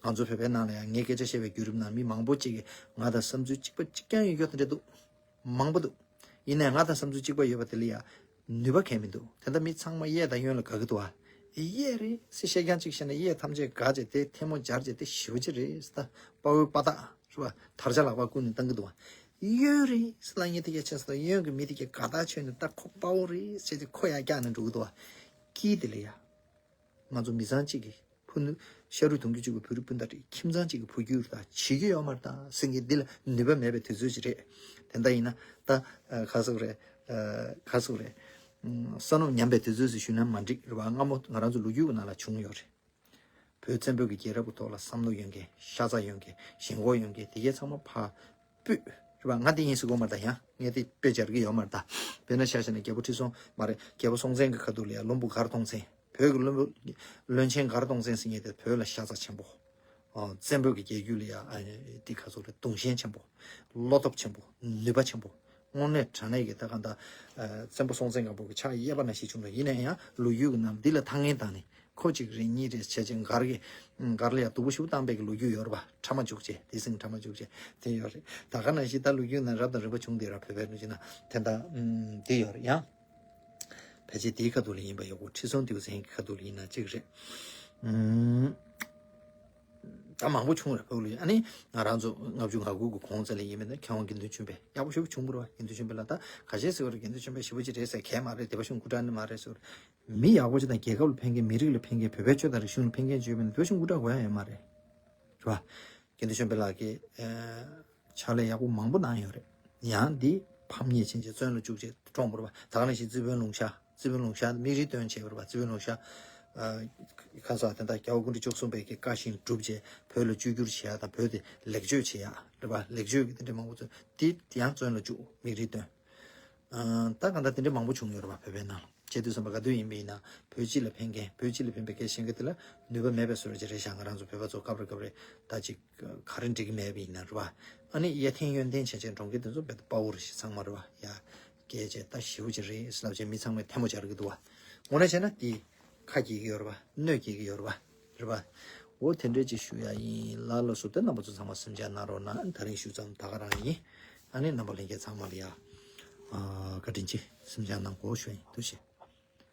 ང་ཚོ་བོད་པའི་ནང་ལ་ཡང་ངས་སྐད་ཆ་བཤད་པའི་བརྒྱུད་རིམ་ནང་མི་མང་པོ་ཅིག་གིས་ང་དང་བསམ་ཚུལ་གཅིག་པ་གཅིག་རྐྱང་ཡོད་ཡོད་དེ་འདྲ་འདུག་མང་པོ་འདུག་ཡིན་ནའི་ང་དང་བསམ་ཚུལ་གཅིག་པ་ཡོད་པ་དེ་ལ་ཡང་ནུས་པ་གང་ཡང་མི་འདུག་དེ་འདྲ་མི་ཚང་མ་གཡས་དང་གཡོན་ལ་དགའ་གི་འདུག་ཨ། གཡས་རེད་ཟེར་བཤད་རྐྱང་གཅིག་བཤད་ན་གཡས་ཐམས་ཅད་དགའ་བྱས་དེ་ཐལ་མོ་སྦྱར་བྱས་དེ་ཞེ་པོ་ཅིག་རེད་ཟེར། ད་དཔའ་བོའི་དཔའ་རྟགས་རེད་པ། དར་ཆ་ལག་པ་ཀུན་ནས་བཏང་གི་འདུག་ཨ། གཡོན་རེད་ཟེར་ལ་ངས་དེ་ག་བྱས་ཟེར། གཡོན་གྱི་མི་དེ་ག་དགའ་ཐག་ཆོད་ནས་ད་ཁོ་དཔའ་བོ་རེད་ཟེར་ཏེ་ཁོ་ཡར་བཀྱགས་ནས་འགྲོ་གི་འདུག་ཨ། དཀྱིལ་དེ་ལ་ཡ། ང་ཚོ་མི་ཚང་གཅིག་གི་ཕུ་ནུ་ཤ་རུས་གདུང་རྒྱུད་གཅིག་པའི་བུ་རུ་སྤུན་ཟླ་རེད། ཁྱིམ་ཚང་གཅིག་གི་བུ་རྒྱུད་རེད། ད་བྱེད་རྒྱུ་ཡོད་མ་རེད་ད་ཟེར་མཁན་འདི་ལ་ནུས་པ་མེད་པའི་དུས་ཚོད་ཅིག་རེད། དེ་འདྲ་ཡིན་ན་ད་ཨ་ག་ཟེར་དགོས་རེད། ཨ་ག་ཟེར་དགོས་རེད། ཨུམ། བསོད་ནམས་ཉམས་པའི་དུས་ཚོད་ཟེར་ཞུས་ན་མ་འགྲིག་རེད་པ། སྔ་མོ་ང་རང་ཚོ་ལོ་རྒྱུས་ཀྱི་ནང་ལ་བྱུང་ཡོད་རེད། བོད་བཙན་པོའི་གི་རྒྱལ་རབས་ཀྱི་ཐོག་ལ་བསམ་བློ་ཡོད་མཁན། ཤ་ཚ་ཡོད་མཁན། ཞེན་ཁོག་ཡོད་མཁན་དེ་གའི་ཚང་མ་ཕར་སྤོས་རེད་པ། ང་དེ་ཡིན་ཟེར་གོ་མ་རེད་ད། ཡང་ངས་དེ་དཔེ་སྦྱར་གི་ཡོད་མ་རེད་ད། དཔེར་ན་ཆ་བཞག་ན་རྒྱལ་པོ་ཁྲི་སྲོང་མ་རེད། རྒྱལ་པོ་སྲོང་བཙན་གྱི་ཁ་ཐུག་ལ་ཡ་བློན་པོ་མགར་སྟོང་བཙན། བོད་ཀྱི་བློན་པོ་བློན་ཆེན་མགར་སྟོང་བཙན་ཟེར་མཁན་དེ་བོད་ལ་ཤ་ཚ་ཆེན་པོ། ཨོ། བཙན་པོ་གི་རྒྱལ་རྒྱུད་ལ་ཡ་ཨ་དེ་ག་ཚོད་རེད། གདུང་ཞེན་ཆེན་པོ། བློ་སྟོབས་ཆེན་པོ། ནུས་པ་ཆེན་པོ། དངོས་གནས་དྲང་གནས་ཀྱི་ད་ག་ད་ཨ་བཙན་པོ་སྲོང་བཙན་སྒམ་པོ་གི་ཕྱག་གཡས་པ་ནང་བཞིན་བྱུང་ལ། ཡིན་ན་ཡང་ལོ་རྒྱུས་ཀྱི་ནང་འདི་ལ་ཐ་སྙད་བཏགས་ནས་ཁོ་གཅིག་རེད་གཉིས་རེད་བྱས་ཅིག་མགར་གྱི་མགར་ལ་ཡ་སྡུག་པོ་ཞེ་པོ་བཏང་པའི་གི་ལོ་རྒྱུས་ཡོད་རེད་པ། ཕྲ་མ་འཇུག་བྱས་དེ་སྲིང་ཕྲ་མ་འཇུག་བྱས་དེ་ཡོད་རེད། ད་ག་ནང་བཞིན་ད་ལོ་རྒྱུས་ནང་རབ་དང་རིམ་པ་བྱུང་བསྡད་ར། བོད་པའི་ལོ་རྒྱུས་ནང་དེ་འདྲ་ཨུམ་དེ་ཡོད་རེད། ཡང་ཕལ་ཆེར་དེའི་ཁ་ཐུག་ལ་ཡིན་པ་ཡོད་གོ། ཁྲི་སྲོང་ལྡེའུ་བཙན་གྱི་ཁ་ཐུག་ལ་ཡིན་ན་གཅིག་རེད། ཨུམ། ད་མང་པོ་བྱུང་རེད་བོད་ལ། ཨ་ནི་ང་རང་ཚོ་ལྔ་བཅུ་ང་དགུ་གི་གོང་ཙམ་ལ་ཡིན་མིན་ན་མཁས་དབང་དགེ་འདུན་ཆོས་འཕེལ་ཡག་པོ་ཞེ་པོ་བྱུང་བ་རེད་པ། དགེ་འདུན་ཆོས་འཕེལ་ལགས་ད་ག་བྱས་ཟེར་བ་རེད། དགེ་འདུན་ཆོས་འཕེལ་ཞེ་པོ་ཅིག་རེད་ཟེར་གས་མ་རེད། སྡེ་པ་གཞུང་སྐུ་དྲག་ནི་མ་རེད་ཟེར་བ་རེད། མི་ཡག་པོ་ཅིག་དང་རྒྱལ་ཁབ་ལ་ཕན་མཁན། མི་རིགས་ལ་ཕན་མཁན། བོད་པའི་ཆོས་དང་རིག་གཞུང་ལ་ཕན་མཁན་བྱས་པ་ཡིན་ན་སྡེ་པ་གཞུང་སྐུ་དྲག་དགོས་ཡ་ཡོད་མ་རེད། རེད་པ། དགེ་འདུན་ཆོས་འཕེལ་ལགས་ཀྱིས་ཨ་ཕྱག་ལས་ཡག་པོ་མང་པོ་གནང་ཡོད་རེད། ཡང་འདི་ཕམ་ཉེས་ཕྱིན་བྱས་བཙོན་ལ་བཅུག་བྱས་བཀྲོངས་པ་རེད་པ། ད་ག་ནང་བཞིན་རྩིས་དཔོན་ལུང་ཤ། རྩིས་དཔོན་ལུང་ཤ་དམིགས་རིམ་བཏོན་བྱས་པ་རེད་པ། རྩིས་དཔོན་ལུང་ཤ་ཨ་ཁ་སང་དེ་འདྲ་རྒྱལ་བ་སྐུ་ཕྲེང་བཅུ་གསུམ་པའི་གི་བཀའ་བཞིན་བསྒྲུབས་བྱས་བོད་ལ་བཅོས་བསྒྱུར་བྱེད་ཡ་དང་བོད་དེ་ལེགས་བཅོས་བྱེད་ཡ་རེད་པ། ལེགས་བཅོས་ཀྱི་དེ་འདྲ་མང་པོ་བྱུང་། དེ་ཡང་བཙོན་ལ་བཅུག་དམིགས་རིམ་བཏོན། ཨ་ད་གང་ལྟར་དེ་འདྲ་མང་པོ་བྱུང་ཡོད་རེད་པ། བོད་པའི་ནང་ལ་བྱེད་དུས་ཙམ་པ་ག་དུས་ཡིན་པ་ཡིན་ན་བོད་སྤྱི་ལ་ཕན་མཁན། བོད་སྤྱི་ལ་ཕན་པའི་སྐད་བཤད་མཁན་དེ་ལ་ནུས་པ་མེད་པའི་བཟོ་འདྲ་ཅིག་རེད་ཤག་ང་རང་ཚོ་བོད་པ་ཚོ་སྐབས་རེ་སྐབས་རེ་ད་ཅིག་ག་རེ་འགྲིག་གི་མེད་པ་ཡིན་ན་རེད་པ། ཨ་ནི་གཡས་འཐེན་གཡོན་འཐེན་བྱས་བྱས་འགྲོ་མཁན་དེ་ཚོ་རྦད་དེ་དཔའ་བོ་རེད་ཤག་ཚང་མ་རེད་པ། ཡ་སྐད་ཆ་ད་ཞེ་པོ་ཅིག་རེད་ཟེར་ལབ་བྱས་མི་ཚང་མས་ཐལ་མོ་སྦྱར་གི་འདུག་པ། དངོས་གནས་བྱས་ན་དེ་ཁ་འགྱེལ་གི་ཡོད་རེད་པ། གནོད་སྐྱེལ་གི་ཡོད་རེད་པ། རེད་པ། འོ་དེ་འདྲས་ཅིག་ཞུ་ཡ་ཡིན། ལགས་ལགས་སོ། དེ་རྣམ་པ་ཚོ་ཚང་མ་སེམས་ཆུང་གནང་རོགས་གནང་། དེ་རིང་ཞུ་མཚམས་ད་ག་རང་ཡིན། ཨ་ནི་རྣམ་པ་ལྷན་རྒྱས་ཚང་མ་ལ་ཡ་ཨ་བཀའ་དྲིན་ཆེ། སེམས་ཆུང་གནང་དགོས་ཞུ་ཡ་ཡིན། ཐུགས་རྗེ་ཆེ།